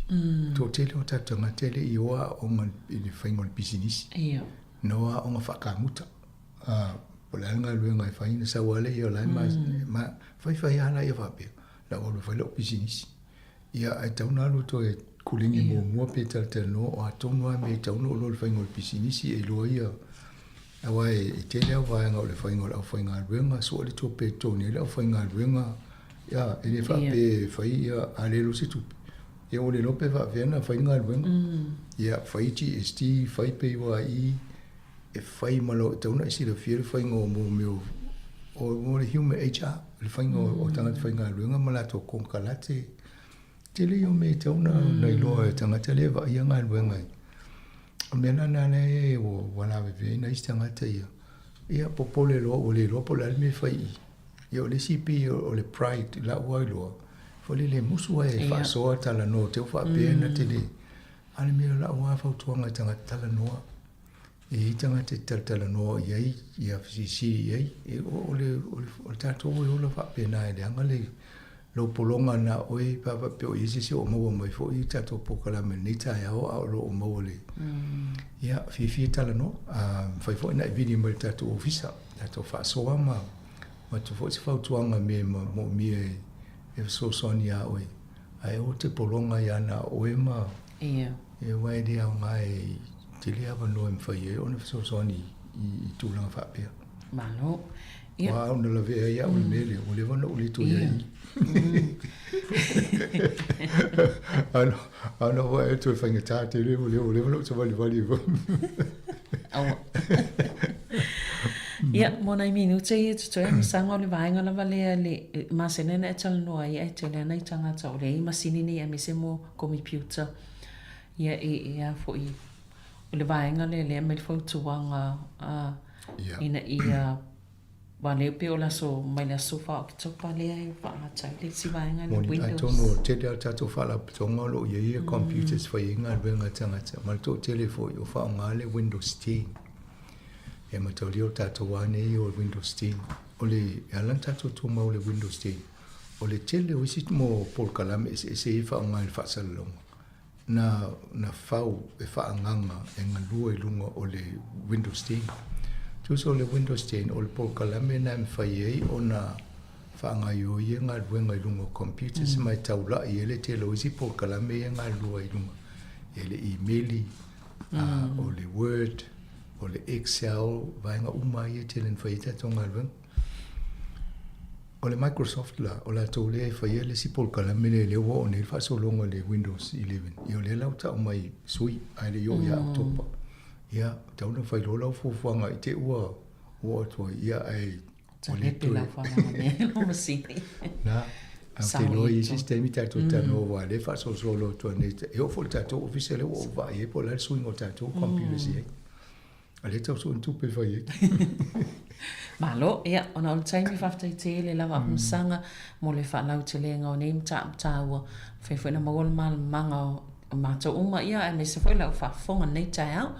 toatele o tatou tagata e le i o aoaoga i le faiga o le pisinisi. Ia. Na o aoga faakamuta. Po o le a le galuega e fai, ona sau lava lea o la e ma, faifai lava laia faapea, o le a ou alu e fai lau pisinisi. Ia, ae tatau ona alu toe kuligi muamua pe talatalanoa, o a tonu lava mea e tatau ona oo loa i le faiga o le pisinisi e iloa ia, aua e tele lava vaega o le faiga o le aufaigaluega, sua le tupe e totogi ai le aufaigaluega, ia, e le faapea e fai ia, a le iloa se tupe, ia ua le iloa pe faapefea ona fai le galuega. Ia, fai GST, fai PAYE, e fai ma lau, e tatau ona e silafia le faiga o mea o le human HR, le faiga o tagata faigaluega ma latou konekarate. Tele ia o mea e tatau ona iloa e tagata lea e vaaia galuega. O le mea la lena lea ua lavevea ai nai isi tagata ia, ia popole loa ua le iloa po o le a le mea e fai i i. Ia o le isi pei o le pride i lau lava iloa, foi lele e musu lava e faasoa talanoa te i ua faapea na te le. A o le mea o lau lava fautuaga i tagata talanoa. E i ai tagata e talatalanoa i ai, ia fesilisili i ai. E, o, o, le, o, le, o le tatou e ola faapena e leaga le Lou pologa na oe pe a faapea o i ai se isi o maua mai foi i tatou polokalame i lenei taeao a o lo o maua le ia fiafia e talanoa. A mafai foi ona e vili mai i le tatou ofisa, tatou faasoa ma avatu foi se fautuaga i mea e moomia e fesoasoani ia oe. Ae aua te pologa ia na oe ma Ia. Aua e le aoga e tele avanoa e mafai ai ona fesoasoani i tulaga faapea. Malo. Ia. Aua au na lavea ai au i le mea lea, ua leva ona ou le toe i ai. A na ua e toe faigata tele, ua leva ona ou savalivali ai foi. Aua. Ia, mo nai minute ia totoe, masalo o le vaega lava lea le masina na e talanoa ai ae tele lava nai tagata o lea e i masini nei aemaise mo komipiuta. Ia, e a foi, o le vaega lea lea e aumai le fautuaga a ina ia Aua lea pei o le aso mai le aso 4 o Oketopa lea e faagata ai le isi vaega lea Windows. Atonu o le tele lava o tatou faalapotopotoga o lo o i ai computers e fai ai galuega a tagata ma le toatele foi o faaaoga le Windows 10. E mataulia o tatou lava nei o le Windows 10. O le e ala ona tatou tumau i le Windows 10, o le tele o isi mo polokalame eseese ia e faaaoga i le faasalalauga na na fau e faaagaga e galue i luga o le Windows 10. Tusa o le Windows 10, o le polokalame lena e mafai ai ona faagaoioi ai galuega i luga o computers ma e taulai ai le tele o isi polokalame ia e galulue ai i luga, e le imeli, o le Word, o le Excel, vaega uma ia e tele ina fai ai tatou galuega. O le Microsoft la, o latou lea e faia le isi polokalame lea lea ua oo nei le faasologa i le Windows 11. Ia o lea la ua tau mai sui, ae le i oo ia Oketopa. Ia, tau na fai loa lau fuafuaga i te i ua oo atu ai, ia ae ua le toe. Na, ae ou te iloa i isi taimi tatou talanoa aua o lea e faasolosolo atu nei, e oo foi i le tatou ofisa lea ua ou vaai ai po o le a le suiga o tatou computers i ai. A lea tau sue ni tupe e fai ai. Malo, ia, ona o le taimi faafetai tele lava Afamasaga mo le faalautelega o nei mataupu taua. Mafai foi ona maua le malamalamaga o matou uma, ia, aemaise foi lau faafofoga i lenei taeao.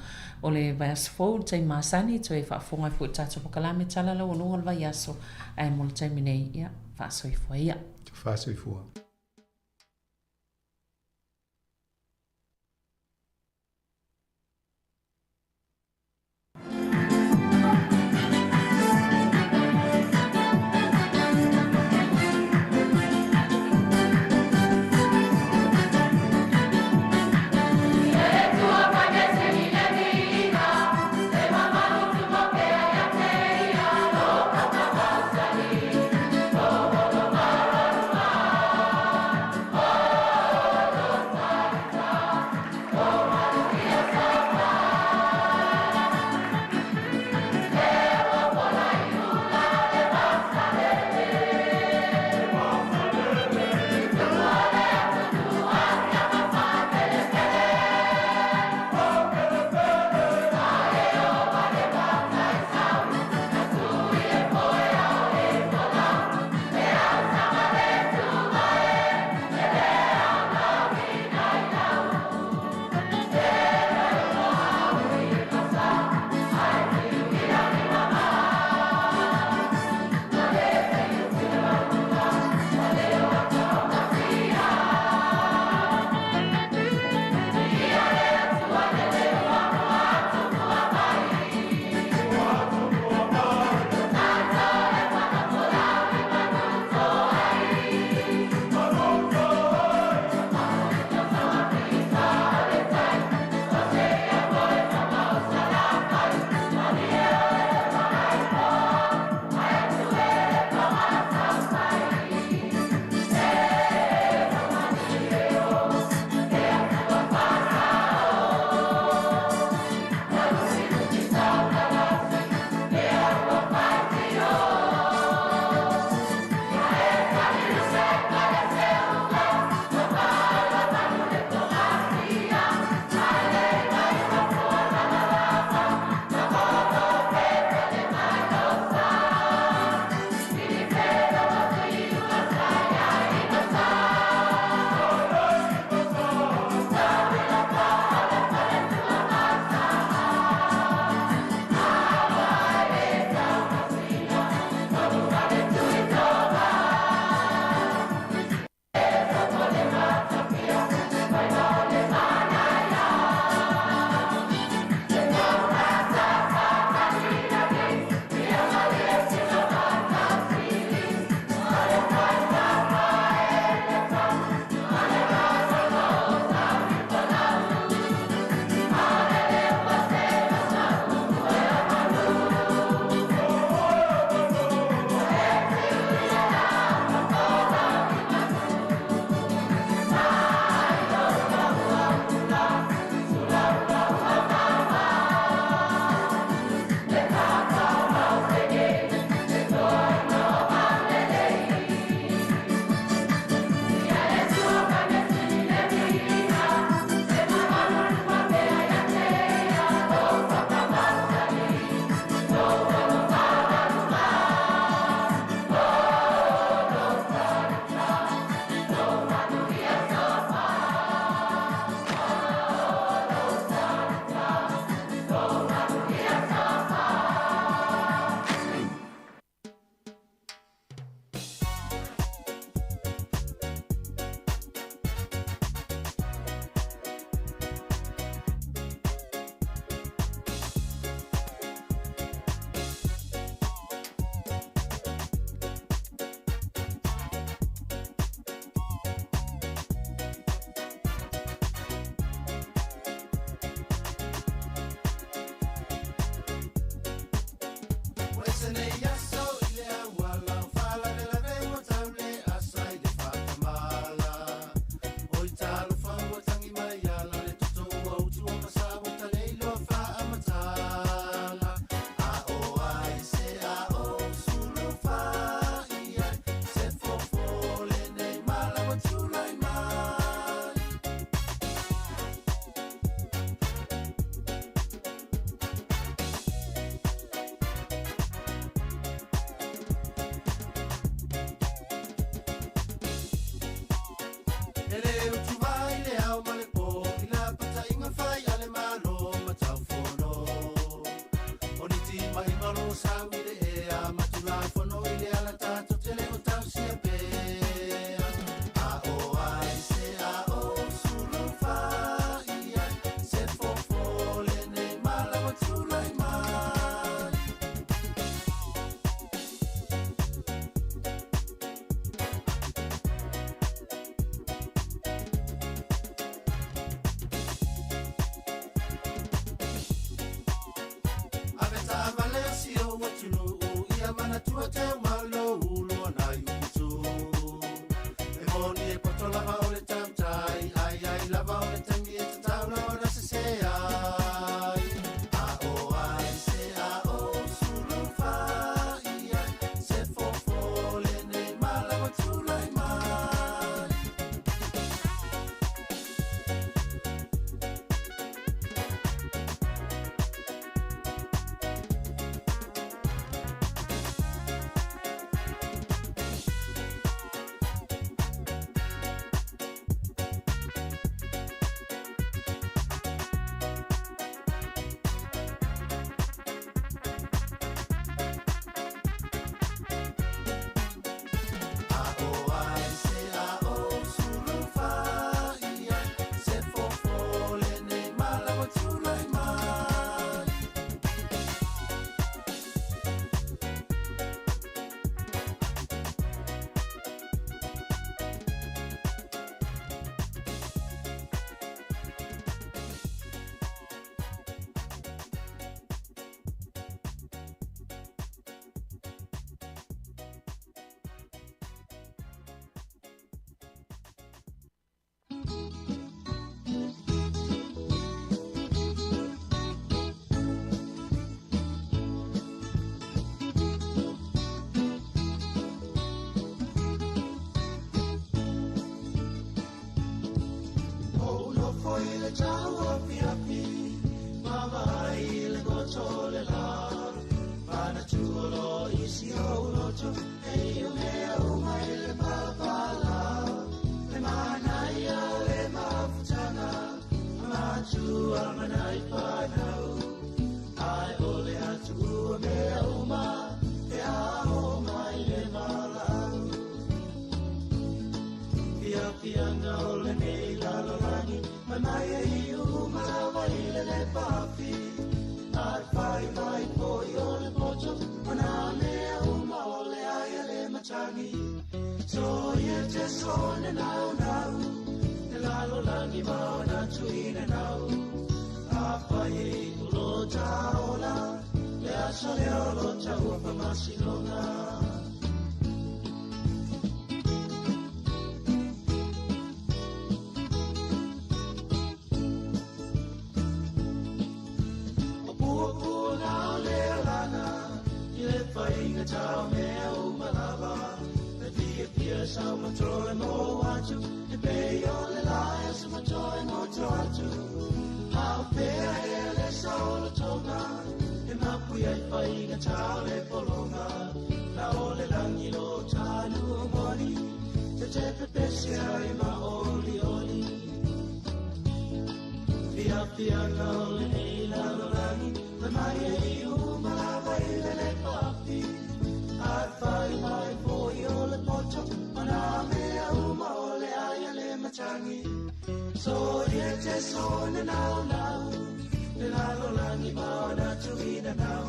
O le vaiaso fou, le taimi masani, toe faafofoga ai foi i le tatou polokalame Tala Laualuga o le Vaiaso. Ae mo le taimi nei, ia, faasoifua ia. Faasoifua. foi le tau afiafi, Mavaai i le goto o le la. Manatua loa i si ou loto, E i o mea uma i le palapala. Le manaia o le mafutaga, A matua ma nai fanau. Ae o le atuua mea uma, Pe a oo mai le valaau. Fiafiaga o lenei lalolagi, Mai mai e iu uma lava i le lepafi. Ae fai mai foi o le poto, O nā mea uma o le ai a le matagi. Soia te sone nau nau, Le lalolagi ma ona tuina nau. Afai e i lo taola, Le aso lea o lo taua whamasinoga. O puapua ngā o le alanga, I le whainga tau mea uma lava. Le fia fia sau matoe mō atu, E pei o le lae sa matoe mō tō atu. Hao pea e le sao lo tonga, E mapu ai whainga tau le polonga. La o le langi lo tanu o moni, Te te pepesi ai ma oli oli. Fia fia ka o le nei lalolagi, Mai mai e i uma lava i le le pafi. Ai whai mai foi o le poto, O nā mea uma o le ai a le matangi. Soia te sone nau nau, Le lalolagi ma ona tuina nau.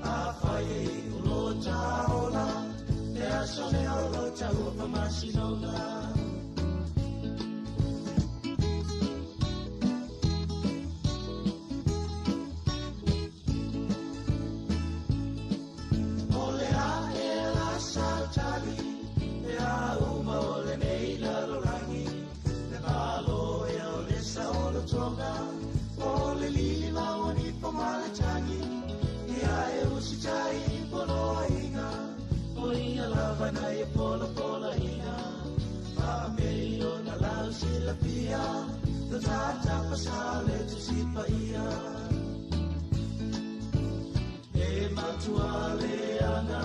A whai e i ulo taola, Le aso le olo taua whamasinoga. O le a e la sautali, E a uma o le nei lalolagi. Le malo e o le saolo tonga, O le lili maoni po male tangi. Ia e usitai i poloa inga, O ia lava na e pola pola inga. Ma mei o na lau sila pia, Lo tata pasale tu sipa ia. E matua le anga,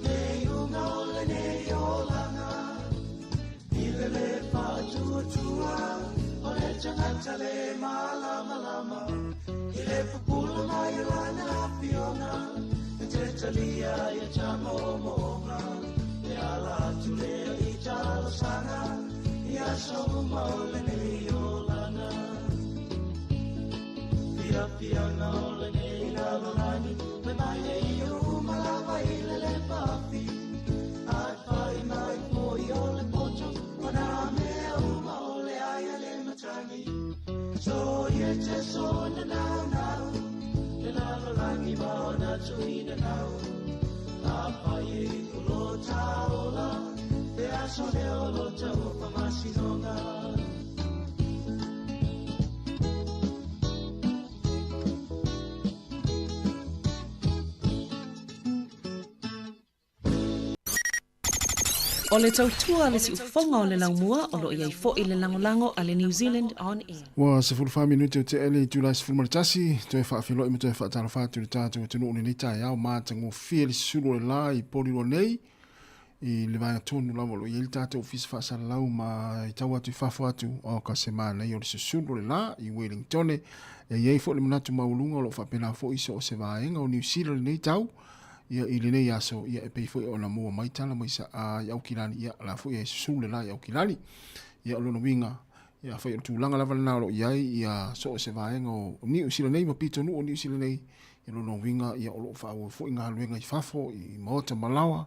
E unga o le nei olanga. I le le whaatua tua, O le tangata le malama lama. I le pupula mai lana afioga, E te talia ia tama o moonga. E ala atu lea i talosanga, I aso uma o le nei olanga. Fiafiaga o le nei lalolagi, Mai mai e i uma lava i le le pafi. Ai whai mai foi o le poto, O nā mea uma o le ai a le matangi. Soia te sone nau nau, Le lalolagi ma ona tuina nau. A whai e i ulo taola, Te aso lea o lo taua whamasinoga. O le tautua le siufoga o le laumua o loo iai fo'i le lagolago a le New Zealand On Air. Ua 14 minute o te ele i tula 11, toe faafeiloai ma toe faatalofa atu i le tatou atunuu i lenei taeao matagofie le susulu o le la i Porirua nei i le vaega tonu lava o lo o i ai le tatou ofisa faasalalau ma i tau atu i fafo atu o ka se manaia o le susulu o le la i Wellingtone. E i ai foi le manatu maualuga o lo o faapena foi so o se vaega o Niu Sila i lenei tau ia i lenei aso ia e pei foi ona maua mai tala mai sa a i Aukilani ia la foi e susulu le la i Aukilani. Ia o lona uiga ia afai o le tulaga lava lena o lo o i ai ia so o se vaega o Niu Sila nei ma pitonuu o Niu Sila nei ia lona uiga ia o lo o faaauau foi galuega i fafo i maota ma laoa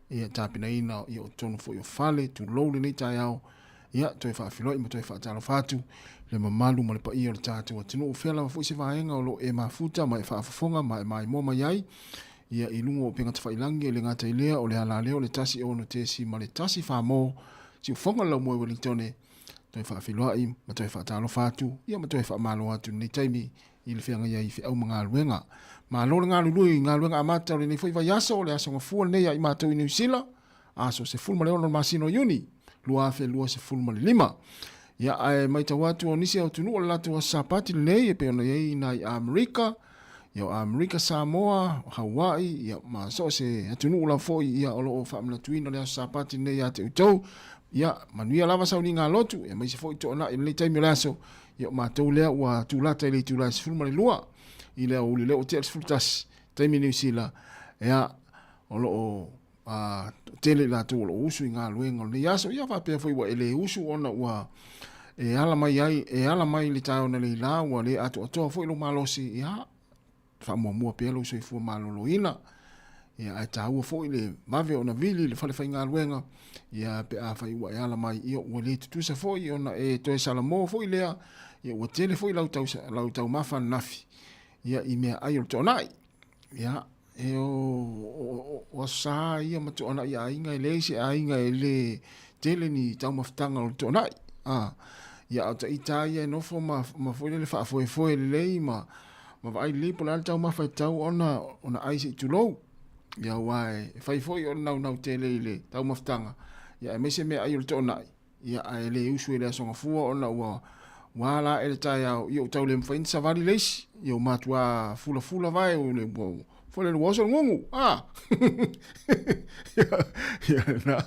ia tapenaina ia o totonu foi o fale tulou lenei taeao ia toe faafeiloai ma toe faatalofa atu le mamalu ma le paia o le tatou atunuu fea lava foi se vaega o lo o e mafuta ma e faafofoga ma e maimoa mai ai ia i luga o upega tafailagi e le gata i lea o le ala lea o le 1 6 ma le 1 famo siufoga le laumua i Wellingtone toe faafeiloai ma toe faatalofa atu ia ma toe faamalo atu i lenei taimi i le feagai ai i feau ma galuega. Malo le galulue i galuega amata o lenei foi vaiaso, o le aso gafua lenei ia i matou i Niu Sila, aso 16 o le masina o Iuni, 2025. Ia, ae matau atu o nisi o atunuu o le latou aso Sapati lenei e pei ona i ai nai Amerika, ia o Amerika, Samoa, Hawaii, ia ma so o se atunuu lava foi ia o lo o faamanatuina le aso Sapati lenei ia te outou. Ia, manuia lava sauniga lotu, aemaise foi toonai i lenei taimi o le aso. Ia o matou lea ua tulata i le itula e 12 i le aoauli lea ua tea le 11 taimi Niu Sila, ia o lo o a tele i latou o lo o usu i galuega o lenei aso, ia faapea foi ua e le usu ona ua e ala mai ai, e ala mai le taeao nei la ua le atoatoa foi lou malosi, ia faamuamua pea lou soifua maloloina. Ia ae taua foi le vave ona vili i le fale faigaluega, ia pe afai ua e ala mai, ia ua le tutusa foi ona e toe salamo foi lea, ia ua tele foi lau tau, lau taumafa ananafi, ia i meaai o le toonai. Ia, e o, o aso sa ia ma toonai aiga, e leai se aiga e le tele ni taumafataga o le toonai. A, ia, a o taita ia e nofo ma, ma foi lele faafoefoe lelei ma, ma vaai lelei po o le a le taumafa e tatau ona, ona ai se i tulou. Ia, aua e fai foi o le naunau tele i le taumafataga, ia, aemaise meaai o le toonai. Ia, ae le usu i le Aso Gafua ona ua ua ala ae le taeao, ia ua tau le mafai ona savali le isi. Ia ua matua fulafula vae o le ua foi le ua oso le gugu. Ah. Ia, na,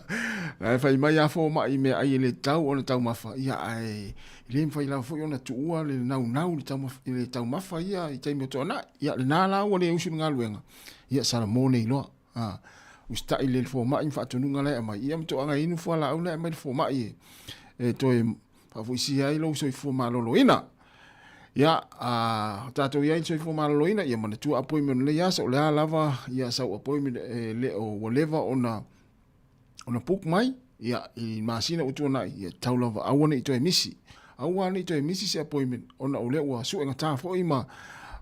na e fai mai a fomai i meaai e le tatau ona taumafa, ia ae le mafai lava foi ona tuua le naunau i le taumafa, i le taumafa ia i taimi o toanai. Ia, lena la ua le usu i le galuega, ia salamo nei loa. A, usitai le fomai ma faatonuga la e aumai, ia ma toaga inu fualaau la e aumai le fomai e, e toe faafoisia ai lou soifua maloloina. Ia, a tatou i ai le soifua maloloina, ia manatua appointment o lenei aso, o le a lava ia sau appointment e le o ua leva ona ona book mai, ia, i masina ua tuanai, ia tau lava aua ne i toe misi. Aua ne i toe misi se appointment, ona o lea ua suegata foi ma,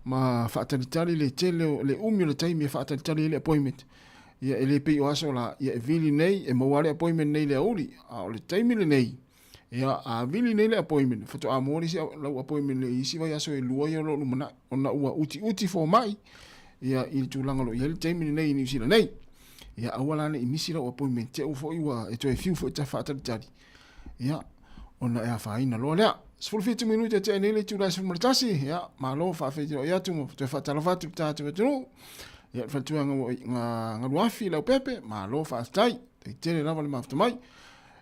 ma faatalitali le tele o le umi o le taimi e faatalitali ai le appointment. Ia, e le pei o aso la, ia e vili nei, e maua le appointment nei le aoauli. A o le taimi lenei, ia, a vili nei le appointment, faatoa maua le isi lau appointment le isi vaiaso e lua ia o lo o lumanai, ona ua utiuti fomai, ia, i le tulaga o lo o i ai le taimi lenei i Niu Sila nei. Ia aua la ne i misi lau appointment te u foi ua e toe fiu foi ta faatalitali. Ia, ona e afaina loa lea. 17 minute tea nei le itula e 11, ia, malo faafeitilo atu ma toe faatalofa atu i tatou atunuu. Ia, le faletua Galuafi i Leaupepe, malo faafetai. Tai tele lava le mafuta mai.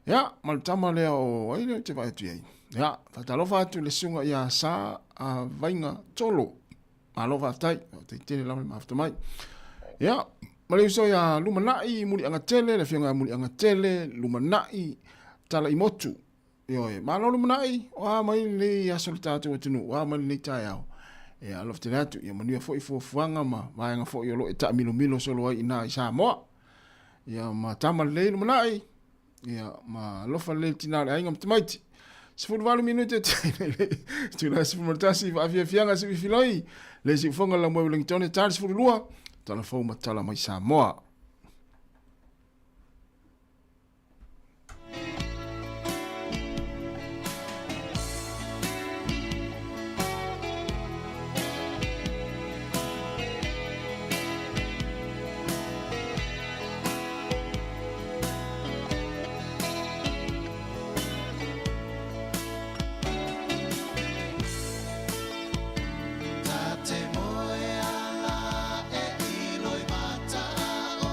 Ia, ma le tama lea o ai lea ou te vaai atu i ai. Ia, faatalofa atu i le susuga ia Sa Vaiga Tolo. Malo faafetai, faafetai tele lava le mafuta mai. Ia, ma le uso ia Lumanai Muliagatele, le afioga ia Muliagatele, Lumanai Talaimotu. Ioe, malo Lumanai, o a mai lenei aso le tatou atunuu, o a mai lenei taeao. Ia, alofa tele atu, ia manuia foi fuafuaga ma vaega foi o lo o e taamilomilo solo ai i ina i Samoa. Ia, ma tama lelei Lumanai, Ia, ma alofa lelei le tina o le aiga ma tamaiti. 18 minute te itula 11 faafiafiaga siuifiloi le siufoga la moe Wellington tali 12 tala fou ma tala mai Samoa. Ta te moe ala e iloi mata o.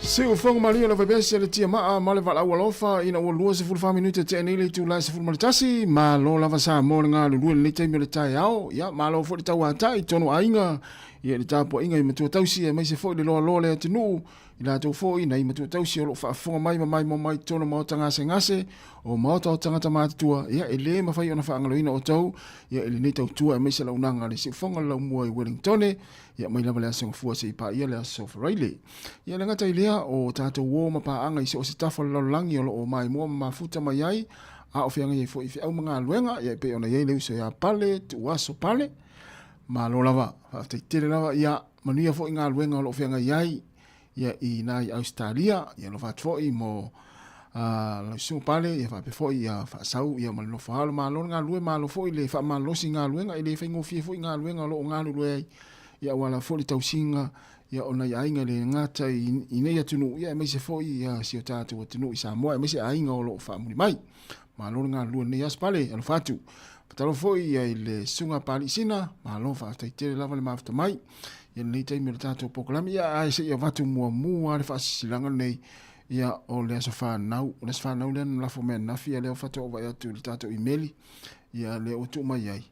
Siufoga malie le vaivese le tiamaa ma le valaau alofa ina ua 24 minute tea nei le itula e 11. Malo lava Samoa le galulue i lenei taimi o le taeao. Ia, malo foi le tauatai i totonu o aiga, ia i le tapuaiga i matua tausi aemaise foi le loaloa o le atunuu, i latou foi nai matua tausi o lo o faafofoga mai ma maimoa mai i totonu o maota gasegase, o maota o tagata matutua, ia e le mafai ona faagaloina outou ia i lenei tautua aemaise launaga a le Siufoga o le Laumua i Wellingtone. Ia mai lava le Aso Gafua seia paia le Aso Faraile. Ia le gata i lea, o tatou uo ma paaga i so o se tafa o le lalolagi o lo o maimoa ma mafuta mai ai, a o feagai ai foi i feau ma galuega, ia e pei ona i ai le uso ia Pale, Tuuaso Pale. Malo lava, faafetai tele lava, ia manuia foi galuega o lo o feagai ai ia i ina i Ausetalia, ia alofa atu foi mo lau susuga Pale, ia faapea foi ia Faasau ia ma le nofo alo. Malo le galulue, malo foi le faamalolosi i galuega, e le faigofie foi galuega o lo o galulue ai, ia aua lava foi le tausiga ia o nai aiga e le gata i nei atunuu, ia aemaise foi ia si o tatou atunuu i Samoa, aemaise aiga o lo o faamuli mai. Malo le galulue i lenei aso Pale, alofa atu. Faatalofa foi ia i le susuga Papalii Sina, malo faafetai tele lava le mafuta mai i lenei taimi o le tatou polokalame. Ia ae se i avatu muamua le faasisilaga lenei ia o le aso fanau, o le aso fanau lea na lafo mai ananafi, ia lea ua faatoa ou vaai atu i le tatou imeli, ia lea ua tuu mai ai.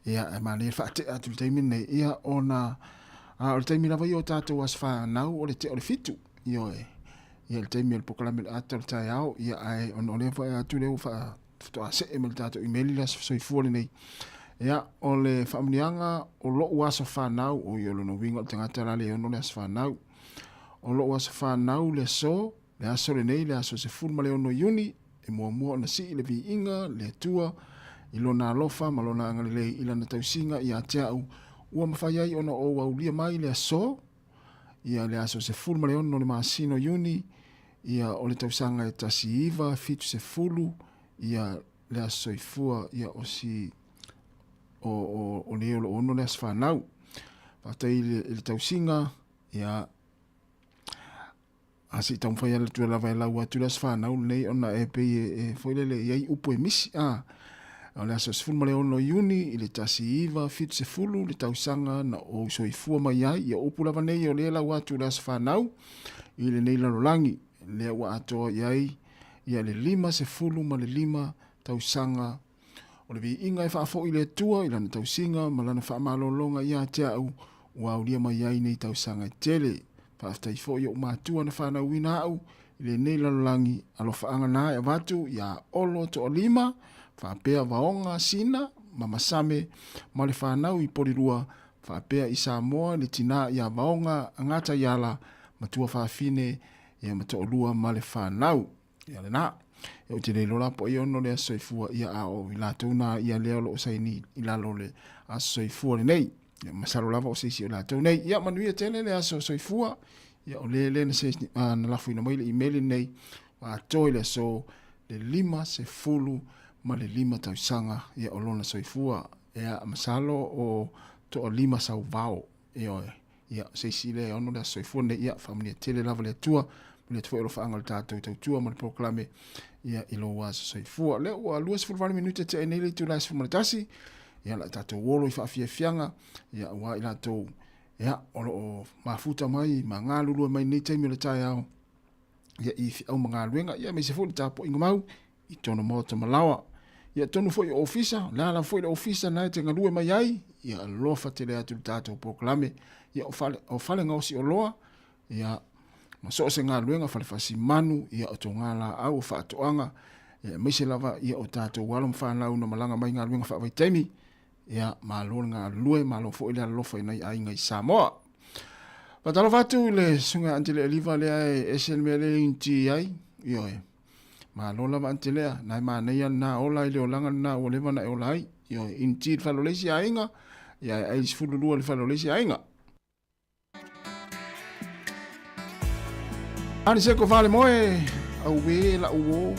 Ia e manaia le faatea atu i le taimi lenei, ia ona o le taimi lava ia o tatou aso fanau o le tea o le 7, ioe. Ia le taimi o le polokalame o le ata o le taeao, ia ae ona o lea vaai atu lea ua faatoa see mai le tatou imeli le aso soifua lenei. Ia, o le faamanuiaga o lou aso fanau, oi o lona uiga o le tagata la le ono le aso fanau. O lou aso fanau le aso, le aso lenei, le aso 16 Iuni, e muamua ona sii le viiga, le Atua, i lona alofa ma lona agalelei i lana tausiga ia te au, ua mafai ai ona ou aulia mai le aso, ia le aso 16 o le masina o Iuni, ia o le tausaga e 1970, ia le aso soifua ia o si o le o lo ono le aso fanau. Faafetai i le tausiga, ia a se i taumafai atu lava e lau atu le aso fanau lenei ona e pei e foi lele e i ai upu e misi. A, o le aso 16 Iuni i le 1970 le tausaga na ou soifua mai ai. Ia upu lava nei o lea e lau atu le aso fanau i lenei lalolagi lea ua atoa i ai ia le 55 tausaga o le viiga e faafoi i le Atua i lana tausiga ma lana faamalologa ia te au ua aulia mai ai nei tausaga e tele. Faafetai foi i ou matua na fanauina au i lenei lalolagi, alofaaga na e avatu iā Olo Toalima, faapea Vaoga Sina ma Masame ma le fanau i Polilua, faapea i Samoa le tinā iā Vaoga Gataiala, matua fafine ia ma toalua ma le fanau. Ia lena. Ia ou te le iloa la po o ai ono le aso soifua ia a o i latou na ia lea o lo o saini i lalo o le aso soifua lenei. Ia masalo lava o se isi o latou nei. Ia manuia tele le aso soifua. Ia o le le na se na lafoina mai le imeli lenei ua atoa i le aso le 55 tausaga ia o lona soifua. Ia masalo o toalima sauvao. Ioe. Ia, o se isi lea e ono le aso soifua lenei, ia, faamanuia tele lava le Atua, manuia atu foi alofaaga o le tatou tautua ma le polokalame, ia, i lou aso soifua. Lea ua 28 minute tea nei le itula e 11, ia, la tatou olo i faafiafiaga, ia, aua i latou, ia, o lo o mafuta mai ma galulue mai nei taimi o le taeao, ia, i feau ma galuega, ia, aemaise foi le tapuaiga mau, i tona maota malaoa. Ia tonu foi o ofisa, le ala foi le ofisa na e te galue mai ai, ia alofa tele atu le tatou polokalame, ia o fale, o fale gaosi oloa, ia ma so o se galuega fale fasimanu, ia o toga laau o faatoaga, ia aemaise lava ia o tatou alo ma fanau na malaga mai galuega faavaitaimi, ia malo le galulue, malo foi le alolofa i nai aiga i Samoa. Faatalofa atu i le susuga Antele Eliva lea e ese le mea lea e inti ai, ioe. Malo lava Antelea, na e manaia lena ola i le olaga lena ua leva ona e ola ai. Ioe, inti le fale o le isi aiga, ia e ai le 12 le fale o le isi aiga. Aniseko Falemoe, auē la'u uō.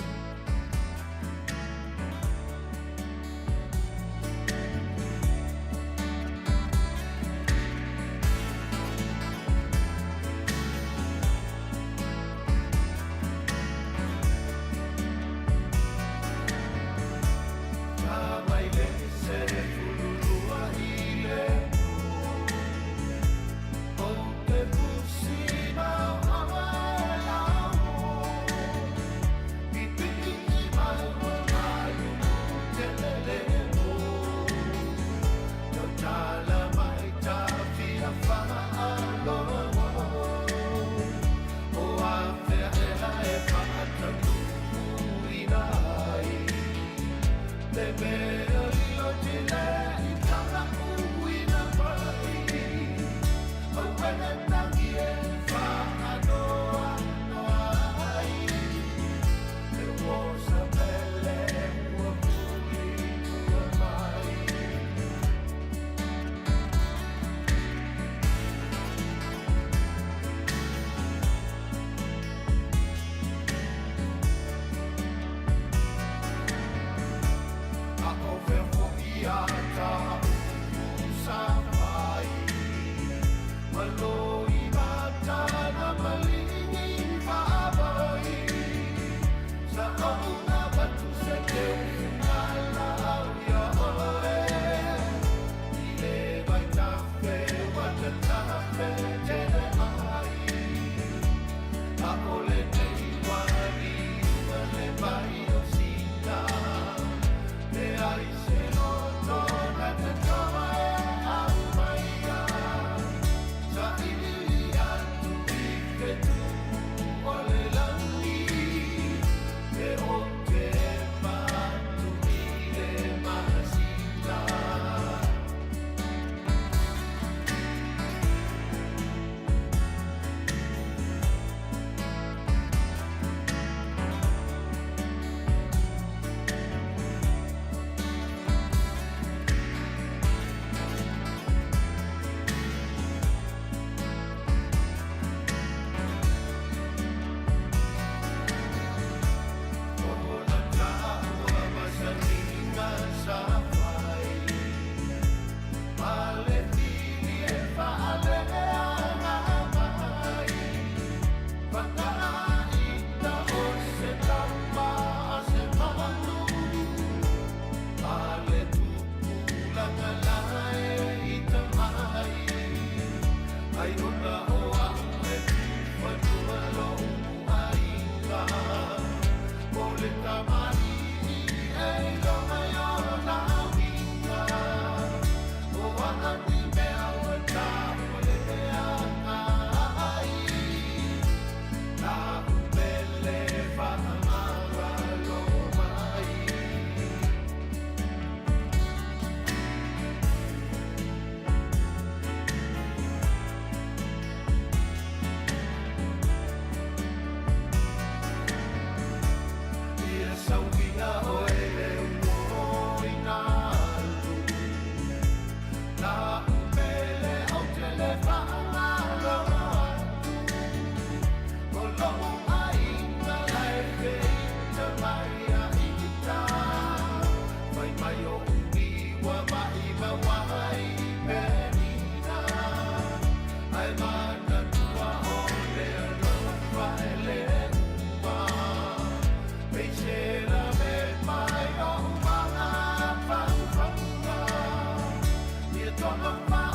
toga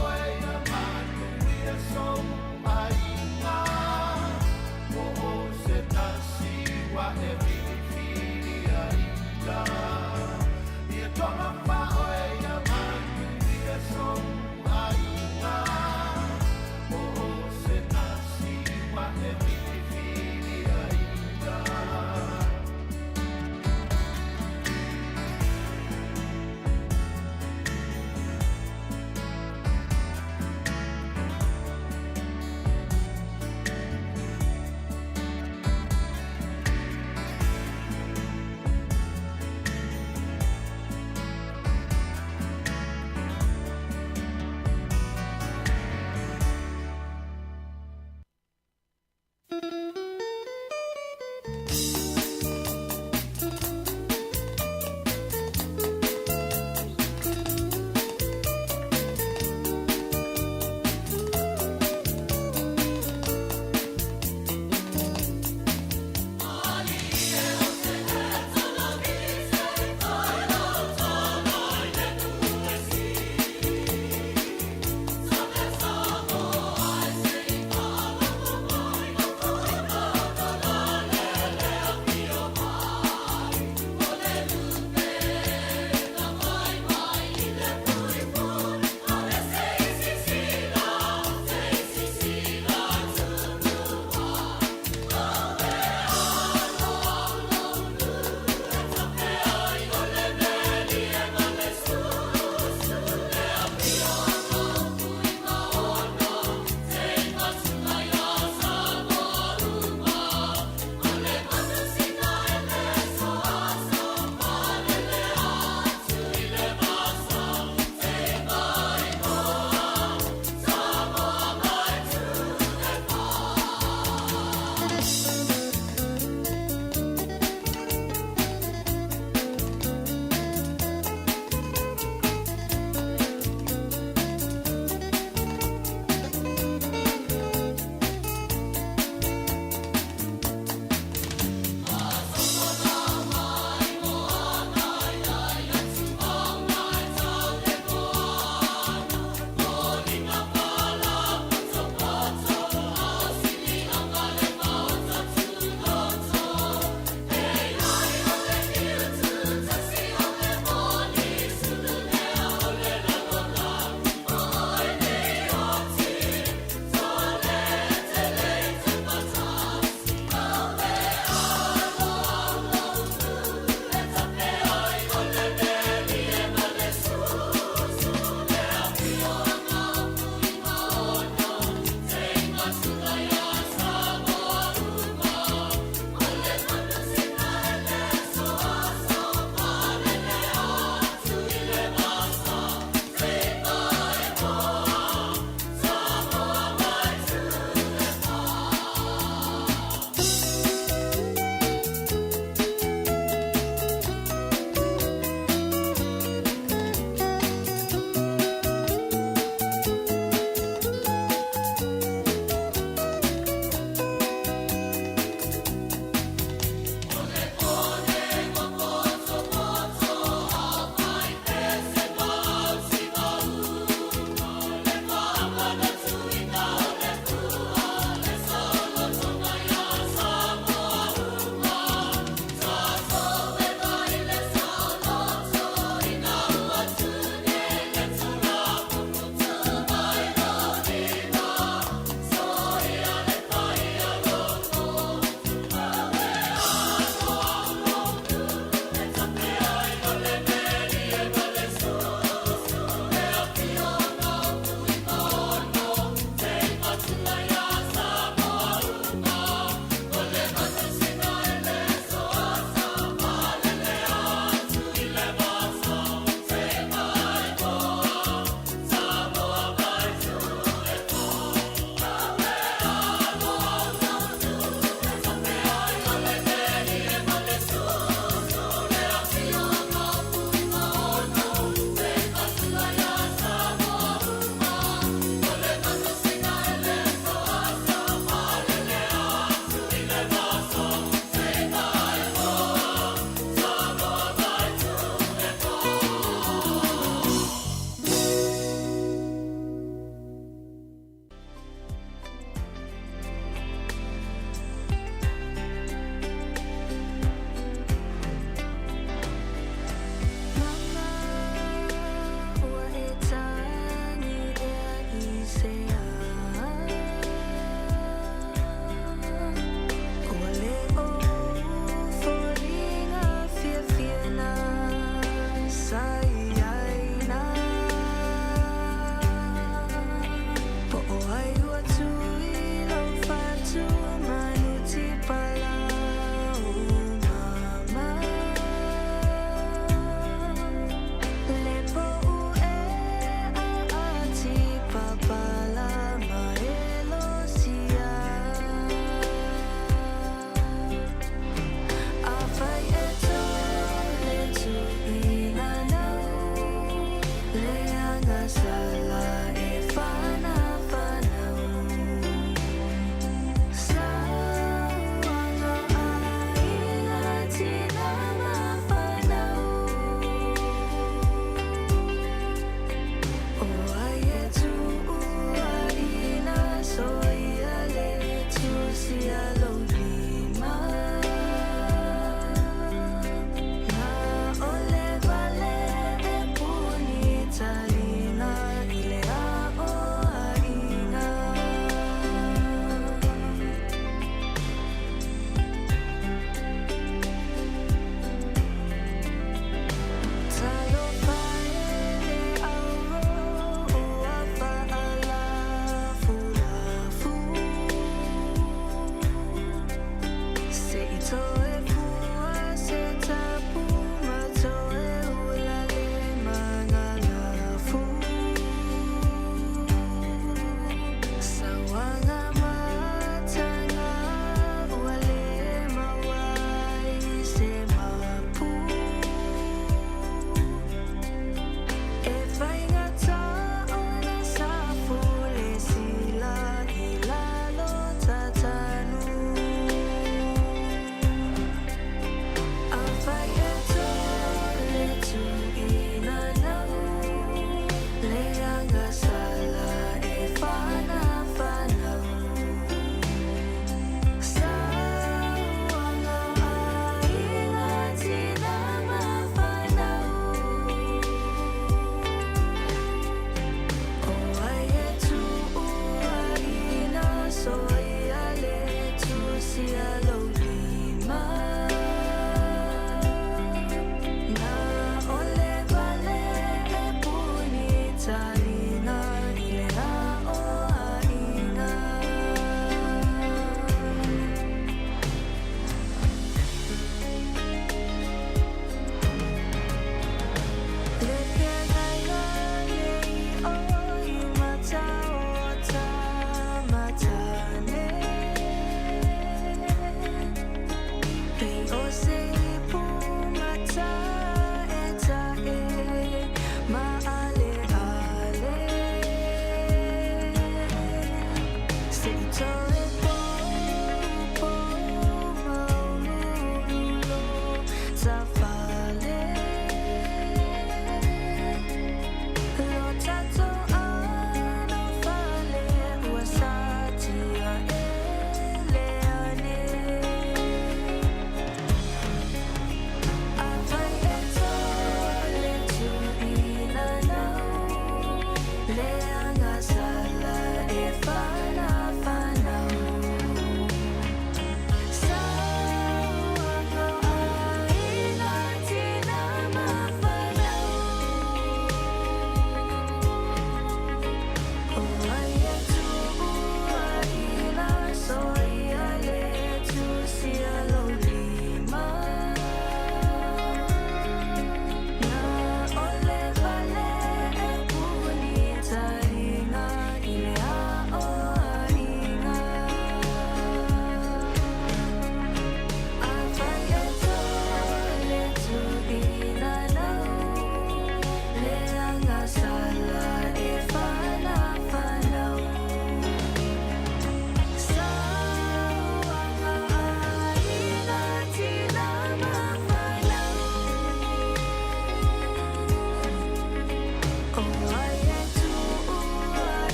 oe ia manuia sou aiga. O o se tasi wa e filifili ina. Ia toga oe ia manuia sou aiga. O o se tasi wa e filifili ina.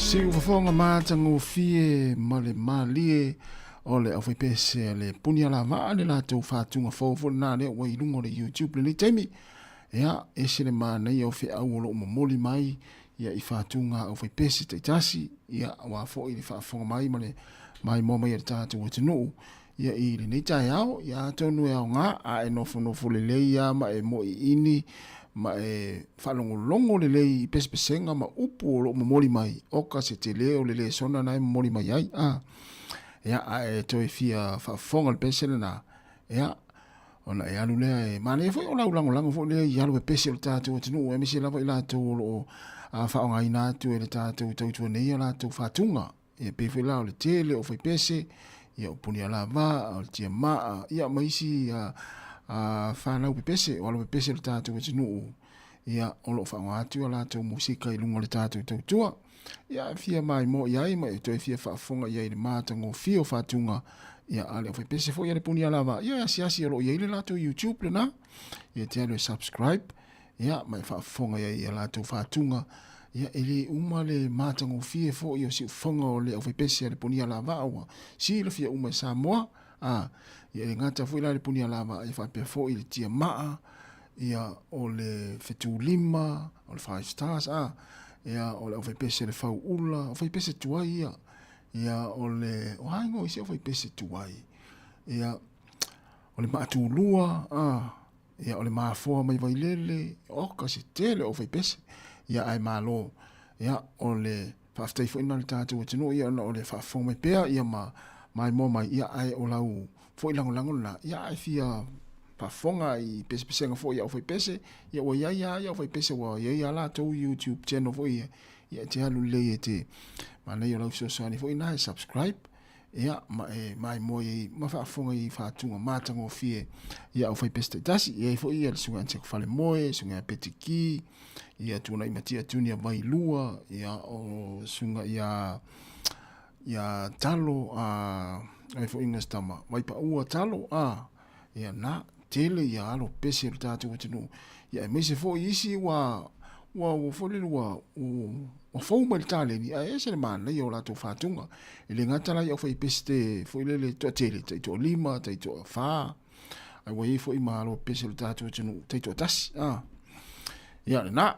Siufofoga matagofie ma le malie o le aufaipese a le Punialavaa le latou faatuga fou foi lena lea ua i luga o le YouTube lenei taimi. Ia, ese le manaia o feau o lo o momoli mai ia i faatuga a aufaipese taitasi, ia aua foi le faafofoga mai ma le maimoa mai a le tatou atunuu ia i lenei taeao. Ia atonu e aoga a e nofonofo lelei lava ma e moiini ma e faalogologo lelei i pesepesega ma upu o lo o momoli mai, oka se tele o le lesona na e momoli mai ai. A, ia, a e toe fia faafofoga le pese lena, ia, ona e alu lea e manaia foi o lau lagolago foi lea i alo e pese o le tatou atunuu, aemaise lava i latou o lo o faaaogaina atu e le tatou tautua nei a latou faatuga. Ia pei foi la o le tele o Faipese, ia o Punialava, o le Tiamaa, ia ma isi fanau pepese, o alo pepese o le tatou atunuu, ia o lo o faaaoga atu a latou musika i luga o le tatou tautua. Ia e fia maimoa i ai ma e toe fia faafofoga i ai i le matagofie o faatuga, ia a le Faipese foi a le Punialava, ia e asiasi o lo o i ai le latou YouTube lena, ia e te alu e subscribe, ia, ma e faafofoga i ai i a latou faatuga, ia, e le uma le matagofie foi o siufofoga o le aufaipese a le Punialavaa ua silafia uma e Samoa, a, ia, e le gata foi la i le Punialavaa, ia faapea foi le Tiamaa, ia, o le Fetulima, o le Five Stars, a, ia, o le aufaipese a le Fauula, o faipese tuai ia, ia, o le, o a ingoa o isi aufaipese tuai, ia, o le Maatulua, a, Ia, o le mafoa mai Vailele, oka se tele o faipese. Ia, ae malo. Ia, o le faafetai foi na le tatou atunuu, ia, ona o le faafofoga mai pea, ia, ma maimoa mai, ia, ae o lau foi lagolago lena, ia, ae fia faafofoga i pesepesega foi a au faipese, ia, ua i ai lava ia au faipese, ua i ai lava latou YouTube channel foi ia, ia, e te alu lelei e te manaia o lau fesoasoani foi na e subscribe, Ia, ma e maimoa i ma faafofoga i faatuga matagofie i au faipese taitasi. E i ai foi ia le Susuga ia Jack Falemoe, Susuga ia Betty Key, ia Tuanai Matia Junior Vailua, ia o Susuga ia ia Talo, a ai foi na tama Vaipaua Talo, a ia na tele ia alo pese o le tatou atunuu. Ia aemaise foi isi ua ua ua foi lele ua ua fou mai le taleni ae ese le manaia o latou faatuga. E le gata la i aufaipese foi lele toatele, taitoalima, taitoafa, ae ua i ai foi ma alo pese o le tatou atunuu taitoatasi. Ah. Ia lena.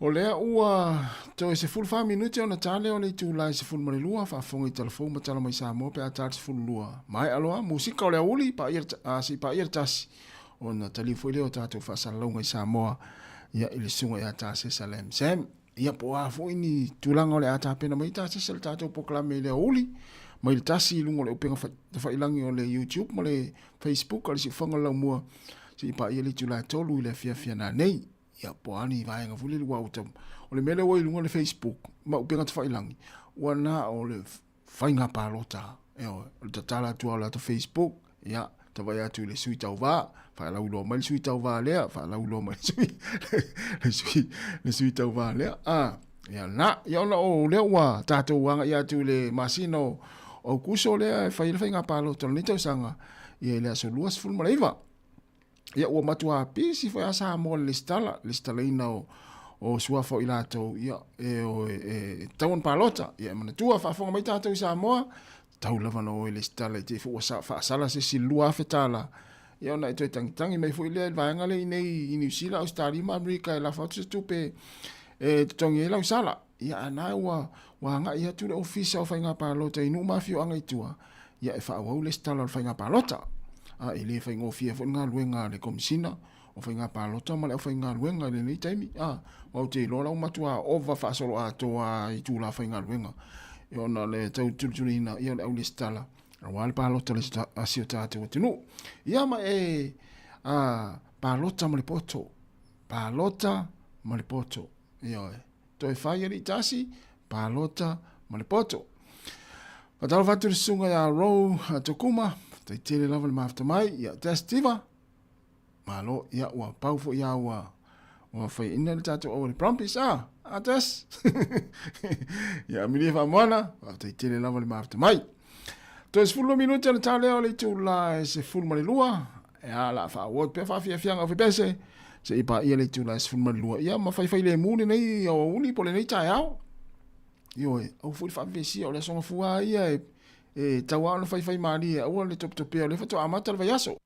O lea ua toe 14 minute ona ta lea o le itula e 12, faafofoga i tala fou ma tala mai Samoa pe a ta le 12. Maea loa, musika o le aoauli, paia le, a, se i paia le tasi, ona taliu foi lea o tatou faasalalauga i Samoa, ia, i le susuga ia Tasesa Lam Sam. Ia, po o a foi ni tulaga o le a tapena mai Tasesa le tatou polokalame i le aoauli, mai le tasi i luga o le upega tafailangi o le YouTube ma le Facebook a le Siufofoga o le Laumua, se i paia le itula e 3 i le afiafi a nanei. Ia, po o a ni vaega foi lele, ua uta, o le mea lea ua i luga o le Facebook ma upega tafailangi, ua na o le faiga palota, ioe, o le tatala atu lava o le ata Facebook, ia, tavai atu i le sui tauva, faalauiloa mai le sui tauva lea, faalauiloa mai le sui, le sui, le sui tauva lea, a, ia na, ia ona o lea ua tatou agai atu i le masina o Aokuso lea e fai ai le faiga palota o lenei tausaga, ia i le aso 29. Ia ua matua pisi foi a Samoa i le lesitala, lesitalaina o, o suafa o i latou, ia, e, o, e, e tatau ona palota. Ia e manatua, faafofoga mai tatou i Samoa, tatau lava ona o e lesitala i te i foi ua faasala se isi $2,000. Ia ona e toe tangitangi mai foi lea i le vaega lea i nei i Niu Sila, Ausetalia ma Amerika e lafo atu se tupe e totogi ai lau sala. Ia a na ua, ua agai atu le Ofisa o Faiga Palota i nuu ma afioaga i tua, ia e faaauau le lesitala o le faiga palota. A e le faigofie foi le galuega a le Komesina o Faiga Palota ma le aufaigaluega i lenei taimi. A, aua ou te iloa la ua matua ova faasoloatoa i itula faigaluega ona le tau tulituliina ia o le au lesitala aua le palota a si o tatou atunuu. Ia ma e a, palota ma le poto. Palota ma le poto. Ioe. Toe fai alii tasi, palota ma le poto. Faatalofa atu le susuga ia Roe Tokuma, faafetai tele lava le mafuta mai, ia Des Tiva, malo, ia ua pau foi ia ua ua faiaina le tatou au le Brumbies, ah, ah Des. ia Amelia Faamoana, faafetai tele lava le mafuta mai. Toe 12 minute ona ta lea o le itula e 12, e a la faaauau pea faafiafiaga o fepese, se i paia le itula e 12, ia ma faifai lemu lenei aoauli po lenei taeao. Ioe, aua foi le faavevesia, o le Aso Gafua lava ia e, e tau lava ona faifai malie, aua le topetopea, o lea faatoa amata le vaiaso.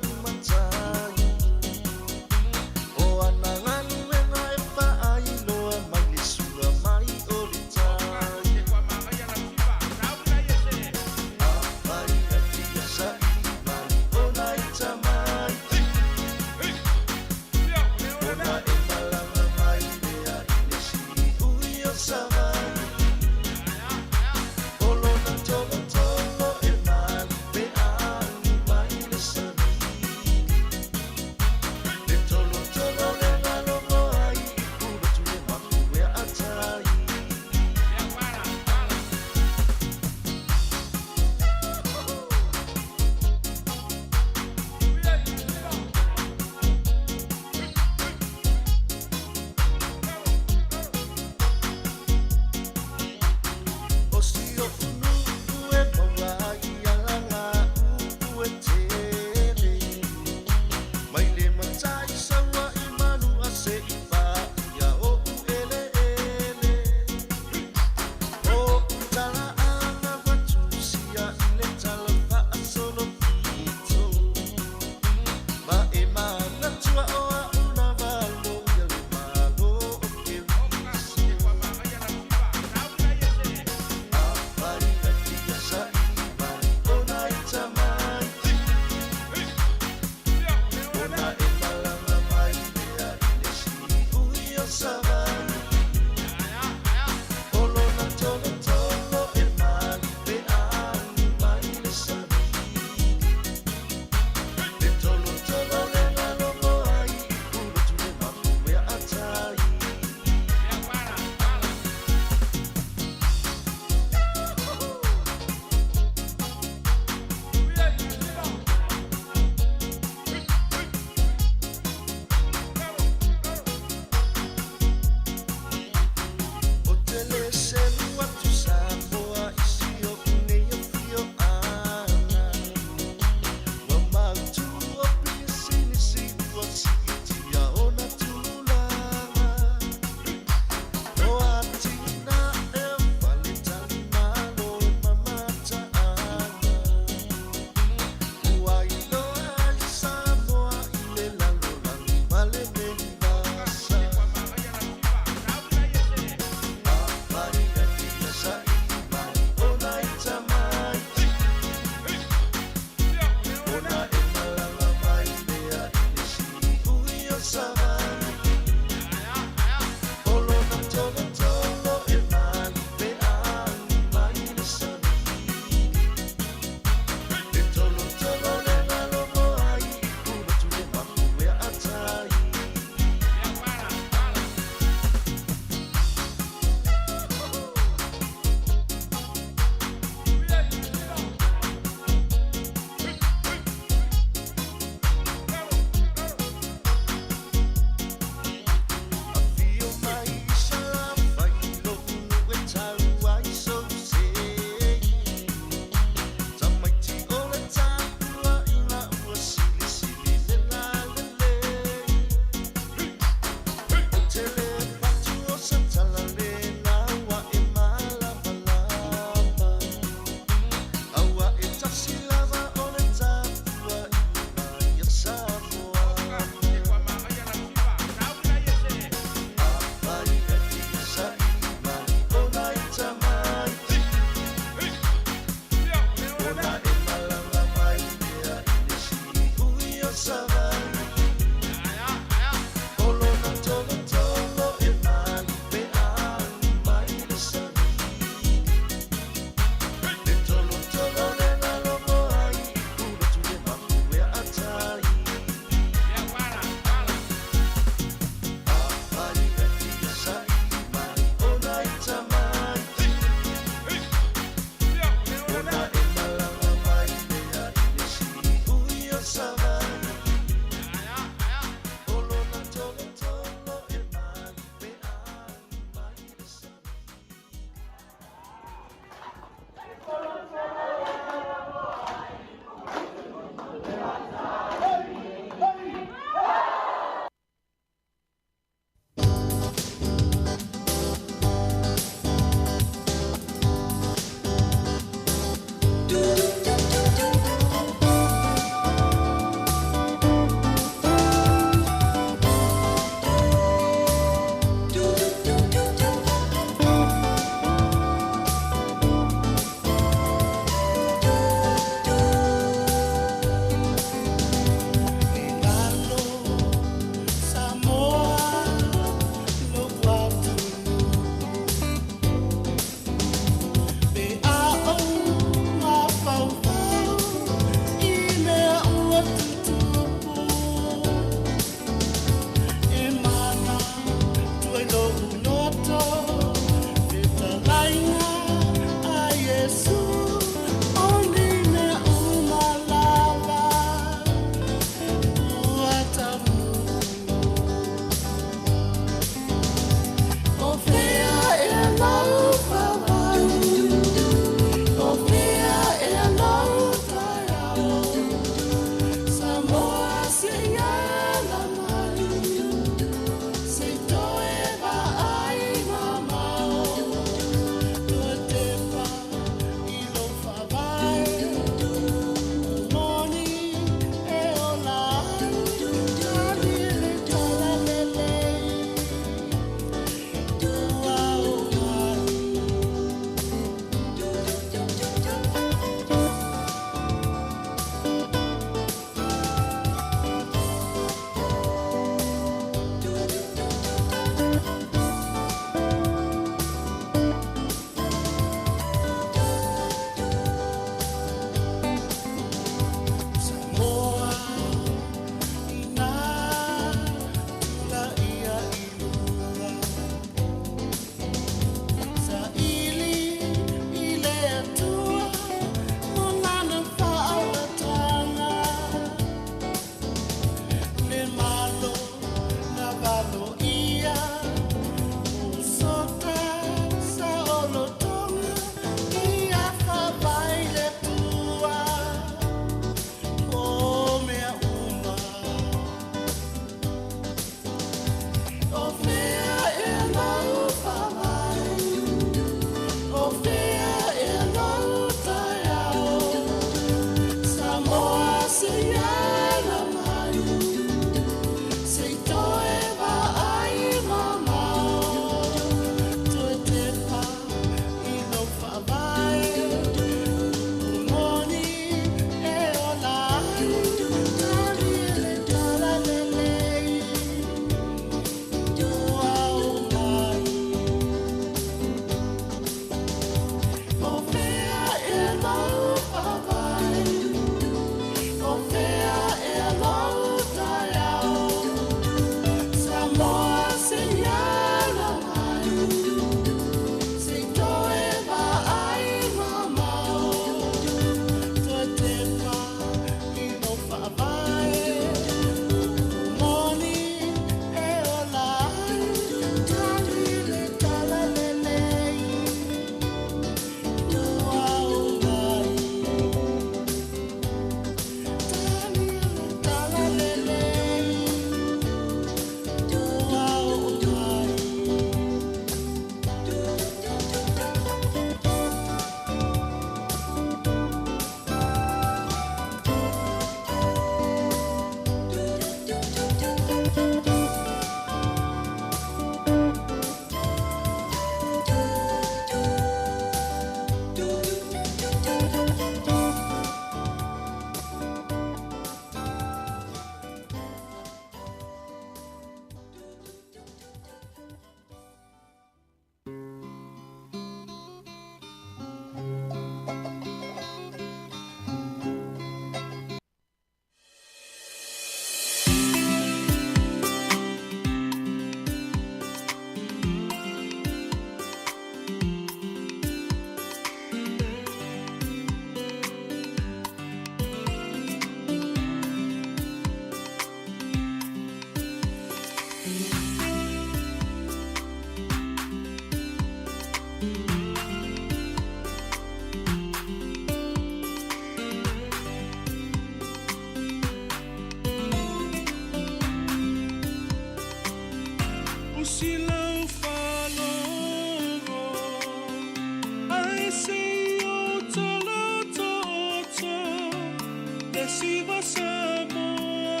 siva Samoa,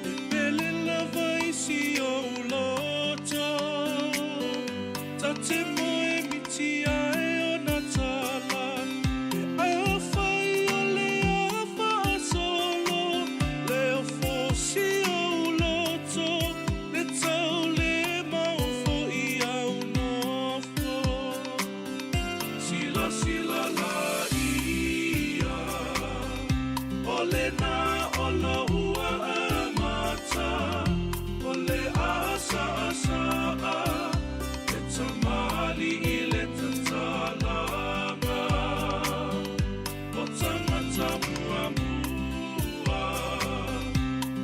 e pele lava i si ou loto. Ta te moe miti ae o na tala, e afai o le afa solo, le o fosi ou loto, le tau le maofo i au nofo. Sila sila la ia, o lena o loua amata, o le asa asa a, e tamali i le tatalanga. O tangata mua mua,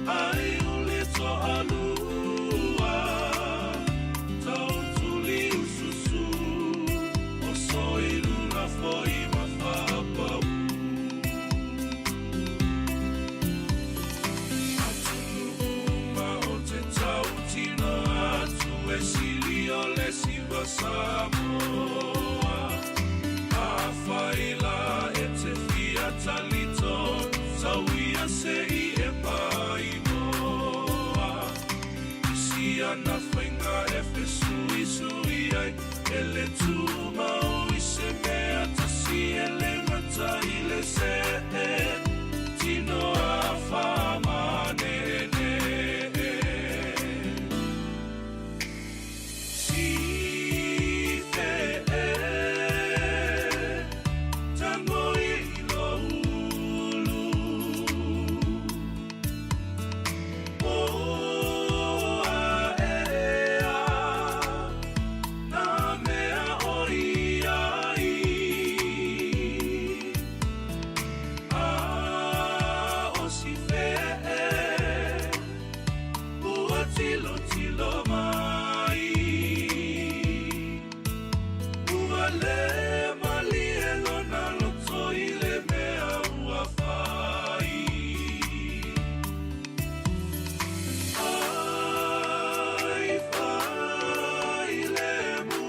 ai o le toalua, tau tuli ususu, o soilula foi mafapau. Atunuuma o te tautino atu e sili o le siva Samoa. A whaila e te fia talito, tauia se i e paimoa. Isi ana whainga e whesui sui ai, e le tūmau i se mea tasi e le mata i le se e, tino a whamane ne e. Si te e, tango i lo ulu. O a e a, nā mea o i ai. A o si fe e, ua tilo tilo mai. Ua le mali e lona loto i le mea ua whai. Ai whai le mu,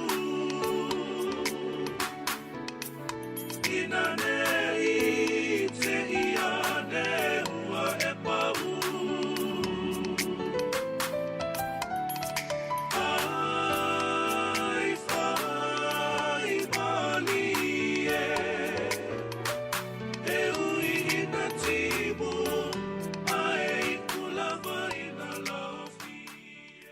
ina ne i te ia ne ua e pau. Ai whai mali e, e ui ina timu, ae i kulava ina laufi e.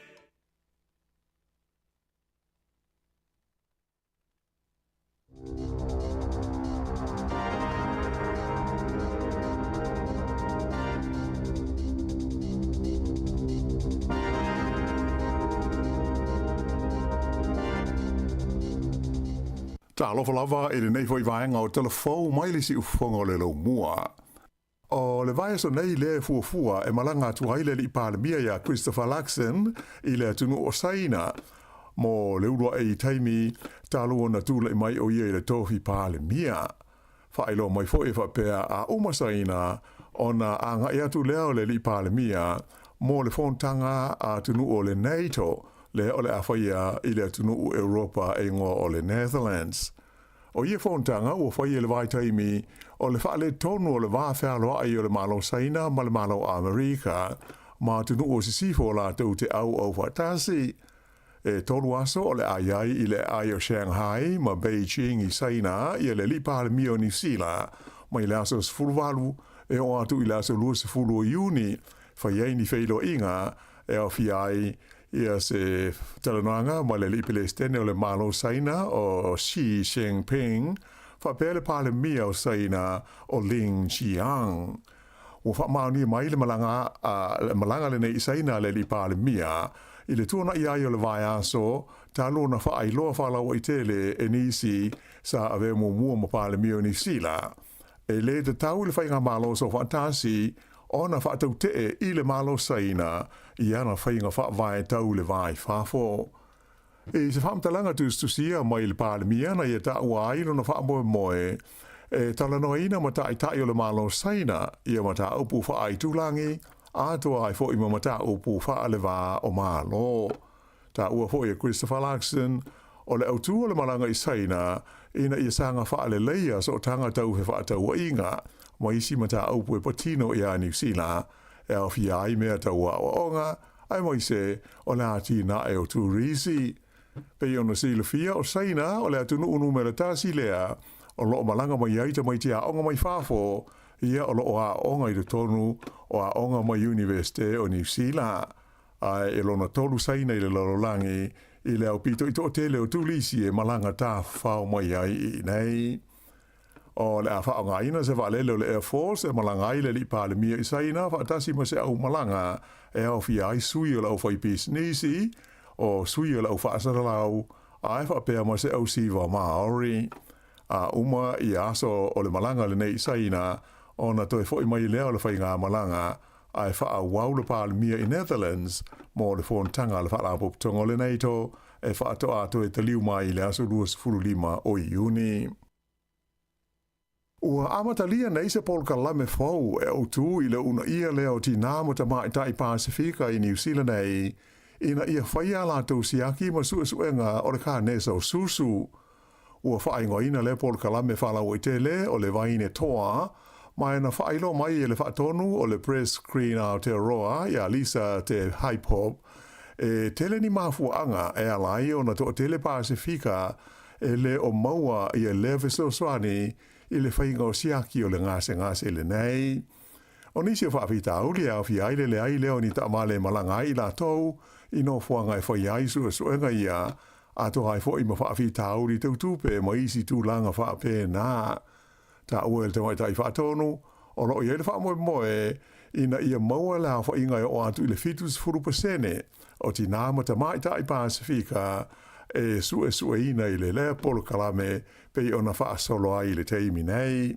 Talofa lava i lenei foi vaega o Tala Fou mai le siufofoga o le Laumua. O le vaiaso nei lea e fuafua e malaga atu ai le alii Palemia ia Christopher Luxon i le atunuu o Saina mo le uluai taimi talu ona tulai mai o ia i le tofi Palemia. Faailoa mai foi e faapea a uma Saina ona agai atu lea o le alii Palemia mo le fonotaga a atunuu o le NATO lea o le a faia i le atunuu Europa e igoa o le Netherlands. O ia fonotaga ua faia i le vaitaimi o le faaletonu o le va fealoai o le Malo Saina ma le Malo Amerika ma atunuu o sisifo o latou te auau faatasi. E tolu aso o le a i ai i le aai o Shanghai ma Beijing i Saina ia le alii Palemia o Niu Sila mai le aso 18 e oo atu i le aso 20 o Iuni, fai ai ni feiloaiga e aofia ai ia se talanoaga ma le alii Pelesitene o le Malo Saina o Xi Jinping faapea le Palemia o Saina o Lin Jiang. Ua faamaonia mai le malaga a malaga lenei i Saina a le alii Palemia i le tuanai ai o le vaiaso talu ona faailoa faalauaitele e nisi sa avea muamua ma Palemia o Niu Sila. E le tatau i le faigamalo soofaatasi ona faatautee i le Malo Saina i ana faiga faavae tau le va i fafo. I se faamatalaga tusitusia mai le Palemia na ia taua ai lona faamoemoe e talanoaina ma taitai o le Malo Saina ia mataupu faaitulagi atoa ai foi ma mataupu faaleva o Malo. Taua foi e Christopher Luxon, o le autū o le malaga i Saina ina ia saga faaleleia sootaga tau fefaatauaiga ma isi mataupu e patino iā Niu Sila e aofia ai mea tau aoaoga aemaise o le atinae o turisi. Pei ona silafia, o Saina o le atunuu numera tasi lea o loo malaga mai ai tamaiti aoga mai fafo, ia o loo aooga i totonu o aoga ma Iunivesite o Niu Sila. Ae e lona tolu Saina i le lalolagi i le aupito i toatele o turisi e malaga tafafao mai ai i inei. O le a faaaogaina se vaalele o le Air Force e malaga ai le alii Palemia i Saina faatasi ma se aumalaga e aofia ai sui o le aufaipisinisi, o sui o le aufaasalalau, ae faapea ma se ausiva Māori. A uma ia aso o le malaga lenei i Saina, ona toe foi mai lea o le faigamalaga ae faaauau le Palemia i Netherlands mo le fonotaga a le Faalapotopotoga o le NATO e faatoa toe taliu mai i le aso 25 o Iuni. Ua amatalia nei se polokalame fou e autū i le uunaia lea o tinā ma tamaitai Pasefika i Niu Sila nei ina ia faia a latou siaki ma suesuega o le kanesa o susu. Ua faaigoaina lea polokalame faalauaitele o le Vaine Toa ma e na faailoa mai e le faatonu o le Breast Screen Aotearoa iā Lisa Te Hypop e tele ni mafuaaga e ala ai ona toatele Pasefika e le o maua ia lea fesoasoani i le faiga o siaki o le gasegase lenei. O nisi o faafitauli e aofia ai le leai lea o ni taavale e malaga ai i latou i nofoaga e faia ai suesuega ia, atoa ai foi ma faafitauli tau tupe ma isi tulaga faapena. Taua e le tamaitai faatonu, o lo o i ai le faamoemoe ina ia maua le aofaiga e oo atu i le 70% o tinā ma tamaitai Pasefika e suesueina i le lea polokalame pei ona faasolo ai i le taimi nei.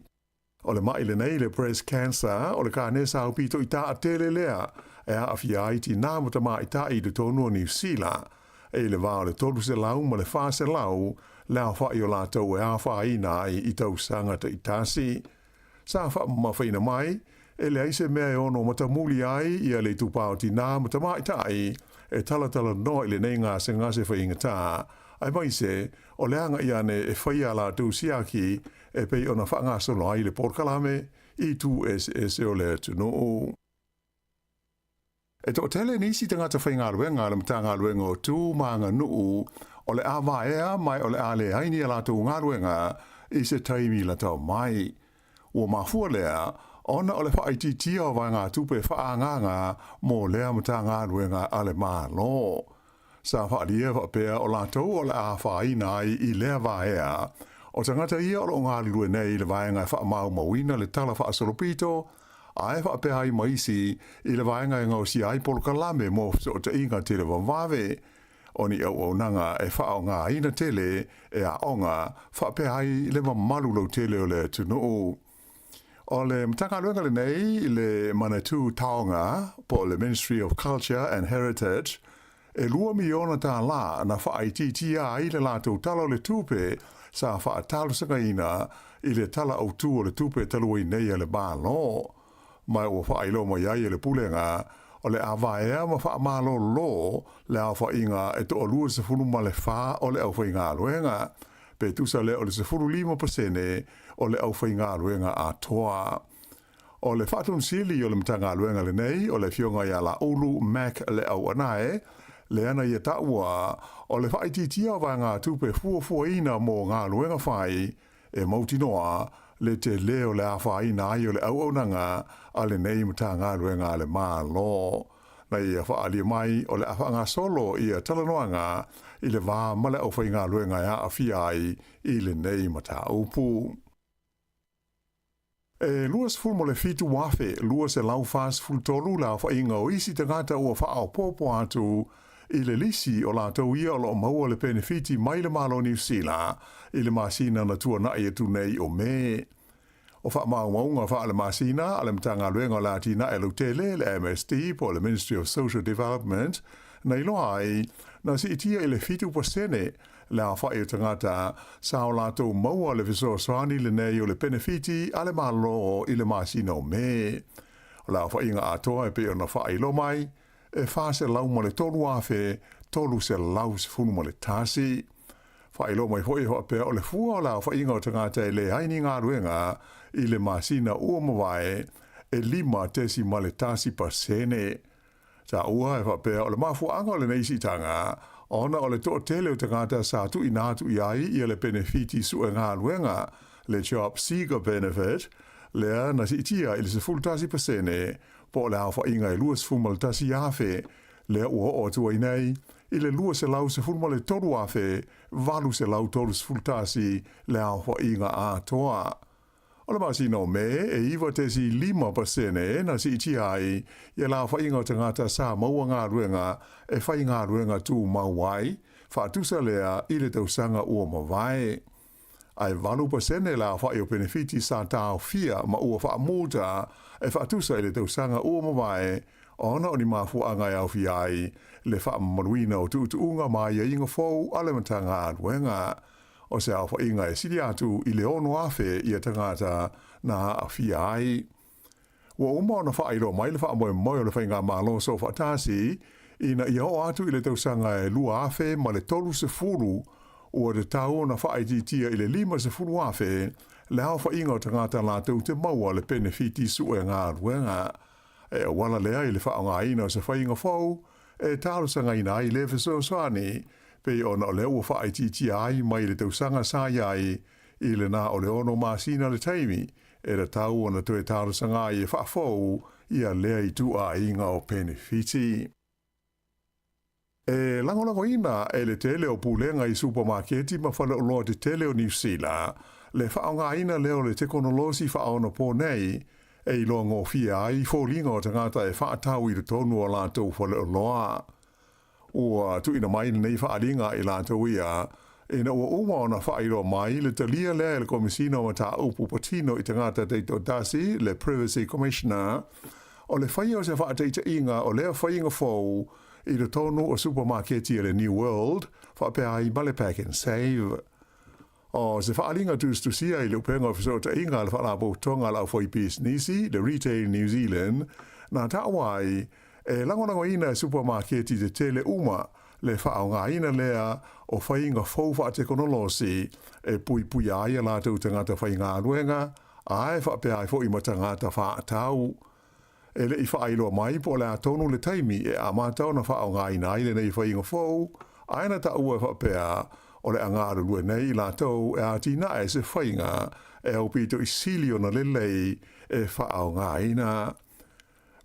O le maʻi lenei, le breast cancer, o le kanesa aupito i taatele lea e aafia ai tinā ma tamaitai i totonu o Niu Sila. E i le va o le 300 ma le 400 le aofai o latou e afaina ai i tausaga taitasi. Sa faamamafaina mai, e leai se mea e ono matamuli ai ia le itupa o tinā ma tamaitai e talatalanoa i lenei gasegase faigata, aemaise o le agai ane e faia a latou siaki e pei ona faagasolo ai le polokalame i itu eseese o le atunuu. E toatele nisi tagata faigaluega a le Matagaluega o Tu ma Aganuu o le a vaea mai o le a leai ni a latou galuega i se taimi latao mai. Ua mafua lea ona o le faaitiitia o vaegatupe faaagaaga mo lea Matagaluega a le Malo. Sa faaalia faapea o latou o le a afaina ai i lea vaea o tagata ia o lo o galulue nei i le vaega e faamaumauina le tala faasolopito ae faapea ai ma isi i le vaega e gaosia ai polokalame mo fesootaiga televavave o ni auaunaga e faaaogaina tele e aoga faapea ai le mamalu lautele o le atunuu. O le Matagaluega lenei le Manatū Taonga po o le Ministry of Culture and Heritage, e $2 miliona na faaitiitia ai le latou Tala o le Tupe sa faatalosagaina i le Tala Autu o le Tupe talu ai nei a le Malo. Ma ua faailoa mai ai e le Pulega o le a vaea ma faamalolo le aofaiga e 24 o le aufaigaluega, pe tusa lea o le 15% o le aufaigaluega atoa. O le Faatonusili o le Matagaluega lenei, o le Afioga ia Laulu Mac Leauanae, lea na ia taua o le faaitiitia o vaegatupe fuafuaina mo galuega fai e mautinoa le tele o le afaina ai o le auaunaga a lenei Matagaluega a le Malo. Na ia faaalia mai o le a faagasolo ia talanoaga i le va ma le aufaigaluega e aafia ai i lenei mataupu. E 27,243 le aofaiga o isi tagata ua faaopoopo atu i le lisi o latou ia o lo o maua le penefiti mai le Malo o Niu Sila i le masina na tuanai atu nei o Me. O faamaumauga faale-masina a le Matagaluega o le Atinae Lautele, le MSD po o le Ministry of Social Development, na iloa ai, na siitia i le 7% le aofai o tagata sa o latou maua le fesoasoani lenei o le penefiti a le Malo i le masina o Me. O le aofaiga atoa e pei ona faailoa mai, e 403,311. Faailoa mai foi e faapea o le fua o le aofaiga o tagata e leai ni galuega i le masina ua mavae e 5.1%. Taua e faapea o le mafuaaga o lenei siitaga ona o le toatele o tagata sa tuuina atu i ai ia le penefiti sue galuega, le Job Seeker Benefit, lea na siitia i le 11% po o le aofaiga e 21,000 lea ua oo atu ai nei i le 213,831 le aofaiga atoa. O le masina o Me, e 9.5% na siitia ai ia le aofaiga o tagata sa maua galuega e faigaluega tumau ai, faatusa lea i le tausaga ua mavae. Ae 8% le aofai o penefiti sa taofia ma ua faamuta e faatusa i le tausaga ua mavae ona o ni mafuaaga e aofia ai le faamamaluina o tuutuuga ma aiaiga fou a le Matagaluega. O se aofaiga e sili atu i le 6,000 ia tagata na aafia ai. Ua uma ona faailoa mai le faamoemoe o le Faigamalo Soofaatasi ina ia oo atu i le tausaga e 2030 ua tatau ona faaitiitia i le 50,000 le aofaiga o tagata latou te maua le penefiti sue galuega. E auala lea i le faaaogaina o se faiga fou e talosagaina ai le fesoasoani pei ona o lea ua faaitiitia ai mai le tausaga sa i ai i le na o le 6 masina le taimi e tatau ona toe talosaga ai e faafou ia lea ituaiga o penefiti. E lagolagoina e le tele o pulega i supamaketi ma faleoloa tetele o Niu Sila le faaaogaina lea o le tekonolosi faaonaponei e iloagofie ai foliga o tagata e faatau i totonu o latou faleoloa. Ua tuuina mai lenei faaaliga i latou ia ina ua uma ona faailoa mai le talia lea e le Komesina o Mataupu Patino i Tagata Taitoatasi, le Privacy Commissioner, o le faia o se faataitaiga o lea faiga fou i totonu o supamaketi a le New World faapea ai ma le Pack and Save. O se faaaliga tusitusia i le upega o fesootaiga a le Faalapotopotoga a le Aufaipisinisi, le Retail New Zealand, na taua ai e lagolagoina e supamaketi tetele uma le faaaogaina lea o faiga fou faatekonolosi e puipuia ai a latou tagata faigaluega ae faapea ai foi ma tagata faatau. E le i faailoa mai po o le a tonu le taimi e amata ona faaaogaina ai lenei faiga fou, ae na taua e faapea o le a galulue nei i latou e atinae se faiga e aupito i sili ona lelei e faaaogaina.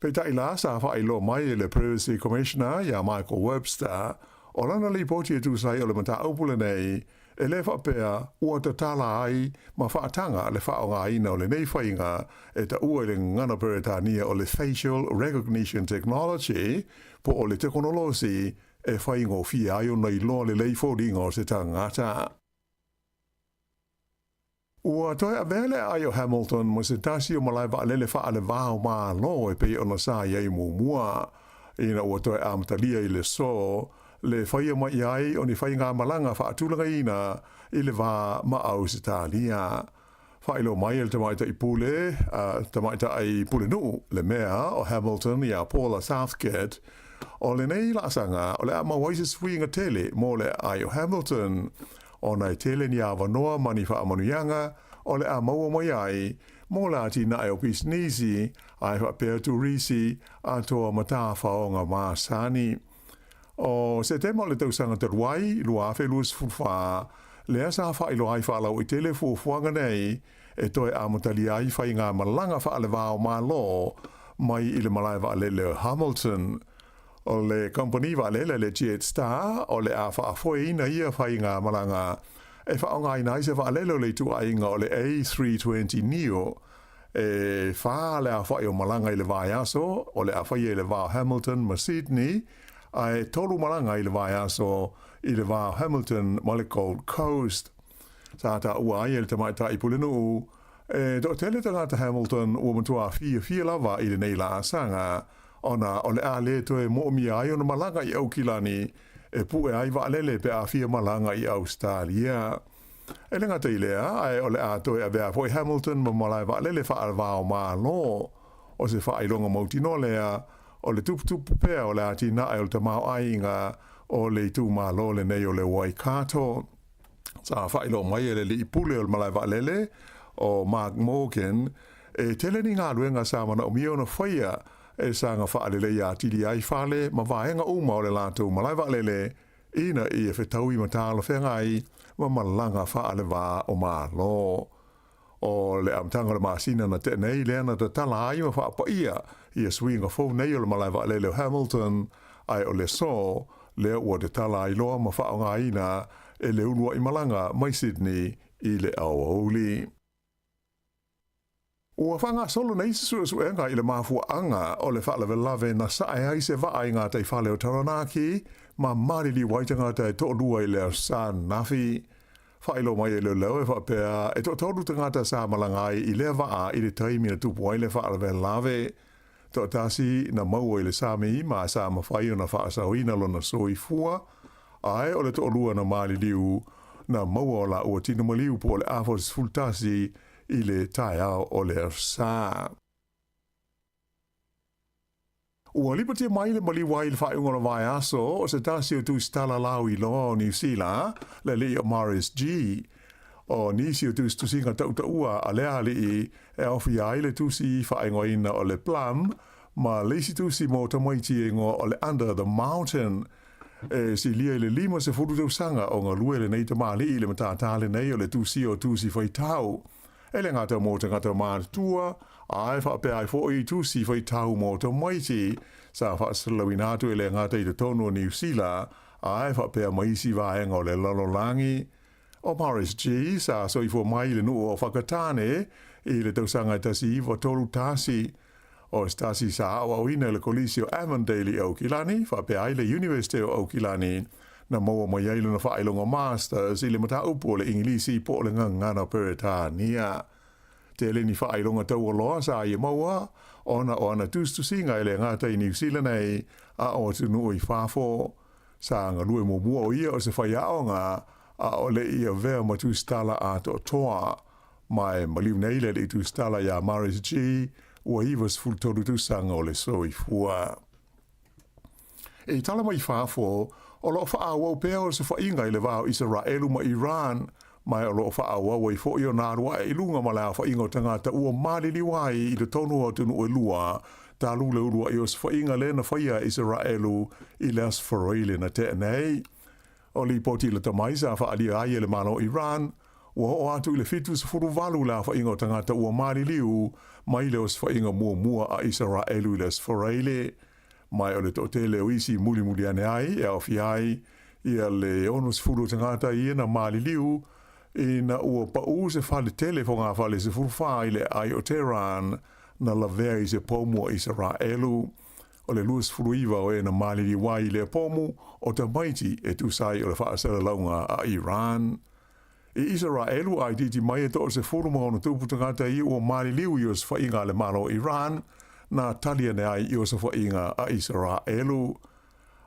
Peitai la, sa faailoa mai e le Privacy Commissioner iā Michael Webster, o lana lipoti e tusa ai o le mataupu lenei, e le faapea ua tatala ai ma faataga le faaaogaina o lenei faiga e taua i le gagana Peretania o le Facial Recognition Technology po o le tekonolosi e faigofie ai ona iloa lelei foliga o se tagata. Ua toe avea le aai o Hamilton ma se tasi o malae vaalele faale-va o Malo e pei ona sa i ai muamua, ina ua toe amatalia i le aso le faia mai ai o ni faigamalaga faatulagaina i le va ma Ausetalia. Faailoa mai e le tamaitai pule, tamaitai pulenuu le mea o Hamilton iā Paula Southgate, o lenei laasaga o le a maua ai se suiga tele mo le aai o Hamilton, ona e tele ni avanoa ma ni faamanuiaga o le a maua mai ai mo le atinae o pisinisi ae faapea turisi atoa ma tafaoga masani. O Setema o le tausaga talu ai, 2024, lea sa faailoa ai faalauaitele fuafuaga nei e toe amatalia ai faigamalaga faaleva o Malo mai i le malae vaalele o Hamilton. O le kamupani vaalele le Jetstar o le a faafoeina ia faigamalaga e faaaogaina ai se vaalele o le ituaiga o le A320neo e fa le aofai o malaga i le vaiaso o le a faia i le va o Hamilton ma Sydney, ae tolu malaga i le vaiaso i le va o Hamilton ma le Gold Coast. Sa taua ai e le tamaitai pulenuu e toatele tagata Hamilton ua matua fiafia lava i lenei laasaga ona o le a le toe moomia ai ona malaga i Aukilani e pue ai vaalele pe a fia malaga i Ausetalia. E le gata i lea, ae o le a toe avea foi Hamilton ma malae vaalele faava-o-Malo. O se faailoga mautinoa lea o le tuputupu pea o le atinae o le tamaoaiga o le itumalo lenei o le Waikato. Sa faailoa mai e le alii pule o le malae vaalele o Mark Morgan, e tele ni galuega sa manaomia ona faia e saga faaleleia atili ai fale ma vaega uma o le latou malae vaalele ina ia fetaui ma talafeagai ma malaga faaleva o Malo. O le amataga o le masina na tea nei lea na tatala ai ma faapaia ia suiga fou nei o le malae vaalele o Hamilton, ae o le aso lea ua tatala ai loa ma faaaogaina e le uluai malaga mai Sydney i le aoauli. Ua faagasolo nei se suesuega i le mafuaaga o le faalavelave na sae ai se vaa i gataifale o Taranaki ma maliliu ai tagata e toalua i le Aso Sa ananafi. Faailoa mai e leoleo e faapea e toatolu tagata sa malaga ai i lea vaa i le taimi na tupu ai le faalavelave. Toatasi na maua i le sami ma sa mafai ona faasaoina lona soifua, ae o le toalua na maliliu na maua o laua tino maliu po o le afa o le 11 i le taeao o le Aso Sa. Ua lipotia mai le maliu ai i le faaiuga o le vaiaso o se tasi o tusitala lauiloa o Niu Sila, le alii o Maurice Gee. O nisi o tusitusiga tautaua a lea alii e aofia ai le tusi faaigoaina o le Plum ma le isi tusi mo tamaiti e igoa o le Under the Mountain. E silia i le 50 tausaga o galue lenei tamalii i le matata lenei o le tusia o tusi faitau. E le gata mo tagata matutua, ae faapea ai foi i tusi faitau mo tamaiti sa faasalalauina atu e le gata i totonu o Niu Sila, ae faapea ma isi vaega o le lalolagi. O Maurice Gee sa soifua mai i le nuu o Whakatane i le tausaga e 1931. O se tasi sa aoaoina i le Kolisi o Avondale i Aukilani, faapea ai le Iunivesite o Aukilani, na maua mai ai lona faailoga Masters i le mataupu o le Igilisi po o le Gagana Peretania. Tele ni faailoga taualoa sa ia maua ona o ana tusitusiga e le gata i Niu Sila nei a o atunuu i fafo. Sa galue muamua o ia o se faiaoga a o le i avea ma tusitala atoatoa. Ma e maliu nei le alii tusitala iā Marius Gee, ua 93 tausaga o le soifua. I tala mai fafo, o lo o faaauau pea osofaiga i le va o Isaraelu ma Iran, ma o lo o faaauau ai foi ona alu ae i luga ma le aofaiga o tagata ua maliliu ai i totonu o atunuu e lua, talu le uluai osofaiga lea na faia e Isaraelu i le Aso Faraile na tea nei. O lipoti lata mai sa faaalia ai e le Malo o Iran, ua oo atu i le 78 le aofaiga o tagata ua maliliu mai le osofaiga muamua a Isaraelu i le Aso Faraile. Ma o le toatele o isi mulimuli ane ai e aofia ai ia le 60 o tagata ia na maliliu ina ua paʻū se fale tele fogafale 14 i le aai o Tehran na lavea i se pomu a Isaraelu. O le 29 o e na maliliu ai i lea pomu o tamaiti e tusa ai o le faasalalauga a Iran. I Isaraelu a itiiti mai e 16 tagata ia ua maliliu i osofaiga a le Malo o Iran na tali ane ai i osofaiga a Isaraelu.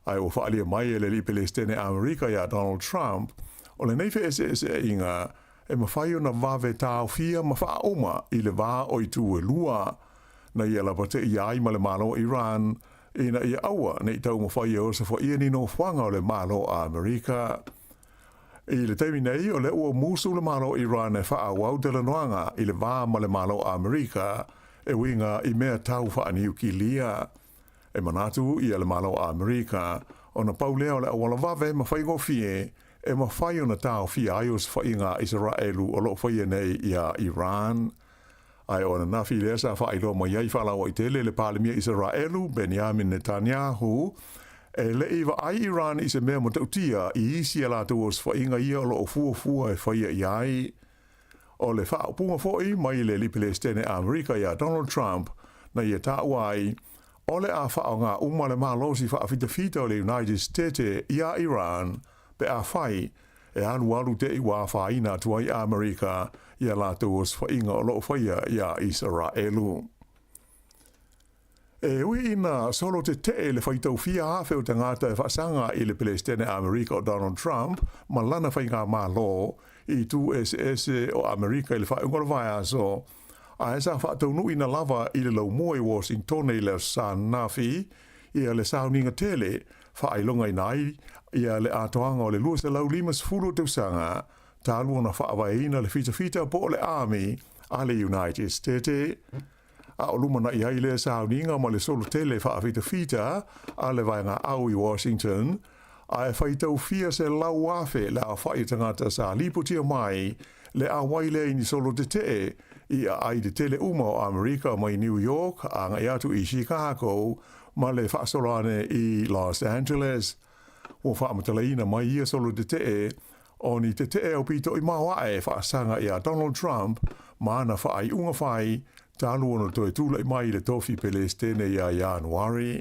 Ae ua faaalia mai e le alii Pelesitene Amerika iā Donald Trump, o lenei feeseeseaiga e mafai ona vave taofia ma faauma i le va o itu e lua, na ia lapateia ai ma le Malo o Iran ina ia aua ne i taumafai e osofaia ni nofoaga o le Malo o Amerika. I le taimi nei, o lea ua musu le Malo o Iran e faaauau talanoaga i le va ma le Malo o Amerika e uiga i mea tau faaniukilia. E manatu ia le Malo o Amerika, ona pau lea o le auala vave ma faigofie e mafai ona taofia ai osofaiga a Isaraelu o lo o faia nei iā Iran. Ae o ananafi lea sa faailoa mai ai faalauaitele le Palemia Isaraelu, Benjamin Netanyahu, e le i vaai Iran i se mea matautia i isi a latou osofaiga ia o lo o fuafua e faia i ai. O le faaupuga foi mai le alii Pelesitene Amerika iā Donald Trump na ia taua ai, o le a faaaoga uma le malosi faafitafita o le United Stete iā Iran pe afai e alualu te i ua afaina atu ai Amerika i a latou osofaiga o lo o faia iā Isaraelu. E ui ina solo tetee le faitau fia afe o tagata e faasaga i le Pelesitene Amerika o Donald Trump ma lana faigamalo i itu eseese o Amerika i le faaiuga o le vaiaso, ae sa faataunuuina lava i le laumua i Washingtone i le Aso Sa ananafi ia le sauniga tele faailogaina ai ia le atoaga o le 250 o tausaga. talu ona fa'avaeina le fitafita po o le Army a le United State. A o lumana'i ai lea sauniga ma le solo tele fa'afitafita a le vaega au i Washington, ae faitaufia 100,000 le aofa'i o tagata sa lipotia mai le auai lea i ni solo tete'e i aai tetele uma o Amerika mai New York aga'i atu i Chicago ma le fa'asolo ane i Los Angeles. Ua fa'amatalaina mai ia solo tete'e o ni tete'e aupito'i maoa'e fa'asaga iā Donald Trump ma ana fa'ai'uga fai talu ona toe tula'i mai i le tofi Pelesitene iā Ianuari.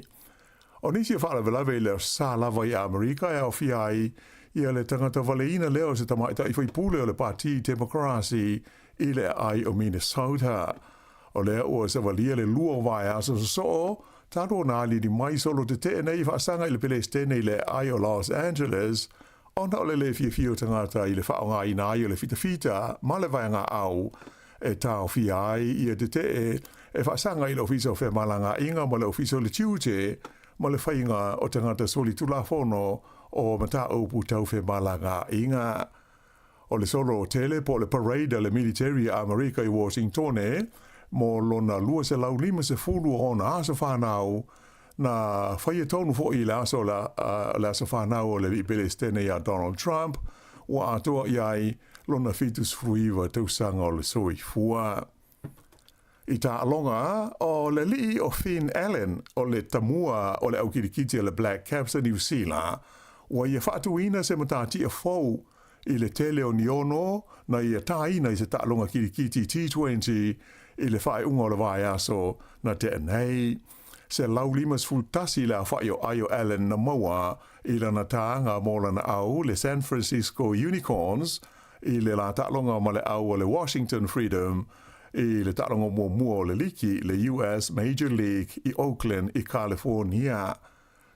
O nisi o faalavelave i le aso sa lava i Amerika e aofia ai ia le tagata valeina lea o se tamaitai faipule o le Pati Temokarasi i le aai o Minnesota. O lea ua savalia le lua o vaeaso sosoo talu ona aliali mai solo tetee nei faasaga i le Pelesitene i le aai o Los Angeles ona o le lē fiafia o tagata i le faaaogaina ai o le fitafita ma le vaega au e taofia ai ia tetee e faasaga i le Ofisa o Femalagaaiga ma le Ofisa o le Tiute ma le faiga o tagata solitulafono o mataupu tau femalagaaiga. O le solo tele po o le parade a le militeri a Amerika i Washingtone mo lona 250 o ona aso fanau, na faia tonu foi i le aso le aso fanau o le alii Pelesitene iā Donald Trump, ua atoa i ai lona 79 tausaga o le soifua. I taaloga, o le alii o Finn Allen, o le tamua o le au kilikiti a le Black Caps a Niu Sila, ua ia faatuina se matatia fou i le tele o ni ono na ia tāina i se taaloga kilikiti T20 i le faaiuga o le vaiaso na tea nei. 151 le aofa'i o ai o Allen na maua i lana tāga mo lana au le San Francisco Unicorns i le la taaloga ma le au o le Washington Freedom i le taaloga muamua o le liki le US Major League i Oakland i California.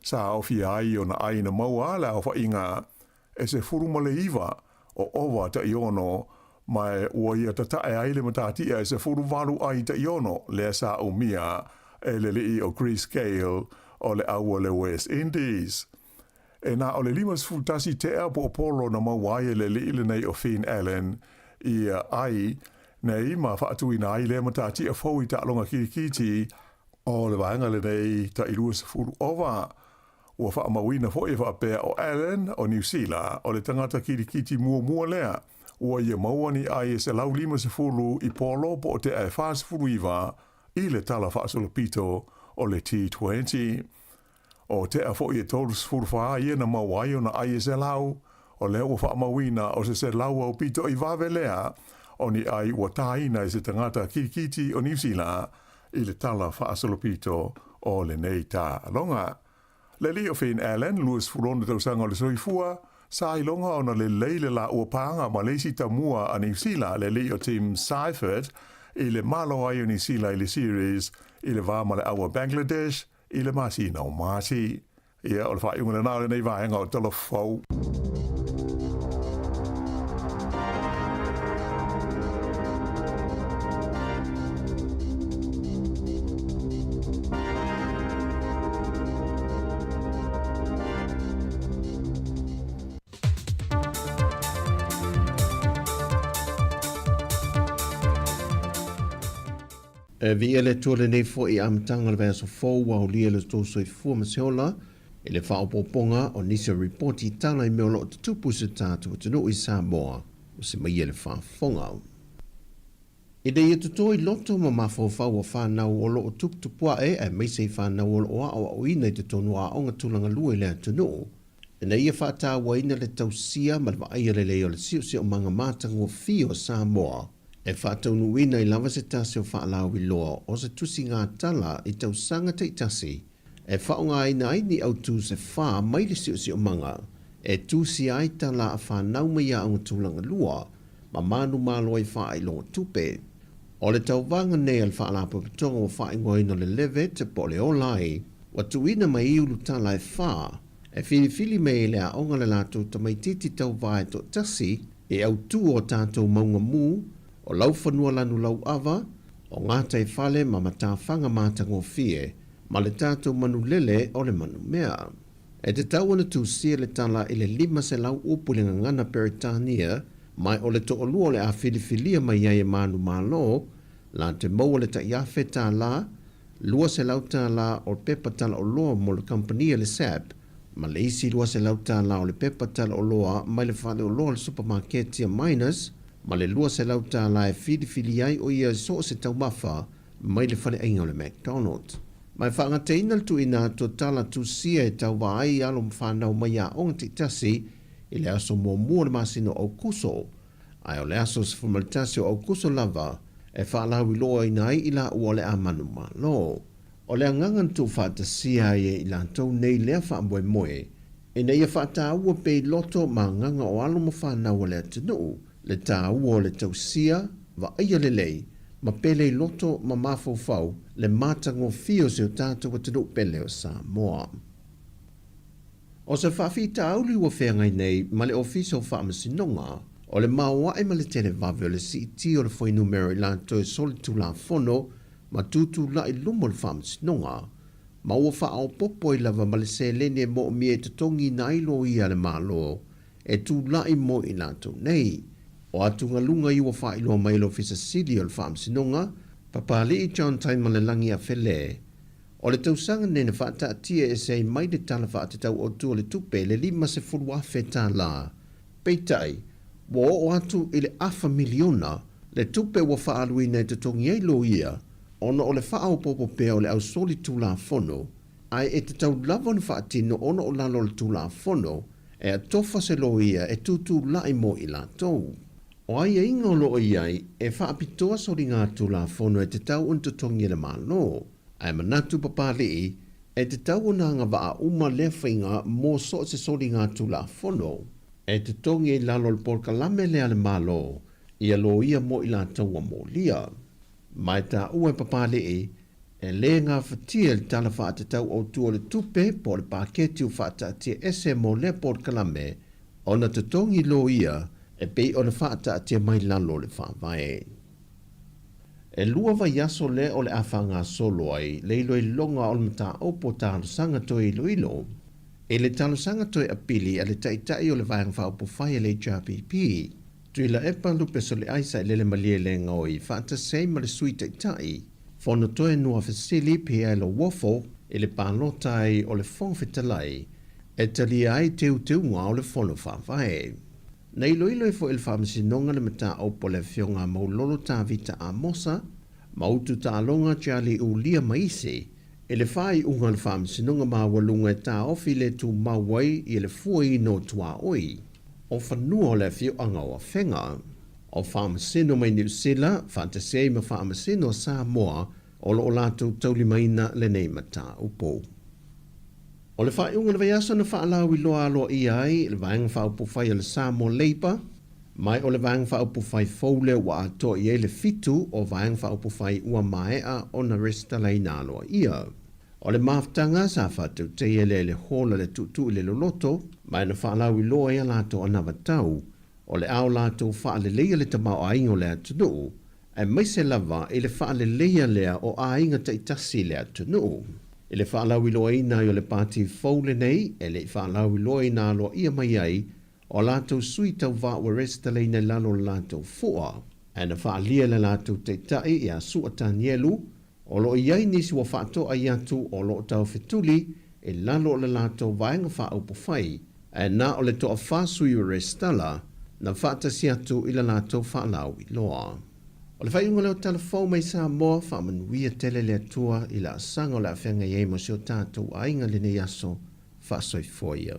Sa aofia ai ona ai na maua le aofa'iga e 19 o ova ta'i ono ma ua ia tata'e ai le matatia e 18 ai ta'i ono lea sa umia e le alii o Chris Gayle o le au o le West Indies. E na o le 51 tea po o polo na maua ai e le alii lenei o Finn Allen ia ai nei ma faatuina ai lea matatia fou i taaloga kilikiti o le vaega lenei ta'i 20 ova. Ua faamauina foi e faapea o Allen o Niu Sila o le tagata kilikiti muamua lea ua ia maua ni ai e 150 i polo po o tea e 49 i le tala faasolopito o le T20. O tea foi e 34 ia na maua ai ona ai e 100, o lea ua faamauina o se 100 aupito i vave lea o ni ai ua tāina e se tagata kilikiti o Niu Sila i le tala faasolopito o lenei taaloga. Le alii o Finn Allen, 26 tausaga o le soifua, sa iloga ona lelei le laua pāga ma le isi tamua a Niu Sila, le alii o Tim Seifert, i le malo ai o Niu Sila i le series i le va ma le au a Bangladesh i le masina o Mati. Ia, o le faaiuga lena o lenei vaega o Tala Fou. E viia le Atua lenei foi i amataga o le vaiaso fou ua aulia i lo tou soifua ma se ola i le faaopoopoga o nisi o ripoti i tala i mea o lo o tutupu i se tatou atunuu i Samoa ua semaia le faafofoga. Ina ia toto i loto ma mafaufau o fanau o lo o tuputupu ae aemaise i fanau o lo o aoaoina i totonu o aoga tulaga lua i le atunuu, ina ia faatauaina le tausia ma le vaaia lelei o le siosiomaga matagofie o Samoa, e faataunuuina ai lava se tasi o faalauiloa o se tusiga tala i tausaga taitasi e faaaogaina ai ni autū se fā mai le siosiomaga e tusia ai tala a fanau mai aoga tulaga lua ma manumalo ai faailoga tupe. O le tauvaga nei a le Faalapotopotoga ua faaigoaina o le Levet po o le Ola ai, ua tuuina mai i ulutala e fā e filifili mai ai le aoga le latou tamaitiiti tauva e toatasi e autū o tatou mauga mū, o laufanua lanu lauava, o gataifale ma matafaga matagofie, ma le tatou manulele o le manumea. E tatau ona tusia le tala i le 500 upu i le gagana Peretania. Ma o le toʻalua o le a filifilia mai ai e manumalo, la te maua le tai $1,000, $200 o pepa talaoloa mo le kamupani a le SAB, ma le isi $200 o le pepa talaoloa mai le faleoloa o le supamaketi a Miners, ma le $200 e filifili ai o ia so o se taumafa mai le faleaiga o le McDonald's. Ma e faagataina le tuuina atu o tala tusia e tauva ai alo ma fanau mai aoga taitasi i le aso muamua o le masina o Aokuso, ae o le aso 11 o Aokuso lava e faalauiloaina ai i laua o le a manumalo. O le agaga na tuufaatasia ai e i latou nei lea faamoemoe, ina ia faataua pea i loto ma agaga o alo ma fanau a le atunuu, le taua o le tausia, vaaia lelei, ma pele i loto ma mafaufau le matagofie o si o tatou atunuu pele o Samoa. O se faafitauli ua feagai nei ma le Ofisa o Faamasinoga, o le maoae ma le televave o le siitia o le fuainumera i latou e solitulafono ma tutulai i luma o le Faamasinoga, ma ua faaopoopo ai lava ma le seleni e moomia e totogiina ai loia a le Malo e tulai mo i latou nei. O atugaluga ia ua faailoa mai e le Ofisa Sili o le Faamasinoga, Papalii John Taimalelagi Afele, O le tausaga lenei na faataatia ese ai mai le Tala Faatatau Autu o le Tupe le $50,000. Peitai, ua oo atu i le afa miliona le tupe ua faaaluina e totogi ai loia ona o le faaopoopo pea o le ausoli Tulafono, ae e tatau lava ona faatino ona o lalo o le Tulafono e atofa se loia e tutulai mo i latou. O aiaiga o lo o i ai e faapitoa soliga Tulafono e tatau ona totogi e le Malo. Ae manatu Papalii, e tatau ona agavaa uma lea faiga mo so o se soliga Tulafono e totogi ai lalo o le polokalame lea a le Malo ia loia mo i latou ua molia. Ma e taua e Papalii, e le gafatia le Tala Faatatau Autu o le Tupe po o le paketi ua faataatia ese mo lea polokalame ona totogi loia e pei ona faataatia mai lalo o le Faavae. E lua vaiaso lea o le a faagasolo ai le iloiloga o le mataupu o talosaga toe iloilo i le talosaga toe apili a le Taitai o le Vaega Faaupufai a le HRPP, Tuilaepa Lupesoliai Sailele Malielegaoi faatasi ai ma le Sui Taitai, Fonotoe Nuafesili Pierre Lauofo i le palota ai o le Fofoga Fetalai e talia ai teuteuga o le Fono Faavae. Na iloilo ai foi e le Faamasinoga le mataupu a le Afioga a Maulolo Tavita Amosa ma Utu Taaloga Charlie Ulia ma isi, i le faaiuga a le Faamasinoga Maualuga e taofi le tumau ai i le fuaina o tuaoi o fanua o le afioaga o Afega. O Faamasino mai Niu Sila faatasi ai ma Faamasino a Samoa o lo o latou taulimaina lenei mataupu. O le faaiuga o le vaiaso na faalauiloa aloaia ai le Vaega Faaupufai a le Samoa Labour, ma o le Vaega Faaupufai fou lea ua atoa i ai le fitu o Vaega Faaupufai ua maea ona resitalaina aloaia. O le mafutaga sa faatautaia lea i le hall a le Tuutuu i le Loloto, ma na faalauiloa ai a latou anavatau o le a o latou faaleleia le tamaoaiga o le atunuu, aemaise lava i le faaleleia lea o aiga taitasi i le atunuu. I le faalauiloaina ai o le pati fou lenei, e le i faalauiloaina aloaia mai ai o latou sui tauva ua resitalaina i lalo o le latou fua, ae na faaalia e le latou taitai ia Su'a Tanielu, o lo o i ai nisi ua faatoai atu o lo o taufetuli i lalo o le latou vaega faaupufai, ae na o le toafa sui ua resitala na faatasi atu i le latou faalauiloa. O le faaiuga lea o tala fou mai Samoa, faamanuia tele le Atua i laasaga o le a feagai ai ma si o tatou aiga i lenei aso faasoifua ia.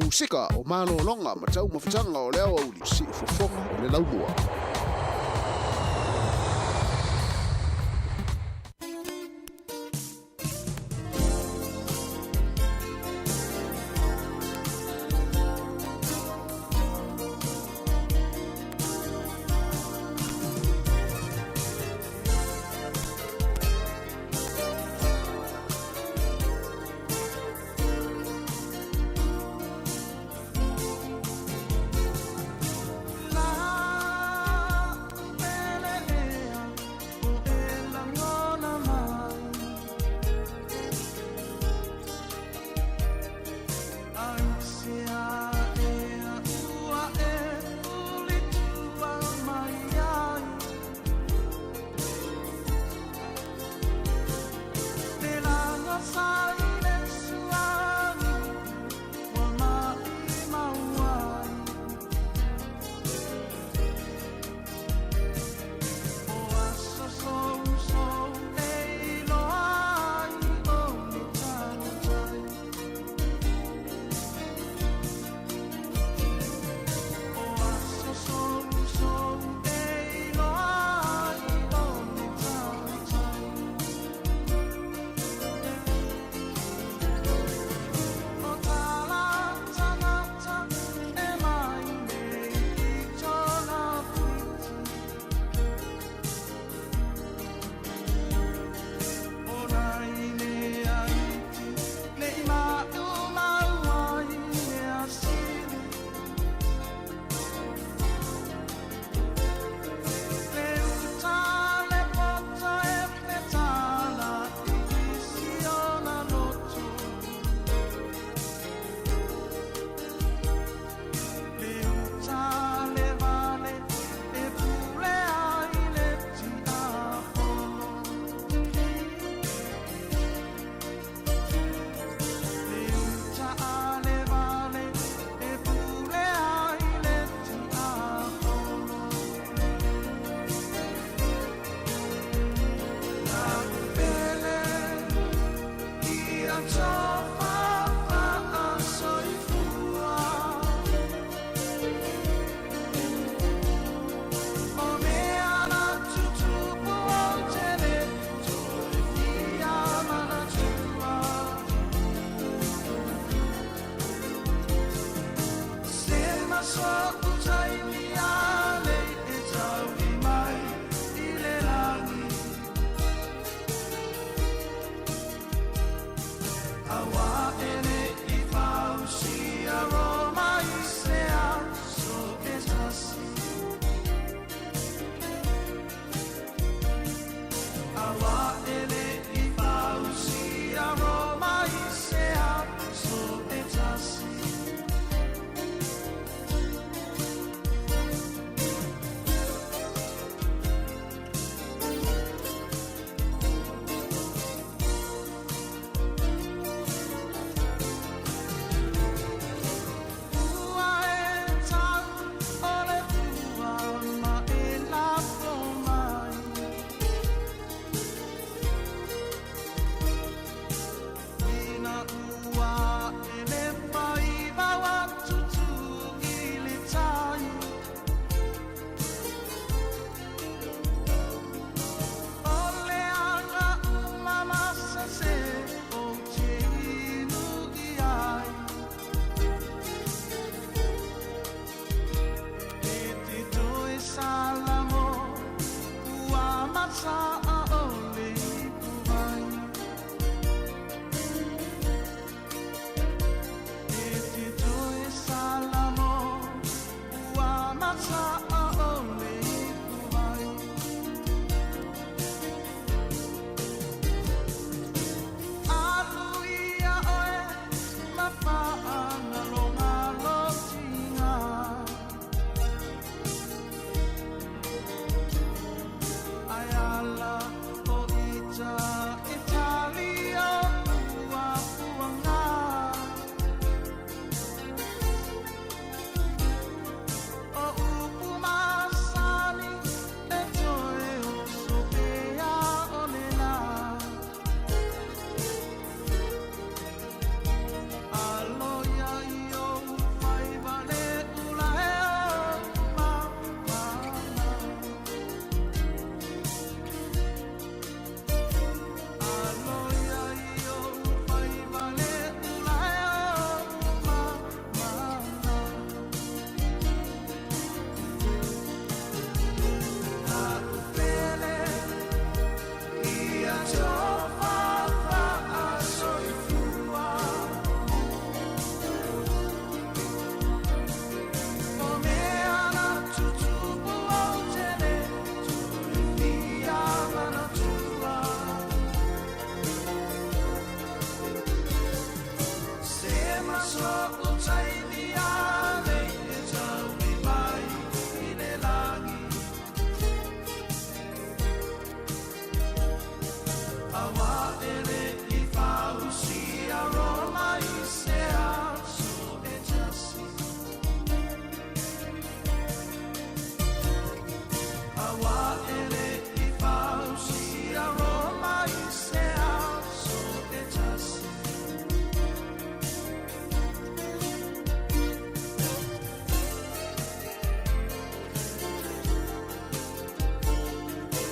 Musika o malologa ma taumafataga o le aoauli siufofoga o le laumua.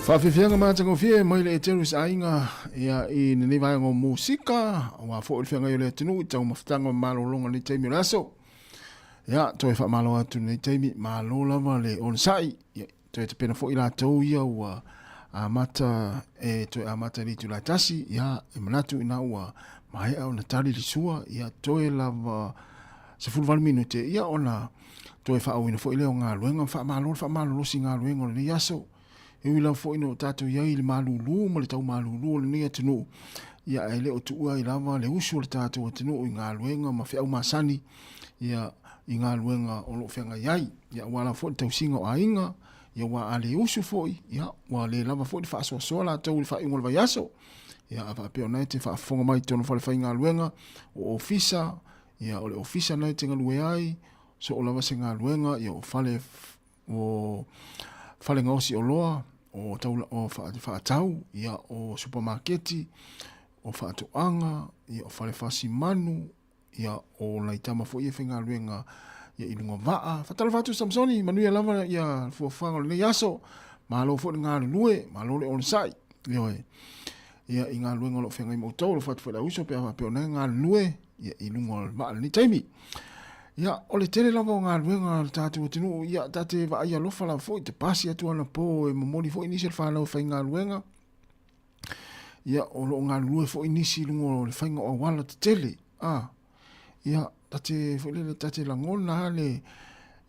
Faafiafiaga matagofie mai le Eterus Aiga ia i lenei vaega o musika aua foi le feagai o le atunuu i taumafataga ma malologa i lenei taimi o le aso. Ia, toe faamalo atu i lenei taimi, malo lava le onosai. Ia, toe tapena foi latou ia ua amata e toe amata i le itula e tasi, ia, e manatu ina ua maea ona tali le sua, ia, toe lava 18 minute, ia, ona toe faaauauina foi lea o galuega, faamalo le faamalolosi i galuega o lenei aso. E ui lava foi ina o tatou i ai i le malulu ma le tau malulu o lenei atunuu, ia ae le o tuua ai lava le usu o le tatou atunuu i galuega ma feau masani, ia i galuega o lo o feagai ai. Ia aua lava foi le tausiga o aiga, ia aua a le usu foi, ia ua le lava foi le faasoasoa latou i le faaiuga o le vaiaso. Ia a faapea o na e te faafofoga mai i totonu o falefaigaluega, o ofisa, ia o le ofisa na e te galue ai, so o lava se galuega, ia o fale o fale gaosi oloa, o taula, o faatau, ia o supamaketi, o faatoaga, ia o fale fasi manu, ia o nai tama foi e faigaluega ia i luga vaa. Faatalofa atu Samsoni, manuia lava ia fuafuaga o lenei aso. Malo foi le galulue, malo le onosai. Ioe. Ia i galuega o lo o feagai ma outou, alofa atu foi le auuso pe a faapea o na e galulue ia i luga o le vaa i lenei taimi. Ia, o le tele lava o galuega a le tatou atunuu, ia ta te vaai alofa lava foi, te pasi atu anapo e momoli foi nisi o le fanau e faigaluega. Ia, o lo o galulue foi nisi i luga o le faiga o auala tetele. A, ia, ta te, foi lele, ta te lagona lava le,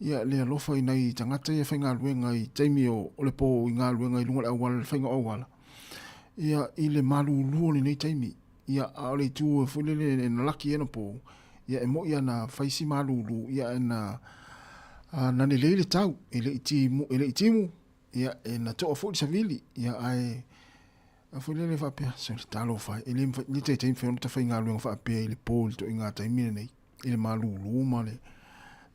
ia, le alofa i nai tagata ia faigaluega i taimi o, o le po i galuega i luga o le auala, le faiga o auala. Ia, i le malulu o lenei taimi. Ia, a o le itu foi lele e na laki ai anapo, ia e moi ana fai si malulu, ia e na, a, na lelei le tau, e le i timu, e le i timu, ia e na toa foi le savili, ia ae a foi lele faapea, so le talofa e, e le mafai, le taitai mafai ona tafaigaluega faapea i le po i le toaiga taimi lenei, i le malulu ma le,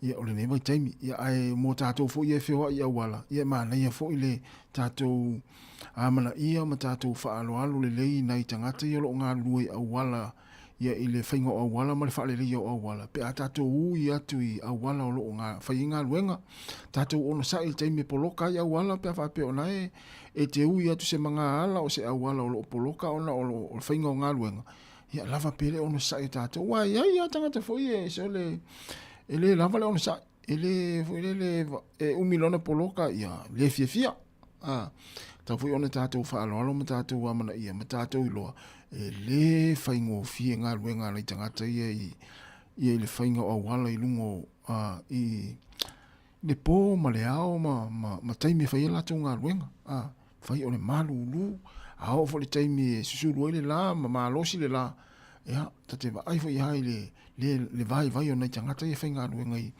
ia o lenei vaitaimi. Ia ae mo tatou foi ia e feoai i auala, ia e manaia foi le tatou amanaia ma tatou faaaloalo lelei i nai tagata ia o lo o galulue i auala, ia i le faiga o auala ma le faaleleia o auala, pe a tatou ui atu i auala o lo o fai ai galuega, tatou onosai i le taimi e poloka ai auala pe a faapea o na e, e te ui atu se magaala o se auala o lo o poloka ona o le faiga o galuega, ia lava pea le onosai o tatou. Aua e i ai lava tagata foi e sole, e le lava le onosai, e le foi lele e umi loa ona poloka, ia le fiafia. A, tatau foi ona tatou faaaloalo ma tatou amanaia ma tatou iloa, e le faigofie galuega a nai tagata ia i, ia i le faiga o auala i luga o, a, i le po ma le ao ma, ma, ma taimi e fai ai latou galuega. A, fai o le malulu, a oo foi i le taimi e susulu ai le la ma malosi le la, ia, ta te vaai foi lava i le, le, le vaivai o nai tagata ia e faigaluega i,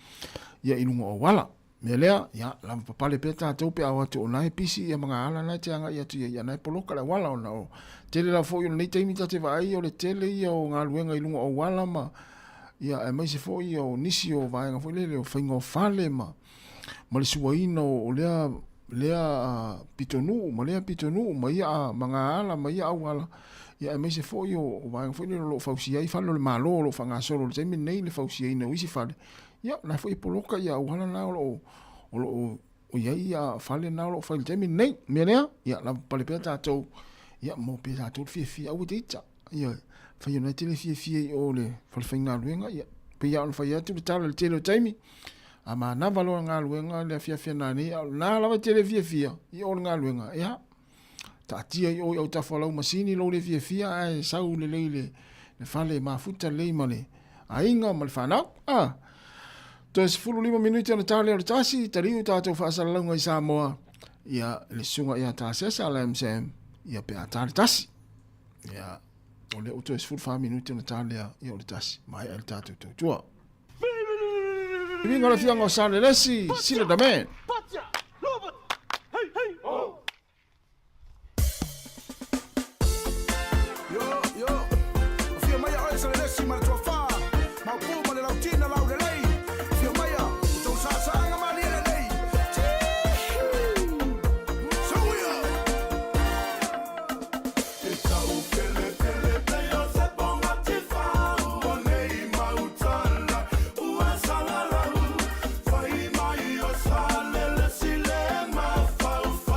ia i luga o auala. Mea lea, ia, lavapapale pea tatou pe a o atu o na e pisi ia magaala na e te agai atu i ai, ia na e poloka le auala ona o tele lava foi o lenei taimi ta te vaai o le tele ia o galuega i luga o auala ma ia aemaise foi o nisi o vaega foi lele o faiga o fale ma ma le suaina o lea lea pitonuu ma lea pitonuu ma ia magaala ma ia auala, ia aemaise foi o vaega foi lele o lo o fausia ai fale o le Malo o lo o faagasolo i le taimi lenei le fausiaina o isi fale. Ia, o la foi e poloka ia auala na o lo o, o lo o i ai ia fale na o lo o fai i le taimi lenei. Mea lea, ia, lavapapale pea tatou, ia, maua pea tatou le fiafia, aua te ita. Ia, fai ona e te le fiafia i o le fale faigaluega, ia, pei lava ona fai atu le tala i le tele o taimi, a manava loa le galuega le afiafi nanei, a o lena lava e te le fiafia i o le galuega, ia, taatia i o i autafa o lau masini lou le fiafia ae sau lelei le, le fale mafuta lelei ma le aiga ma le fanau. Ah, toe 15 minute ona ta lea o le tasi, taliu tatou faasalalauga i Samoa, ia le susuga ia Tasesa Lam Sam, ia pe a ta le tasi. Ia, o lea ua toe 14 minute ona ta lea ia o le tasi, maea le tatou tautua. Viviga o le afioaga o Salelesi, Sila the man. Yo, yo. Afio mai a oe Salelesi ma le tuafa. Maopu ma le lautina laulelei. Afio mai a tou saasaaga malie lelei. Suia! E tau pele pele o se ponga tifau o nei mautala ua salalau fai mai o Salelesi le mafaufau.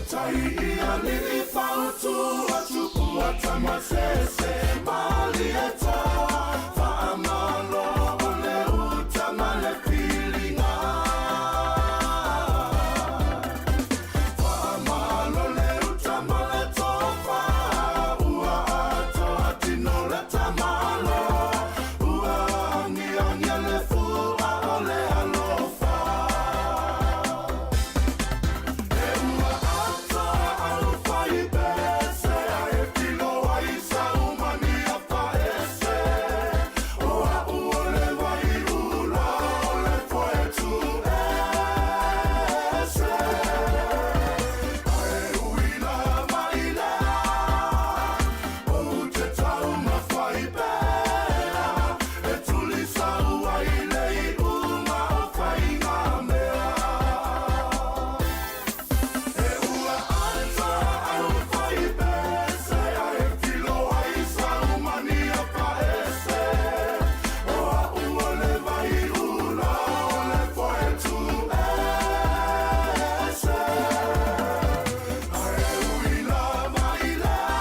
tai i alii fautua Tupua tamasese malieta Faamalo o le uta ma le filiga Faamalo le uta ma le tofa Ua atoa tino le tamalo Ua agiagia le fua o le alofa E ua atoa au faipese Ae filo ai sa umania faese O au o le waiula o le foe tu ese Ae uila mai lea O te taumafai pea E tulisau ai le iuga o faiga mea E ua atoa au faipese Ae filo ai sa umania faese O au o le vaiula o le foe tu ese Ae uila mai lea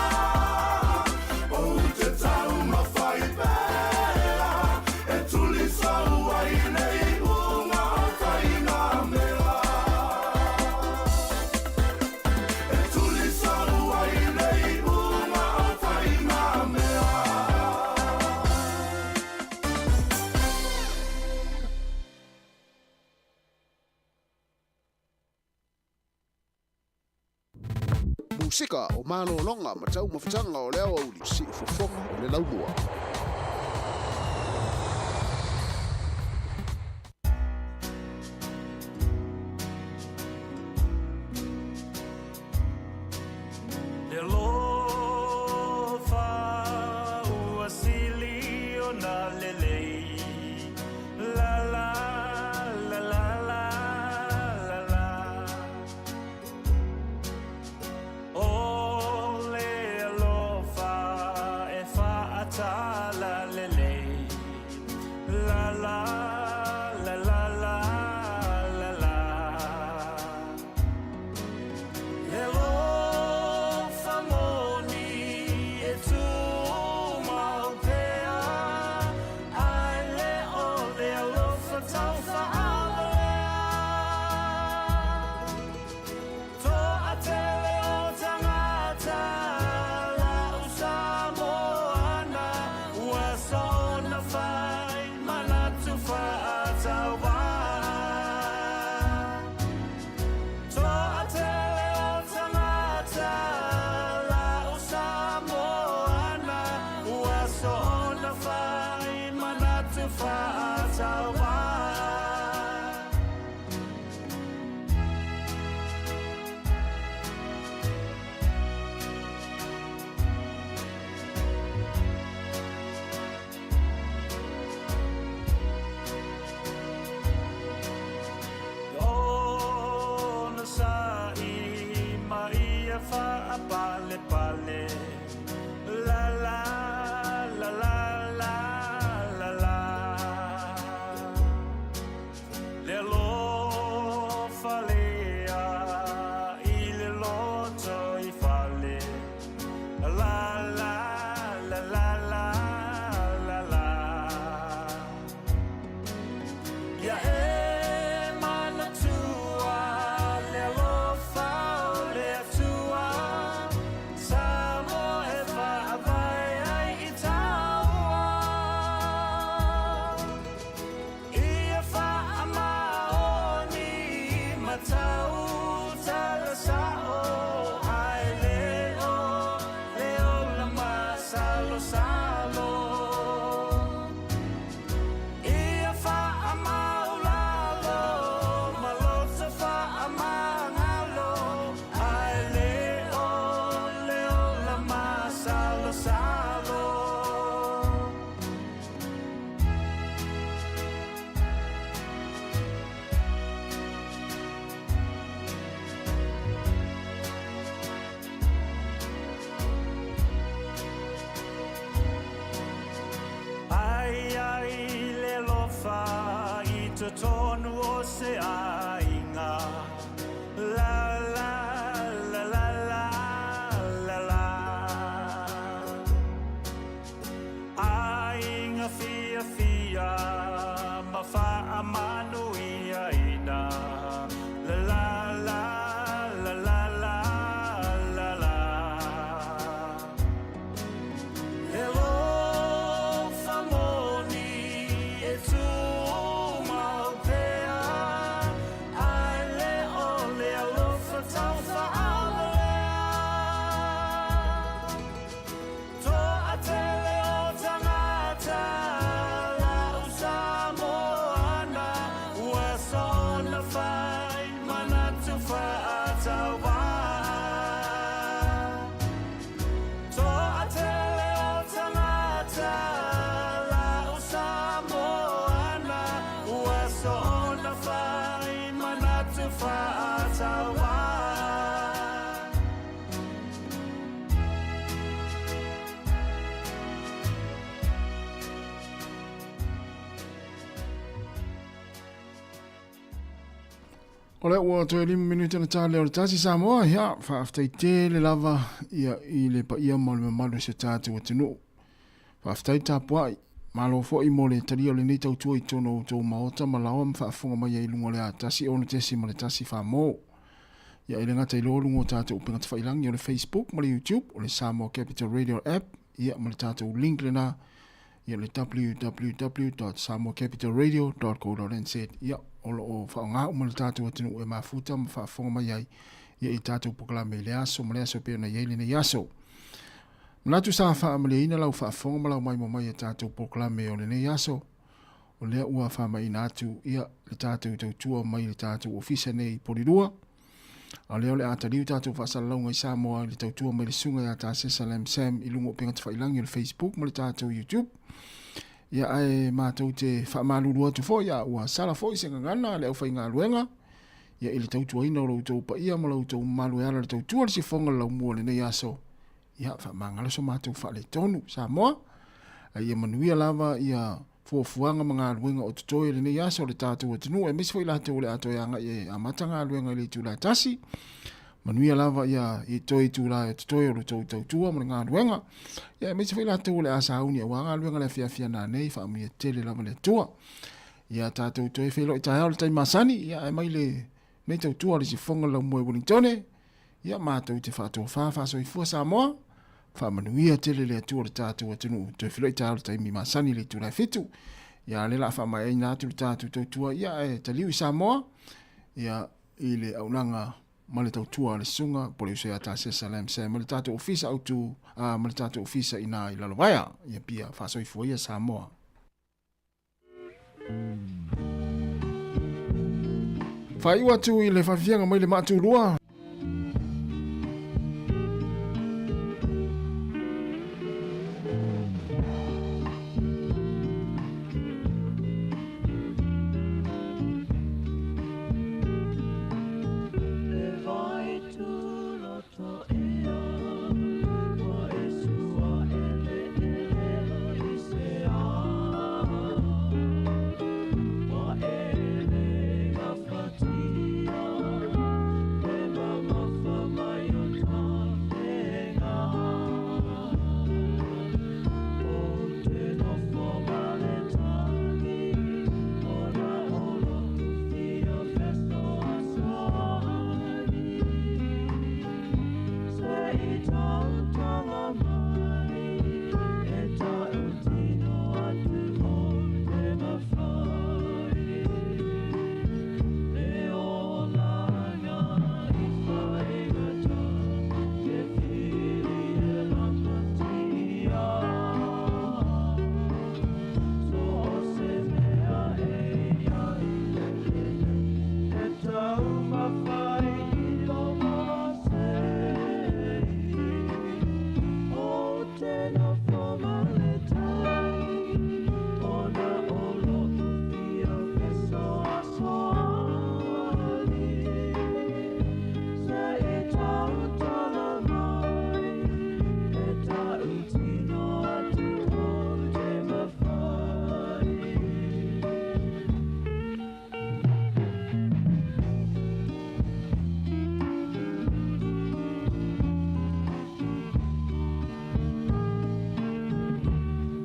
O te taumafai pea E tulisau ai le iuga o faiga mea E tulisau ai le iuga o faiga mea Musika o malologa ma taumafataga o le aoauli siufofoga o le laumua. Le alofa ua sili ona lelei La la la la la la la O le alofa e faatala lelei La la la la la la la Le alofa moni e tu mau pea Ai le o le alofa taufaavaleā Toatele o tagata lau Samoana Ua soona fai manatu faatauvā Toatele o tagata lau Samoana Ua soona fai manatu faatauvā Ona sa'i ma ia faapalepale La la la la la la la Le alofa lea i le loto i fale La la la la la la la Ia e manatua le alofa o le Atua Samoa e faavae ai i taua Ia faamaoni ma tautala sa'o Ae le o le ola masalosalo Ia faamaulalo ma loto faamagalo Ae le o le ola masalosalo Ai ai le alofa i totonu o se aiga La la la O lea ua toe 5 minute na tale o le tasi Samoa, ia, faafetai tele lava ia i le paia ma le mamalu o si o tatou atunuu. Faafetai tapuai, malo foi mo le talia o lenei tautua i totonu o outou maota ma laoa ma faafofoga mai ai i luga o le A1 6.1 Famo. Ia e le gata i loa luga o tatou upega tafailagi o le Facebook ma le YouTube o le Samoa Capital Radio App, ia ma le tatou link lena ia le www.samoacapitalradio.co.nz ia o lo o faaaoga uma le tatou atunuu e mafuta ma faafofoga mai ai ia i tatou polokalame i le aso ma le aso e pei ona i ai lenei aso. Manatu sa faamalieina lau faafofoga ma lau maimoa mai i a tatou polokalame o lenei aso. O lea ua faamaiina atu ia le tatou tautua mai le tatou ofisa nei i Polilua. A o lea o le a taliu tatou faasalalauga i Samoa i le tautua mai le susuga ia Tasesa Lam Sam i luga o upega tafailangi o le Facebook ma le tatou YouTube. Ia ae matou te faamalulu atu foi a ua sala foi se gagana a le aufaigaluega ia i le tautuaina o lo outou paia ma lo outou mamalu e ala i le tautua le sifoga o le laumua o lenei aso. Ia faamagalo so matou faaletonu Samoa. A ia manuia lava ia fuafuaga ma galuega o totoe i lenei aso o le tatou atunuu, aemaise foi latou o le a toe agai e amata galuega i le itula e 1. Manuia lava ia i toe itula e totoe o le tou tautua ma le galuega. Ia aemaise foi latou o le a sauni aua galuega le afiafi a nanei, faamanuia tele lava le Atua. Ia tatou toe feiloai taeao i le taimi masani, ia ae mai lenei tautua o le sifofoga o le laumua i Wellingtone. Ia matou te faatofa faasoifua Samoa, faamanuia tele le Atua o le tatou atunuu. Toe feiloai taeao i le taimi masani i le itula e 7. Ia o lea o le a faamaeaina atu le tatou tautua, ia ae taliu i Samoa, ia i le auaunaga ma le tautua a le susuga po o le uso ia Tasesa Lam Sam ma le tatou ofisa autu ma le tatou ofisa i ina i Lalovaea. Ia pia faasoifua ia Samoa. Faaiu atu i le faafiafiaga mai le Maatulua.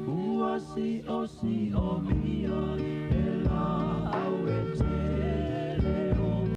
Ua siosio.